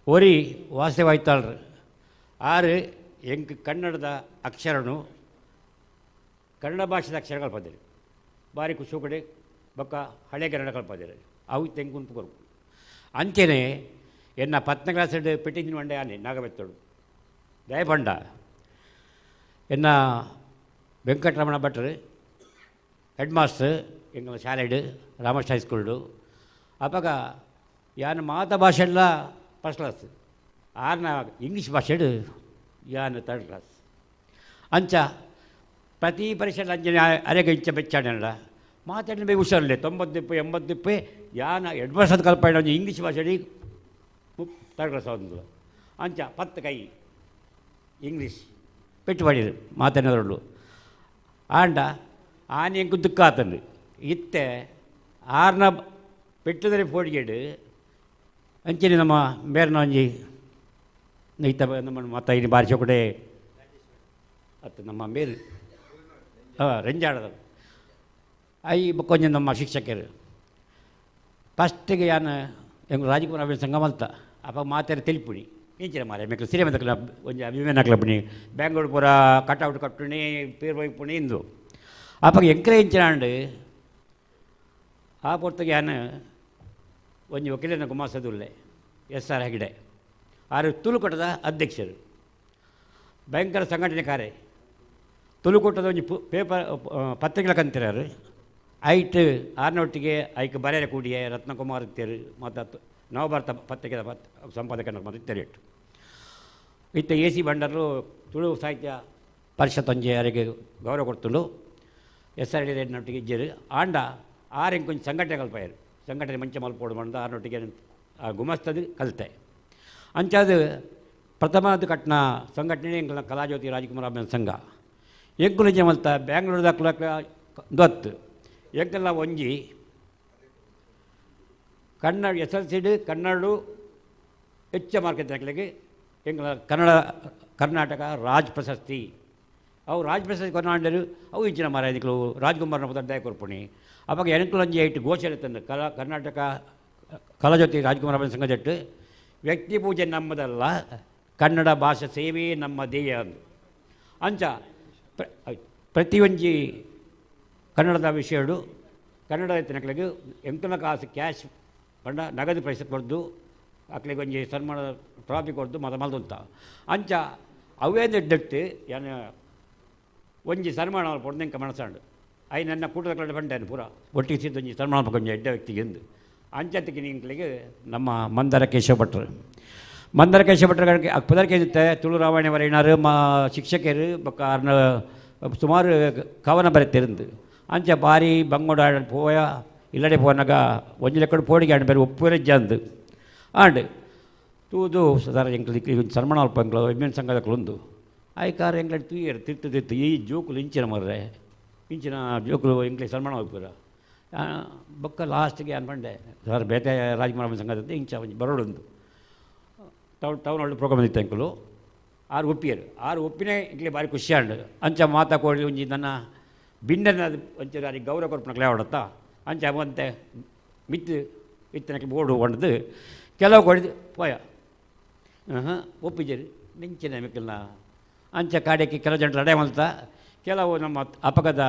ಒರಿ ವಾಸುದೇವಾಯ್ತಾಳ್ರು, ಆರು ಎಂಕ್ ಕನ್ನಡದ ಅಕ್ಷರನು ಕನ್ನಡ ಭಾಷೆದ ಅಕ್ಷರ ಕಲ್ಪದಿರು ಭಾರಿ ಖುಷಿ ಕಡೆ ಬೊಕ್ಕ ಹಳೆ ಕನ್ನಡ ಕಲ್ಪದಿರು ಅವು ತೆಂಕು ಕೊರು. ಅಂಚೆನೆ ಎನ್ನ 10ನೇ ಕ್ಲಾಸ್ ಪೆಟ್ಟಿಂಜಿನ ಮಂಡೆ ಆನೆ ನಾಗಬೆತ್ತೋಡು ದಯಪಂಡ ಎನ್ನ ವೆಂಕಟರಮಣ ಭಟ್ರು ಹೆಡ್ ಮಾಸ್ಟರ್ ಎಂಗಳ ಶಾಲೆಡು ರಾಮಕೃಷ್ಣ ಹೈಸ್ಕೂಲ್ಡು. ಅಪಗ ಯಾನ್ ಮಾತ ಭಾಷೆಲ್ಲ ಫಸ್ಟ್ ಕ್ಲಾಸ್, ಆರ್ನ ಇಂಗ್ಲೀಷ್ ಭಾಷೆಡು ಯಾನ್ ಥರ್ಡ್ ಕ್ಲಾಸ್. ಅಂಚ ಪ್ರತಿ ಪರೀಕ್ಷೆ ಅಂಚನೆ ಅರೆಗೆ ಇಂಚ ಬೆಚ್ಚಾಡಲ್ಲ ಮಾತಾಡಿನ ಬೇಗ ಹುಷಾರಿಲ್ಲ 90 80 ಯಾನ 2 ವರ್ಷದ ಕಲ್ಪಾಡ ಒಂಜಿ ಇಂಗ್ಲೀಷ್ ಭಾಷೆಡಿ ಥರ್ಡ್ ಕ್ಲಾಸ್ ಒಂದು. ಅಂಚ 10 ಕೈ ಇಂಗ್ಲೀಷ್ ಪೆಟ್ಟು ಮಾಡಿದ್ರು ಮಾತಾಡಿದ್ರೊಳ್ಳು. ಆಂಡ ಆನೆ ಎಂಕು ದುಃಖ ಆತಂದು ಇತ್ತೆ ಆರ್ನ ಪೆಟ್ಟುದರೆ ಫೋಡಿಗೇಡು ಅಂಚನೆ ನಮ್ಮ ಮೇರ್ನ ಒಂಜಿ ಇತ್ತ ನಮ್ಮ ಮತ್ತ ಇಲ್ಲಿ ಬಾರಿಸೋ ಕಡೆ ಅತ್ತ ನಮ್ಮ ಮೇರು ರಂಜಾಡದವರು I ಬೊಕ್ಕೊಂಜಿ ನಮ್ಮ ಶಿಕ್ಷಕರು ಫಸ್ಟಿಗೆ ಯಾನ್ ಎಂಕ್ ರಾಜಕುಮಾರ್ ಅಭಿನಯ ಸಂಘ ಮಲ್ತ ಅಪ್ಪ ಮಾತಾಡಿ ತಿಳಿಪುಣಿ ಇಂಚಿನ ಮಾರೆ ಮೆಕ್ಲು ಸಿನಿಮಾ ತಕ್ಕಲ ಒಂಜಿ ಅಭಿಮಾನ ಕ್ಲಬ್ನಿ ಬ್ಯಾಂಗ್ಳೂರು ಪೂರ ಕಟ್ಔಟ್ ಕಟ್ಟುಣಿ ಪೇರ್ ವೈಪುಣಿ ಇಂದು ಅಪ್ಪ ಎಂಕರೆ ಇಂಚಿನ ಆಂಡ್ ಆ ಪೊರ್ತುಗೆ ಯಾನ್ ಒಂಜಿ ವಕೀಲನ ಗುಮಾಸದುಲ್ಲೆ ಎಸ್ ಆರ್ ಹೆಗ್ಡೆ ಆರು ತುಳುಕೂಟದ ಅಧ್ಯಕ್ಷರು, ಭಯಂಕರ ಸಂಘಟನೆ ಕಾರ್ಯ ತುಳುಕೂಟದ ಒಂಜಿ ಪೇಪರ್ ಪತ್ರಿಕೆಗಳ ಕಂತಿರಾರು ಐಟ್ ಆರ್ನೊಟ್ಟಿಗೆ ಐಕ್ ಬರೆಯರೆ ಕೂಡಿಯ ರತ್ನಕುಮಾರ್ ಇತ್ತೇರು ಮತ್ತು ನವಭಾರತ ಪತ್ರಿಕೆದ ಸಂಪಾದಕನ ಮತ್ತು ಇತ್ತೇರು ಇಟ್ಟು ಇತ್ತ ಎ ಸಿ ಭಂಡಾರರು ತುಳು ಸಾಹಿತ್ಯ ಪರಿಷತ್ ಒಂಜಿ ಅವರಿಗೆ ಗೌರವ ಕೊಡ್ತುಂಡು ಎಸ್ ಆರ್ ಡಿ ರೆಡ್ನೊಟ್ಟಿಗೆ ಇಜ್ಜೇರು ಆಂಡ ಆರ್ ಎಂಕೊಂಚ ಸಂಘಟನೆ ಕಲ್ಪಾಯರು ಸಂಘಟನೆ ಮಂಚ ಮಲ್ಪೋಡು ಮಂಡ ಆರ್ನೊಟ್ಟಿಗೆ ಆ ಗುಮಸ್ತದ ಕಲಿತೆ. ಅಂಚಾದ ಪ್ರಥಮದ ಕಟ್ನ ಸಂಘಟನೆ ಎಂಕಲ್ನ ಕಲಾಜ್ಯೋತಿ ರಾಜಕುಮಾರ್ ಅಭಿನಯ ಸಂಘ ಎಂಕುಲು ಮಲ್ತ ಬ್ಯಾಂಗ್ಳೂರ್ದ ದೊತ್ತು ಎಂಕಲ್ನ ಒಂಜಿ ಕನ್ನಡ ಎಸ್ ಎಲ್ ಸಿಡ್ ಕನ್ನಡ ಹೆಚ್ಚ ಮಾರ್ಕೆಟ್ ಹಾಕ್ಲಿಕ್ಕೆ ಎಂಕಲ್ನ ಕನ್ನಡ ಕರ್ನಾಟಕ ರಾಜ್ ಪ್ರಶಸ್ತಿ ಅವು ರಾಜ್ ಪ್ರಶಸ್ತಿ ಕೊನಾಂಡರು ಅವು ಇಂಚಿನ ಮಾರಾಯದಿಕ್ಲು ರಾಜ್ಕುಮಾರ್ನ ಪುದರ್ದಾಯ ಕೊರ್ಪುಣಿ ಅವಾಗ ಎಂಕುಲು ಒಂಜಿ ಐಟ್ ಘೋಷಣೆ ತಂದು ಕಲಾ ಕರ್ನಾಟಕ ಕಲಾಜ್ಯೋತಿ ರಾಜಕುಮಾರ್ ಅಭಿನಯ ಸಂಘ ಜಟ್ಟು ವ್ಯಕ್ತಿ ಪೂಜೆ ನಮ್ಮದಲ್ಲ ಕನ್ನಡ ಭಾಷೆ ಸೇವೆಯೇ ನಮ್ಮ ಧ್ಯೇಯ ಅಂದು. ಅಂಚ ಪ್ರತಿಯೊಂಜಿ ಕನ್ನಡದ ವಿಷಯಡು ಕನ್ನಡ ಎತ್ತಿನಕ್ಲೆಗ್ ಎಂಕಲ್ನ ಕಾಸು ಕ್ಯಾಶ್ ಪಂಡ ನಗದು ಪೈಸೆ ಕೊರ್ದು ಅಕ್ಲೆಗ್ ಒಂಜಿ ಸನ್ಮಾನ ಟ್ರಾಫಿ ಕೊರ್ದು ಮತ ಮಲ್ದುಂತ. ಅಂಚ ಅವೇ ದೆಡ್ಡಟ್ಟು ಯಾನ್ ಒಂಜಿ ಸನ್ಮಾನ ಮಲ್ಪೊಡು ಎಂಕ ಮನಸಾಂಡು I ನನ್ನ ಕೂಟದ ಕಡೆ ಪಂಡೇನು ಪೂರ ಒಟ್ಟಿಗೆ ಸಿದ್ದ ಒಂಜಿ ಸನ್ಮಾನ ಮಲ್ಪೊಂಜಿ ಎಡ್ಡೆ ವ್ಯಕ್ತಿಗೆ ಎಂದು ಅಂಚತ್ತಿಗೆ ಎಂಕ್ಲೆಗ್ ನಮ್ಮ ಮಂದಾರ ಕೇಶವ ಭಟ್ರು ಮಂದಾರ ಕೇಶವ ಭಟ್ರ ಪುದರ್ಕೆ ಇತ್ತೆ ತುಳು ರಾಮಾಯಣ ಬರೆಯಿನಾರು ಮಾ ಶಿಕ್ಷಕರು ಬೊಕ್ಕ ಆರ್ನ ಸುಮಾರು ಕವನ ಬರೆತಿರಂದು. ಅಂಚ ಬಾರಿ ಬಂಗೋಡ ಪೋಯ ಇಲ್ಲಡೆ ಪೋನಾಗ ಒಂಜಿ ಲೆಕ್ಕಡು ಪೋಡಿಗೆ ಆಂಡ್ ಬೇರೆ ಒಪ್ಪುರೆ ಜಂದು ಆಂಡ್ ತೂದು ಸದಾರ ಎಂಕ್ಲು ಸನ್ಮಾನ ಅಲ್ಪ ಎಂಕ್ಲು ಅಭಿಮಾನ ಸಂಘದಕ್ಲು ಆಯ್ಕಾರ ಎಂಕ್ಲೆ ತೂಯರು ತಿರ್ತು ತಿರ್ತು ಈ ಜೋಕುಲು ಇಂಚಿನ ಮರ್ರೆ ಇಂಚಿನ ಜೋಕುಲು ಎಂಕ್ಲೆ ಸನ್ಮಾನ ಅಲ್ಪುರ ಬೊಕ್ಕ ಲಾಸ್ಟ್ಗೆ ಅನ್ಪಂಡೆ ಸರ್ ಬೇತೆ ರಾಜಕುಮಾರ್ ಸಂಘದ ಇಂಚ ಒಂಜಿ ಬರೋಡುಂದು ಟೌನ್ ಟೌನ್ ಒಳ್ಳೆ ಪ್ರೋಗ್ರಾಮ್ ಇತ್ತು ಎಂಕುಲು ಆರು ಒಪ್ಪಿಯರು ಆರು ಒಪ್ಪಿನೇ ಎಂಕ್ಲೆ ಭಾರಿ ಖುಷಿ ಆಂಡ್. ಅಂಚ ಮಾತಾ ಕೋಡಿ ಒಂಜಿ ನನ್ನ ಬಿಂಡನ ಒಂಚೂರು ಅರಿಗೆ ಗೌರವ ಕೊರ್ಪುನಕ್ಲೆ ಆವಡತ್ತ ಅಂಚ ಅವಂತೆ ಮಿತ್ತು ಇತ್ತನಕ್ಕೆ ಬೋರ್ಡು ಹೊಂಡದು ಕೆಲವು ಕೊಡಿದು ಪೋಯ ಒಪ್ಪಿಜರು ಮಿಂಚಿನ ಮಿಕ್ಕಲ್ನ ಅಂಚ ಕಾಡ್ಯಕ್ಕೆ ಕೆಲವು ಜನ ಲಡೆ ಮಲ್ತ ಕೆಲವು ನಮ್ಮ ಅಪಗದ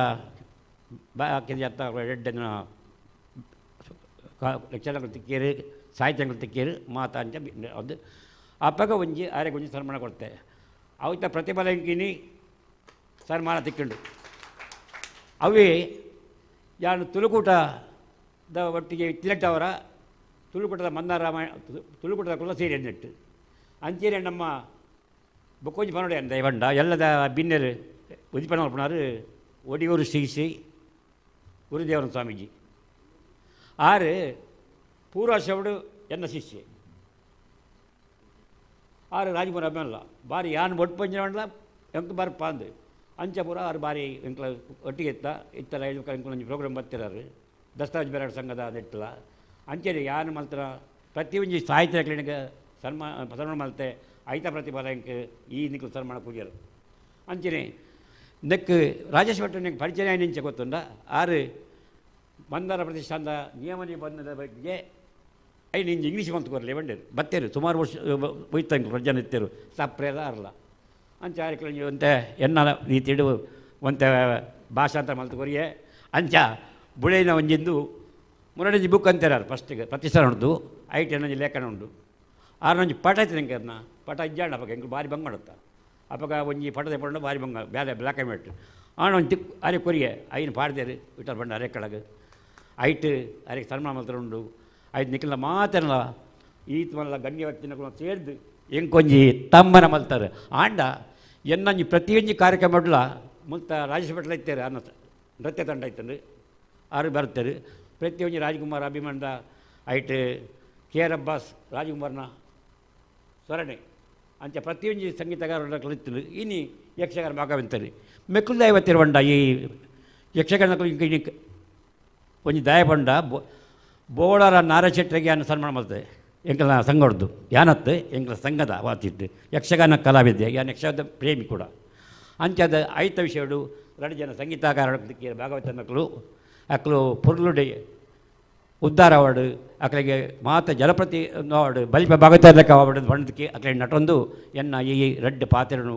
ಬಾಕಿ ಅತ್ತ ಎಡ್ಡೆನ ಲೆಕ್ಚರ್ಗಳು ತಿಕ್ಕೇರು ಸಾಹಿತ್ಯಗಳು ತಿಕ್ಕೇರು ಮಾತಾ ಅಂಚ ಅದು ಅಪ್ಪಗ ಒಂಜಿ ಆರೆಗೆ ಒಂಜಿ ಸನ್ಮಾನ ಕೊಡ್ತೆ ಅವತ್ತ ಪ್ರತಿಫಲಂಕಿನಿ ಸನ್ಮಾನ ತಿಕ್ಕೊಂಡು ಅವೇ ಯಾನು ತುಳುಕೂಟದ ಒಟ್ಟಿಗೆ ತಿಲಟ್ಟವರ ತುಳುಕೂಟದ ಮಂದಾರ ರಾಮಾಯಣ ತುಳುಕೂಟದ ಕುಲ ಸೀರೆ ನೆಟ್ಟು ಅಂಚೇನೆ ನಮ್ಮ ಬೊಕ್ಕೊಂಜಿ ಪನೋಡೆ ಅಂದ ಬಂಡ ಎಲ್ಲದ ಬಿನ್ನೆರು ಉದಿಪನ ಪುಣಾರು ಒಡಿಯೂರು ಶ್ರೀ ಶ್ರೀ ಗುರುದೇವನ ಸ್ವಾಮೀಜಿ ಆರು ಪೂರ್ವಾಶವಡು ಎನ್ನ ಶಿಷ್ಯೆ ಆರು ರಾಜಪುರ ಅಭಿಮಾನಲ್ಲ ಬಾರಿ ಯಾನ್ ಒಟ್ಟು ಪಂಜ ಎಂಕ್ ಬಾರಿ ಪಾಂದು ಅಂಚ ಪೂರ ಆರು ಬಾರಿ ಎಂಕ್ಲ ಒಟ್ಟಿಗೆ ಇತ್ತ ಇತ್ತಲ್ಲ ಎಂಕ್ಲ ಪ್ರೋಗ್ರಾಮ್ ಬರ್ತಿರಾರು ದಸ್ತಾವೇಜ್ ಬೇರೆ ಸಂಘದ ನೆಟ್ಟಲ ಅಂಚೆನೆ ಯಾನ್ ಮಲ್ತರ ಪ್ರತಿಯೊಂಜಿ ಸಾಹಿತ್ಯ ಕ್ಲಿನಿಕ್ ಸನ್ಮಾನ ಮಲ್ತೆ ಐತ ಪ್ರತಿಫಲ ಎಂಕ್ ಈ ನಿಕ್ಲು ಸನ್ಮಾನ ಪೂಜರು ಅಂಚೆನೆ ನೆಕ್ ರಾಜೇಶ್ ಭಟ್ ನಿಂಗೆ ಪರಿಚಯ ನಿಂಚೆ ಗೊತ್ತುಂಡ ಆರು ಬಂದರ ಪ್ರತಿಷ್ಠಾನದ ನಿಯಮ ನಿಬಂಧನದ ಬಗ್ಗೆ I ನಿಂಜ ಇಂಗ್ಲೀಷ್ ಮಂತ್ ಕೊರಲಿ ಬಂಡೇರು ಬತ್ತೇರು ಸುಮಾರು ವರ್ಷ ಒಯ್ತಂಗೆ ಪ್ರಜನ ಇತ್ತೇರು ಸಪ್ರೇಲ ಅರ್ಲ ಅಂಚ ಆರಿಕ್ಲ ಒಂತೆ ಎನ್ನಲ ರೀತಿಡು ಒಂತೆ ಭಾಷಾಂತರ ಮಲ್ತು ಕೊರಿಯೆ ಅಂಚ ಬುಳೆನ ಒಂಜಿಂದು ಮುರಡಿಂಜಿ ಬುಕ್ ಅಂತಾರೆ ಫಸ್ಟಿಗೆ ಪ್ರತಿಷ್ಠಾನ ಉಂಟು ಐಟ್ ಎನ್ನೊಂಜಿ ಲೇಖನ ಉಂಟು ಆರೊಂಜಿ ಪಟ ಇತ್ತು ನಂಗೆ ಅದನ್ನ ಪಟ ಇಜ್ಜಾಂಡ ಅಪ್ಪಗ ಎಂಕ್ ಬಾರಿ ಬಂಗ್ ಮಾಡುತ್ತಾ ಅಪ್ಪಗ ಒಂಜಿ ಪಟದ ಪಂಡ ಬಾರಿ ಬಂಗ ಬ್ಯಾಲೆ ಬ್ಲ್ಯಾಕ್ ಆ್ಯಂಡ್ ವೈಟ್ ಆಣ ಒಂಜಿ ತಿಕ್ ಅರೆ ಕೊರಿಯೆ ಐನು ಪಾಡ್ದೇರು ವಿಠಲ್ ಬಂಡ ಅರೆ ಕೆಳಗೆ ಐಟ್ ಅರೆ ಸನ್ಮಾನ ಮಲ್ತರ ಉಂಡು ಐದು ನಿಖಿಲ ಮಾತೆಲ್ಲ ಈತ್ ಮಲ್ಲ ಗಣ್ಯ ವ್ಯಕ್ತಿನ ಸೇರ್ದು ಎಂಕೊಂಜಿ ತಮ್ಮನ ಮಲ್ತಾರೆ ಆಂಡ ಎನ್ನಂಜಿ ಪ್ರತಿಯೊಂಜಿ ಕಾರ್ಯಕ್ರಮ ಮುಲ್ತ ರಾಜೇಶ್ ಭಟ್ಲ ಇತ್ತಾರೆ ಅನ್ನ ನೃತ್ಯ ತಂಡ ಇತ್ತಂದು ಆರು ಬರ್ತಾರೆ ಪ್ರತಿಯೊಂಜಿ ರಾಜ್ಕುಮಾರ್ ಅಭಿಮಾನದ ಐಟ್ ಕೆ ಆರ್ ಅಬ್ಬಾಸ್ ರಾಜ್ಕುಮಾರ್ನ ಸ್ವರಣೆ ಅಂಚ ಪ್ರತಿಯೊಂಜಿ ಸಂಗೀತಗಾರರ ಕಲಿತು ಇನಿ ಯಕ್ಷಗಾನ ಭಾಗವಂತಾರೆ ಮೆಕ್ಕುಲ್ದ ಐವತ್ತಿರುವಂಡ ಈ ಯಕ್ಷಗಾನ ಒಂಜಿ ದಯ ಬಂಡ ಬೋಳರ ನಾರಶೆಟ್ಟರಿಗೆ ಅನ್ನ ಸನ್ಮಾನ ಮಾಡ್ತದೆ ಎಂಕಲ ಸಂಘ ಹೊಡೆದು ಯಾನತ್ತು ಎಂಕಲ ಸಂಘದ ವಾತಿಟ್ಟು ಯಕ್ಷಗಾನ ಕಲಾವಿದೆ ಯಾನ್ ಯಕ್ಷಗಾನ ಪ್ರೇಮಿ ಕೂಡ ಅಂಚಾದ ಐತ ವಿಷಯಡು ಎರಡು ಜನ ಸಂಗೀತಗಾರ ಭಾಗವತ ಮಕ್ಕಳು ಅಕ್ಲು ಪುರ್ಲುಡೆ ಉದ್ಧಾರ ಅವಾರ್ಡು ಅಕ್ಲಿಗೆ ಮಾತ ಜನಪ್ರತಿ ಅವಾರ್ಡ್ ಬಲಿಪ ಭಾಗವತ ಅವಾರ್ಡ್ ಬಂದಕ್ಕೆ ಅಕ್ಲೆ ನಟೊಂದು ಎನ್ನ ಈ ರೆಡ್ ಪಾತ್ರನು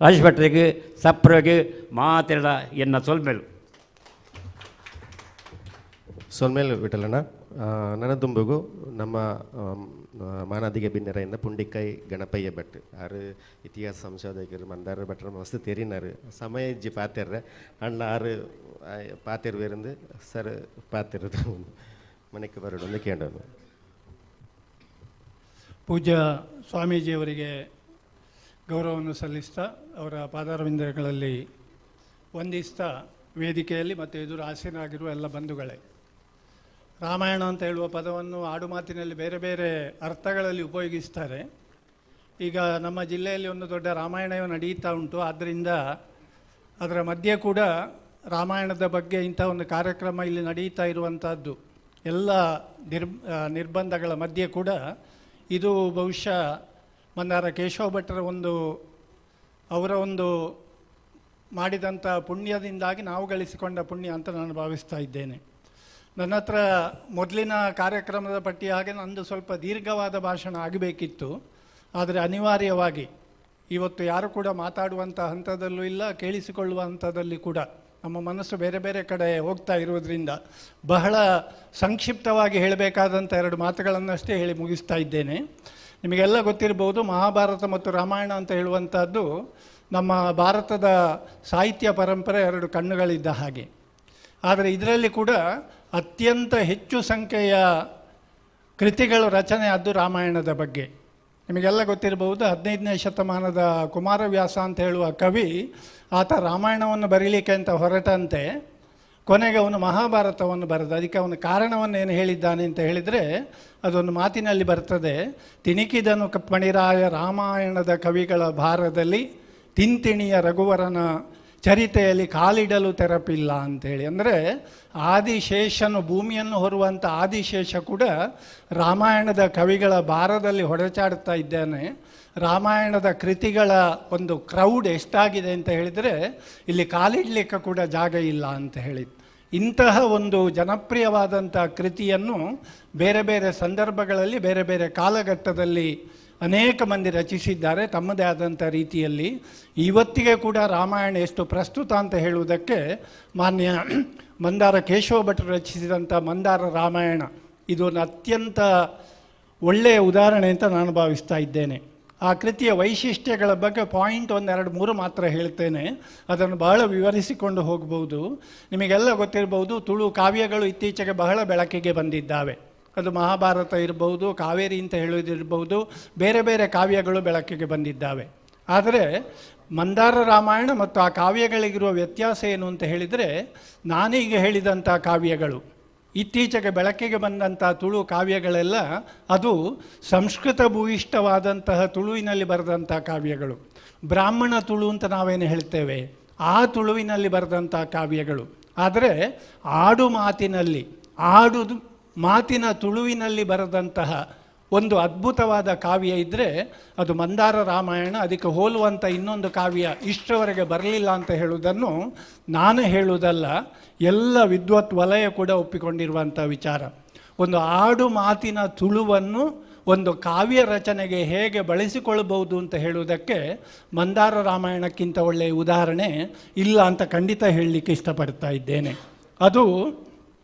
ರಾಜೇಶ್ ಭಟ್ರಿಗೆ ಸಪ್ರಗೆ ಮಾತೆಲ್ಲ ಎನ್ನ ಸೊಲ್ಮೇಲು ಸೊಲ್ಮೇಲು ವಿಠಲಣ್ಣ. ನನ್ನ ದುಂಬುಗು ನಮ್ಮ ಮಾನಾದಿಗೆ ಬಿನ್ನೆರೆಯಿಂದ ಪುಂಡಿಕೈ ಗಣಪಯ್ಯ ಭಟ್ ಆರು ಇತಿಹಾಸ ಸಂಶೋಧಕರು ಮಂದಾರ ಭಟ್ರ ಮಸ್ತ್ ತೆರಿನಾರು ಸಮಯ ಇಜ್ಜಿ ಪಾತೆರ್ರೆ ಅಣ್ಣ ಆರು ಪಾತೆರ್ ಬೇರಂದು ಸರ್ ಪಾತೆರದು ಮನೆಗೆ ಬರೋಡು ಕೇಳೋದು. ಪೂಜ್ಯ ಸ್ವಾಮೀಜಿಯವರಿಗೆ ಗೌರವವನ್ನು ಸಲ್ಲಿಸ್ತಾ ಅವರ ಪಾದಾರವಿಂದಗಳಲ್ಲಿ ವಂದಿಸ್ತಾ ವೇದಿಕೆಯಲ್ಲಿ ಮತ್ತು ಎದುರು ಆಸೀನರಾಗಿರುವ ಎಲ್ಲ ಬಂಧುಗಳೇ, ರಾಮಾಯಣ ಅಂತ ಹೇಳುವ ಪದವನ್ನು ಆಡುಮಾತಿನಲ್ಲಿ ಬೇರೆ ಬೇರೆ ಅರ್ಥಗಳಲ್ಲಿ ಉಪಯೋಗಿಸ್ತಾರೆ. ಈಗ ನಮ್ಮ ಜಿಲ್ಲೆಯಲ್ಲಿ ಒಂದು ದೊಡ್ಡ ರಾಮಾಯಣವೂ ನಡೆಯುತ್ತಾ ಉಂಟು. ಆದ್ದರಿಂದ ಅದರ ಮಧ್ಯೆ ಕೂಡ ರಾಮಾಯಣದ ಬಗ್ಗೆ ಇಂಥ ಒಂದು ಕಾರ್ಯಕ್ರಮ ಇಲ್ಲಿ ನಡೆಯುತ್ತಾ ಇರುವಂಥದ್ದು ಎಲ್ಲ ನಿರ್ಬಂಧಗಳ ಮಧ್ಯೆ ಕೂಡ ಇದು ಬಹುಶಃ ಮಂದಾರ ಕೇಶವ ಭಟ್ಟರ ಒಂದು ಅವರ ಒಂದು ಮಾಡಿದಂಥ ಪುಣ್ಯದಿಂದಾಗಿ ನಾವು ಗಳಿಸಿಕೊಂಡ ಪುಣ್ಯ ಅಂತ ನಾನು ಭಾವಿಸ್ತಾ ಇದ್ದೇನೆ. ನನ್ನ ಹತ್ರ ಮೊದಲಿನ ಕಾರ್ಯಕ್ರಮದ ಪಟ್ಟಿ ಹಾಗೆ ನಂದು ಸ್ವಲ್ಪ ದೀರ್ಘವಾದ ಭಾಷಣ ಆಗಬೇಕಿತ್ತು. ಆದರೆ ಅನಿವಾರ್ಯವಾಗಿ ಇವತ್ತು ಯಾರು ಕೂಡ ಮಾತಾಡುವಂಥ ಹಂತದಲ್ಲೂ ಇಲ್ಲ, ಕೇಳಿಸಿಕೊಳ್ಳುವ ಹಂತದಲ್ಲಿ ಕೂಡ ನಮ್ಮ ಮನಸ್ಸು ಬೇರೆ ಬೇರೆ ಕಡೆ ಹೋಗ್ತಾ ಇರುವುದರಿಂದ ಬಹಳ ಸಂಕ್ಷಿಪ್ತವಾಗಿ ಹೇಳಬೇಕಾದಂಥ ಎರಡು ಮಾತುಗಳನ್ನಷ್ಟೇ ಹೇಳಿ ಮುಗಿಸ್ತಾ ಇದ್ದೇನೆ. ನಿಮಗೆಲ್ಲ ಗೊತ್ತಿರ್ಬೋದು, ಮಹಾಭಾರತ ಮತ್ತು ರಾಮಾಯಣ ಅಂತ ಹೇಳುವಂಥದ್ದು ನಮ್ಮ ಭಾರತದ ಸಾಹಿತ್ಯ ಪರಂಪರೆ ಎರಡು ಕಣ್ಣುಗಳಿದ್ದ ಹಾಗೆ. ಆದರೆ ಇದರಲ್ಲಿ ಕೂಡ ಅತ್ಯಂತ ಹೆಚ್ಚು ಸಂಖ್ಯೆಯ ಕೃತಿಗಳು ರಚನೆ ಆದ್ದು ರಾಮಾಯಣದ ಬಗ್ಗೆ. ನಿಮಗೆಲ್ಲ ಗೊತ್ತಿರಬಹುದು, 15ನೇ ಶತಮಾನದ ಕುಮಾರವ್ಯಾಸ ಅಂತ ಹೇಳುವ ಕವಿ ಆತ ರಾಮಾಯಣವನ್ನು ಬರೀಲಿಕ್ಕೆ ಅಂತ ಹೊರಟಂತೆ ಕೊನೆಗೆ ಅವನು ಮಹಾಭಾರತವನ್ನು ಬರೆದ. ಅದಕ್ಕೆ ಅವನ ಕಾರಣವನ್ನು ಏನು ಹೇಳಿದ್ದಾನೆ ಅಂತ ಹೇಳಿದರೆ ಅದೊಂದು ಮಾತಿನಲ್ಲಿ ಬರ್ತದೆ. ತಿಣಿಕಿದನು ಪಣಿರಾಯ ರಾಮಾಯಣದ ಕವಿಗಳ ಭಾರದಲ್ಲಿ ತಿಂತಿಣಿಯ ರಘುವರನ ಚರಿತೆಯಲ್ಲಿ ಕಾಲಿಡಲು ತೆರಪಿಲ್ಲ ಅಂಥೇಳಿ. ಅಂದರೆ ಆದಿಶೇಷನು, ಭೂಮಿಯನ್ನು ಹೊರುವಂಥ ಆದಿಶೇಷ ಕೂಡ ರಾಮಾಯಣದ ಕವಿಗಳ ಭಾರದಲ್ಲಿ ಹೊಡೆಚಾಡ್ತಾ ಇದ್ದಾನೆ. ರಾಮಾಯಣದ ಕೃತಿಗಳ ಒಂದು ಕ್ರೌಡ್ ಎಷ್ಟಾಗಿದೆ ಅಂತ ಹೇಳಿದರೆ ಇಲ್ಲಿ ಕಾಲಿಡಲಿಕ್ಕೆ ಕೂಡ ಜಾಗ ಇಲ್ಲ ಅಂತ ಹೇಳಿ. ಇಂತಹ ಒಂದು ಜನಪ್ರಿಯವಾದಂಥ ಕೃತಿಯನ್ನು ಬೇರೆ ಬೇರೆ ಸಂದರ್ಭಗಳಲ್ಲಿ ಬೇರೆ ಬೇರೆ ಕಾಲಘಟ್ಟದಲ್ಲಿ ಅನೇಕ ಮಂದಿ ರಚಿಸಿದ್ದಾರೆ ತಮ್ಮದೇ ಆದಂಥ ರೀತಿಯಲ್ಲಿ. ಇವತ್ತಿಗೆ ಕೂಡ ರಾಮಾಯಣ ಎಷ್ಟು ಪ್ರಸ್ತುತ ಅಂತ ಹೇಳುವುದಕ್ಕೆ ಮಾನ್ಯ Mandara Keshava ಭಟ್ರು ರಚಿಸಿದಂಥ ಮಂದಾರ ರಾಮಾಯಣ ಇದು ಒಂದು ಅತ್ಯಂತ ಒಳ್ಳೆಯ ಉದಾಹರಣೆ ಅಂತ ನಾನು ಭಾವಿಸ್ತಾ ಇದ್ದೇನೆ. ಆ ಕೃತಿಯ ವೈಶಿಷ್ಟ್ಯಗಳ ಬಗ್ಗೆ ಪಾಯಿಂಟ್ 1, 2, 3 ಮಾತ್ರ ಹೇಳ್ತೇನೆ, ಅದನ್ನು ಬಹಳ ವಿವರಿಸಿಕೊಂಡು ಹೋಗ್ಬೋದು. ನಿಮಗೆಲ್ಲ ಗೊತ್ತಿರ್ಬೋದು, ತುಳು ಕಾವ್ಯಗಳು ಇತ್ತೀಚೆಗೆ ಬಹಳ ಬೆಳಕಿಗೆ ಬಂದಿದ್ದಾವೆ. ಅದು ಮಹಾಭಾರತ ಇರ್ಬೋದು, ಕಾವೇರಿ ಅಂತ ಹೇಳೋದಿರ್ಬೋದು, ಬೇರೆ ಬೇರೆ ಕಾವ್ಯಗಳು ಬೆಳಕಿಗೆ ಬಂದಿದ್ದಾವೆ. ಆದರೆ ಮಂದಾರ ರಾಮಾಯಣ ಮತ್ತು ಆ ಕಾವ್ಯಗಳಿಗಿರುವ ವ್ಯತ್ಯಾಸ ಏನು ಅಂತ ಹೇಳಿದರೆ, ನಾನೀಗ ಹೇಳಿದಂಥ ಕಾವ್ಯಗಳು, ಇತ್ತೀಚೆಗೆ ಬೆಳಕಿಗೆ ಬಂದಂಥ ತುಳು ಕಾವ್ಯಗಳೆಲ್ಲ ಅದು ಸಂಸ್ಕೃತ ಭೂಯಿಷ್ಠವಾದಂತಹ ತುಳುವಿನಲ್ಲಿ ಬರೆದಂಥ ಕಾವ್ಯಗಳು. ಬ್ರಾಹ್ಮಣ ತುಳು ಅಂತ ನಾವೇನು ಹೇಳ್ತೇವೆ, ಆ ತುಳುವಿನಲ್ಲಿ ಬರೆದಂಥ ಕಾವ್ಯಗಳು. ಆದರೆ ಆಡು ಮಾತಿನಲ್ಲಿ, ಆಡು ಮಾತಿನ ತುಳುವಿನಲ್ಲಿ ಬರೆದಂತಹ ಒಂದು ಅದ್ಭುತವಾದ ಕಾವ್ಯ ಇದ್ದರೆ ಅದು ಮಂದಾರ ರಾಮಾಯಣ. ಅದಕ್ಕೆ ಹೋಲುವಂಥ ಇನ್ನೊಂದು ಕಾವ್ಯ ಇಷ್ಟರವರೆಗೆ ಬರಲಿಲ್ಲ ಅಂತ ಹೇಳುವುದನ್ನು ನಾನು ಹೇಳುವುದಲ್ಲ, ಎಲ್ಲ ವಿದ್ವತ್ ವಲಯ ಕೂಡ ಒಪ್ಪಿಕೊಂಡಿರುವಂಥ ವಿಚಾರ. ಒಂದು ಆಡು ಮಾತಿನ ತುಳುವನ್ನು ಒಂದು ಕಾವ್ಯ ರಚನೆಗೆ ಹೇಗೆ ಬಳಸಿಕೊಳ್ಳಬಹುದು ಅಂತ ಹೇಳುವುದಕ್ಕೆ ಮಂದಾರ ರಾಮಾಯಣಕ್ಕಿಂತ ಒಳ್ಳೆಯ ಉದಾಹರಣೆ ಇಲ್ಲ ಅಂತ ಖಂಡಿತ ಹೇಳಲಿಕ್ಕೆ ಇಷ್ಟಪಡ್ತಾ ಇದ್ದೇನೆ. ಅದು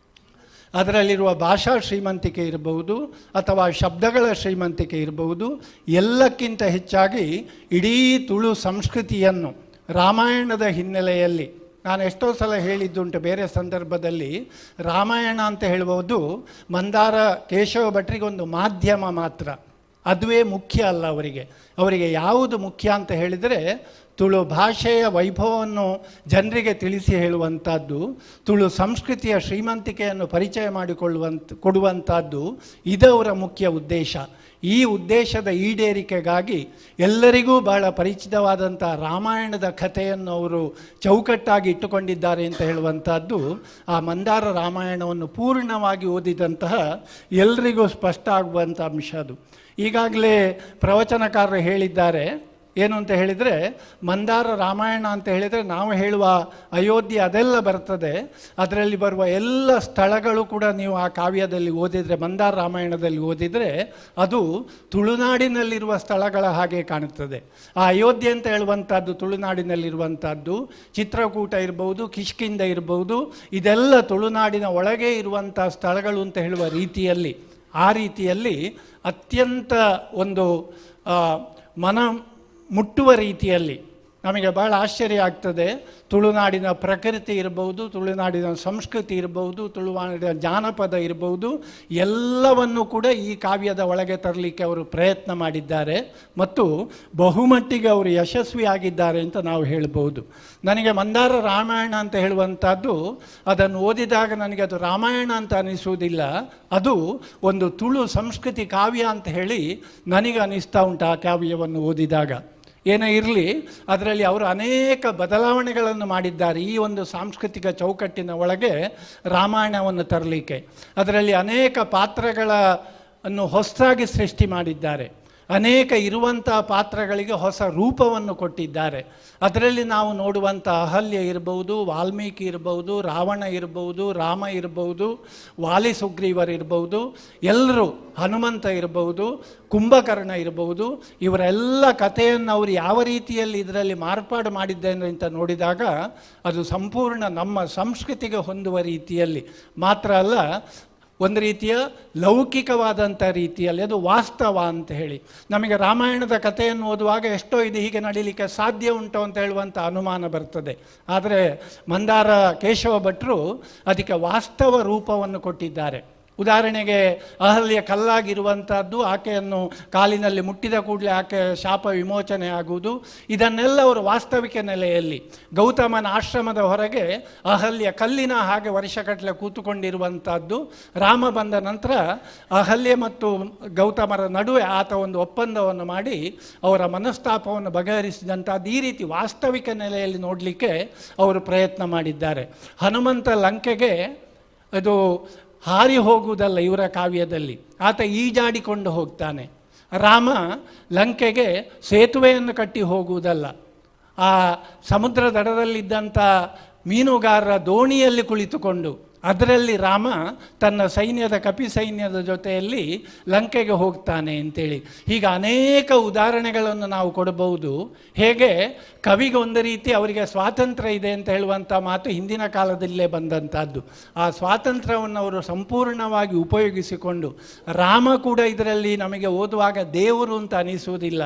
ಅದರಲ್ಲಿರುವ ಭಾಷಾ ಶ್ರೀಮಂತಿಕೆ ಇರಬಹುದು ಅಥವಾ ಶಬ್ದಗಳ ಶ್ರೀಮಂತಿಕೆ ಇರಬಹುದು, ಎಲ್ಲಕ್ಕಿಂತ ಹೆಚ್ಚಾಗಿ ಇಡೀ ತುಳು ಸಂಸ್ಕೃತಿಯನ್ನು ರಾಮಾಯಣದ ಹಿನ್ನೆಲೆಯಲ್ಲಿ, ನಾನು ಎಷ್ಟೋ ಸಲ ಹೇಳಿದ್ದುಂಟು ಬೇರೆ ಸಂದರ್ಭದಲ್ಲಿ, ರಾಮಾಯಣ ಅಂತ ಹೇಳ್ಬೋದು ಮಂದಾರ ಕೇಶವ ಭಟ್ರಿಗೊಂದು ಮಾಧ್ಯಮ ಮಾತ್ರ, ಅದುವೇ ಮುಖ್ಯ ಅಲ್ಲ ಅವರಿಗೆ. ಅವರಿಗೆ ಯಾವುದು ಮುಖ್ಯ ಅಂತ ಹೇಳಿದರೆ ತುಳು ಭಾಷೆಯ ವೈಭವವನ್ನು ಜನರಿಗೆ ತಿಳಿಸಿ ಹೇಳುವಂಥದ್ದು, ತುಳು ಸಂಸ್ಕೃತಿಯ ಶ್ರೀಮಂತಿಕೆಯನ್ನು ಪರಿಚಯ ಕೊಡುವಂಥದ್ದು, ಇದವರ ಮುಖ್ಯ ಉದ್ದೇಶ. ಈ ಉದ್ದೇಶದ ಈಡೇರಿಕೆಗಾಗಿ ಎಲ್ಲರಿಗೂ ಬಹಳ ಪರಿಚಿತವಾದಂಥ ರಾಮಾಯಣದ ಕಥೆಯನ್ನು ಅವರು ಚೌಕಟ್ಟಾಗಿ ಇಟ್ಟುಕೊಂಡಿದ್ದಾರೆ ಅಂತ ಹೇಳುವಂಥದ್ದು ಆ ಮಂದಾರ ರಾಮಾಯಣವನ್ನು ಪೂರ್ಣವಾಗಿ ಓದಿದಂತಹ ಎಲ್ರಿಗೂ ಸ್ಪಷ್ಟ ಆಗುವಂಥ ಅಂಶ ಅದು. ಈಗಾಗಲೇ ಪ್ರವಚನಕಾರರು ಹೇಳಿದ್ದಾರೆ ಏನು ಅಂತ ಹೇಳಿದರೆ, ಮಂದಾರ ರಾಮಾಯಣ ಅಂತ ಹೇಳಿದರೆ ನಾವು ಹೇಳುವ ಅಯೋಧ್ಯೆ ಅದೆಲ್ಲ ಬರ್ತದೆ, ಅದರಲ್ಲಿ ಬರುವ ಎಲ್ಲ ಸ್ಥಳಗಳು ಕೂಡ ನೀವು ಆ ಕಾವ್ಯದಲ್ಲಿ ಓದಿದರೆ, ಮಂದಾರ ರಾಮಾಯಣದಲ್ಲಿ ಓದಿದರೆ ಅದು ತುಳುನಾಡಿನಲ್ಲಿರುವ ಸ್ಥಳಗಳ ಹಾಗೆ ಕಾಣುತ್ತದೆ. ಆ ಅಯೋಧ್ಯೆ ಅಂತ ಹೇಳುವಂಥದ್ದು ತುಳುನಾಡಿನಲ್ಲಿರುವಂಥದ್ದು, ಚಿತ್ರಕೂಟ ಇರ್ಬೋದು, ಕಿಷ್ಕಿಂಧ ಇರ್ಬೋದು, ಇದೆಲ್ಲ ತುಳುನಾಡಿನ ಒಳಗೆ ಇರುವಂಥ ಸ್ಥಳಗಳು ಅಂತ ಹೇಳುವ ರೀತಿಯಲ್ಲಿ, ಆ ರೀತಿಯಲ್ಲಿ ಅತ್ಯಂತ ಒಂದು ಮನ ಮುಟ್ಟುವ ರೀತಿಯಲ್ಲಿ ನಮಗೆ ಭಾಳ ಆಶ್ಚರ್ಯ ಆಗ್ತದೆ. ತುಳುನಾಡಿನ ಪ್ರಕೃತಿ ಇರ್ಬೋದು, ತುಳುನಾಡಿನ ಸಂಸ್ಕೃತಿ ಇರ್ಬೋದು, ತುಳುನಾಡಿನ ಜಾನಪದ ಇರ್ಬೋದು, ಎಲ್ಲವನ್ನು ಕೂಡ ಈ ಕಾವ್ಯದ ಒಳಗೆ ತರಲಿಕ್ಕೆ ಅವರು ಪ್ರಯತ್ನ ಮಾಡಿದ್ದಾರೆ ಮತ್ತು ಬಹುಮಟ್ಟಿಗೆ ಅವರು ಯಶಸ್ವಿಯಾಗಿದ್ದಾರೆ ಅಂತ ನಾವು ಹೇಳ್ಬೋದು. ನನಗೆ ಮಂದಾರ ರಾಮಾಯಣ ಅಂತ ಹೇಳುವಂಥದ್ದು ಅದನ್ನು ಓದಿದಾಗ ನನಗೆ ಅದು ರಾಮಾಯಣ ಅಂತ ಅನಿಸುವುದಿಲ್ಲ, ಅದು ಒಂದು ತುಳು ಸಂಸ್ಕೃತಿ ಕಾವ್ಯ ಅಂತ ಹೇಳಿ ನನಗೆ ಅನಿಸ್ತಾ ಉಂಟು ಆ ಕಾವ್ಯವನ್ನು ಓದಿದಾಗ. ಏನೇ ಇರಲಿ, ಅದರಲ್ಲಿ ಅವರು ಅನೇಕ ಬದಲಾವಣೆಗಳನ್ನು ಮಾಡಿದ್ದಾರೆ ಈ ಒಂದು ಸಾಂಸ್ಕೃತಿಕ ಚೌಕಟ್ಟಿನ ಒಳಗೆ ರಾಮಾಯಣವನ್ನು ತರಲಿಕ್ಕೆ. ಅದರಲ್ಲಿ ಅನೇಕ ಪಾತ್ರಗಳನ್ನು ಹೊಸದಾಗಿ ಸೃಷ್ಟಿ ಮಾಡಿದ್ದಾರೆ, ಅನೇಕ ಇರುವಂಥ ಪಾತ್ರಗಳಿಗೆ ಹೊಸ ರೂಪವನ್ನು ಕೊಟ್ಟಿದ್ದಾರೆ. ಅದರಲ್ಲಿ ನಾವು ನೋಡುವಂಥ ಅಹಲ್ಯ ಇರ್ಬೋದು, ವಾಲ್ಮೀಕಿ ಇರ್ಬೋದು, ರಾವಣ ಇರ್ಬೋದು, ರಾಮ ಇರ್ಬೋದು, ವಾಲಿ ಸುಗ್ರೀವರಿರ್ಬೋದು, ಎಲ್ಲರೂ, ಹನುಮಂತ ಇರ್ಬೋದು, ಕುಂಭಕರ್ಣ ಇರ್ಬೋದು, ಇವರೆಲ್ಲ ಕಥೆಯನ್ನು ಅವರು ಯಾವ ರೀತಿಯಲ್ಲಿ ಇದರಲ್ಲಿ ಮಾರ್ಪಾಡು ಮಾಡಿದ್ದೇನೆ ಅಂತ ನೋಡಿದಾಗ ಅದು ಸಂಪೂರ್ಣ ನಮ್ಮ ಸಂಸ್ಕೃತಿಗೆ ಹೊಂದುವ ರೀತಿಯಲ್ಲಿ ಮಾತ್ರ ಅಲ್ಲ, ಒಂದು ರೀತಿಯ ಲೌಕಿಕವಾದಂಥ ರೀತಿಯಲ್ಲಿ ಅದು ವಾಸ್ತವ ಅಂತ ಹೇಳಿ. ನಮಗೆ ರಾಮಾಯಣದ ಕಥೆಯನ್ನು ಓದುವಾಗ ಎಷ್ಟೋ ಇದು ಹೀಗೆ ನಡೀಲಿಕ್ಕೆ ಸಾಧ್ಯ ಉಂಟು ಅಂತ ಹೇಳುವಂಥ ಅನುಮಾನ ಬರ್ತದೆ. ಆದರೆ ಮಂದಾರ ಕೇಶವ ಭಟ್ರು ಅದಕ್ಕೆ ವಾಸ್ತವ ರೂಪವನ್ನು ಕೊಟ್ಟಿದ್ದಾರೆ. ಉದಾಹರಣೆಗೆ ಅಹಲ್ಯ ಕಲ್ಲಾಗಿರುವಂಥದ್ದು, ಆಕೆಯನ್ನು ಕಾಲಿನಲ್ಲಿ ಮುಟ್ಟಿದ ಕೂಡಲೇ ಆಕೆ ಶಾಪ ವಿಮೋಚನೆ ಆಗುವುದು, ಇದನ್ನೆಲ್ಲ ಅವರು ವಾಸ್ತವಿಕ ನೆಲೆಯಲ್ಲಿ ಗೌತಮನ ಆಶ್ರಮದ ಹೊರಗೆ ಅಹಲ್ಯ ಕಲ್ಲಿನ ಹಾಗೆ ವರ್ಷಗಟ್ಟಲೆ ಕೂತುಕೊಂಡಿರುವಂಥದ್ದು, ರಾಮ ಬಂದ ನಂತರ ಅಹಲ್ಯ ಮತ್ತು ಗೌತಮರ ನಡುವೆ ಆತ ಒಂದು ಒಪ್ಪಂದವನ್ನು ಮಾಡಿ ಅವರ ಮನಸ್ತಾಪವನ್ನು ಬಗೆಹರಿಸಿದಂಥದ್ದು, ಈ ರೀತಿ ವಾಸ್ತವಿಕ ನೆಲೆಯಲ್ಲಿ ನೋಡಲಿಕ್ಕೆ ಅವರು ಪ್ರಯತ್ನ ಮಾಡಿದ್ದಾರೆ. ಹನುಮಂತ ಲಂಕೆಗೆ ಅದು ಹಾರಿ ಹೋಗುವುದಲ್ಲ ಇವರ ಕಾವ್ಯದಲ್ಲಿ, ಆತ ಈಜಾಡಿಕೊಂಡು ಹೋಗ್ತಾನೆ. ರಾಮ ಲಂಕೆಗೆ ಸೇತುವೆಯನ್ನು ಕಟ್ಟಿ ಹೋಗುವುದಲ್ಲ, ಆ ಸಮುದ್ರ ದಡದಲ್ಲಿದ್ದಂಥ ಮೀನುಗಾರರ ದೋಣಿಯಲ್ಲಿ ಕುಳಿತುಕೊಂಡು ಅದರಲ್ಲಿ ರಾಮ ತನ್ನ ಸೈನ್ಯದ ಕಪಿ ಸೈನ್ಯದ ಜೊತೆಯಲ್ಲಿ ಲಂಕೆಗೆ ಹೋಗ್ತಾನೆ ಅಂತೇಳಿ. ಹೀಗೆ ಅನೇಕ ಉದಾಹರಣೆಗಳನ್ನು ನಾವು ಕೊಡಬಹುದು. ಹೇಗೆ ಕವಿಗೆ ಒಂದು ರೀತಿ ಅವರಿಗೆ ಸ್ವಾತಂತ್ರ್ಯ ಇದೆ ಅಂತ ಹೇಳುವಂಥ ಮಾತು ಹಿಂದಿನ ಕಾಲದಲ್ಲೇ ಬಂದಂಥದ್ದು. ಆ ಸ್ವಾತಂತ್ರ್ಯವನ್ನು ಅವರು ಸಂಪೂರ್ಣವಾಗಿ ಉಪಯೋಗಿಸಿಕೊಂಡು, ರಾಮ ಕೂಡ ಇದರಲ್ಲಿ ನಮಗೆ ಓದುವಾಗ ದೇವರು ಅಂತ ಅನಿಸುವುದಿಲ್ಲ.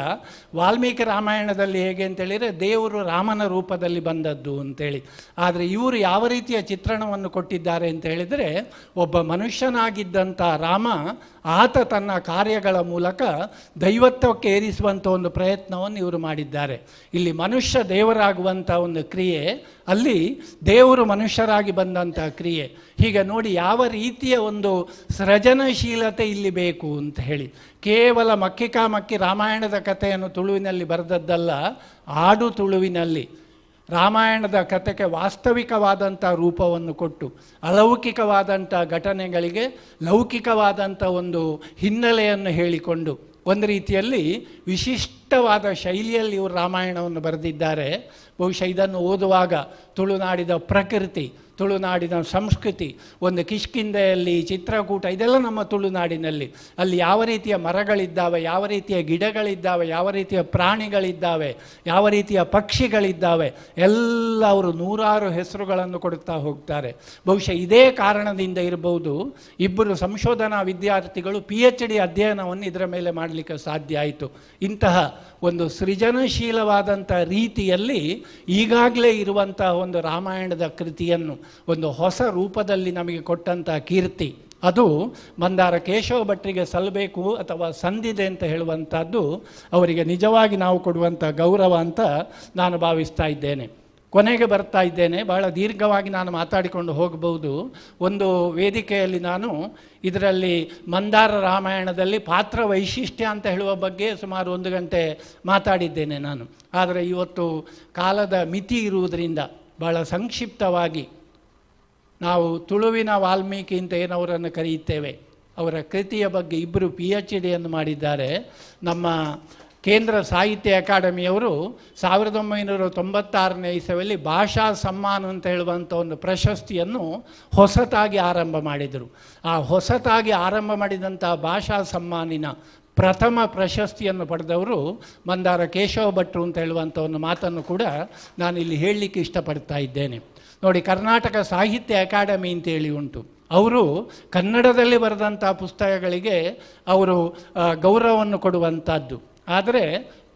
ವಾಲ್ಮೀಕಿ ರಾಮಾಯಣದಲ್ಲಿ ಹೇಗೆ ಅಂತೇಳಿದರೆ ದೇವರು ರಾಮನ ರೂಪದಲ್ಲಿ ಬಂದದ್ದು ಅಂತೇಳಿ. ಆದರೆ ಇವರು ಯಾವ ರೀತಿಯ ಚಿತ್ರಣವನ್ನು ಕೊಟ್ಟಿದ್ದಾರೆ ಅಂತ ಹೇಳಿದರೆ, ಒಬ್ಬ ಮನುಷ್ಯನಾಗಿದ್ದಂಥ ರಾಮ ಆತ ತನ್ನ ಕಾರ್ಯಗಳ ಮೂಲಕ ದೈವತ್ವಕ್ಕೆ ಏರಿಸುವಂಥ ಒಂದು ಪ್ರಯತ್ನವನ್ನು ಇವರು ಮಾಡಿದ್ದಾರೆ. ಇಲ್ಲಿ ಮನುಷ್ಯ ದೇವರಾಗುವಂಥ ಒಂದು ಕ್ರಿಯೆ, ಅಲ್ಲಿ ದೇವರು ಮನುಷ್ಯರಾಗಿ ಬಂದಂಥ ಕ್ರಿಯೆ. ಹೀಗೆ ನೋಡಿ ಯಾವ ರೀತಿಯ ಒಂದು ಸೃಜನಶೀಲತೆ ಇಲ್ಲಿ ಬೇಕು ಅಂತ ಹೇಳಿ. ಕೇವಲ ಮಕ್ಕಿಕಾ ಮಕ್ಕಿ ರಾಮಾಯಣದ ಕಥೆಯನ್ನು ತುಳುವಿನಲ್ಲಿ ಬರೆದದ್ದಲ್ಲ, ಆಡು ತುಳುವಿನಲ್ಲಿ ರಾಮಾಯಣದ ಕಥೆಗೆ ವಾಸ್ತವಿಕವಾದಂಥ ರೂಪವನ್ನು ಕೊಟ್ಟು ಅಲೌಕಿಕವಾದಂಥ ಘಟನೆಗಳಿಗೆ ಲೌಕಿಕವಾದಂಥ ಒಂದು ಹಿನ್ನೆಲೆಯನ್ನು ಹೇಳಿಕೊಂಡು ಒಂದು ರೀತಿಯಲ್ಲಿ ವಿಶಿಷ್ಟವಾದ ಶೈಲಿಯಲ್ಲಿ ಇವರು ರಾಮಾಯಣವನ್ನು ಬರೆದಿದ್ದಾರೆ. ಬಹುಶಃ ಇದನ್ನು ಓದುವಾಗ ತುಳುನಾಡಿನ ಪ್ರಕೃತಿ, ತುಳುನಾಡಿನ ಸಂಸ್ಕೃತಿ, ಒಂದು ಕಿಷ್ಕಿಂಧೆಯಲ್ಲಿ ಚಿತ್ರಕೂಟ, ಇದೆಲ್ಲ ನಮ್ಮ ತುಳುನಾಡಿನಲ್ಲಿ ಅಲ್ಲಿ ಯಾವ ರೀತಿಯ ಮರಗಳಿದ್ದಾವೆ, ಯಾವ ರೀತಿಯ ಗಿಡಗಳಿದ್ದಾವೆ, ಯಾವ ರೀತಿಯ ಪ್ರಾಣಿಗಳಿದ್ದಾವೆ, ಯಾವ ರೀತಿಯ ಪಕ್ಷಿಗಳಿದ್ದಾವೆ, ಎಲ್ಲ ಅವರು ನೂರಾರು ಹೆಸರುಗಳನ್ನು ಕೊಡುತ್ತಾ ಹೋಗ್ತಾರೆ. ಬಹುಶಃ ಇದೇ ಕಾರಣದಿಂದ ಇರಬಹುದು ಇಬ್ಬರು ಸಂಶೋಧನಾ ವಿದ್ಯಾರ್ಥಿಗಳು PhD ಅಧ್ಯಯನವನ್ನು ಇದರ ಮೇಲೆ ಮಾಡಲಿಕ್ಕೆ ಸಾಧ್ಯ ಆಯಿತು. ಇಂತಹ ಒಂದು ಸೃಜನಶೀಲವಾದಂಥ ರೀತಿಯಲ್ಲಿ ಈಗಾಗಲೇ ಇರುವಂತಹ ಒಂದು ರಾಮಾಯಣದ ಕೃತಿಯನ್ನು ಒಂದು ಹೊಸ ರೂಪದಲ್ಲಿ ನಮಗೆ ಕೊಟ್ಟಂಥ ಕೀರ್ತಿ ಅದು ಮಂದಾರ ಕೇಶವ ಭಟ್ರಿಗೆ ಸಲ್ಲಬೇಕು ಅಥವಾ ಸಂದಿದೆ ಅಂತ ಹೇಳುವಂಥದ್ದು ಅವರಿಗೆ ನಿಜವಾಗಿ ನಾವು ಕೊಡುವಂಥ ಗೌರವ ಅಂತ ನಾನು ಭಾವಿಸ್ತಾ ಇದ್ದೇನೆ. ಕೊನೆಗೆ ಬರ್ತಾ ಇದ್ದೇನೆ, ಬಹಳ ದೀರ್ಘವಾಗಿ ನಾನು ಮಾತಾಡಿಕೊಂಡು ಹೋಗಬಹುದು. ಒಂದು ವೇದಿಕೆಯಲ್ಲಿ ನಾನು ಇದರಲ್ಲಿ ಮಂದಾರ ರಾಮಾಯಣದಲ್ಲಿ ಪಾತ್ರ ವೈಶಿಷ್ಟ್ಯ ಅಂತ ಹೇಳುವ ಬಗ್ಗೆ ಸುಮಾರು 1 ಗಂಟೆ ಮಾತಾಡಿದ್ದೇನೆ ನಾನು. ಆದರೆ ಇವತ್ತು ಕಾಲದ ಮಿತಿ ಇರುವುದರಿಂದ ಬಹಳ ಸಂಕ್ಷಿಪ್ತವಾಗಿ ನಾವು ತುಳುವಿನ ವಾಲ್ಮೀಕಿ ಅಂತ ಏನವರನ್ನು ಕರೆಯುತ್ತೇವೆ, ಅವರ ಕೃತಿಯ ಬಗ್ಗೆ ಇಬ್ಬರು PhDಯನ್ನು ಮಾಡಿದ್ದಾರೆ. ನಮ್ಮ ಕೇಂದ್ರ ಸಾಹಿತ್ಯ ಅಕಾಡೆಮಿಯವರು 1996ನೇ ಇಸವಿಯಲ್ಲಿ ಭಾಷಾ ಸಮ್ಮಾನ ಅಂತ ಹೇಳುವಂಥ ಒಂದು ಪ್ರಶಸ್ತಿಯನ್ನು ಹೊಸತಾಗಿ ಆರಂಭ ಮಾಡಿದರು. ಆ ಹೊಸತಾಗಿ ಆರಂಭ ಮಾಡಿದಂಥ ಭಾಷಾ ಸಮ್ಮಾನಿನ ಪ್ರಥಮ ಪ್ರಶಸ್ತಿಯನ್ನು ಪಡೆದವರು ಮಂದಾರ ಕೇಶವ ಭಟ್ರು ಅಂತ ಹೇಳುವಂಥ ಒಂದು ಮಾತನ್ನು ಕೂಡ ನಾನಿಲ್ಲಿ ಹೇಳಲಿಕ್ಕೆ ಇಷ್ಟಪಡ್ತಾ ಇದ್ದೇನೆ. ನೋಡಿ, ಕರ್ನಾಟಕ ಸಾಹಿತ್ಯ ಅಕಾಡೆಮಿ ಅಂತೇಳಿ ಉಂಟು. ಅವರು ಕನ್ನಡದಲ್ಲಿ ಬರೆದಂಥ ಪುಸ್ತಕಗಳಿಗೆ ಅವರು ಗೌರವವನ್ನು ಕೊಡುವಂಥದ್ದು. ಆದರೆ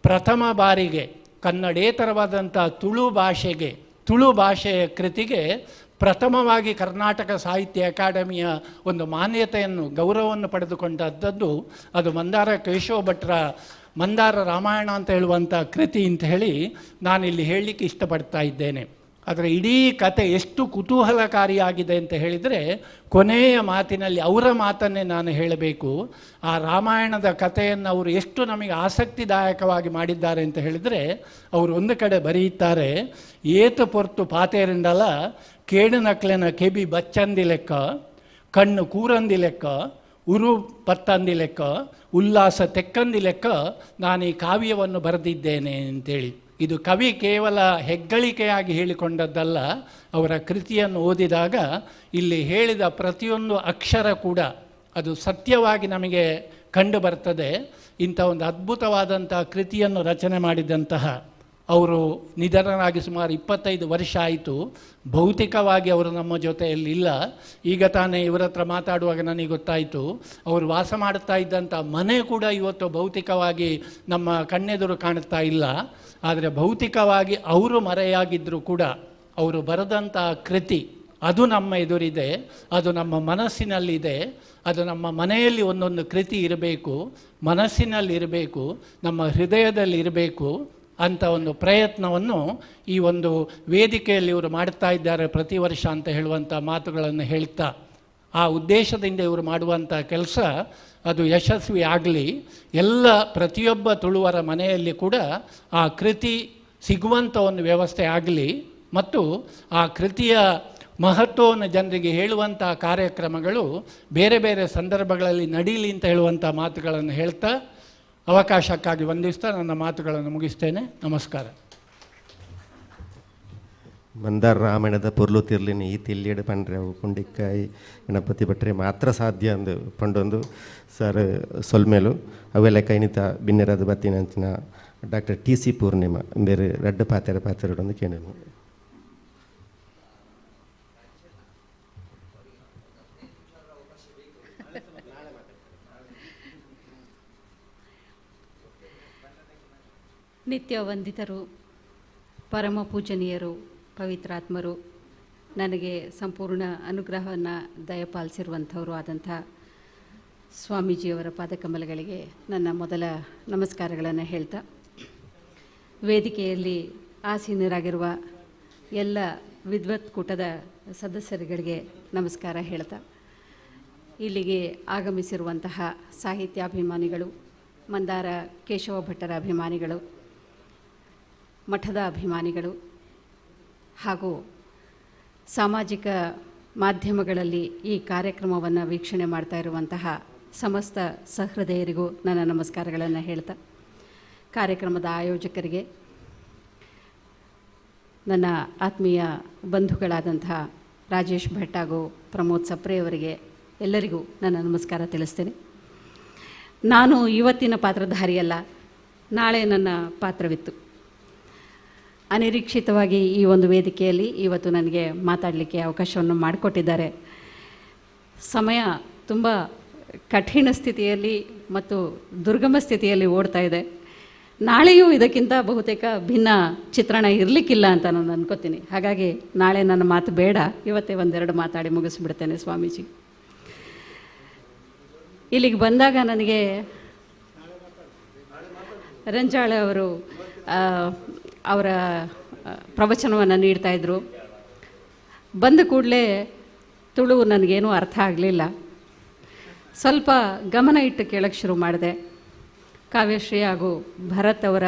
ಪ್ರಥಮ ಬಾರಿಗೆ ಕನ್ನಡೇತರವಾದಂಥ ತುಳು ಭಾಷೆಗೆ, ತುಳು ಭಾಷೆಯ ಕೃತಿಗೆ ಪ್ರಥಮವಾಗಿ ಕರ್ನಾಟಕ ಸಾಹಿತ್ಯ ಅಕಾಡೆಮಿಯ ಒಂದು ಮಾನ್ಯತೆಯನ್ನು, ಗೌರವವನ್ನು ಪಡೆದುಕೊಂಡದ್ದು ಅದು ಮಂದಾರ ಕೇಶವ ಭಟ್ರ ಮಂದಾರ ರಾಮಾಯಣ ಅಂತ ಹೇಳುವಂಥ ಕೃತಿ ಅಂತ ಹೇಳಿ ನಾನಿಲ್ಲಿ ಹೇಳಲಿಕ್ಕೆ ಇಷ್ಟಪಡ್ತಾ ಇದ್ದೇನೆ. ಆದರೆ ಇಡೀ ಕತೆ ಎಷ್ಟು ಕುತೂಹಲಕಾರಿಯಾಗಿದೆ ಅಂತ ಹೇಳಿದರೆ, ಕೊನೆಯ ಮಾತಿನಲ್ಲಿ ಅವರ ಮಾತನ್ನೇ ನಾನು ಹೇಳಬೇಕು. ಆ ರಾಮಾಯಣದ ಕಥೆಯನ್ನು ಅವರು ಎಷ್ಟು ನಮಗೆ ಆಸಕ್ತಿದಾಯಕವಾಗಿ ಮಾಡಿದ್ದಾರೆ ಅಂತ ಹೇಳಿದರೆ, ಅವರು ಒಂದು ಕಡೆ ಬರೆಯುತ್ತಾರೆ, ಏತು ಪೊರ್ತು ಪಾತೇರಿಂಡಲ ಕೇಡುನಕ್ಲೆನ ಕೆಬಿ ಬಚ್ಚಂದಿ ಲೆಕ್ಕ, ಕಣ್ಣು ಕೂರಂದಿ ಲೆಕ್ಕ, ಉರು ಪತ್ತಂದಿ ಲೆಕ್ಕ, ಉಲ್ಲಾಸ ತೆಕ್ಕಂದಿ ಲೆಕ್ಕ ನಾನು ಈ ಕಾವ್ಯವನ್ನು ಬರೆದಿದ್ದೇನೆ ಅಂತೇಳಿ. ಇದು ಕವಿ ಕೇವಲ ಹೆಗ್ಗಳಿಕೆಯಾಗಿ ಹೇಳಿಕೊಂಡದ್ದಲ್ಲ, ಅವರ ಕೃತಿಯನ್ನು ಓದಿದಾಗ ಇಲ್ಲಿ ಹೇಳಿದ ಪ್ರತಿಯೊಂದು ಅಕ್ಷರ ಕೂಡ ಅದು ಸತ್ಯವಾಗಿ ನಮಗೆ ಕಂಡು ಬರ್ತದೆ. ಇಂಥ ಒಂದು ಅದ್ಭುತವಾದಂಥ ಕೃತಿಯನ್ನು ರಚನೆ ಮಾಡಿದಂತಹ ಅವರು ನಿಧನರಾಗಿ ಸುಮಾರು 25 ವರ್ಷ ಆಯಿತು. ಭೌತಿಕವಾಗಿ ಅವರು ನಮ್ಮ ಜೊತೆಯಲ್ಲಿ ಇಲ್ಲ. ಈಗ ತಾನೇ ಇವರ ಹತ್ರ ಮಾತಾಡುವಾಗ ನನಗೆ ಗೊತ್ತಾಯಿತು, ಅವರು ವಾಸ ಮಾಡುತ್ತಾ ಇದ್ದಂಥ ಮನೆ ಕೂಡ ಇವತ್ತು ಭೌತಿಕವಾಗಿ ನಮ್ಮ ಕಣ್ಣೆದುರು ಕಾಣುತ್ತಾ ಇಲ್ಲ. ಆದರೆ ಭೌತಿಕವಾಗಿ ಅವರು ಮರೆಯಾಗಿದ್ದರೂ ಕೂಡ ಅವರು ಬರೆದಂಥ ಕೃತಿ ಅದು ನಮ್ಮ ಎದುರಿದೆ, ಅದು ನಮ್ಮ ಮನಸ್ಸಿನಲ್ಲಿದೆ, ಅದು ನಮ್ಮ ಮನೆಯಲ್ಲಿ ಒಂದೊಂದು ಕೃತಿ ಇರಬೇಕು, ಮನಸ್ಸಿನಲ್ಲಿರಬೇಕು, ನಮ್ಮ ಹೃದಯದಲ್ಲಿ ಇರಬೇಕು ಅಂತ ಒಂದು ಪ್ರಯತ್ನವನ್ನು ಈ ಒಂದು ವೇದಿಕೆಯಲ್ಲಿ ಇವರು ಮಾಡ್ತಾ ಇದ್ದಾರೆ ಪ್ರತಿ ವರ್ಷ ಅಂತ ಹೇಳುವಂಥ ಮಾತುಗಳನ್ನು ಹೇಳ್ತಾ, ಆ ಉದ್ದೇಶದಿಂದ ಇವರು ಮಾಡುವಂಥ ಕೆಲಸ ಅದು ಯಶಸ್ವಿ ಆಗಲಿ. ಎಲ್ಲ ಪ್ರತಿಯೊಬ್ಬ ತುಳುವರ ಮನೆಯಲ್ಲಿ ಕೂಡ ಆ ಕೃತಿ ಸಿಗುವಂಥ ಒಂದು ವ್ಯವಸ್ಥೆ ಆಗಲಿ ಮತ್ತು ಆ ಕೃತಿಯ ಮಹತ್ವವನ್ನು ಜನರಿಗೆ ಹೇಳುವಂಥ ಕಾರ್ಯಕ್ರಮಗಳು ಬೇರೆ ಬೇರೆ ಸಂದರ್ಭಗಳಲ್ಲಿ ನಡೀಲಿ ಅಂತ ಹೇಳುವಂಥ ಮಾತುಗಳನ್ನು ಹೇಳ್ತಾ ಅವಕಾಶಕ್ಕಾಗಿ ವಂದಿಸ್ತಾ ನನ್ನ ಮಾತುಗಳನ್ನು ಮುಗಿಸ್ತೇನೆ. ನಮಸ್ಕಾರ. ಮಂದಾರ ರಾಮಾಯಣದ ಪೊರ್ಲು ತಿರ್ಲಿನ ಈ ತಿಲ್ಲಿಯಡು ಪಂಡ್ರೆ ಅವು ಪುಂಡಿಕಾಯಿ ಗಣಪತಿ ಭಟ್ರೆ ಮಾತ್ರ ಸಾಧ್ಯ ಅಂದು ಪಂಡೊಂದು ಸರ್ ಸೊಲ್ಮೇಲು ಅವೆಲ್ಲ ಕೈನಿತ ಬಿನ್ನೆರಾದ ಬತ್ತಿನಂಚಿನ ಡಾಕ್ಟರ್ ಟಿ ಸಿ ಪೂರ್ಣಿಮಾ ಬೇರೆ ರಡ್ಡ ಪಾತೆರ ಪಾತೆರಡೊಂದು ಕೇಳನು. ನಿತ್ಯ ವಂದಿತರು, ಪರಮ ಪೂಜನೀಯರು, ಪವಿತ್ರಾತ್ಮರು, ನನಗೆ ಸಂಪೂರ್ಣ ಅನುಗ್ರಹವನ್ನು ದಯಪಾಲಿಸಿರುವಂಥವರು ಆದಂಥ ಸ್ವಾಮೀಜಿಯವರ ಪಾದಕಮಲಗಳಿಗೆ ನನ್ನ ಮೊದಲ ನಮಸ್ಕಾರಗಳನ್ನು ಹೇಳ್ತಾ, ವೇದಿಕೆಯಲ್ಲಿ ಆಸೀನರಾಗಿರುವ ಎಲ್ಲ ವಿದ್ವತ್ ಕೂಟದ ಸದಸ್ಯರುಗಳಿಗೆ ನಮಸ್ಕಾರ ಹೇಳ್ತಾ, ಇಲ್ಲಿಗೆ ಆಗಮಿಸಿರುವಂತಹ ಸಾಹಿತ್ಯಾಭಿಮಾನಿಗಳು, ಮಂದಾರ ಕೇಶವ ಭಟ್ಟರ ಅಭಿಮಾನಿಗಳು, ಮಠದ ಅಭಿಮಾನಿಗಳು ಹಾಗೂ ಸಾಮಾಜಿಕ ಮಾಧ್ಯಮಗಳಲ್ಲಿ ಈ ಕಾರ್ಯಕ್ರಮವನ್ನು ವೀಕ್ಷಣೆ ಮಾಡ್ತಾ ಇರುವಂತಹ ಸಮಸ್ತ ಸಹೃದಯರಿಗೂ ನನ್ನ ನಮಸ್ಕಾರಗಳನ್ನು ಹೇಳ್ತಾ, ಕಾರ್ಯಕ್ರಮದ ಆಯೋಜಕರಿಗೆ, ನನ್ನ ಆತ್ಮೀಯ ಬಂಧುಗಳಾದಂತಹ ರಾಜೇಶ್ ಭಟ್ ಹಾಗೂ ಪ್ರಮೋದ್ ಸಪ್ರೆಯವರಿಗೆ ಎಲ್ಲರಿಗೂ ನನ್ನ ನಮಸ್ಕಾರ ತಿಳಿಸ್ತೇನೆ. ನಾನು ಇವತ್ತಿನ ಪಾತ್ರಧಾರಿಯಲ್ಲ, ನಾಳೆ ನನ್ನ ಪಾತ್ರವಿತ್ತು. ಅನಿರೀಕ್ಷಿತವಾಗಿ ಈ ಒಂದು ವೇದಿಕೆಯಲ್ಲಿ ಇವತ್ತು ನನಗೆ ಮಾತಾಡಲಿಕ್ಕೆ ಅವಕಾಶವನ್ನು ಮಾಡಿಕೊಟ್ಟಿದ್ದಾರೆ. ಸಮಯ ತುಂಬ ಕಠಿಣ ಸ್ಥಿತಿಯಲ್ಲಿ ಮತ್ತು ದುರ್ಗಮ ಸ್ಥಿತಿಯಲ್ಲಿ ಓಡ್ತಾ ಇದೆ. ನಾಳೆಯೂ ಇದಕ್ಕಿಂತ ಬಹುತೇಕ ಭಿನ್ನ ಚಿತ್ರಣ ಇರಲಿಕ್ಕಿಲ್ಲ ಅಂತ ನಾನು ಅನ್ಕೋತೀನಿ. ಹಾಗಾಗಿ ನಾಳೆ ನನ್ನ ಮಾತು ಬೇಡ, ಇವತ್ತೇ ಒಂದೆರಡು ಮಾತಾಡಿ ಮುಗಿಸ್ಬಿಡ್ತೇನೆ ಸ್ವಾಮೀಜಿ. ಇಲ್ಲಿಗೆ ಬಂದಾಗ ನನಗೆ ರಂಜಾಳ ಅವರು ಅವರ ಪ್ರವಚನವನ್ನು ನೀಡ್ತಾಯಿದ್ರು. ಬಂದ ಕೂಡಲೇ ತುಳು ನನಗೇನೂ ಅರ್ಥ ಆಗಲಿಲ್ಲ. ಸ್ವಲ್ಪ ಗಮನ ಇಟ್ಟು ಕೇಳೋಕ್ಕೆ ಶುರು ಮಾಡಿದೆ. ಕಾವ್ಯಶ್ರೀ ಹಾಗೂ ಭರತ್ ಅವರ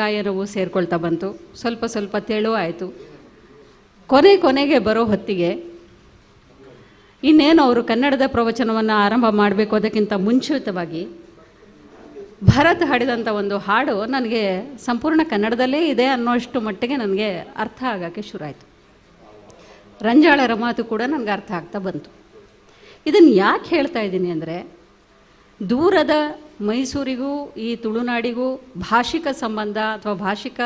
ಗಾಯನವೂ ಸೇರಿಕೊಳ್ತಾ ಬಂತು. ಸ್ವಲ್ಪ ಸ್ವಲ್ಪ ತೆಳು ಆಯಿತು. ಕೊನೆ ಕೊನೆಗೆ ಬರೋ ಹೊತ್ತಿಗೆ ಇನ್ನೇನು ಅವರು ಕನ್ನಡದ ಪ್ರವಚನವನ್ನು ಆರಂಭ ಮಾಡಬೇಕು, ಅದಕ್ಕಿಂತ ಮುಂಚಿತವಾಗಿ ಭರತ್ ಹಾಡಿದಂಥ ಒಂದು ಹಾಡು ನನಗೆ ಸಂಪೂರ್ಣ ಕನ್ನಡದಲ್ಲೇ ಇದೆ ಅನ್ನೋಷ್ಟು ಮಟ್ಟಿಗೆ ನನಗೆ ಅರ್ಥ ಆಗೋಕ್ಕೆ ಶುರುವಾಯಿತು. ರಂಜಾಳರ ಮಾತು ಕೂಡ ನನಗೆ ಅರ್ಥ ಆಗ್ತಾ ಬಂತು. ಇದನ್ನು ಯಾಕೆ ಹೇಳ್ತಾ ಇದ್ದೀನಿ ಅಂದರೆ, ದೂರದ ಮೈಸೂರಿಗೂ ಈ ತುಳುನಾಡಿಗೂ ಭಾಷಿಕ ಸಂಬಂಧ ಅಥವಾ ಭಾಷಿಕ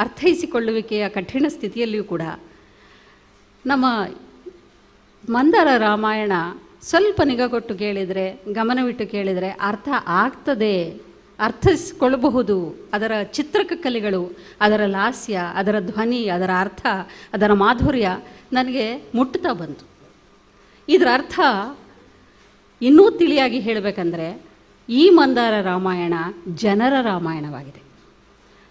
ಅರ್ಥೈಸಿಕೊಳ್ಳುವಿಕೆಯ ಕಠಿಣ ಸ್ಥಿತಿಯಲ್ಲಿಯೂ ಕೂಡ ನಮ್ಮ ಮಂದಾರ ರಾಮಾಯಣ ಸ್ವಲ್ಪ ನಿಗಾ ಕೊಟ್ಟು ಕೇಳಿದರೆ, ಗಮನವಿಟ್ಟು ಕೇಳಿದರೆ ಅರ್ಥ ಆಗ್ತದೆ, ಅರ್ಥೈಸಿಕೊಳ್ಳಬಹುದು. ಅದರ ಚಿತ್ರಕ ಕಲೆಗಳು, ಅದರ ಲಾಸ್ಯ, ಅದರ ಧ್ವನಿ, ಅದರ ಅರ್ಥ, ಅದರ ಮಾಧುರ್ಯ ನನಗೆ ಮುಟ್ಟುತ್ತಾ ಬಂತು. ಇದರ ಅರ್ಥ ಇನ್ನೂ ತಿಳಿಯಾಗಿ ಹೇಳಬೇಕಂದ್ರೆ, ಈ ಮಂದಾರ ರಾಮಾಯಣ ಜನರ ರಾಮಾಯಣವಾಗಿದೆ.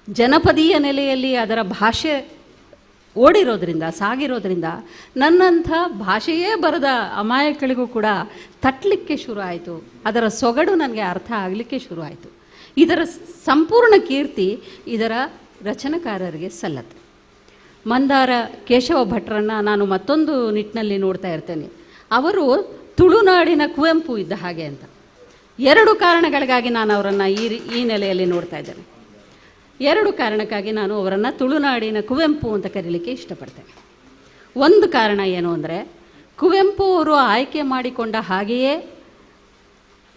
ಜನಪದೀಯ ನೆಲೆಯಲ್ಲಿ ಅದರ ಭಾಷೆ ಓಡಿರೋದ್ರಿಂದ, ಸಾಗಿರೋದ್ರಿಂದ ನನ್ನಂಥ ಭಾಷೆಯೇ ಬರದ ಅಮಾಯಕಗಳಿಗೂ ಕೂಡ ತಟ್ಟಲಿಕ್ಕೆ ಶುರು ಆಯಿತು. ಅದರ ಸೊಗಡು ನನಗೆ ಅರ್ಥ ಆಗಲಿಕ್ಕೆ ಶುರು ಆಯಿತು. ಇದರ ಸಂಪೂರ್ಣ ಕೀರ್ತಿ ಇದರ ರಚನಕಾರರಿಗೆ ಸಲ್ಲತ್ತೆ. ಮಂದಾರ ಕೇಶವ ಭಟ್ರನ್ನು ನಾನು ಮತ್ತೊಂದು ನಿಟ್ಟಿನಲ್ಲಿ ನೋಡ್ತಾ ಇರ್ತೇನೆ. ಅವರು ತುಳುನಾಡಿನ ಕುವೆಂಪು ಇದ್ದ ಹಾಗೆ ಅಂತ. ಎರಡು ಕಾರಣಗಳಿಗಾಗಿ ನಾನು ಅವರನ್ನು ಈ ನೆಲೆಯಲ್ಲಿ ನೋಡ್ತಾ ಇದ್ದೇನೆ. ಎರಡು ಕಾರಣಕ್ಕಾಗಿ ನಾನು ಅವರನ್ನು ತುಳುನಾಡಿನ ಕುವೆಂಪು ಅಂತ ಕರೀಲಿಕ್ಕೆ ಇಷ್ಟಪಡ್ತೇನೆ. ಒಂದು ಕಾರಣ ಏನು ಅಂದರೆ, ಕುವೆಂಪು ಅವರು ಆಯ್ಕೆ ಮಾಡಿಕೊಂಡ ಹಾಗೆಯೇ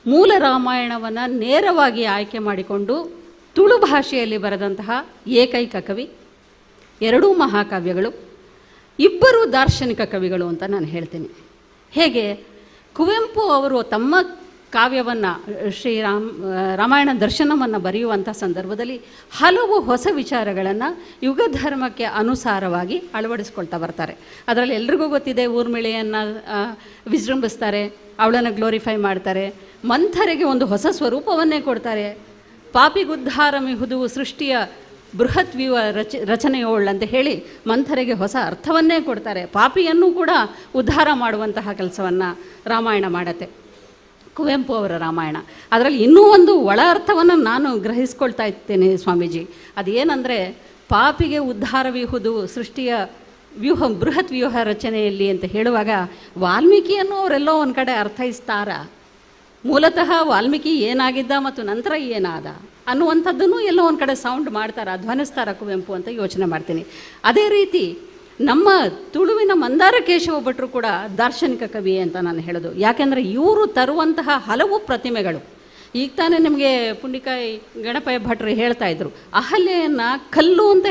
ಮೂಲ ರಾಮಾಯಣವನ್ನು ನೇರವಾಗಿ ಆಯ್ಕೆ ಮಾಡಿಕೊಂಡು ತುಳು ಭಾಷೆಯಲ್ಲಿ ಬರೆದಂತಹ ಏಕೈಕ ಕವಿ. ಎರಡೂ ಮಹಾಕಾವ್ಯಗಳು, ಇಬ್ಬರೂ ದಾರ್ಶನಿಕ ಕವಿಗಳು ಅಂತ ನಾನು ಹೇಳ್ತೀನಿ. ಹೇಗೆ ಕುವೆಂಪು ಅವರು ತಮ್ಮ ಕಾವ್ಯವನ್ನು ಶ್ರೀರಾಮ ರಾಮಾಯಣ ದರ್ಶನವನ್ನು ಬರೆಯುವಂಥ ಸಂದರ್ಭದಲ್ಲಿ ಹಲವು ಹೊಸ ವಿಚಾರಗಳನ್ನು ಯುಗಧರ್ಮಕ್ಕೆ ಅನುಸಾರವಾಗಿ ಅಳವಡಿಸ್ಕೊಳ್ತಾ ಬರ್ತಾರೆ. ಅದರಲ್ಲಿ ಎಲ್ರಿಗೂ ಗೊತ್ತಿದೆ, ಊರ್ಮಿಳೆಯನ್ನು ವಿಜೃಂಭಿಸ್ತಾರೆ, ಅವಳನ್ನು ಗ್ಲೋರಿಫೈ ಮಾಡ್ತಾರೆ, ಮಂಥರೆಗೆ ಒಂದು ಹೊಸ ಸ್ವರೂಪವನ್ನೇ ಕೊಡ್ತಾರೆ. ಪಾಪಿಗುದ್ಧಾರ ಮಿಹುದು ಸೃಷ್ಟಿಯ ಬೃಹತ್ ವ್ಯೂಹ ರಚನೆಯೋಳಂತ ಹೇಳಿ ಮಂಥರೆಗೆ ಹೊಸ ಅರ್ಥವನ್ನೇ ಕೊಡ್ತಾರೆ. ಪಾಪಿಯನ್ನು ಕೂಡ ಉದ್ಧಾರ ಮಾಡುವಂತಹ ಕೆಲಸವನ್ನು ರಾಮಾಯಣ ಮಾಡತ್ತೆ, ಕುವೆಂಪು ಅವರ ರಾಮಾಯಣ. ಅದರಲ್ಲಿ ಇನ್ನೂ ಒಂದು ಒಳ ಅರ್ಥವನ್ನು ನಾನು ಗ್ರಹಿಸ್ಕೊಳ್ತಾ ಇರ್ತೇನೆ ಸ್ವಾಮೀಜಿ. ಅದೇನೆಂದರೆ, ಪಾಪಿಗೆ ಉದ್ಧಾರವಿಹುದು ಸೃಷ್ಟಿಯ ವ್ಯೂಹ ಬೃಹತ್ ವ್ಯೂಹ ರಚನೆಯಲ್ಲಿ ಅಂತ ಹೇಳುವಾಗ ವಾಲ್ಮೀಕಿಯನ್ನು ಅವರೆಲ್ಲೋ ಒಂದು ಕಡೆ ಅರ್ಥೈಸ್ತಾರ. ಮೂಲತಃ ವಾಲ್ಮೀಕಿ ಏನಾಗಿದ್ದ ಮತ್ತು ನಂತರ ಏನಾದ ಅನ್ನುವಂಥದ್ದನ್ನು ಎಲ್ಲೋ ಒಂದು ಕಡೆ ಸೌಂಡ್ ಮಾಡ್ತಾರೆ, ಧ್ವನಿಸ್ತಾರ ಕುವೆಂಪು ಅಂತ ಯೋಚನೆ ಮಾಡ್ತೀನಿ. ಅದೇ ರೀತಿ ನಮ್ಮ ತುಳುವಿನ ಮಂದಾರ ಕೇಶವ ಭಟ್ರು ಕೂಡ ದಾರ್ಶನಿಕ ಕವಿ ಅಂತ ನಾನು ಹೇಳೋದು. ಯಾಕೆಂದರೆ ಇವರು ತರುವಂತಹ ಹಲವು ಪ್ರತಿಮೆಗಳು, ಈಗ ತಾನೇ ನಿಮಗೆ ಪುಂಡಿಕಾಯಿ ಗಣಪಯ್ಯ ಭಟ್ರು ಹೇಳ್ತಾ ಇದ್ರು, ಅಹಲ್ಯೆಯನ್ನು ಕಲ್ಲು ಅಂತ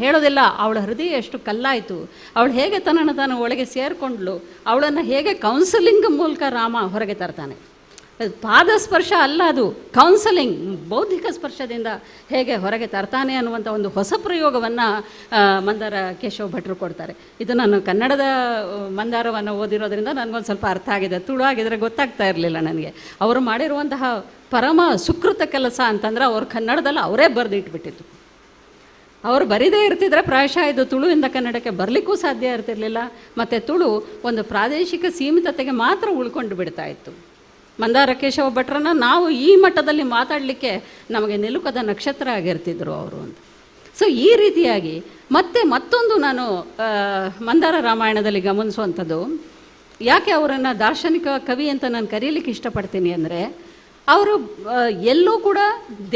ಹೇಳೋದಿಲ್ಲ, ಅವಳ ಹೃದಯ ಎಷ್ಟು ಕಲ್ಲಾಯಿತು, ಅವಳು ಹೇಗೆ ತನ್ನನ್ನು ತಾನು ಒಳಗೆ ಸೇರಿಕೊಂಡ್ಲು, ಅವಳನ್ನು ಹೇಗೆ ಕೌನ್ಸಿಲಿಂಗ್ ಮೂಲಕ ರಾಮ ಹೊರಗೆ ತರ್ತಾನೆ. ಪಾದಸ್ಪರ್ಶ ಅಲ್ಲ ಅದು, ಕೌನ್ಸಲಿಂಗ್, ಬೌದ್ಧಿಕ ಸ್ಪರ್ಶದಿಂದ ಹೇಗೆ ಹೊರಗೆ ತರ್ತಾನೆ ಅನ್ನುವಂಥ ಒಂದು ಹೊಸ ಪ್ರಯೋಗವನ್ನು ಮಂದಾರ ಕೇಶವ ಭಟ್ರು ಕೊಡ್ತಾರೆ. ಇದು ನಾನು ಕನ್ನಡದ ಮಂದಾರವನ್ನು ಓದಿರೋದ್ರಿಂದ ನನಗೊಂದು ಸ್ವಲ್ಪ ಅರ್ಥ ಆಗಿದೆ, ತುಳು ಆಗಿದರೆ ಗೊತ್ತಾಗ್ತಾ ಇರಲಿಲ್ಲ ನನಗೆ. ಅವರು ಮಾಡಿರುವಂತಹ ಪರಮ ಸುಕೃತ ಕೆಲಸ ಅಂತಂದರೆ ಅವರು ಕನ್ನಡದಲ್ಲಿ ಅವರೇ ಬರೆದಿಟ್ಬಿಟ್ಟಿತ್ತು. ಅವರು ಬರೀದೇ ಇರ್ತಿದ್ರೆ ಪ್ರಾಯಶಃ ಇದು ತುಳುವಿಂದ ಕನ್ನಡಕ್ಕೆ ಬರಲಿಕ್ಕೂ ಸಾಧ್ಯ ಇರ್ತಿರಲಿಲ್ಲ, ಮತ್ತು ತುಳು ಒಂದು ಪ್ರಾದೇಶಿಕ ಸೀಮಿತತೆಗೆ ಮಾತ್ರ ಉಳ್ಕೊಂಡು ಬಿಡ್ತಾ ಇತ್ತು. ಮಂದಾರ ಕೇಶವ ಭಟ್ರನ್ನ ನಾವು ಈ ಮಟ್ಟದಲ್ಲಿ ಮಾತಾಡಲಿಕ್ಕೆ ನಮಗೆ ನಿಲುಕದ ನಕ್ಷತ್ರ ಆಗಿರ್ತಿದ್ರು ಅವರು ಅಂತ. ಸೊ ಈ ರೀತಿಯಾಗಿ ಮತ್ತೆ ಮತ್ತೊಂದು ನಾನು ಮಂದಾರ ರಾಮಾಯಣದಲ್ಲಿ ಗಮನಿಸುವಂಥದ್ದು, ಯಾಕೆ ಅವರನ್ನು ದಾರ್ಶನಿಕ ಕವಿ ಅಂತ ನಾನು ಕರೀಲಿಕ್ಕೆ ಇಷ್ಟಪಡ್ತೀನಿ ಅಂದರೆ, ಅವರು ಎಲ್ಲೂ ಕೂಡ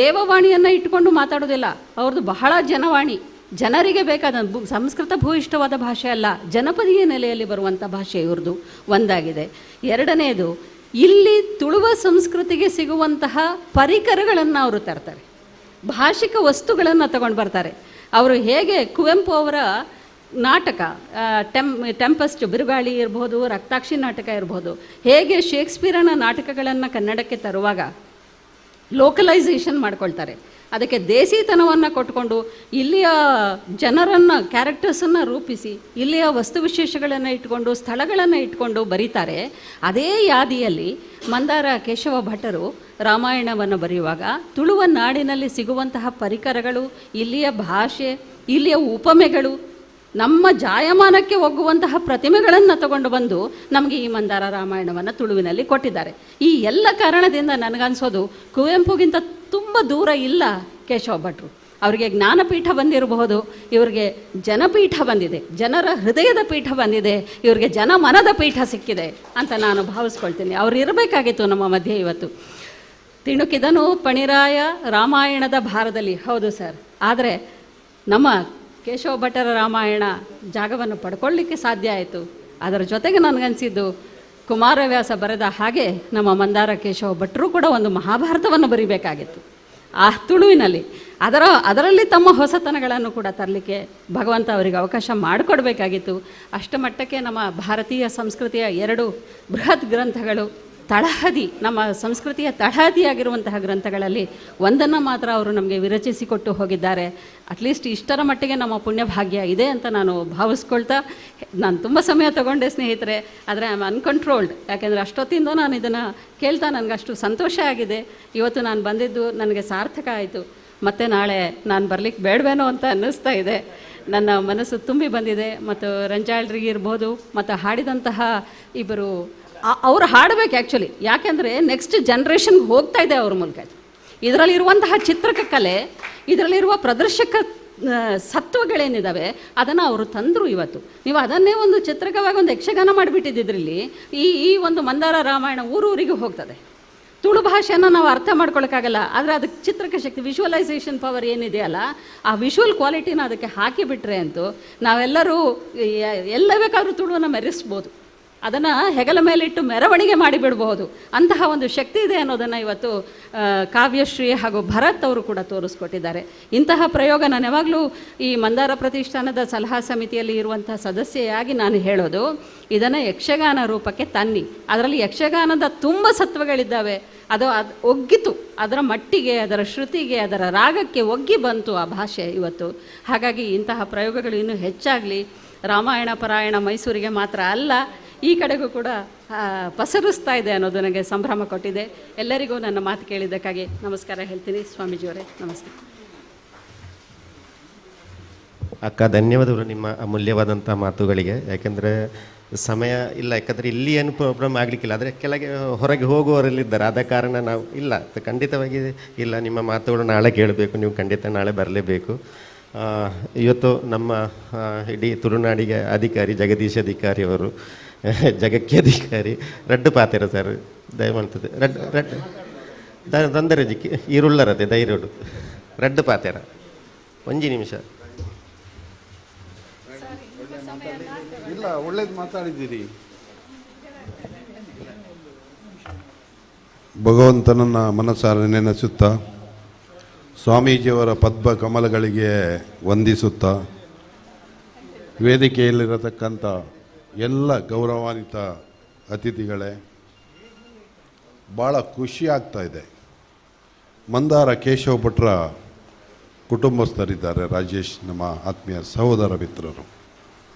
ದೇವವಾಣಿಯನ್ನು ಇಟ್ಕೊಂಡು ಮಾತಾಡೋದಿಲ್ಲ. ಅವ್ರದ್ದು ಬಹಳ ಜನವಾಣಿ, ಜನರಿಗೆ ಬೇಕಾದ ಸಂಸ್ಕೃತ ಭೂಯಿಷ್ಠವಾದ ಭಾಷೆ ಅಲ್ಲ, ಜನಪದೀಯ ನೆಲೆಯಲ್ಲಿ ಬರುವಂಥ ಭಾಷೆ ಇವ್ರದ್ದು ಒಂದಾಗಿದೆ. ಎರಡನೆಯದು, ಇಲ್ಲಿ ತುಳುವ ಸಂಸ್ಕೃತಿಗೆ ಸಿಗುವಂತಹ ಪರಿಕರಗಳನ್ನು ಅವರು ತರ್ತಾರೆ, ಭಾಷಿಕ ವಸ್ತುಗಳನ್ನು ತಗೊಂಡು ಬರ್ತಾರೆ. ಅವರು ಹೇಗೆ ಕುವೆಂಪು ಅವರ ನಾಟಕ ಟೆಂಪಸ್ಟ್ ಬಿರುಗಾಳಿ ಇರ್ಬೋದು, ರಕ್ತಾಕ್ಷಿ ನಾಟಕ ಇರ್ಬೋದು, ಹೇಗೆ ಶೇಕ್ಸ್ಪಿಯರನ ನಾಟಕಗಳನ್ನು ಕನ್ನಡಕ್ಕೆ ತರುವಾಗ ಲೋಕಲೈಸೇಷನ್ ಮಾಡ್ಕೊಳ್ತಾರೆ, ಅದಕ್ಕೆ ದೇಸಿತನವನ್ನು ಕೊಟ್ಕೊಂಡು ಇಲ್ಲಿಯ ಜನರನ್ನು, ಕ್ಯಾರೆಕ್ಟರ್ಸನ್ನು ರೂಪಿಸಿ ಇಲ್ಲಿಯ ವಸ್ತುವಿಶೇಷಗಳನ್ನು ಇಟ್ಕೊಂಡು, ಸ್ಥಳಗಳನ್ನು ಇಟ್ಕೊಂಡು ಬರೀತಾರೆ. ಅದೇ ಯಾದಿಯಲ್ಲಿ ಮಂದಾರ ಕೇಶವ ಭಟ್ಟರು ರಾಮಾಯಣವನ್ನು ಬರೆಯುವಾಗ ತುಳುವ ನಾಡಿನಲ್ಲಿ ಸಿಗುವಂತಹ ಪರಿಕರಗಳು, ಇಲ್ಲಿಯ ಭಾಷೆ, ಇಲ್ಲಿಯ ಉಪಮೆಗಳು, ನಮ್ಮ ಜಾಯಮಾನಕ್ಕೆ ಒಗ್ಗುವಂತಹ ಪ್ರತಿಮೆಗಳನ್ನು ತಗೊಂಡು ಬಂದು ನಮಗೆ ಈ ಮಂದಾರ ರಾಮಾಯಣವನ್ನು ತುಳುವಿನಲ್ಲಿ ಕೊಟ್ಟಿದ್ದಾರೆ. ಈ ಎಲ್ಲ ಕಾರಣದಿಂದ ನನಗನ್ಸೋದು ಕುವೆಂಪುಗಿಂತ ತುಂಬ ದೂರ ಇಲ್ಲ ಕೇಶವ ಭಟ್ರು. ಅವರಿಗೆ ಜ್ಞಾನಪೀಠ ಬಂದಿರಬಹುದು, ಇವರಿಗೆ ಜನಪೀಠ ಬಂದಿದೆ, ಜನರ ಹೃದಯದ ಪೀಠ ಬಂದಿದೆ, ಇವರಿಗೆ ಜನಮನದ ಪೀಠ ಸಿಕ್ಕಿದೆ ಅಂತ ನಾನು ಭಾವಿಸ್ಕೊಳ್ತೀನಿ. ಅವರು ಇರಬೇಕಾಗಿತ್ತು ನಮ್ಮ ಮಧ್ಯೆ ಇವತ್ತು. ತಿಣುಕಿದನು ಪಣಿರಾಯ ರಾಮಾಯಣದ ಭಾರದಲ್ಲಿ, ಹೌದು ಸರ್, ಆದರೆ ನಮ್ಮ ಕೇಶವ ಭಟ್ಟರ ರಾಮಾಯಣ ಜಾಗವನ್ನು ಪಡ್ಕೊಳ್ಳಿಕ್ಕೆ ಸಾಧ್ಯ ಆಯಿತು. ಅದರ ಜೊತೆಗೆ ನನಗನ್ಸಿದ್ದು ಕುಮಾರವ್ಯಾಸ ಬರೆದ ಹಾಗೆ ನಮ್ಮ ಮಂದಾರ ಕೇಶವ ಭಟ್ಟರು ಕೂಡ ಒಂದು ಮಹಾಭಾರತವನ್ನು ಬರೀಬೇಕಾಗಿತ್ತು ಆ ತುಳುವಿನಲ್ಲಿ. ಅದರಲ್ಲಿ ತಮ್ಮ ಹೊಸತನಗಳನ್ನು ಕೂಡ ತರಲಿಕ್ಕೆ ಭಗವಂತ ಅವರಿಗೆ ಅವಕಾಶ ಮಾಡಿಕೊಡ್ಬೇಕಾಗಿತ್ತು. ಅಷ್ಟು ಮಟ್ಟಕ್ಕೆ ನಮ್ಮ ಭಾರತೀಯ ಸಂಸ್ಕೃತಿಯ ಎರಡು ಬೃಹತ್ ಗ್ರಂಥಗಳು, ತಳಹದಿ, ನಮ್ಮ ಸಂಸ್ಕೃತಿಯ ತಳಹದಿಯಾಗಿರುವಂತಹ ಗ್ರಂಥಗಳಲ್ಲಿ ಒಂದನ್ನು ಮಾತ್ರ ಅವರು ನಮಗೆ ವಿರಚಿಸಿಕೊಟ್ಟು ಹೋಗಿದ್ದಾರೆ. ಅಟ್ಲೀಸ್ಟ್ ಇಷ್ಟರ ಮಟ್ಟಿಗೆ ನಮ್ಮ ಪುಣ್ಯಭಾಗ್ಯ ಇದೆ ಅಂತ ನಾನು ಭಾವಿಸ್ಕೊಳ್ತಾ, ನಾನು ತುಂಬ ಸಮಯ ತಗೊಂಡೆ ಸ್ನೇಹಿತರೆ, ಆದರೆ I am uncontrolled. ಯಾಕೆಂದರೆ ಅಷ್ಟೊತ್ತಿಂದ ನಾನು ಇದನ್ನು ಕೇಳ್ತಾ ನನಗೆ ಅಷ್ಟು ಸಂತೋಷ ಆಗಿದೆ. ಇವತ್ತು ನಾನು ಬಂದಿದ್ದು ನನಗೆ ಸಾರ್ಥಕ ಆಯಿತು. ಮತ್ತು ನಾಳೆ ನಾನು ಬರಲಿಕ್ಕೆ ಬೇಡವೇನೋ ಅಂತ ಅನ್ನಿಸ್ತಾ ಇದೆ. ನನ್ನ ಮನಸ್ಸು ತುಂಬಿ ಬಂದಿದೆ. ಮತ್ತು ರಂಜಾಳ್ರಿಗೆ ಇರ್ಬೋದು, ಮತ್ತು ಹಾಡಿದಂತಹ ಇಬ್ಬರು, ಅವರು ಹಾಡಬೇಕು ಆ್ಯಕ್ಚುಲಿ, ಯಾಕೆಂದರೆ ನೆಕ್ಸ್ಟ್ ಜನ್ರೇಷನ್ಗೆ ಹೋಗ್ತಾ ಇದೆ ಅವ್ರ ಮೂಲಕ. ಇದರಲ್ಲಿರುವಂತಹ ಚಿತ್ರಕ ಕಲೆ, ಇದರಲ್ಲಿರುವ ಪ್ರದರ್ಶಕ ಸತ್ವಗಳೇನಿದ್ದಾವೆ ಅದನ್ನು ಅವರು ತಂದರು. ಇವತ್ತು ನೀವು ಅದನ್ನೇ ಒಂದು ಚಿತ್ರಕವಾಗಿ ಒಂದು ಯಕ್ಷಗಾನ ಮಾಡಿಬಿಟ್ಟಿದ್ದಿದ್ರಲ್ಲಿ ಈ ಈ ಒಂದು ಮಂದಾರ ರಾಮಾಯಣ ಊರೂರಿಗೆ ಹೋಗ್ತದೆ. ತುಳು ಭಾಷೆಯನ್ನು ನಾವು ಅರ್ಥ ಮಾಡ್ಕೊಳ್ಳೋಕ್ಕಾಗಲ್ಲ, ಆದರೆ ಅದಕ್ಕೆ ಚಿತ್ರಕ ಶಕ್ತಿ, ವಿಜುವಲೈಸೇಷನ್ ಪವರ್ ಏನಿದೆಯಲ್ಲ, ಆ ವಿಜುವಲ್ ಕ್ವಾಲಿಟಿನ ಅದಕ್ಕೆ ಹಾಕಿಬಿಟ್ರೆ ಅಂತೂ ನಾವೆಲ್ಲರೂ ಎಲ್ಲ ಬೇಕಾದರೂ ತುಳುವನ್ನು ಮೆರೆಸ್ಬೋದು, ಅದನ್ನು ಹೆಗಲ ಮೇಲಿಟ್ಟು ಮೆರವಣಿಗೆ ಮಾಡಿಬಿಡಬಹುದು. ಅಂತಹ ಒಂದು ಶಕ್ತಿ ಇದೆ ಅನ್ನೋದನ್ನು ಇವತ್ತು ಕಾವ್ಯಶ್ರೀ ಹಾಗೂ ಭರತ್ ಅವರು ಕೂಡ ತೋರಿಸ್ಕೊಟ್ಟಿದ್ದಾರೆ. ಇಂತಹ ಪ್ರಯೋಗ ನಾನು ಯಾವಾಗಲೂ ಈ ಮಂದಾರ ಪ್ರತಿಷ್ಠಾನದ ಸಲಹಾ ಸಮಿತಿಯಲ್ಲಿ ಇರುವಂಥ ಸದಸ್ಯೆಯಾಗಿ ನಾನು ಹೇಳೋದು, ಇದನ್ನು ಯಕ್ಷಗಾನ ರೂಪಕ್ಕೆ ತನ್ನಿ. ಅದರಲ್ಲಿ ಯಕ್ಷಗಾನದ ತುಂಬ ಸತ್ವಗಳಿದ್ದಾವೆ. ಅದು ಅದು ಒಗ್ಗಿತು, ಅದರ ಮಟ್ಟಿಗೆ, ಅದರ ಶ್ರುತಿಗೆ, ಅದರ ರಾಗಕ್ಕೆ ಒಗ್ಗಿ ಬಂತು ಆ ಭಾಷೆ ಇವತ್ತು. ಹಾಗಾಗಿ ಇಂತಹ ಪ್ರಯೋಗಗಳು ಇನ್ನೂ ಹೆಚ್ಚಾಗಲಿ. ರಾಮಾಯಣ ಪರಾಯಣ ಮೈಸೂರಿಗೆ ಮಾತ್ರ ಅಲ್ಲ, ಈ ಕಡೆಗೂ ಕೂಡ ಪಸರಿಸ್ತಾ ಇದೆ ಅನ್ನೋದು ನನಗೆ ಸಂಭ್ರಮ ಕೊಟ್ಟಿದೆ. ಎಲ್ಲರಿಗೂ ನನ್ನ ಮಾತು ಕೇಳಿದ್ದಕ್ಕಾಗಿ ನಮಸ್ಕಾರ ಹೇಳ್ತೀನಿ. ಸ್ವಾಮೀಜಿಯವರೇ ನಮಸ್ತೆ. ಅಕ್ಕ ಧನ್ಯವಾದಗಳು ನಿಮ್ಮ ಅಮೂಲ್ಯವಾದಂಥ ಮಾತುಗಳಿಗೆ. ಯಾಕೆಂದರೆ ಸಮಯ ಇಲ್ಲ, ಯಾಕಂದರೆ ಇಲ್ಲಿ ಏನು ಪ್ರಾಬ್ಲಮ್ ಆಗಲಿಕ್ಕಿಲ್ಲ, ಆದರೆ ಕೆಳಗೆ ಹೊರಗೆ ಹೋಗುವವರಲ್ಲಿದ್ದಾರೆ, ಆದ ಕಾರಣ ನಾವು ಇಲ್ಲ, ಖಂಡಿತವಾಗಿ ಇಲ್ಲ. ನಿಮ್ಮ ಮಾತುಗಳು ನಾಳೆ ಕೇಳಬೇಕು, ನೀವು ಖಂಡಿತ ನಾಳೆ ಬರಲೇಬೇಕು. ಇವತ್ತು ನಮ್ಮ ಇಡೀ ತುಳುನಾಡಿಗೆ ಅಧಿಕಾರಿ ಜಗದೀಶ್ ಅಧಿಕಾರಿ ಅವರು, ಜಗಕ್ಕೆ ಅಧಿಕಾರಿ ರಡ್ಡು ಪಾತಿರ ಸರ್ ದಯಮಾಡ್ತದೆ ರಡ್ ರಡ್ ತೊಂದರೆ ಜಿಕ್ಕಿ ಈರುಳ್ಳರತೆ ಧೈರ್ಯಡು ರಡ್ಡು ಪಾತೆರ ಒಂಜಿ ನಿಮಿಷ. ಇಲ್ಲ, ಒಳ್ಳೇದು ಮಾತಾಡಿದ್ದೀರಿ. ಭಗವಂತನನ್ನು ಮನಸಾರೆ ನೆನೆಸುತ್ತಾ, ಸ್ವಾಮೀಜಿಯವರ ಪದ್ಮ ಕಮಲಗಳಿಗೆ ವಂದಿಸುತ್ತಾ, ವೇದಿಕೆಯಲ್ಲಿರತಕ್ಕಂಥ ಎಲ್ಲ ಗೌರವಾನ್ವಿತ ಅತಿಥಿಗಳೇ, ಭಾಳ ಖುಷಿ ಆಗ್ತಾ ಇದೆ. ಮಂದಾರ ಕೇಶವ ಭಟ್ರ ಕುಟುಂಬಸ್ಥರಿದ್ದಾರೆ, ರಾಜೇಶ್ ನಮ್ಮ ಆತ್ಮೀಯ ಸಹೋದರ ಮಿತ್ರರು.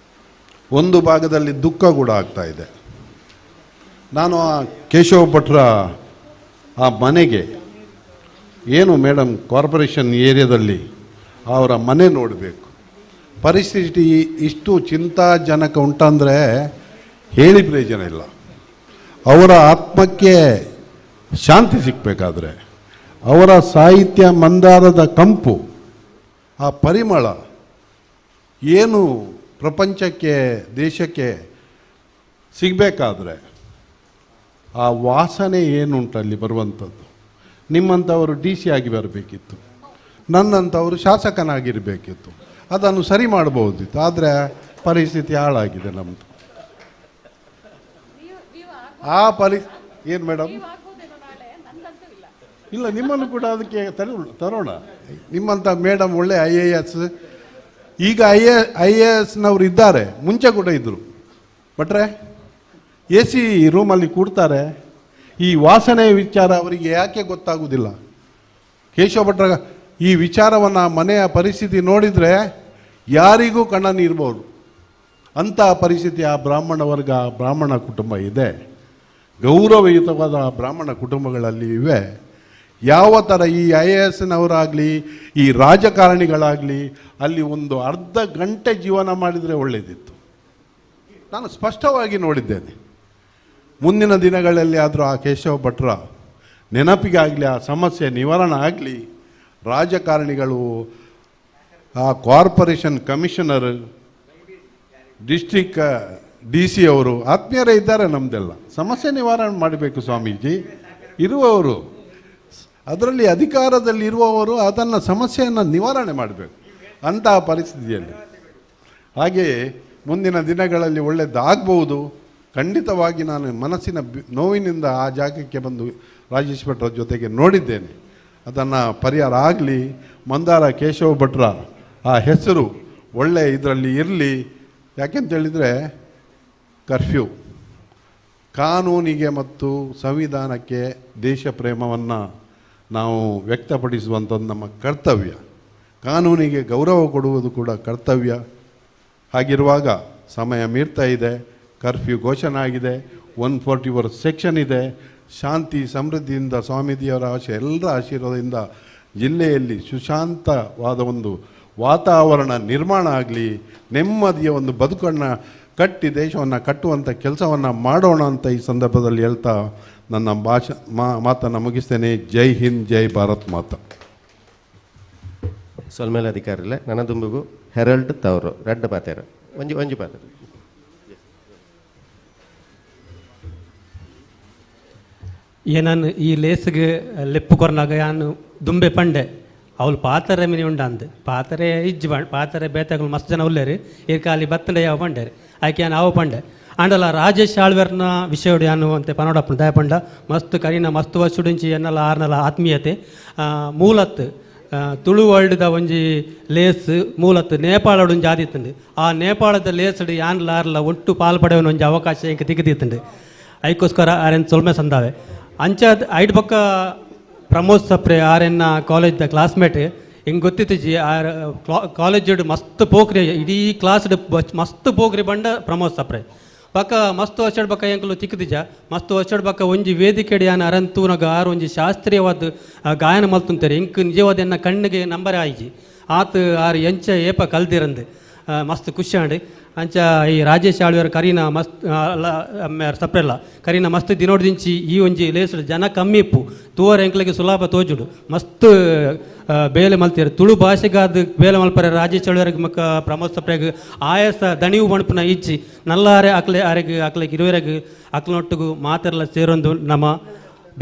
ಒಂದು ಭಾಗದಲ್ಲಿ ದುಃಖ ಕೂಡ ಆಗ್ತಾ ಇದೆ. ನಾನು ಆ ಕೇಶವ ಭಟ್ರ ಆ ಮನೆಗೆ, ಏನು ಮೇಡಮ್ ಕಾರ್ಪೊರೇಷನ್ ಏರಿಯಾದಲ್ಲಿ ಅವರ ಮನೆ ನೋಡಬೇಕು. ಪರಿಸ್ಥಿತಿ ಇಷ್ಟು ಚಿಂತಾಜನಕ ಉಂಟಂದರೆ ಹೇಳಿ ಪ್ರಯೋಜನ ಇಲ್ಲ. ಅವರ ಆತ್ಮಕ್ಕೆ ಶಾಂತಿ ಸಿಕ್ಕಬೇಕಾದ್ರೆ ಅವರ ಸಾಹಿತ್ಯ ಮಂದಾರದ ಕಂಪು, ಆ ಪರಿಮಳ ಏನು ಪ್ರಪಂಚಕ್ಕೆ ದೇಶಕ್ಕೆ ಸಿಗಬೇಕಾದ್ರೆ ಆ ವಾಸನೆ ಏನುಂಟಲ್ಲಿ ಬರುವಂಥದ್ದು. ನಿಮ್ಮಂಥವರು ಡಿ ಸಿ ಆಗಿ ಬರಬೇಕಿತ್ತು, ನನ್ನಂಥವರು ಶಾಸಕನಾಗಿರಬೇಕಿತ್ತು, ಅದನ್ನು ಸರಿ ಮಾಡಬಹುದಿತ್ತು. ಆದರೆ ಪರಿಸ್ಥಿತಿ ಹಾಳಾಗಿದೆ ನಮ್ಮದು. ಆ ಏನು ಮೇಡಮ್, ಇಲ್ಲ ನಿಮ್ಮನ್ನು ಕೂಡ ಅದಕ್ಕೆ ತರೋಣ. ನಿಮ್ಮಂಥ ಮೇಡಮ್ ಒಳ್ಳೆ IAS, ಈಗ IASನವರು ಇದ್ದಾರೆ, ಮುಂಚೆ ಕೂಡ ಇದ್ದರು. ಬಟ್ರೆ ಎ ಸಿ ರೂಮಲ್ಲಿ ಕೂಡ್ತಾರೆ. ಈ ವಾಸನೆ ವಿಚಾರ ಅವರಿಗೆ ಯಾಕೆ ಗೊತ್ತಾಗುವುದಿಲ್ಲ? ಕೇಶವ ಭಟ್ರ ಈ ವಿಚಾರವನ್ನು, ಮನೆಯ ಪರಿಸ್ಥಿತಿ ನೋಡಿದರೆ ಯಾರಿಗೂ ಕಣ್ಣ ನೀರ್ಬೋದು ಅಂಥ ಪರಿಸ್ಥಿತಿ ಆ ಬ್ರಾಹ್ಮಣ ವರ್ಗ, ಬ್ರಾಹ್ಮಣ ಕುಟುಂಬ ಇದೆ. ಗೌರವಯುತವಾದ ಬ್ರಾಹ್ಮಣ ಕುಟುಂಬಗಳಲ್ಲಿ ಇವೆ. ಯಾವ ಥರ ಈ IASನವರಾಗಲಿ, ಈ ರಾಜಕಾರಣಿಗಳಾಗಲಿ ಅಲ್ಲಿ ಒಂದು ಅರ್ಧ ಗಂಟೆ ಜೀವನ ಮಾಡಿದರೆ ಒಳ್ಳೆಯದಿತ್ತು. ನಾನು ಸ್ಪಷ್ಟವಾಗಿ ನೋಡಿದ್ದೇನೆ. ಮುಂದಿನ ದಿನಗಳಲ್ಲಿ ಆದರೂ ಆ ಕೇಶವ ಭಟ್ರ ನೆನಪಿಗಾಗಲಿ, ಆ ಸಮಸ್ಯೆ ನಿವಾರಣೆ ಆಗಲಿ, ರಾಜಕಾರಣಿಗಳು, ಆ ಕಾರ್ಪೊರೇಷನ್ ಕಮಿಷನರ್, ಡಿಸ್ಟ್ರಿಕ್ DC ಅವರು ಆತ್ಮೀಯರೇ ಇದ್ದಾರೆ. ನಮ್ಮದೆಲ್ಲ ಸಮಸ್ಯೆ ನಿವಾರಣೆ ಮಾಡಬೇಕು ಸ್ವಾಮೀಜಿ. ಇರುವವರು ಅದರಲ್ಲಿ ಅಧಿಕಾರದಲ್ಲಿ ಇರುವವರು ಅದನ್ನು ಸಮಸ್ಯೆಯನ್ನು ನಿವಾರಣೆ ಮಾಡಬೇಕು ಅಂತಹ ಪರಿಸ್ಥಿತಿಯಲ್ಲಿ. ಹಾಗೆಯೇ ಮುಂದಿನ ದಿನಗಳಲ್ಲಿ ಒಳ್ಳೆಯದಾಗಬಹುದು. ಖಂಡಿತವಾಗಿ ನಾನು ಮನಸ್ಸಿನ ನೋವಿನಿಂದ ಆ ಜಾಗಕ್ಕೆ ಬಂದು ರಾಜೇಶ್ ಭಟ್ರ ಜೊತೆಗೆ ನೋಡಿದ್ದೇನೆ. ಅದನ್ನು ಪರಿಹಾರ ಆಗಲಿ. ಮಂದಾರ ಕೇಶವ ಭಟ್ರ ಆ ಹೆಸರು ಒಳ್ಳೆಯ ಇದರಲ್ಲಿ ಇರಲಿ. ಯಾಕೆಂತೇಳಿದರೆ ಕರ್ಫ್ಯೂ ಕಾನೂನಿಗೆ ಮತ್ತು ಸಂವಿಧಾನಕ್ಕೆ ದೇಶ ಪ್ರೇಮವನ್ನು ನಾವು ವ್ಯಕ್ತಪಡಿಸುವಂಥದ್ದು ನಮ್ಮ ಕರ್ತವ್ಯ. ಕಾನೂನಿಗೆ ಗೌರವ ಕೊಡುವುದು ಕೂಡ ಕರ್ತವ್ಯ. ಹಾಗಿರುವಾಗ ಸಮಯ ಮೀರ್ತಾ ಇದೆ, ಕರ್ಫ್ಯೂ ಘೋಷಣೆ ಆಗಿದೆ, 144 ಸೆಕ್ಷನ್ ಇದೆ. ಶಾಂತಿ ಸಮೃದ್ಧಿಯಿಂದ ಸ್ವಾಮೀಜಿಯವರ ಆಶೆ, ಎಲ್ಲರ ಆಶೀರ್ವಾದದಿಂದ ಜಿಲ್ಲೆಯಲ್ಲಿ ಸುಶಾಂತವಾದ ಒಂದು ವಾತಾವರಣ ನಿರ್ಮಾಣ ಆಗಲಿ, ನೆಮ್ಮದಿಯ ಒಂದು ಬದುಕನ್ನು ಕಟ್ಟಿ ದೇಶವನ್ನು ಕಟ್ಟುವಂಥ ಕೆಲಸವನ್ನು ಮಾಡೋಣ ಅಂತ ಈ ಸಂದರ್ಭದಲ್ಲಿ ಹೇಳ್ತಾ ನನ್ನ ಮಾತನ್ನು ಮುಗಿಸ್ತೇನೆ. ಜೈ ಹಿಂದ್, ಜೈ ಭಾರತ್ ಮಾತಾ. ಸೊಲ್ಮೇಲೆ ಅಧಿಕಾರಿಲ್ಲ ನನ್ನ ದುಂಬಿಗೂ ಹೆರಲ್ಡ್ ತವರು ರಡ್ಡ ಪಾತೇರು ಒಂಜಿ ಒಂಜಿ ಪಾತೇರು. ಏನಾನು ಈ ಲೇಸ್ಗೆ ಲೆಪ್ಪು ಕೊರ್ನಾಗ ಯಾನು ದುಂಬೆ ಪಂಡೆ ಅವಳು ಪಾತರೆ ಮಿನಿ ಉಂಡಂದು ಪಾತರೆ ಇಜ್ಜು ಪಾತರೆ ಬೇತಗಳು ಮಸ್ತ್ ಜನ ಉಲ್ಲೇರಿ ಏರ್ಕಾಲಿ ಬತ್ತಂಡೆ ಯಾವ ಪಂಡೇರಿ ಆಕೆ ಯಾನು ಅವು ಪಂಡೆ ಆಂಡಲ ರಾಜೇಶ್ ಆಳ್ವೆರ್ನ ವಿಷಯೋಡು ಯಾನು ಅಂತೆ ಪನೋಡಪ್ಪನ ದಯಪಂಡ ಮಸ್ತ್ ಕರಿನ ಮಸ್ತ್ ವರ್ಷುಡಿಂಚಿ ಎನ್ನಲ ಆರ್ನಲ ಆತ್ಮೀಯತೆ ಮೂಲತ್ ತುಳು ವರ್ಲ್ಡ್ದ ಒಂಜಿ ಲೇಸ್ ಮೂಲತ್ ನೇಪಾಳಡು ಒಂಜಿ ಆದಿತ್ತಂಡು ಆ ನೇಪಾಳದ ಲೇಸ್ಡ್ ಯಾನ್ಲ ಆರ್ಲ ಒಟ್ಟು ಪಾಲ್ ಪಡೆಯವನ ಒಂಜಿ ಅವಕಾಶ ಇಂಕ ತಿಕ್ಕದಿತ್ತಂಡು ಐಕೋಸ್ಕರ ಆರೆನ್ ಸೊಲ್ಮೆ ಸಂದಾವೆ ಅಂಚ ಐಡ್ ಪಕ್ಕ ಪ್ರಮೋದ್ ಸಪ್ರೆ ಆರೆನ್ನ ಕಾಲೇಜ್ದ ಕ್ಲಾಸ್ಮೇಟ್ ಹಿಂಗೆ ಗೊತ್ತಿತ್ತಿಜಿ ಆರ್ ಕಾಲೇಜ್ ಮಸ್ತ್ ಪೋಖ್ರಿ ಇಡೀ ಕ್ಲಾಸ್ ಮಸ್ತ್ ಪೋಖ್ರಿ ಬಂಡ ಪ್ರಮೋದ್ ಸಪ್ರೆ ಪಕ್ಕ ಮಸ್ತ್ ವರ್ಷಡ್ ಬಕ್ಕ ಎಂಕಲು ತಿಕ್ಕದಿಜ ಮಸ್ತ್ ವರ್ಷಡ್ ಬಕ್ಕ ಒಂಜಿ ವೇದಿಕೆಡ್ ಯಾನ್ ಅರನ್ ತೂನಗ ಆರ್ ಒಂಜಿ ಶಾಸ್ತ್ರೀಯವಾದ ಗಾಯನ ಮಲ್ತುಂತಾರೆ ಇಂಕ್ ನಿಜವಾದ ಎನ್ನ ಕಣ್ಣಿಗೆ ನಂಬರ್ ಆಯಿಜಿ ಆತ್ ಆರ್ ಎಂಚ ಏಪ ಕಲ್ದಿರಂದು ಮಸ್ತ್ ಖುಷಿ ಆಂಡ್ ಅಂಚ ಈ ರಾಜೇಶ್ ಆಳ್ವೆರ್ ಕರೀನ ಮಸ್ತ್ ಸಪ್ರೆಲ್ಲ ಕರೀನ ಮಸ್ತ್ ದಿನೋಡ್ದಿಂಚಿ ಈ ಒಂಜಿ ಲೇಸ್ ಜನ ಕಮ್ಮಿ ಇಪ್ಪು ತೂವರ ಎಂಕ್ಲೆಗೆ ಸುಲಭ ತೋಜುಡು ಮಸ್ತ್ ಬೇಲೆ ಮಲ್ತೀರ ತುಳು ಭಾಷೆಗಾದ ಬೇಲೆ ಮಲ್ಪರೆ ರಾಜೇಶ್ ಆಳ್ವೆರ್ಗ್ ಮಕ್ಕ ಪ್ರಮೋದ್ ಸಪ್ರೆಗ್ ಆಯಾಸ ದಣಿವು ಮಣಪುನ ಇಜ್ಜಿ ನಲ್ಲಾರೆ ಅಕ್ಲೆ ಆರೆಗ್ ಅಕ್ಲೆಗ್ ಇರುವೆರೆಗ್ ಅಕ್ಲನೊಟ್ಟುಗು ಮಾತೆರ್ಲ ಸೇರೊಂದು ನಮ್ಮ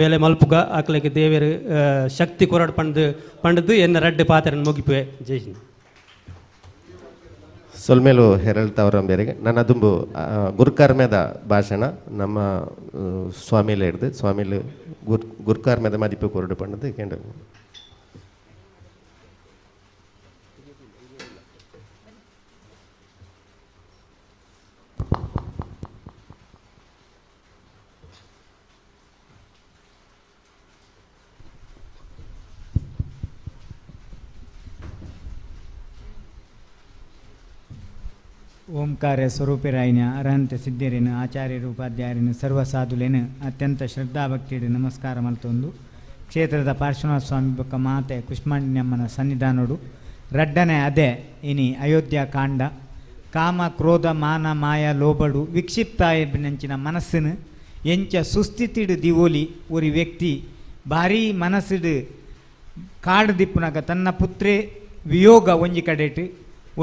ಬೇಲೆ ಮಲ್ಪುಗ ಅಕ್ಲೆಗ್ ದೇವೆರ್ ಶಕ್ತಿ ಕೊರಡ್ ಪಂಡ್ ಪಂಡ್ದು ಎನ್ನ ರಡ್ಡ್ ಪಾತೆರನ್ ಮುಗಿಪುವೆ. ಜೈ ಹಿಂದ್. ಸೊಲ್ಮೇಲು ಹೆರಳ್ತಾವ್ರ ಬೇರೆಗೆ ನನ್ನ ದುಂಬು ಗುರುಕರ್ಮೆದ ಭಾಷಣ ನಮ್ಮ ಸ್ವಾಮಿಲೆ ಹಿಡ್ದು ಸ್ವಾಮಿಲು ಗುರುಕರ್ಮೆದ ಮದಿಪು ಕೊರಡು ಪಣ್ಣದು ಕೇಂದ್ರ. ಓಂಕಾರ ಸ್ವರೂಪಿರಾಯಿನ ಅರಹಂತ ಸಿದ್ಧಿರಿನ ಆಚಾರ್ಯರು ಉಪಾಧ್ಯಾಯರಿನ ಸರ್ವ ಸಾಧುಲೇನು ಅತ್ಯಂತ ಶ್ರದ್ಧಾಭಕ್ತಿಯು ನಮಸ್ಕಾರ ಮಲ್ತೊಂದು ಕ್ಷೇತ್ರದ ಪಾರ್ಶ್ವನಾಥ ಸ್ವಾಮಿ ಬೊಕ್ಕ ಮಾತೆ ಕುಷ್ಮಾಂಡಿನಮ್ಮನ ಸನ್ನಿಧಾನೋಡು ರಡ್ಡನೆ ಅದೇ ಇನಿ ಅಯೋಧ್ಯ ಕಾಂಡ ಕಾಮ ಕ್ರೋಧ ಮಾನ ಮಾಯ ಲೋಬಡು ವಿಕ್ಷಿಪ್ತಾಯಂಚಿನ ಮನಸ್ಸಿನ ಎಂಚ ಸುಸ್ಥಿತಿಡು ದಿವೋಲಿ ಒರಿ ವ್ಯಕ್ತಿ ಭಾರೀ ಮನಸ್ಸಿಡು ಕಾಡು ದಿಪ್ಪುನಾಗ ತನ್ನ ಪುತ್ರೆ ವಿಯೋಗ ಒಂಜಿ ಕಡೆಟು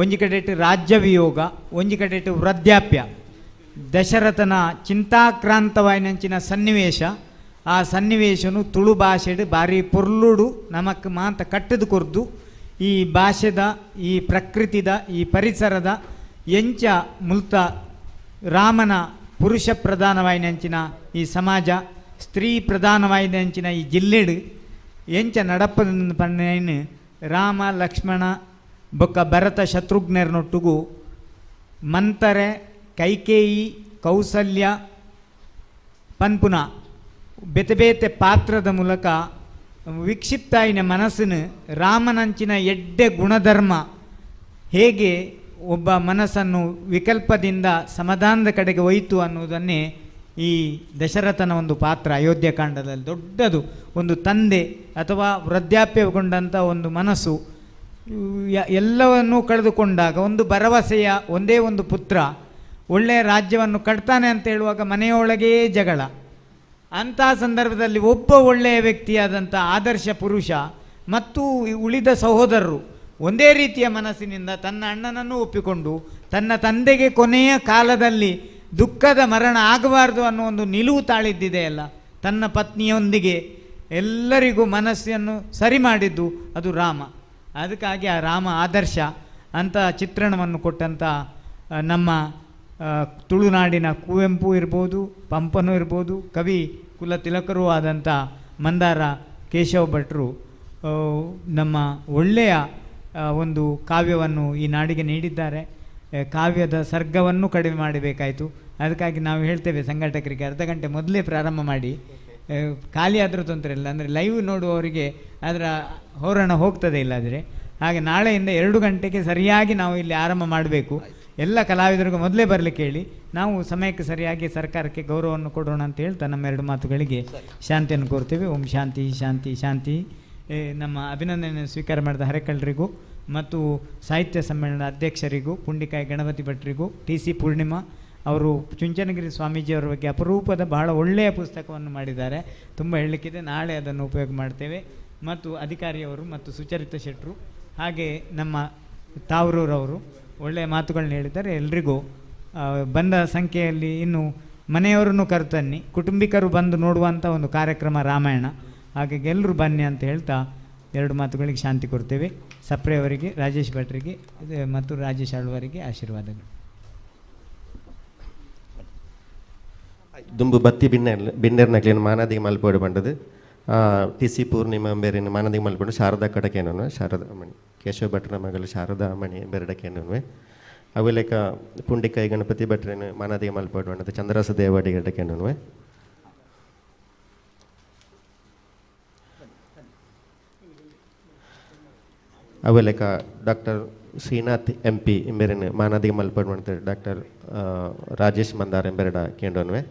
ಒಂಜಿ ಕಡೆಟು ರಾಜ್ಯ ವಿಯೋಗ ಒಂಜಿ ಕಡೆಟು ವೃದ್ಧಾಪ್ಯ ದಶರಥನ ಚಿಂತಾಕ್ರಾಂತವಾಯಿನಂಚಿನ ಸನ್ನಿವೇಶ ಆ ಸನ್ನಿವೇಶನು ತುಳು ಭಾಷೆಡು ಭಾರಿ ಪೊರ್ಲುಡು ನಮಕ್ ಮಾತ ಕಟ್ಟದು ಕೊರ್ದು ಈ ಭಾಷೆದ ಈ ಪ್ರಕೃತಿದ ಈ ಪರಿಸರದ ಎಂಚ ಮುಲ್ತ ರಾಮನ ಪುರುಷ ಪ್ರಧಾನವಾಯಿನಂಚಿನ ಈ ಸಮಾಜ ಸ್ತ್ರೀ ಪ್ರಧಾನವಾಯಿನಂಚಿನ ಈ ಜಿಲ್ಲೆಡು ಎಂಚ ನಡಪದ ಪಣ್ಣೈನು ರಾಮ ಲಕ್ಷ್ಮಣ ಬೊಕ್ಕ ಭರತ ಶತ್ರುಘ್ನರನೊಟ್ಟುಗು ಮಂತರೆ ಕೈಕೇಯಿ ಕೌಸಲ್ಯ ಪನ್ಪುನ ಬೇತೆ ಬೇತೆ ಪಾತ್ರದ ಮೂಲಕ ವಿಕ್ಷಿಪ್ತಾಯಿನ ಮನಸ್ಸಿನ ರಾಮನಂಚಿನ ಎಡ್ಡೆ ಗುಣಧರ್ಮ ಹೇಗೆ ಒಬ್ಬ ಮನಸ್ಸನ್ನು ವಿಕಲ್ಪದಿಂದ ಸಮಾಧಾನದ ಕಡೆಗೆ ಒಯ್ತು ಅನ್ನುವುದನ್ನೇ ಈ ದಶರಥನ ಒಂದು ಪಾತ್ರ ಅಯೋಧ್ಯಕಾಂಡದಲ್ಲಿ ದೊಡ್ಡದು. ಒಂದು ತಂದೆ ಅಥವಾ ವೃದ್ಧಾಪ್ಯಗೊಂಡಂಥ ಒಂದು ಮನಸ್ಸು ಎಲ್ಲವನ್ನೂ ಕಳೆದುಕೊಂಡಾಗ ಒಂದು ಭರವಸೆಯ ಒಂದೇ ಒಂದು ಪುತ್ರ ಒಳ್ಳೆಯ ರಾಜ್ಯವನ್ನು ಕಟ್ತಾನೆ ಅಂತ ಹೇಳುವಾಗ ಮನೆಯೊಳಗೇ ಜಗಳ. ಅಂಥ ಸಂದರ್ಭದಲ್ಲಿ ಒಬ್ಬ ಒಳ್ಳೆಯ ವ್ಯಕ್ತಿಯಾದಂಥ ಆದರ್ಶ ಪುರುಷ ಮತ್ತು ಉಳಿದ ಸಹೋದರರು ಒಂದೇ ರೀತಿಯ ಮನಸ್ಸಿನಿಂದ ತನ್ನ ಅಣ್ಣನನ್ನು ಒಪ್ಪಿಕೊಂಡು ತನ್ನ ತಂದೆಗೆ ಕೊನೆಯ ಕಾಲದಲ್ಲಿ ದುಃಖದ ಮರಣ ಆಗಬಾರ್ದು ಅನ್ನೋ ಒಂದು ನಿಲುವು ತಾಳಿದ್ದಿದೆಯಲ್ಲ, ತನ್ನ ಪತ್ನಿಯೊಂದಿಗೆ ಎಲ್ಲರಿಗೂ ಮನಸ್ಸನ್ನು ಸರಿ ಮಾಡಿದ್ದು ಅದು ರಾಮ. ಅದಕ್ಕಾಗಿ ಆ ರಾಮ ಆದರ್ಶ ಅಂತ ಚಿತ್ರಣವನ್ನು ಕೊಟ್ಟಂಥ ನಮ್ಮ ತುಳುನಾಡಿನ ಕುವೆಂಪು ಇರ್ಬೋದು, ಪಂಪನೂ ಇರ್ಬೋದು, ಕವಿ ಕುಲ ತಿಲಕರೂ ಆದಂಥ ಮಂದಾರ ಕೇಶವ ಭಟ್ರು ನಮ್ಮ ಒಳ್ಳೆಯ ಒಂದು ಕಾವ್ಯವನ್ನು ಈ ನಾಡಿಗೆ ನೀಡಿದ್ದಾರೆ. ಕಾವ್ಯದ ಸರ್ಗವನ್ನು ಕಡಿಮೆ ಮಾಡಬೇಕಾಯಿತು. ಅದಕ್ಕಾಗಿ ನಾವು ಹೇಳ್ತೇವೆ ಸಂಘಟಕರಿಗೆ ಅರ್ಧ ಗಂಟೆ ಮೊದಲೇ ಪ್ರಾರಂಭ ಮಾಡಿ, ಖಾಲಿ ಆದರೂ ತೊಂದರೆ ಇಲ್ಲ, ಅಂದರೆ ಲೈವ್ ನೋಡುವವರಿಗೆ ಅದರ ಹೋರಣ ಹೋಗ್ತದೆ ಇಲ್ಲಾದರೆ. ಹಾಗೆ ನಾಳೆಯಿಂದ 2 ಗಂಟೆಗೆ ಸರಿಯಾಗಿ ನಾವು ಇಲ್ಲಿ ಆರಂಭ ಮಾಡಬೇಕು. ಎಲ್ಲ ಕಲಾವಿದರಿಗೂ ಮೊದಲೇ ಬರಲಿಕ್ಕೆ ಹೇಳಿ, ನಾವು ಸಮಯಕ್ಕೆ ಸರಿಯಾಗಿ ಸರ್ಕಾರಕ್ಕೆ ಗೌರವವನ್ನು ಕೊಡೋಣ ಅಂತ ಹೇಳ್ತಾ ನಮ್ಮ 2 ಮಾತುಗಳಿಗೆ ಶಾಂತಿಯನ್ನು ಕೋರ್ತೇವೆ. ಓಂ ಶಾಂತಿ ಶಾಂತಿ ಶಾಂತಿ. ನಮ್ಮ ಅಭಿನಂದನೆಯನ್ನು ಸ್ವೀಕಾರ ಮಾಡಿದ ಹರೆಕಳ್ಳರಿಗೂ ಮತ್ತು ಸಾಹಿತ್ಯ ಸಮ್ಮೇಳನದ ಅಧ್ಯಕ್ಷರಿಗೂ, ಪುಂಡಿಕಾಯಿ ಗಣಪತಿ ಭಟ್ರಿಗೂ, ಟಿ.ಸಿ. ಪೂರ್ಣಿಮಾ ಅವರು ಚುಂಚನಗಿರಿ ಸ್ವಾಮೀಜಿಯವರ ಬಗ್ಗೆ ಅಪರೂಪದ ಬಹಳ ಒಳ್ಳೆಯ ಪುಸ್ತಕವನ್ನು ಮಾಡಿದ್ದಾರೆ, ತುಂಬ ಹೇಳಲಿಕ್ಕಿದೆ, ನಾಳೆ ಅದನ್ನು ಉಪಯೋಗ ಮಾಡ್ತೇವೆ. ಮತ್ತು ಅಧಿಕಾರಿಯವರು ಮತ್ತು ಸುಚರಿತ ಶೆಟ್ಟರು, ಹಾಗೆ ನಮ್ಮ ತಾವೂರವರು ಒಳ್ಳೆಯ ಮಾತುಗಳನ್ನ ಹೇಳಿದ್ದಾರೆ. ಎಲ್ರಿಗೂ ಬಂದ ಸಂಖ್ಯೆಯಲ್ಲಿ ಇನ್ನು ಮನೆಯವರನ್ನು ಕರೆತನ್ನಿ, ಕುಟುಂಬಿಕರು ಬಂದು ನೋಡುವಂಥ ಒಂದು ಕಾರ್ಯಕ್ರಮ ರಾಮಾಯಣ, ಹಾಗಾಗಿ ಎಲ್ಲರೂ ಬನ್ನಿ ಅಂತ ಹೇಳ್ತಾ 2 ಮಾತುಗಳಿಗೆ ಶಾಂತಿ ಕೊಡ್ತೇವೆ. ಸಪ್ರೆಯವರಿಗೆ, ರಾಜೇಶ್ ಭಟ್ರಿಗೆ ಮತ್ತು ರಾಜೇಶ್ ಆಳ್ವರಿಗೆ ಆಶೀರ್ವಾದಗಳು. ದುಂಬು ಬತ್ತಿ ಬಿನ್ನೆರ್ನಕ್ಲೇನು ಮಾನಾದಿಗೆ ಮಲ್ಪೋಡು ಬಂಡದು ಟಿ.ಸಿ. ಪೂರ್ಣಿಮಾ ಬೇರೆ ಮಾನದಿಗೆ ಮಲ್ಪೋಡು ಶಾರದಾ ಕಡಕೇನೂ ಶಾರದಾ ಮಣಿ ಕೇಶವ ಭಟ್ರ ಮಗಳು ಶಾರದಾ ಮಣಿ ಬೆರಡಕೇನೂ ಅವೆಲೆಕ ಪುಂಡಿಕಾಯಿ ಗಣಪತಿ ಭಟ್ರೇನು ಮಾನಾದಿಗೆ ಮಲ್ಪೋಡು ಬಂಡದು ಚಂದ್ರಸ ದೇವಾಡಿ ಗಡಕೇನೂ. ಅವೆಲೆಕ ಡಾಕ್ಟರ್ ಶ್ರೀನಾಥ್ ಎಂ.ಪಿ. ಇಂಬೇರೇನು ಮಾನಾದಿಗೆ ಮಲ್ಪೋಡು ಮಾಡ್ತಾರೆ ಡಾಕ್ಟರ್ ರಾಜೇಶ್ ಮಂದಾರ್ ಎಂಬೆರಡ ಕೇಂದ್ರನ್ವೆ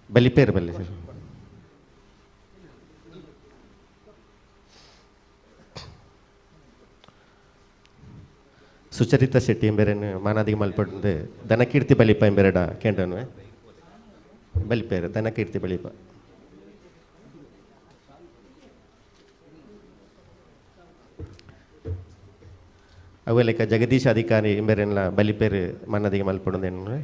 ಬಲಿಪೇರು ಬಲ್ಲಿ ಸರ್. ಸುಚರಿತಾ ಶೆಟ್ಟಿ ಎಂಬೇರೇನು ಮಾನಾದಿಗೆ ಮಲ್ಪಡ್ದು ದನಕೀರ್ತಿ ಬಲಿಪ ಎಂಬೆರಡ ಕೇಂದ್ರನ್ವೆ ಬಲಿಪೇರು ದನಕೀರ್ತಿ ಬಲಿಪ. ಅವೆಲೆಕ ಜಗದೀಶ್ ಅಧಿಕಾರಿ ಎಂಬೇರೆಲ್ಲ ಬಲಿಪೇರು ಮಾನಾದಿಗೆ ಮಲ್ಪಡುದೇನು.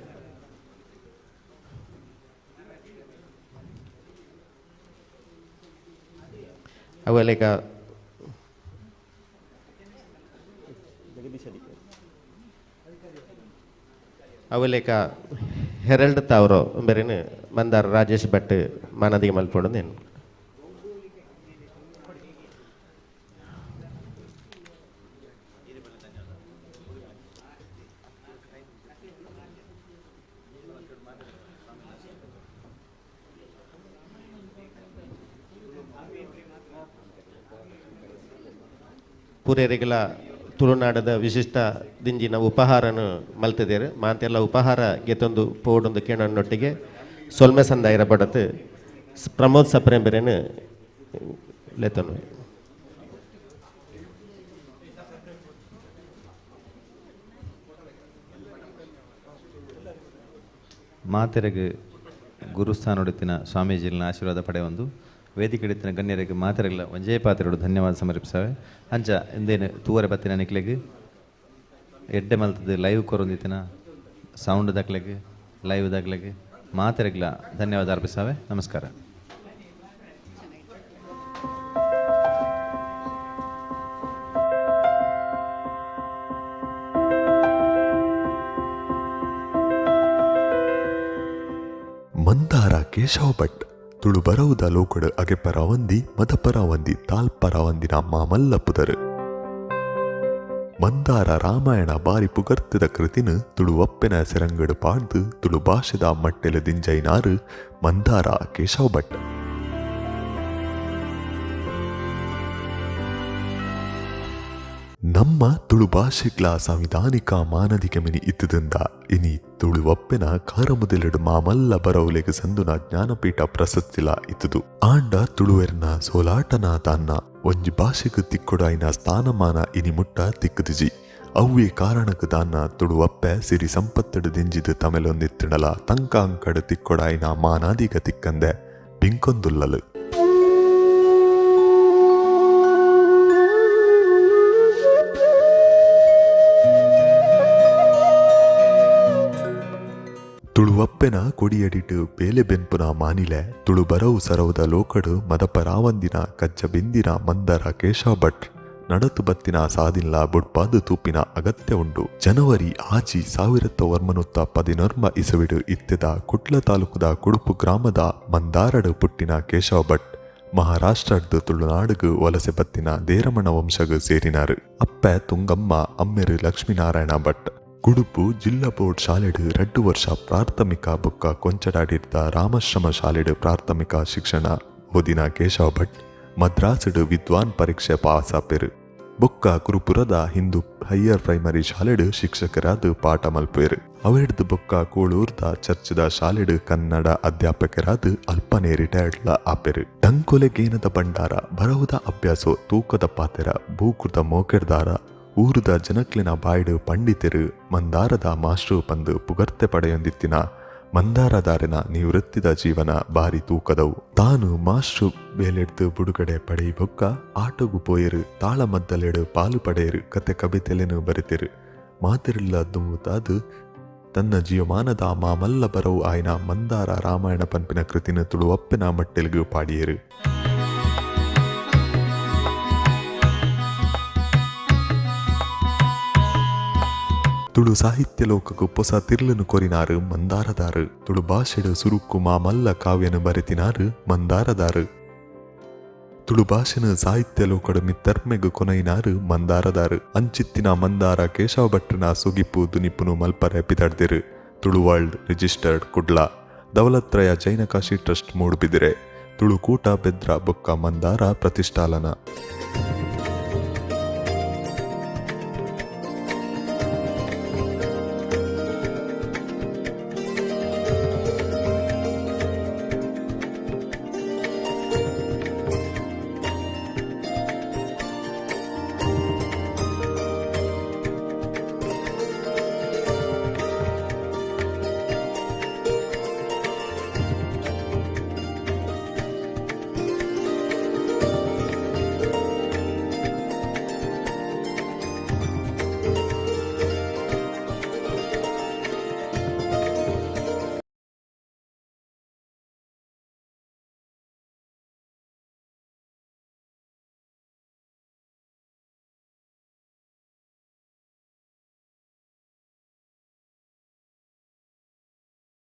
ಅವೆಲೆಕ ಜಗದೀಶ್ ಅಧಿಕಾರಿ ಅವಲೇಕ ಹೆರಲ್ಡ್ ತಾವ್ರೋ ಬೇರೆನು ಮಂದಾರ ರಾಜೇಶ್ ಭಟ್ ಮಾನದಿಗೆ ಮಲ್ಪೊಂಡು ನೇನು. ಪೂರೇರಿಗಳ ತುಳುನಾಡದ ವಿಶಿಷ್ಟ ದಿಂಜಿನ ಉಪಹಾರನು ಮಲ್ತಿದ್ದೇರು ಮಾಂತೆಲ್ಲ ಉಪಹಾರ ಗೆತ್ತೊಂದು ಪೋಡೊಂದು ಕೇಣನ್ನೊಟ್ಟಿಗೆ ಸೊಲ್ಮೆ ಸಂದಾಯಿರ ಬಡತು ಪ್ರಮೋದ್ ಸಪ್ರೇಂಬರೇನು ಲೆತ್ತನು. ಮಾತೆರೆಗೆ ಗುರುಸ್ಥಾನೊಡುತ್ತಿನ ಸ್ವಾಮೀಜಿನ ಆಶೀರ್ವಾದ ಪಡೆಯೊಂದು ವೇದಿಕೆ ಗಣ್ಯರಿಗೆ ಮಾತೆರೆಲ್ಲ ಒಂಜೇ ಪಾತ್ರೆಡು ಧನ್ಯವಾದ ಸಮರ್ಪಿಸಾವೆ. ಅಂಚ ಇಂದೇನು ತೂವರೆ ಬತ್ತಿನ ನಿಕ್ಲೆಗ್ ಎಡ್ಡೆ ಮಲ್ತದ ಲೈವ್ ಕೊರೊಂದಿತ್ತಿನ ಸೌಂಡ್ ದಾಕ್ಲೆಗ್ ಲೈವ್ ದಾಕ್ಲೆಗ್ ಮಾತೆರೆಗ್ಲ ಧನ್ಯವಾದ ಅರ್ಪಿಸಾವೆ. ನಮಸ್ಕಾರ. ಮಂದಾರ ಕೇಶವ ಭಟ್ ತುಳು ಬರವುದ ಲೋಕಡು ಅಗೆಪರವಂದಿ ಮದಪರವಂದಿ ತಾಲ್ಪರವಂದಿನ ಮಾಮಲ್ಲ ಪುದರು. ಮಂದಾರ ರಾಮಾಯಣ ಬಾರಿ ಪುಗರ್ತಿದ ಕೃತಿನ ತುಳುವಪ್ಪೆನ ಸೆರಂಗಡು ಪಾಡ್ದು ತುಳು ಭಾಷೆದ ಮಟ್ಟೆಲು ದಿಂಜೈನಾರು ಮಂದಾರ ಕೇಶವ ಭಟ್. ನಮ್ಮ ತುಳು ಭಾಷೆಗ್ಲ ಸಾಂವಿಧಾನಿಕ ಮಾನದಿಗೆ ಮಿನಿ ಇತ್ತದಿಂದ ಇನಿ ತುಳುವಪ್ಪೆನ ಕಾರಮುದಲೆಡು ಮಾಮಲ್ಲ ಬರವುಲೆಗ್ ಸಂದುನ ಜ್ಞಾನಪೀಠ ಪ್ರಶಸ್ತಿಲ ಇತ್ತದು. ಆಂಡ ತುಳುವೆರ್ನ ಸೋಲಾಟನ ತಾನ್ನ ಒಂಜಿ ಭಾಷೆಗ್ ತಿಕ್ಕೊಡಾಯಿನ ಸ್ಥಾನಮಾನ ಇನಿ ಮುಟ್ಟ ತಿಕ್ಕುದಿಜಿ. ಅವ್ವೇ ಕಾರಣಕ್ಕೆ ದಾನ್ನ ತುಳುವಪ್ಪೆ ಸಿರಿ ಸಂಪತ್ತಡು ದಿಂಜಿದು ತಮೆಲೊಂದಿತ್ತಿಣಲ ತಂಕ ಅಂಕಡು ತಿಕ್ಕೊಡಾಯಿನ ಮಾನಾದಿಗ ತಿಕ್ಕಂದೆ ಬಿಂಕೊಂದುಲ್ಲಲು. ತುಳುವಪ್ಪೆನ ಕೊಡಿಯಡಿಟು ಬೇಲೆ ಬೆನ್ಪುನ ಮಾನಿಲೆ ತುಳು ಬರವು ಸರವುದ ಲೋಕಡು ಮದಪರಾವಂದಿನ ಕಜ್ಜ ಬಿಂದಿನ ಮಂದರ ಕೇಶವ ಭಟ್ ನಡತು ಬತ್ತಿನ ಸಾದಿಲ್ಲ ಬುಡ್ಪಾದು ತೂಪಿನ ಅಗತ್ಯ ಉಂಡು. ಜನವರಿ 6, 1911 ಇಸವಿಡು ಇತ್ತೆದ ಕುಟ್ಲ ತಾಲೂಕುದ ಕುಡುಪು ಗ್ರಾಮದ ಮಂದಾರಡು ಪುಟ್ಟಿನ ಕೇಶವ ಭಟ್ ಮಹಾರಾಷ್ಟ್ರದ್ದು ತುಳುನಾಡುಗು ವಲಸೆ ಬತ್ತಿನ ದೇರಮಣ ವಂಶಗು ಸೇರಿನಾರು. ಅಪ್ಪೆ ತುಂಗಮ್ಮ, ಅಮ್ಮೆರು ಲಕ್ಷ್ಮೀನಾರಾಯಣ ಭಟ್. ಕುಡುಪು ಜಿಲ್ಲಾ ಬೋರ್ಡ್ ಶಾಲೆಡು 2 ವರ್ಷ ಪ್ರಾಥಮಿಕ ಬೊಕ್ಕ ಕೊಂಚಡಾಡಿರ್ದ ರಾಮಾಶ್ರಮ ಶಾಲೆಡು ಪ್ರಾಥಮಿಕ ಶಿಕ್ಷಣ ಓದಿನ ಕೇಶವ ಭಟ್ ಮದ್ರಾಸುಡು ವಿದ್ವಾನ್ ಪರೀಕ್ಷೆ ಪಾಸಾಪೆರು. ಬೊಕ್ಕ ಗುರುಪುರದ ಹಿಂದೂ ಹೈಯರ್ ಪ್ರೈಮರಿ ಶಾಲೆಡು ಶಿಕ್ಷಕರಾದ ಪಾಠ ಮಲ್ಪೇರು. ಅವೆಡ್ದು ಬೊಕ್ಕ ಕೋಳೂರ್ದ ಚರ್ಚದ ಶಾಲೆಡು ಕನ್ನಡ ಅಧ್ಯಾಪಕರಾದ ಅಲ್ಪನೆ ರಿಟೈರ್ಡ್ಲ ಆಪೆರು. ಡಂಕೊಲೆಗೇನದ ಭಂಡಾರ, ಬರವುದ ಅಭ್ಯಾಸೋ, ತೂಕದ ಪಾತೆರ, ಬೂಕುದ ಮೋಕೆರ್ದಾರ, ಊರುದ ಜನಕ್ಲಿನ ಬಾಯ್ಡು ಪಂಡಿತೆರು ಮಂದಾರದ ಮಾಸ್ಟ್ರು ಪಂದು ಪುಗರ್ತೆ ಪಡೆಯೊಂದಿತ್ತಿನ ಮಂದಾರದಾರಿನ ನಿವೃತ್ತಿದ ಜೀವನ ಬಾರಿ ತೂಕದವು. ತಾನು ಮಾಸ್ಟ್ರು ಬೇಲೆಡ್ದು ಬುಡುಗಡೆ ಪಡೆಯಿ ಬೊಕ್ಕ ಆಟೋಗು ಪೋಯರು, ತಾಳಮದ್ದಲೆಡು ಪಾಲು ಪಡೆಯರು, ಕತೆ ಕವಿತೆಲೆನು ಬರೆತೆರು. ಮಾತಿರಿಲ್ಲ ದುಮ್ಮುತಾದು ತನ್ನ ಜೀವಮಾನದ ಮಾಮಲ್ಲ ಬರವು ಆಯ್ನ ಮಂದಾರ ರಾಮಾಯಣ ಪಂಪಿನ ಕೃತಿನ ತುಳುವಪ್ಪೆನ ಮಟ್ಟೆಲ್ಗು ಪಾಡಿಯರು. ತುಳು ಸಾಹಿತ್ಯ ಲೋಕಕ್ಕೂ ಪೊಸ ತಿರ್ಲನು ಕೊರಿನಾರು ಮಂದಾರದಾರು. ತುಳು ಭಾಷೆಡು ಸುರುಕ್ಕು ಮಾಮಲ್ಲ ಕಾವ್ಯನು ಬರೆತಿನಾರು ಮಂದಾರದಾರು. ತುಳು ಭಾಷೆನ ಸಾಹಿತ್ಯ ಲೋಕಡು ಮಿತ್ತರ್ಮೆಗು ಕೊನೈನಾರು ಮಂದಾರದಾರು. ಅಂಚಿತ್ತಿನ ಮಂದಾರ ಕೇಶವ ಭಟ್ರನ ಸುಗಿಪು ದುನಿಪುನು ಮಲ್ಪರೆ ಪಿದಡ್ದಿರು. Tulu world registered Kudla, Daulatraya Jainakashi trust Moodbidri, ತುಳುಕೂಟ ಬೆದ್ರ ಬೊಕ್ಕ ಮಂದಾರ ಪ್ರತಿಷ್ಠಾಲನ.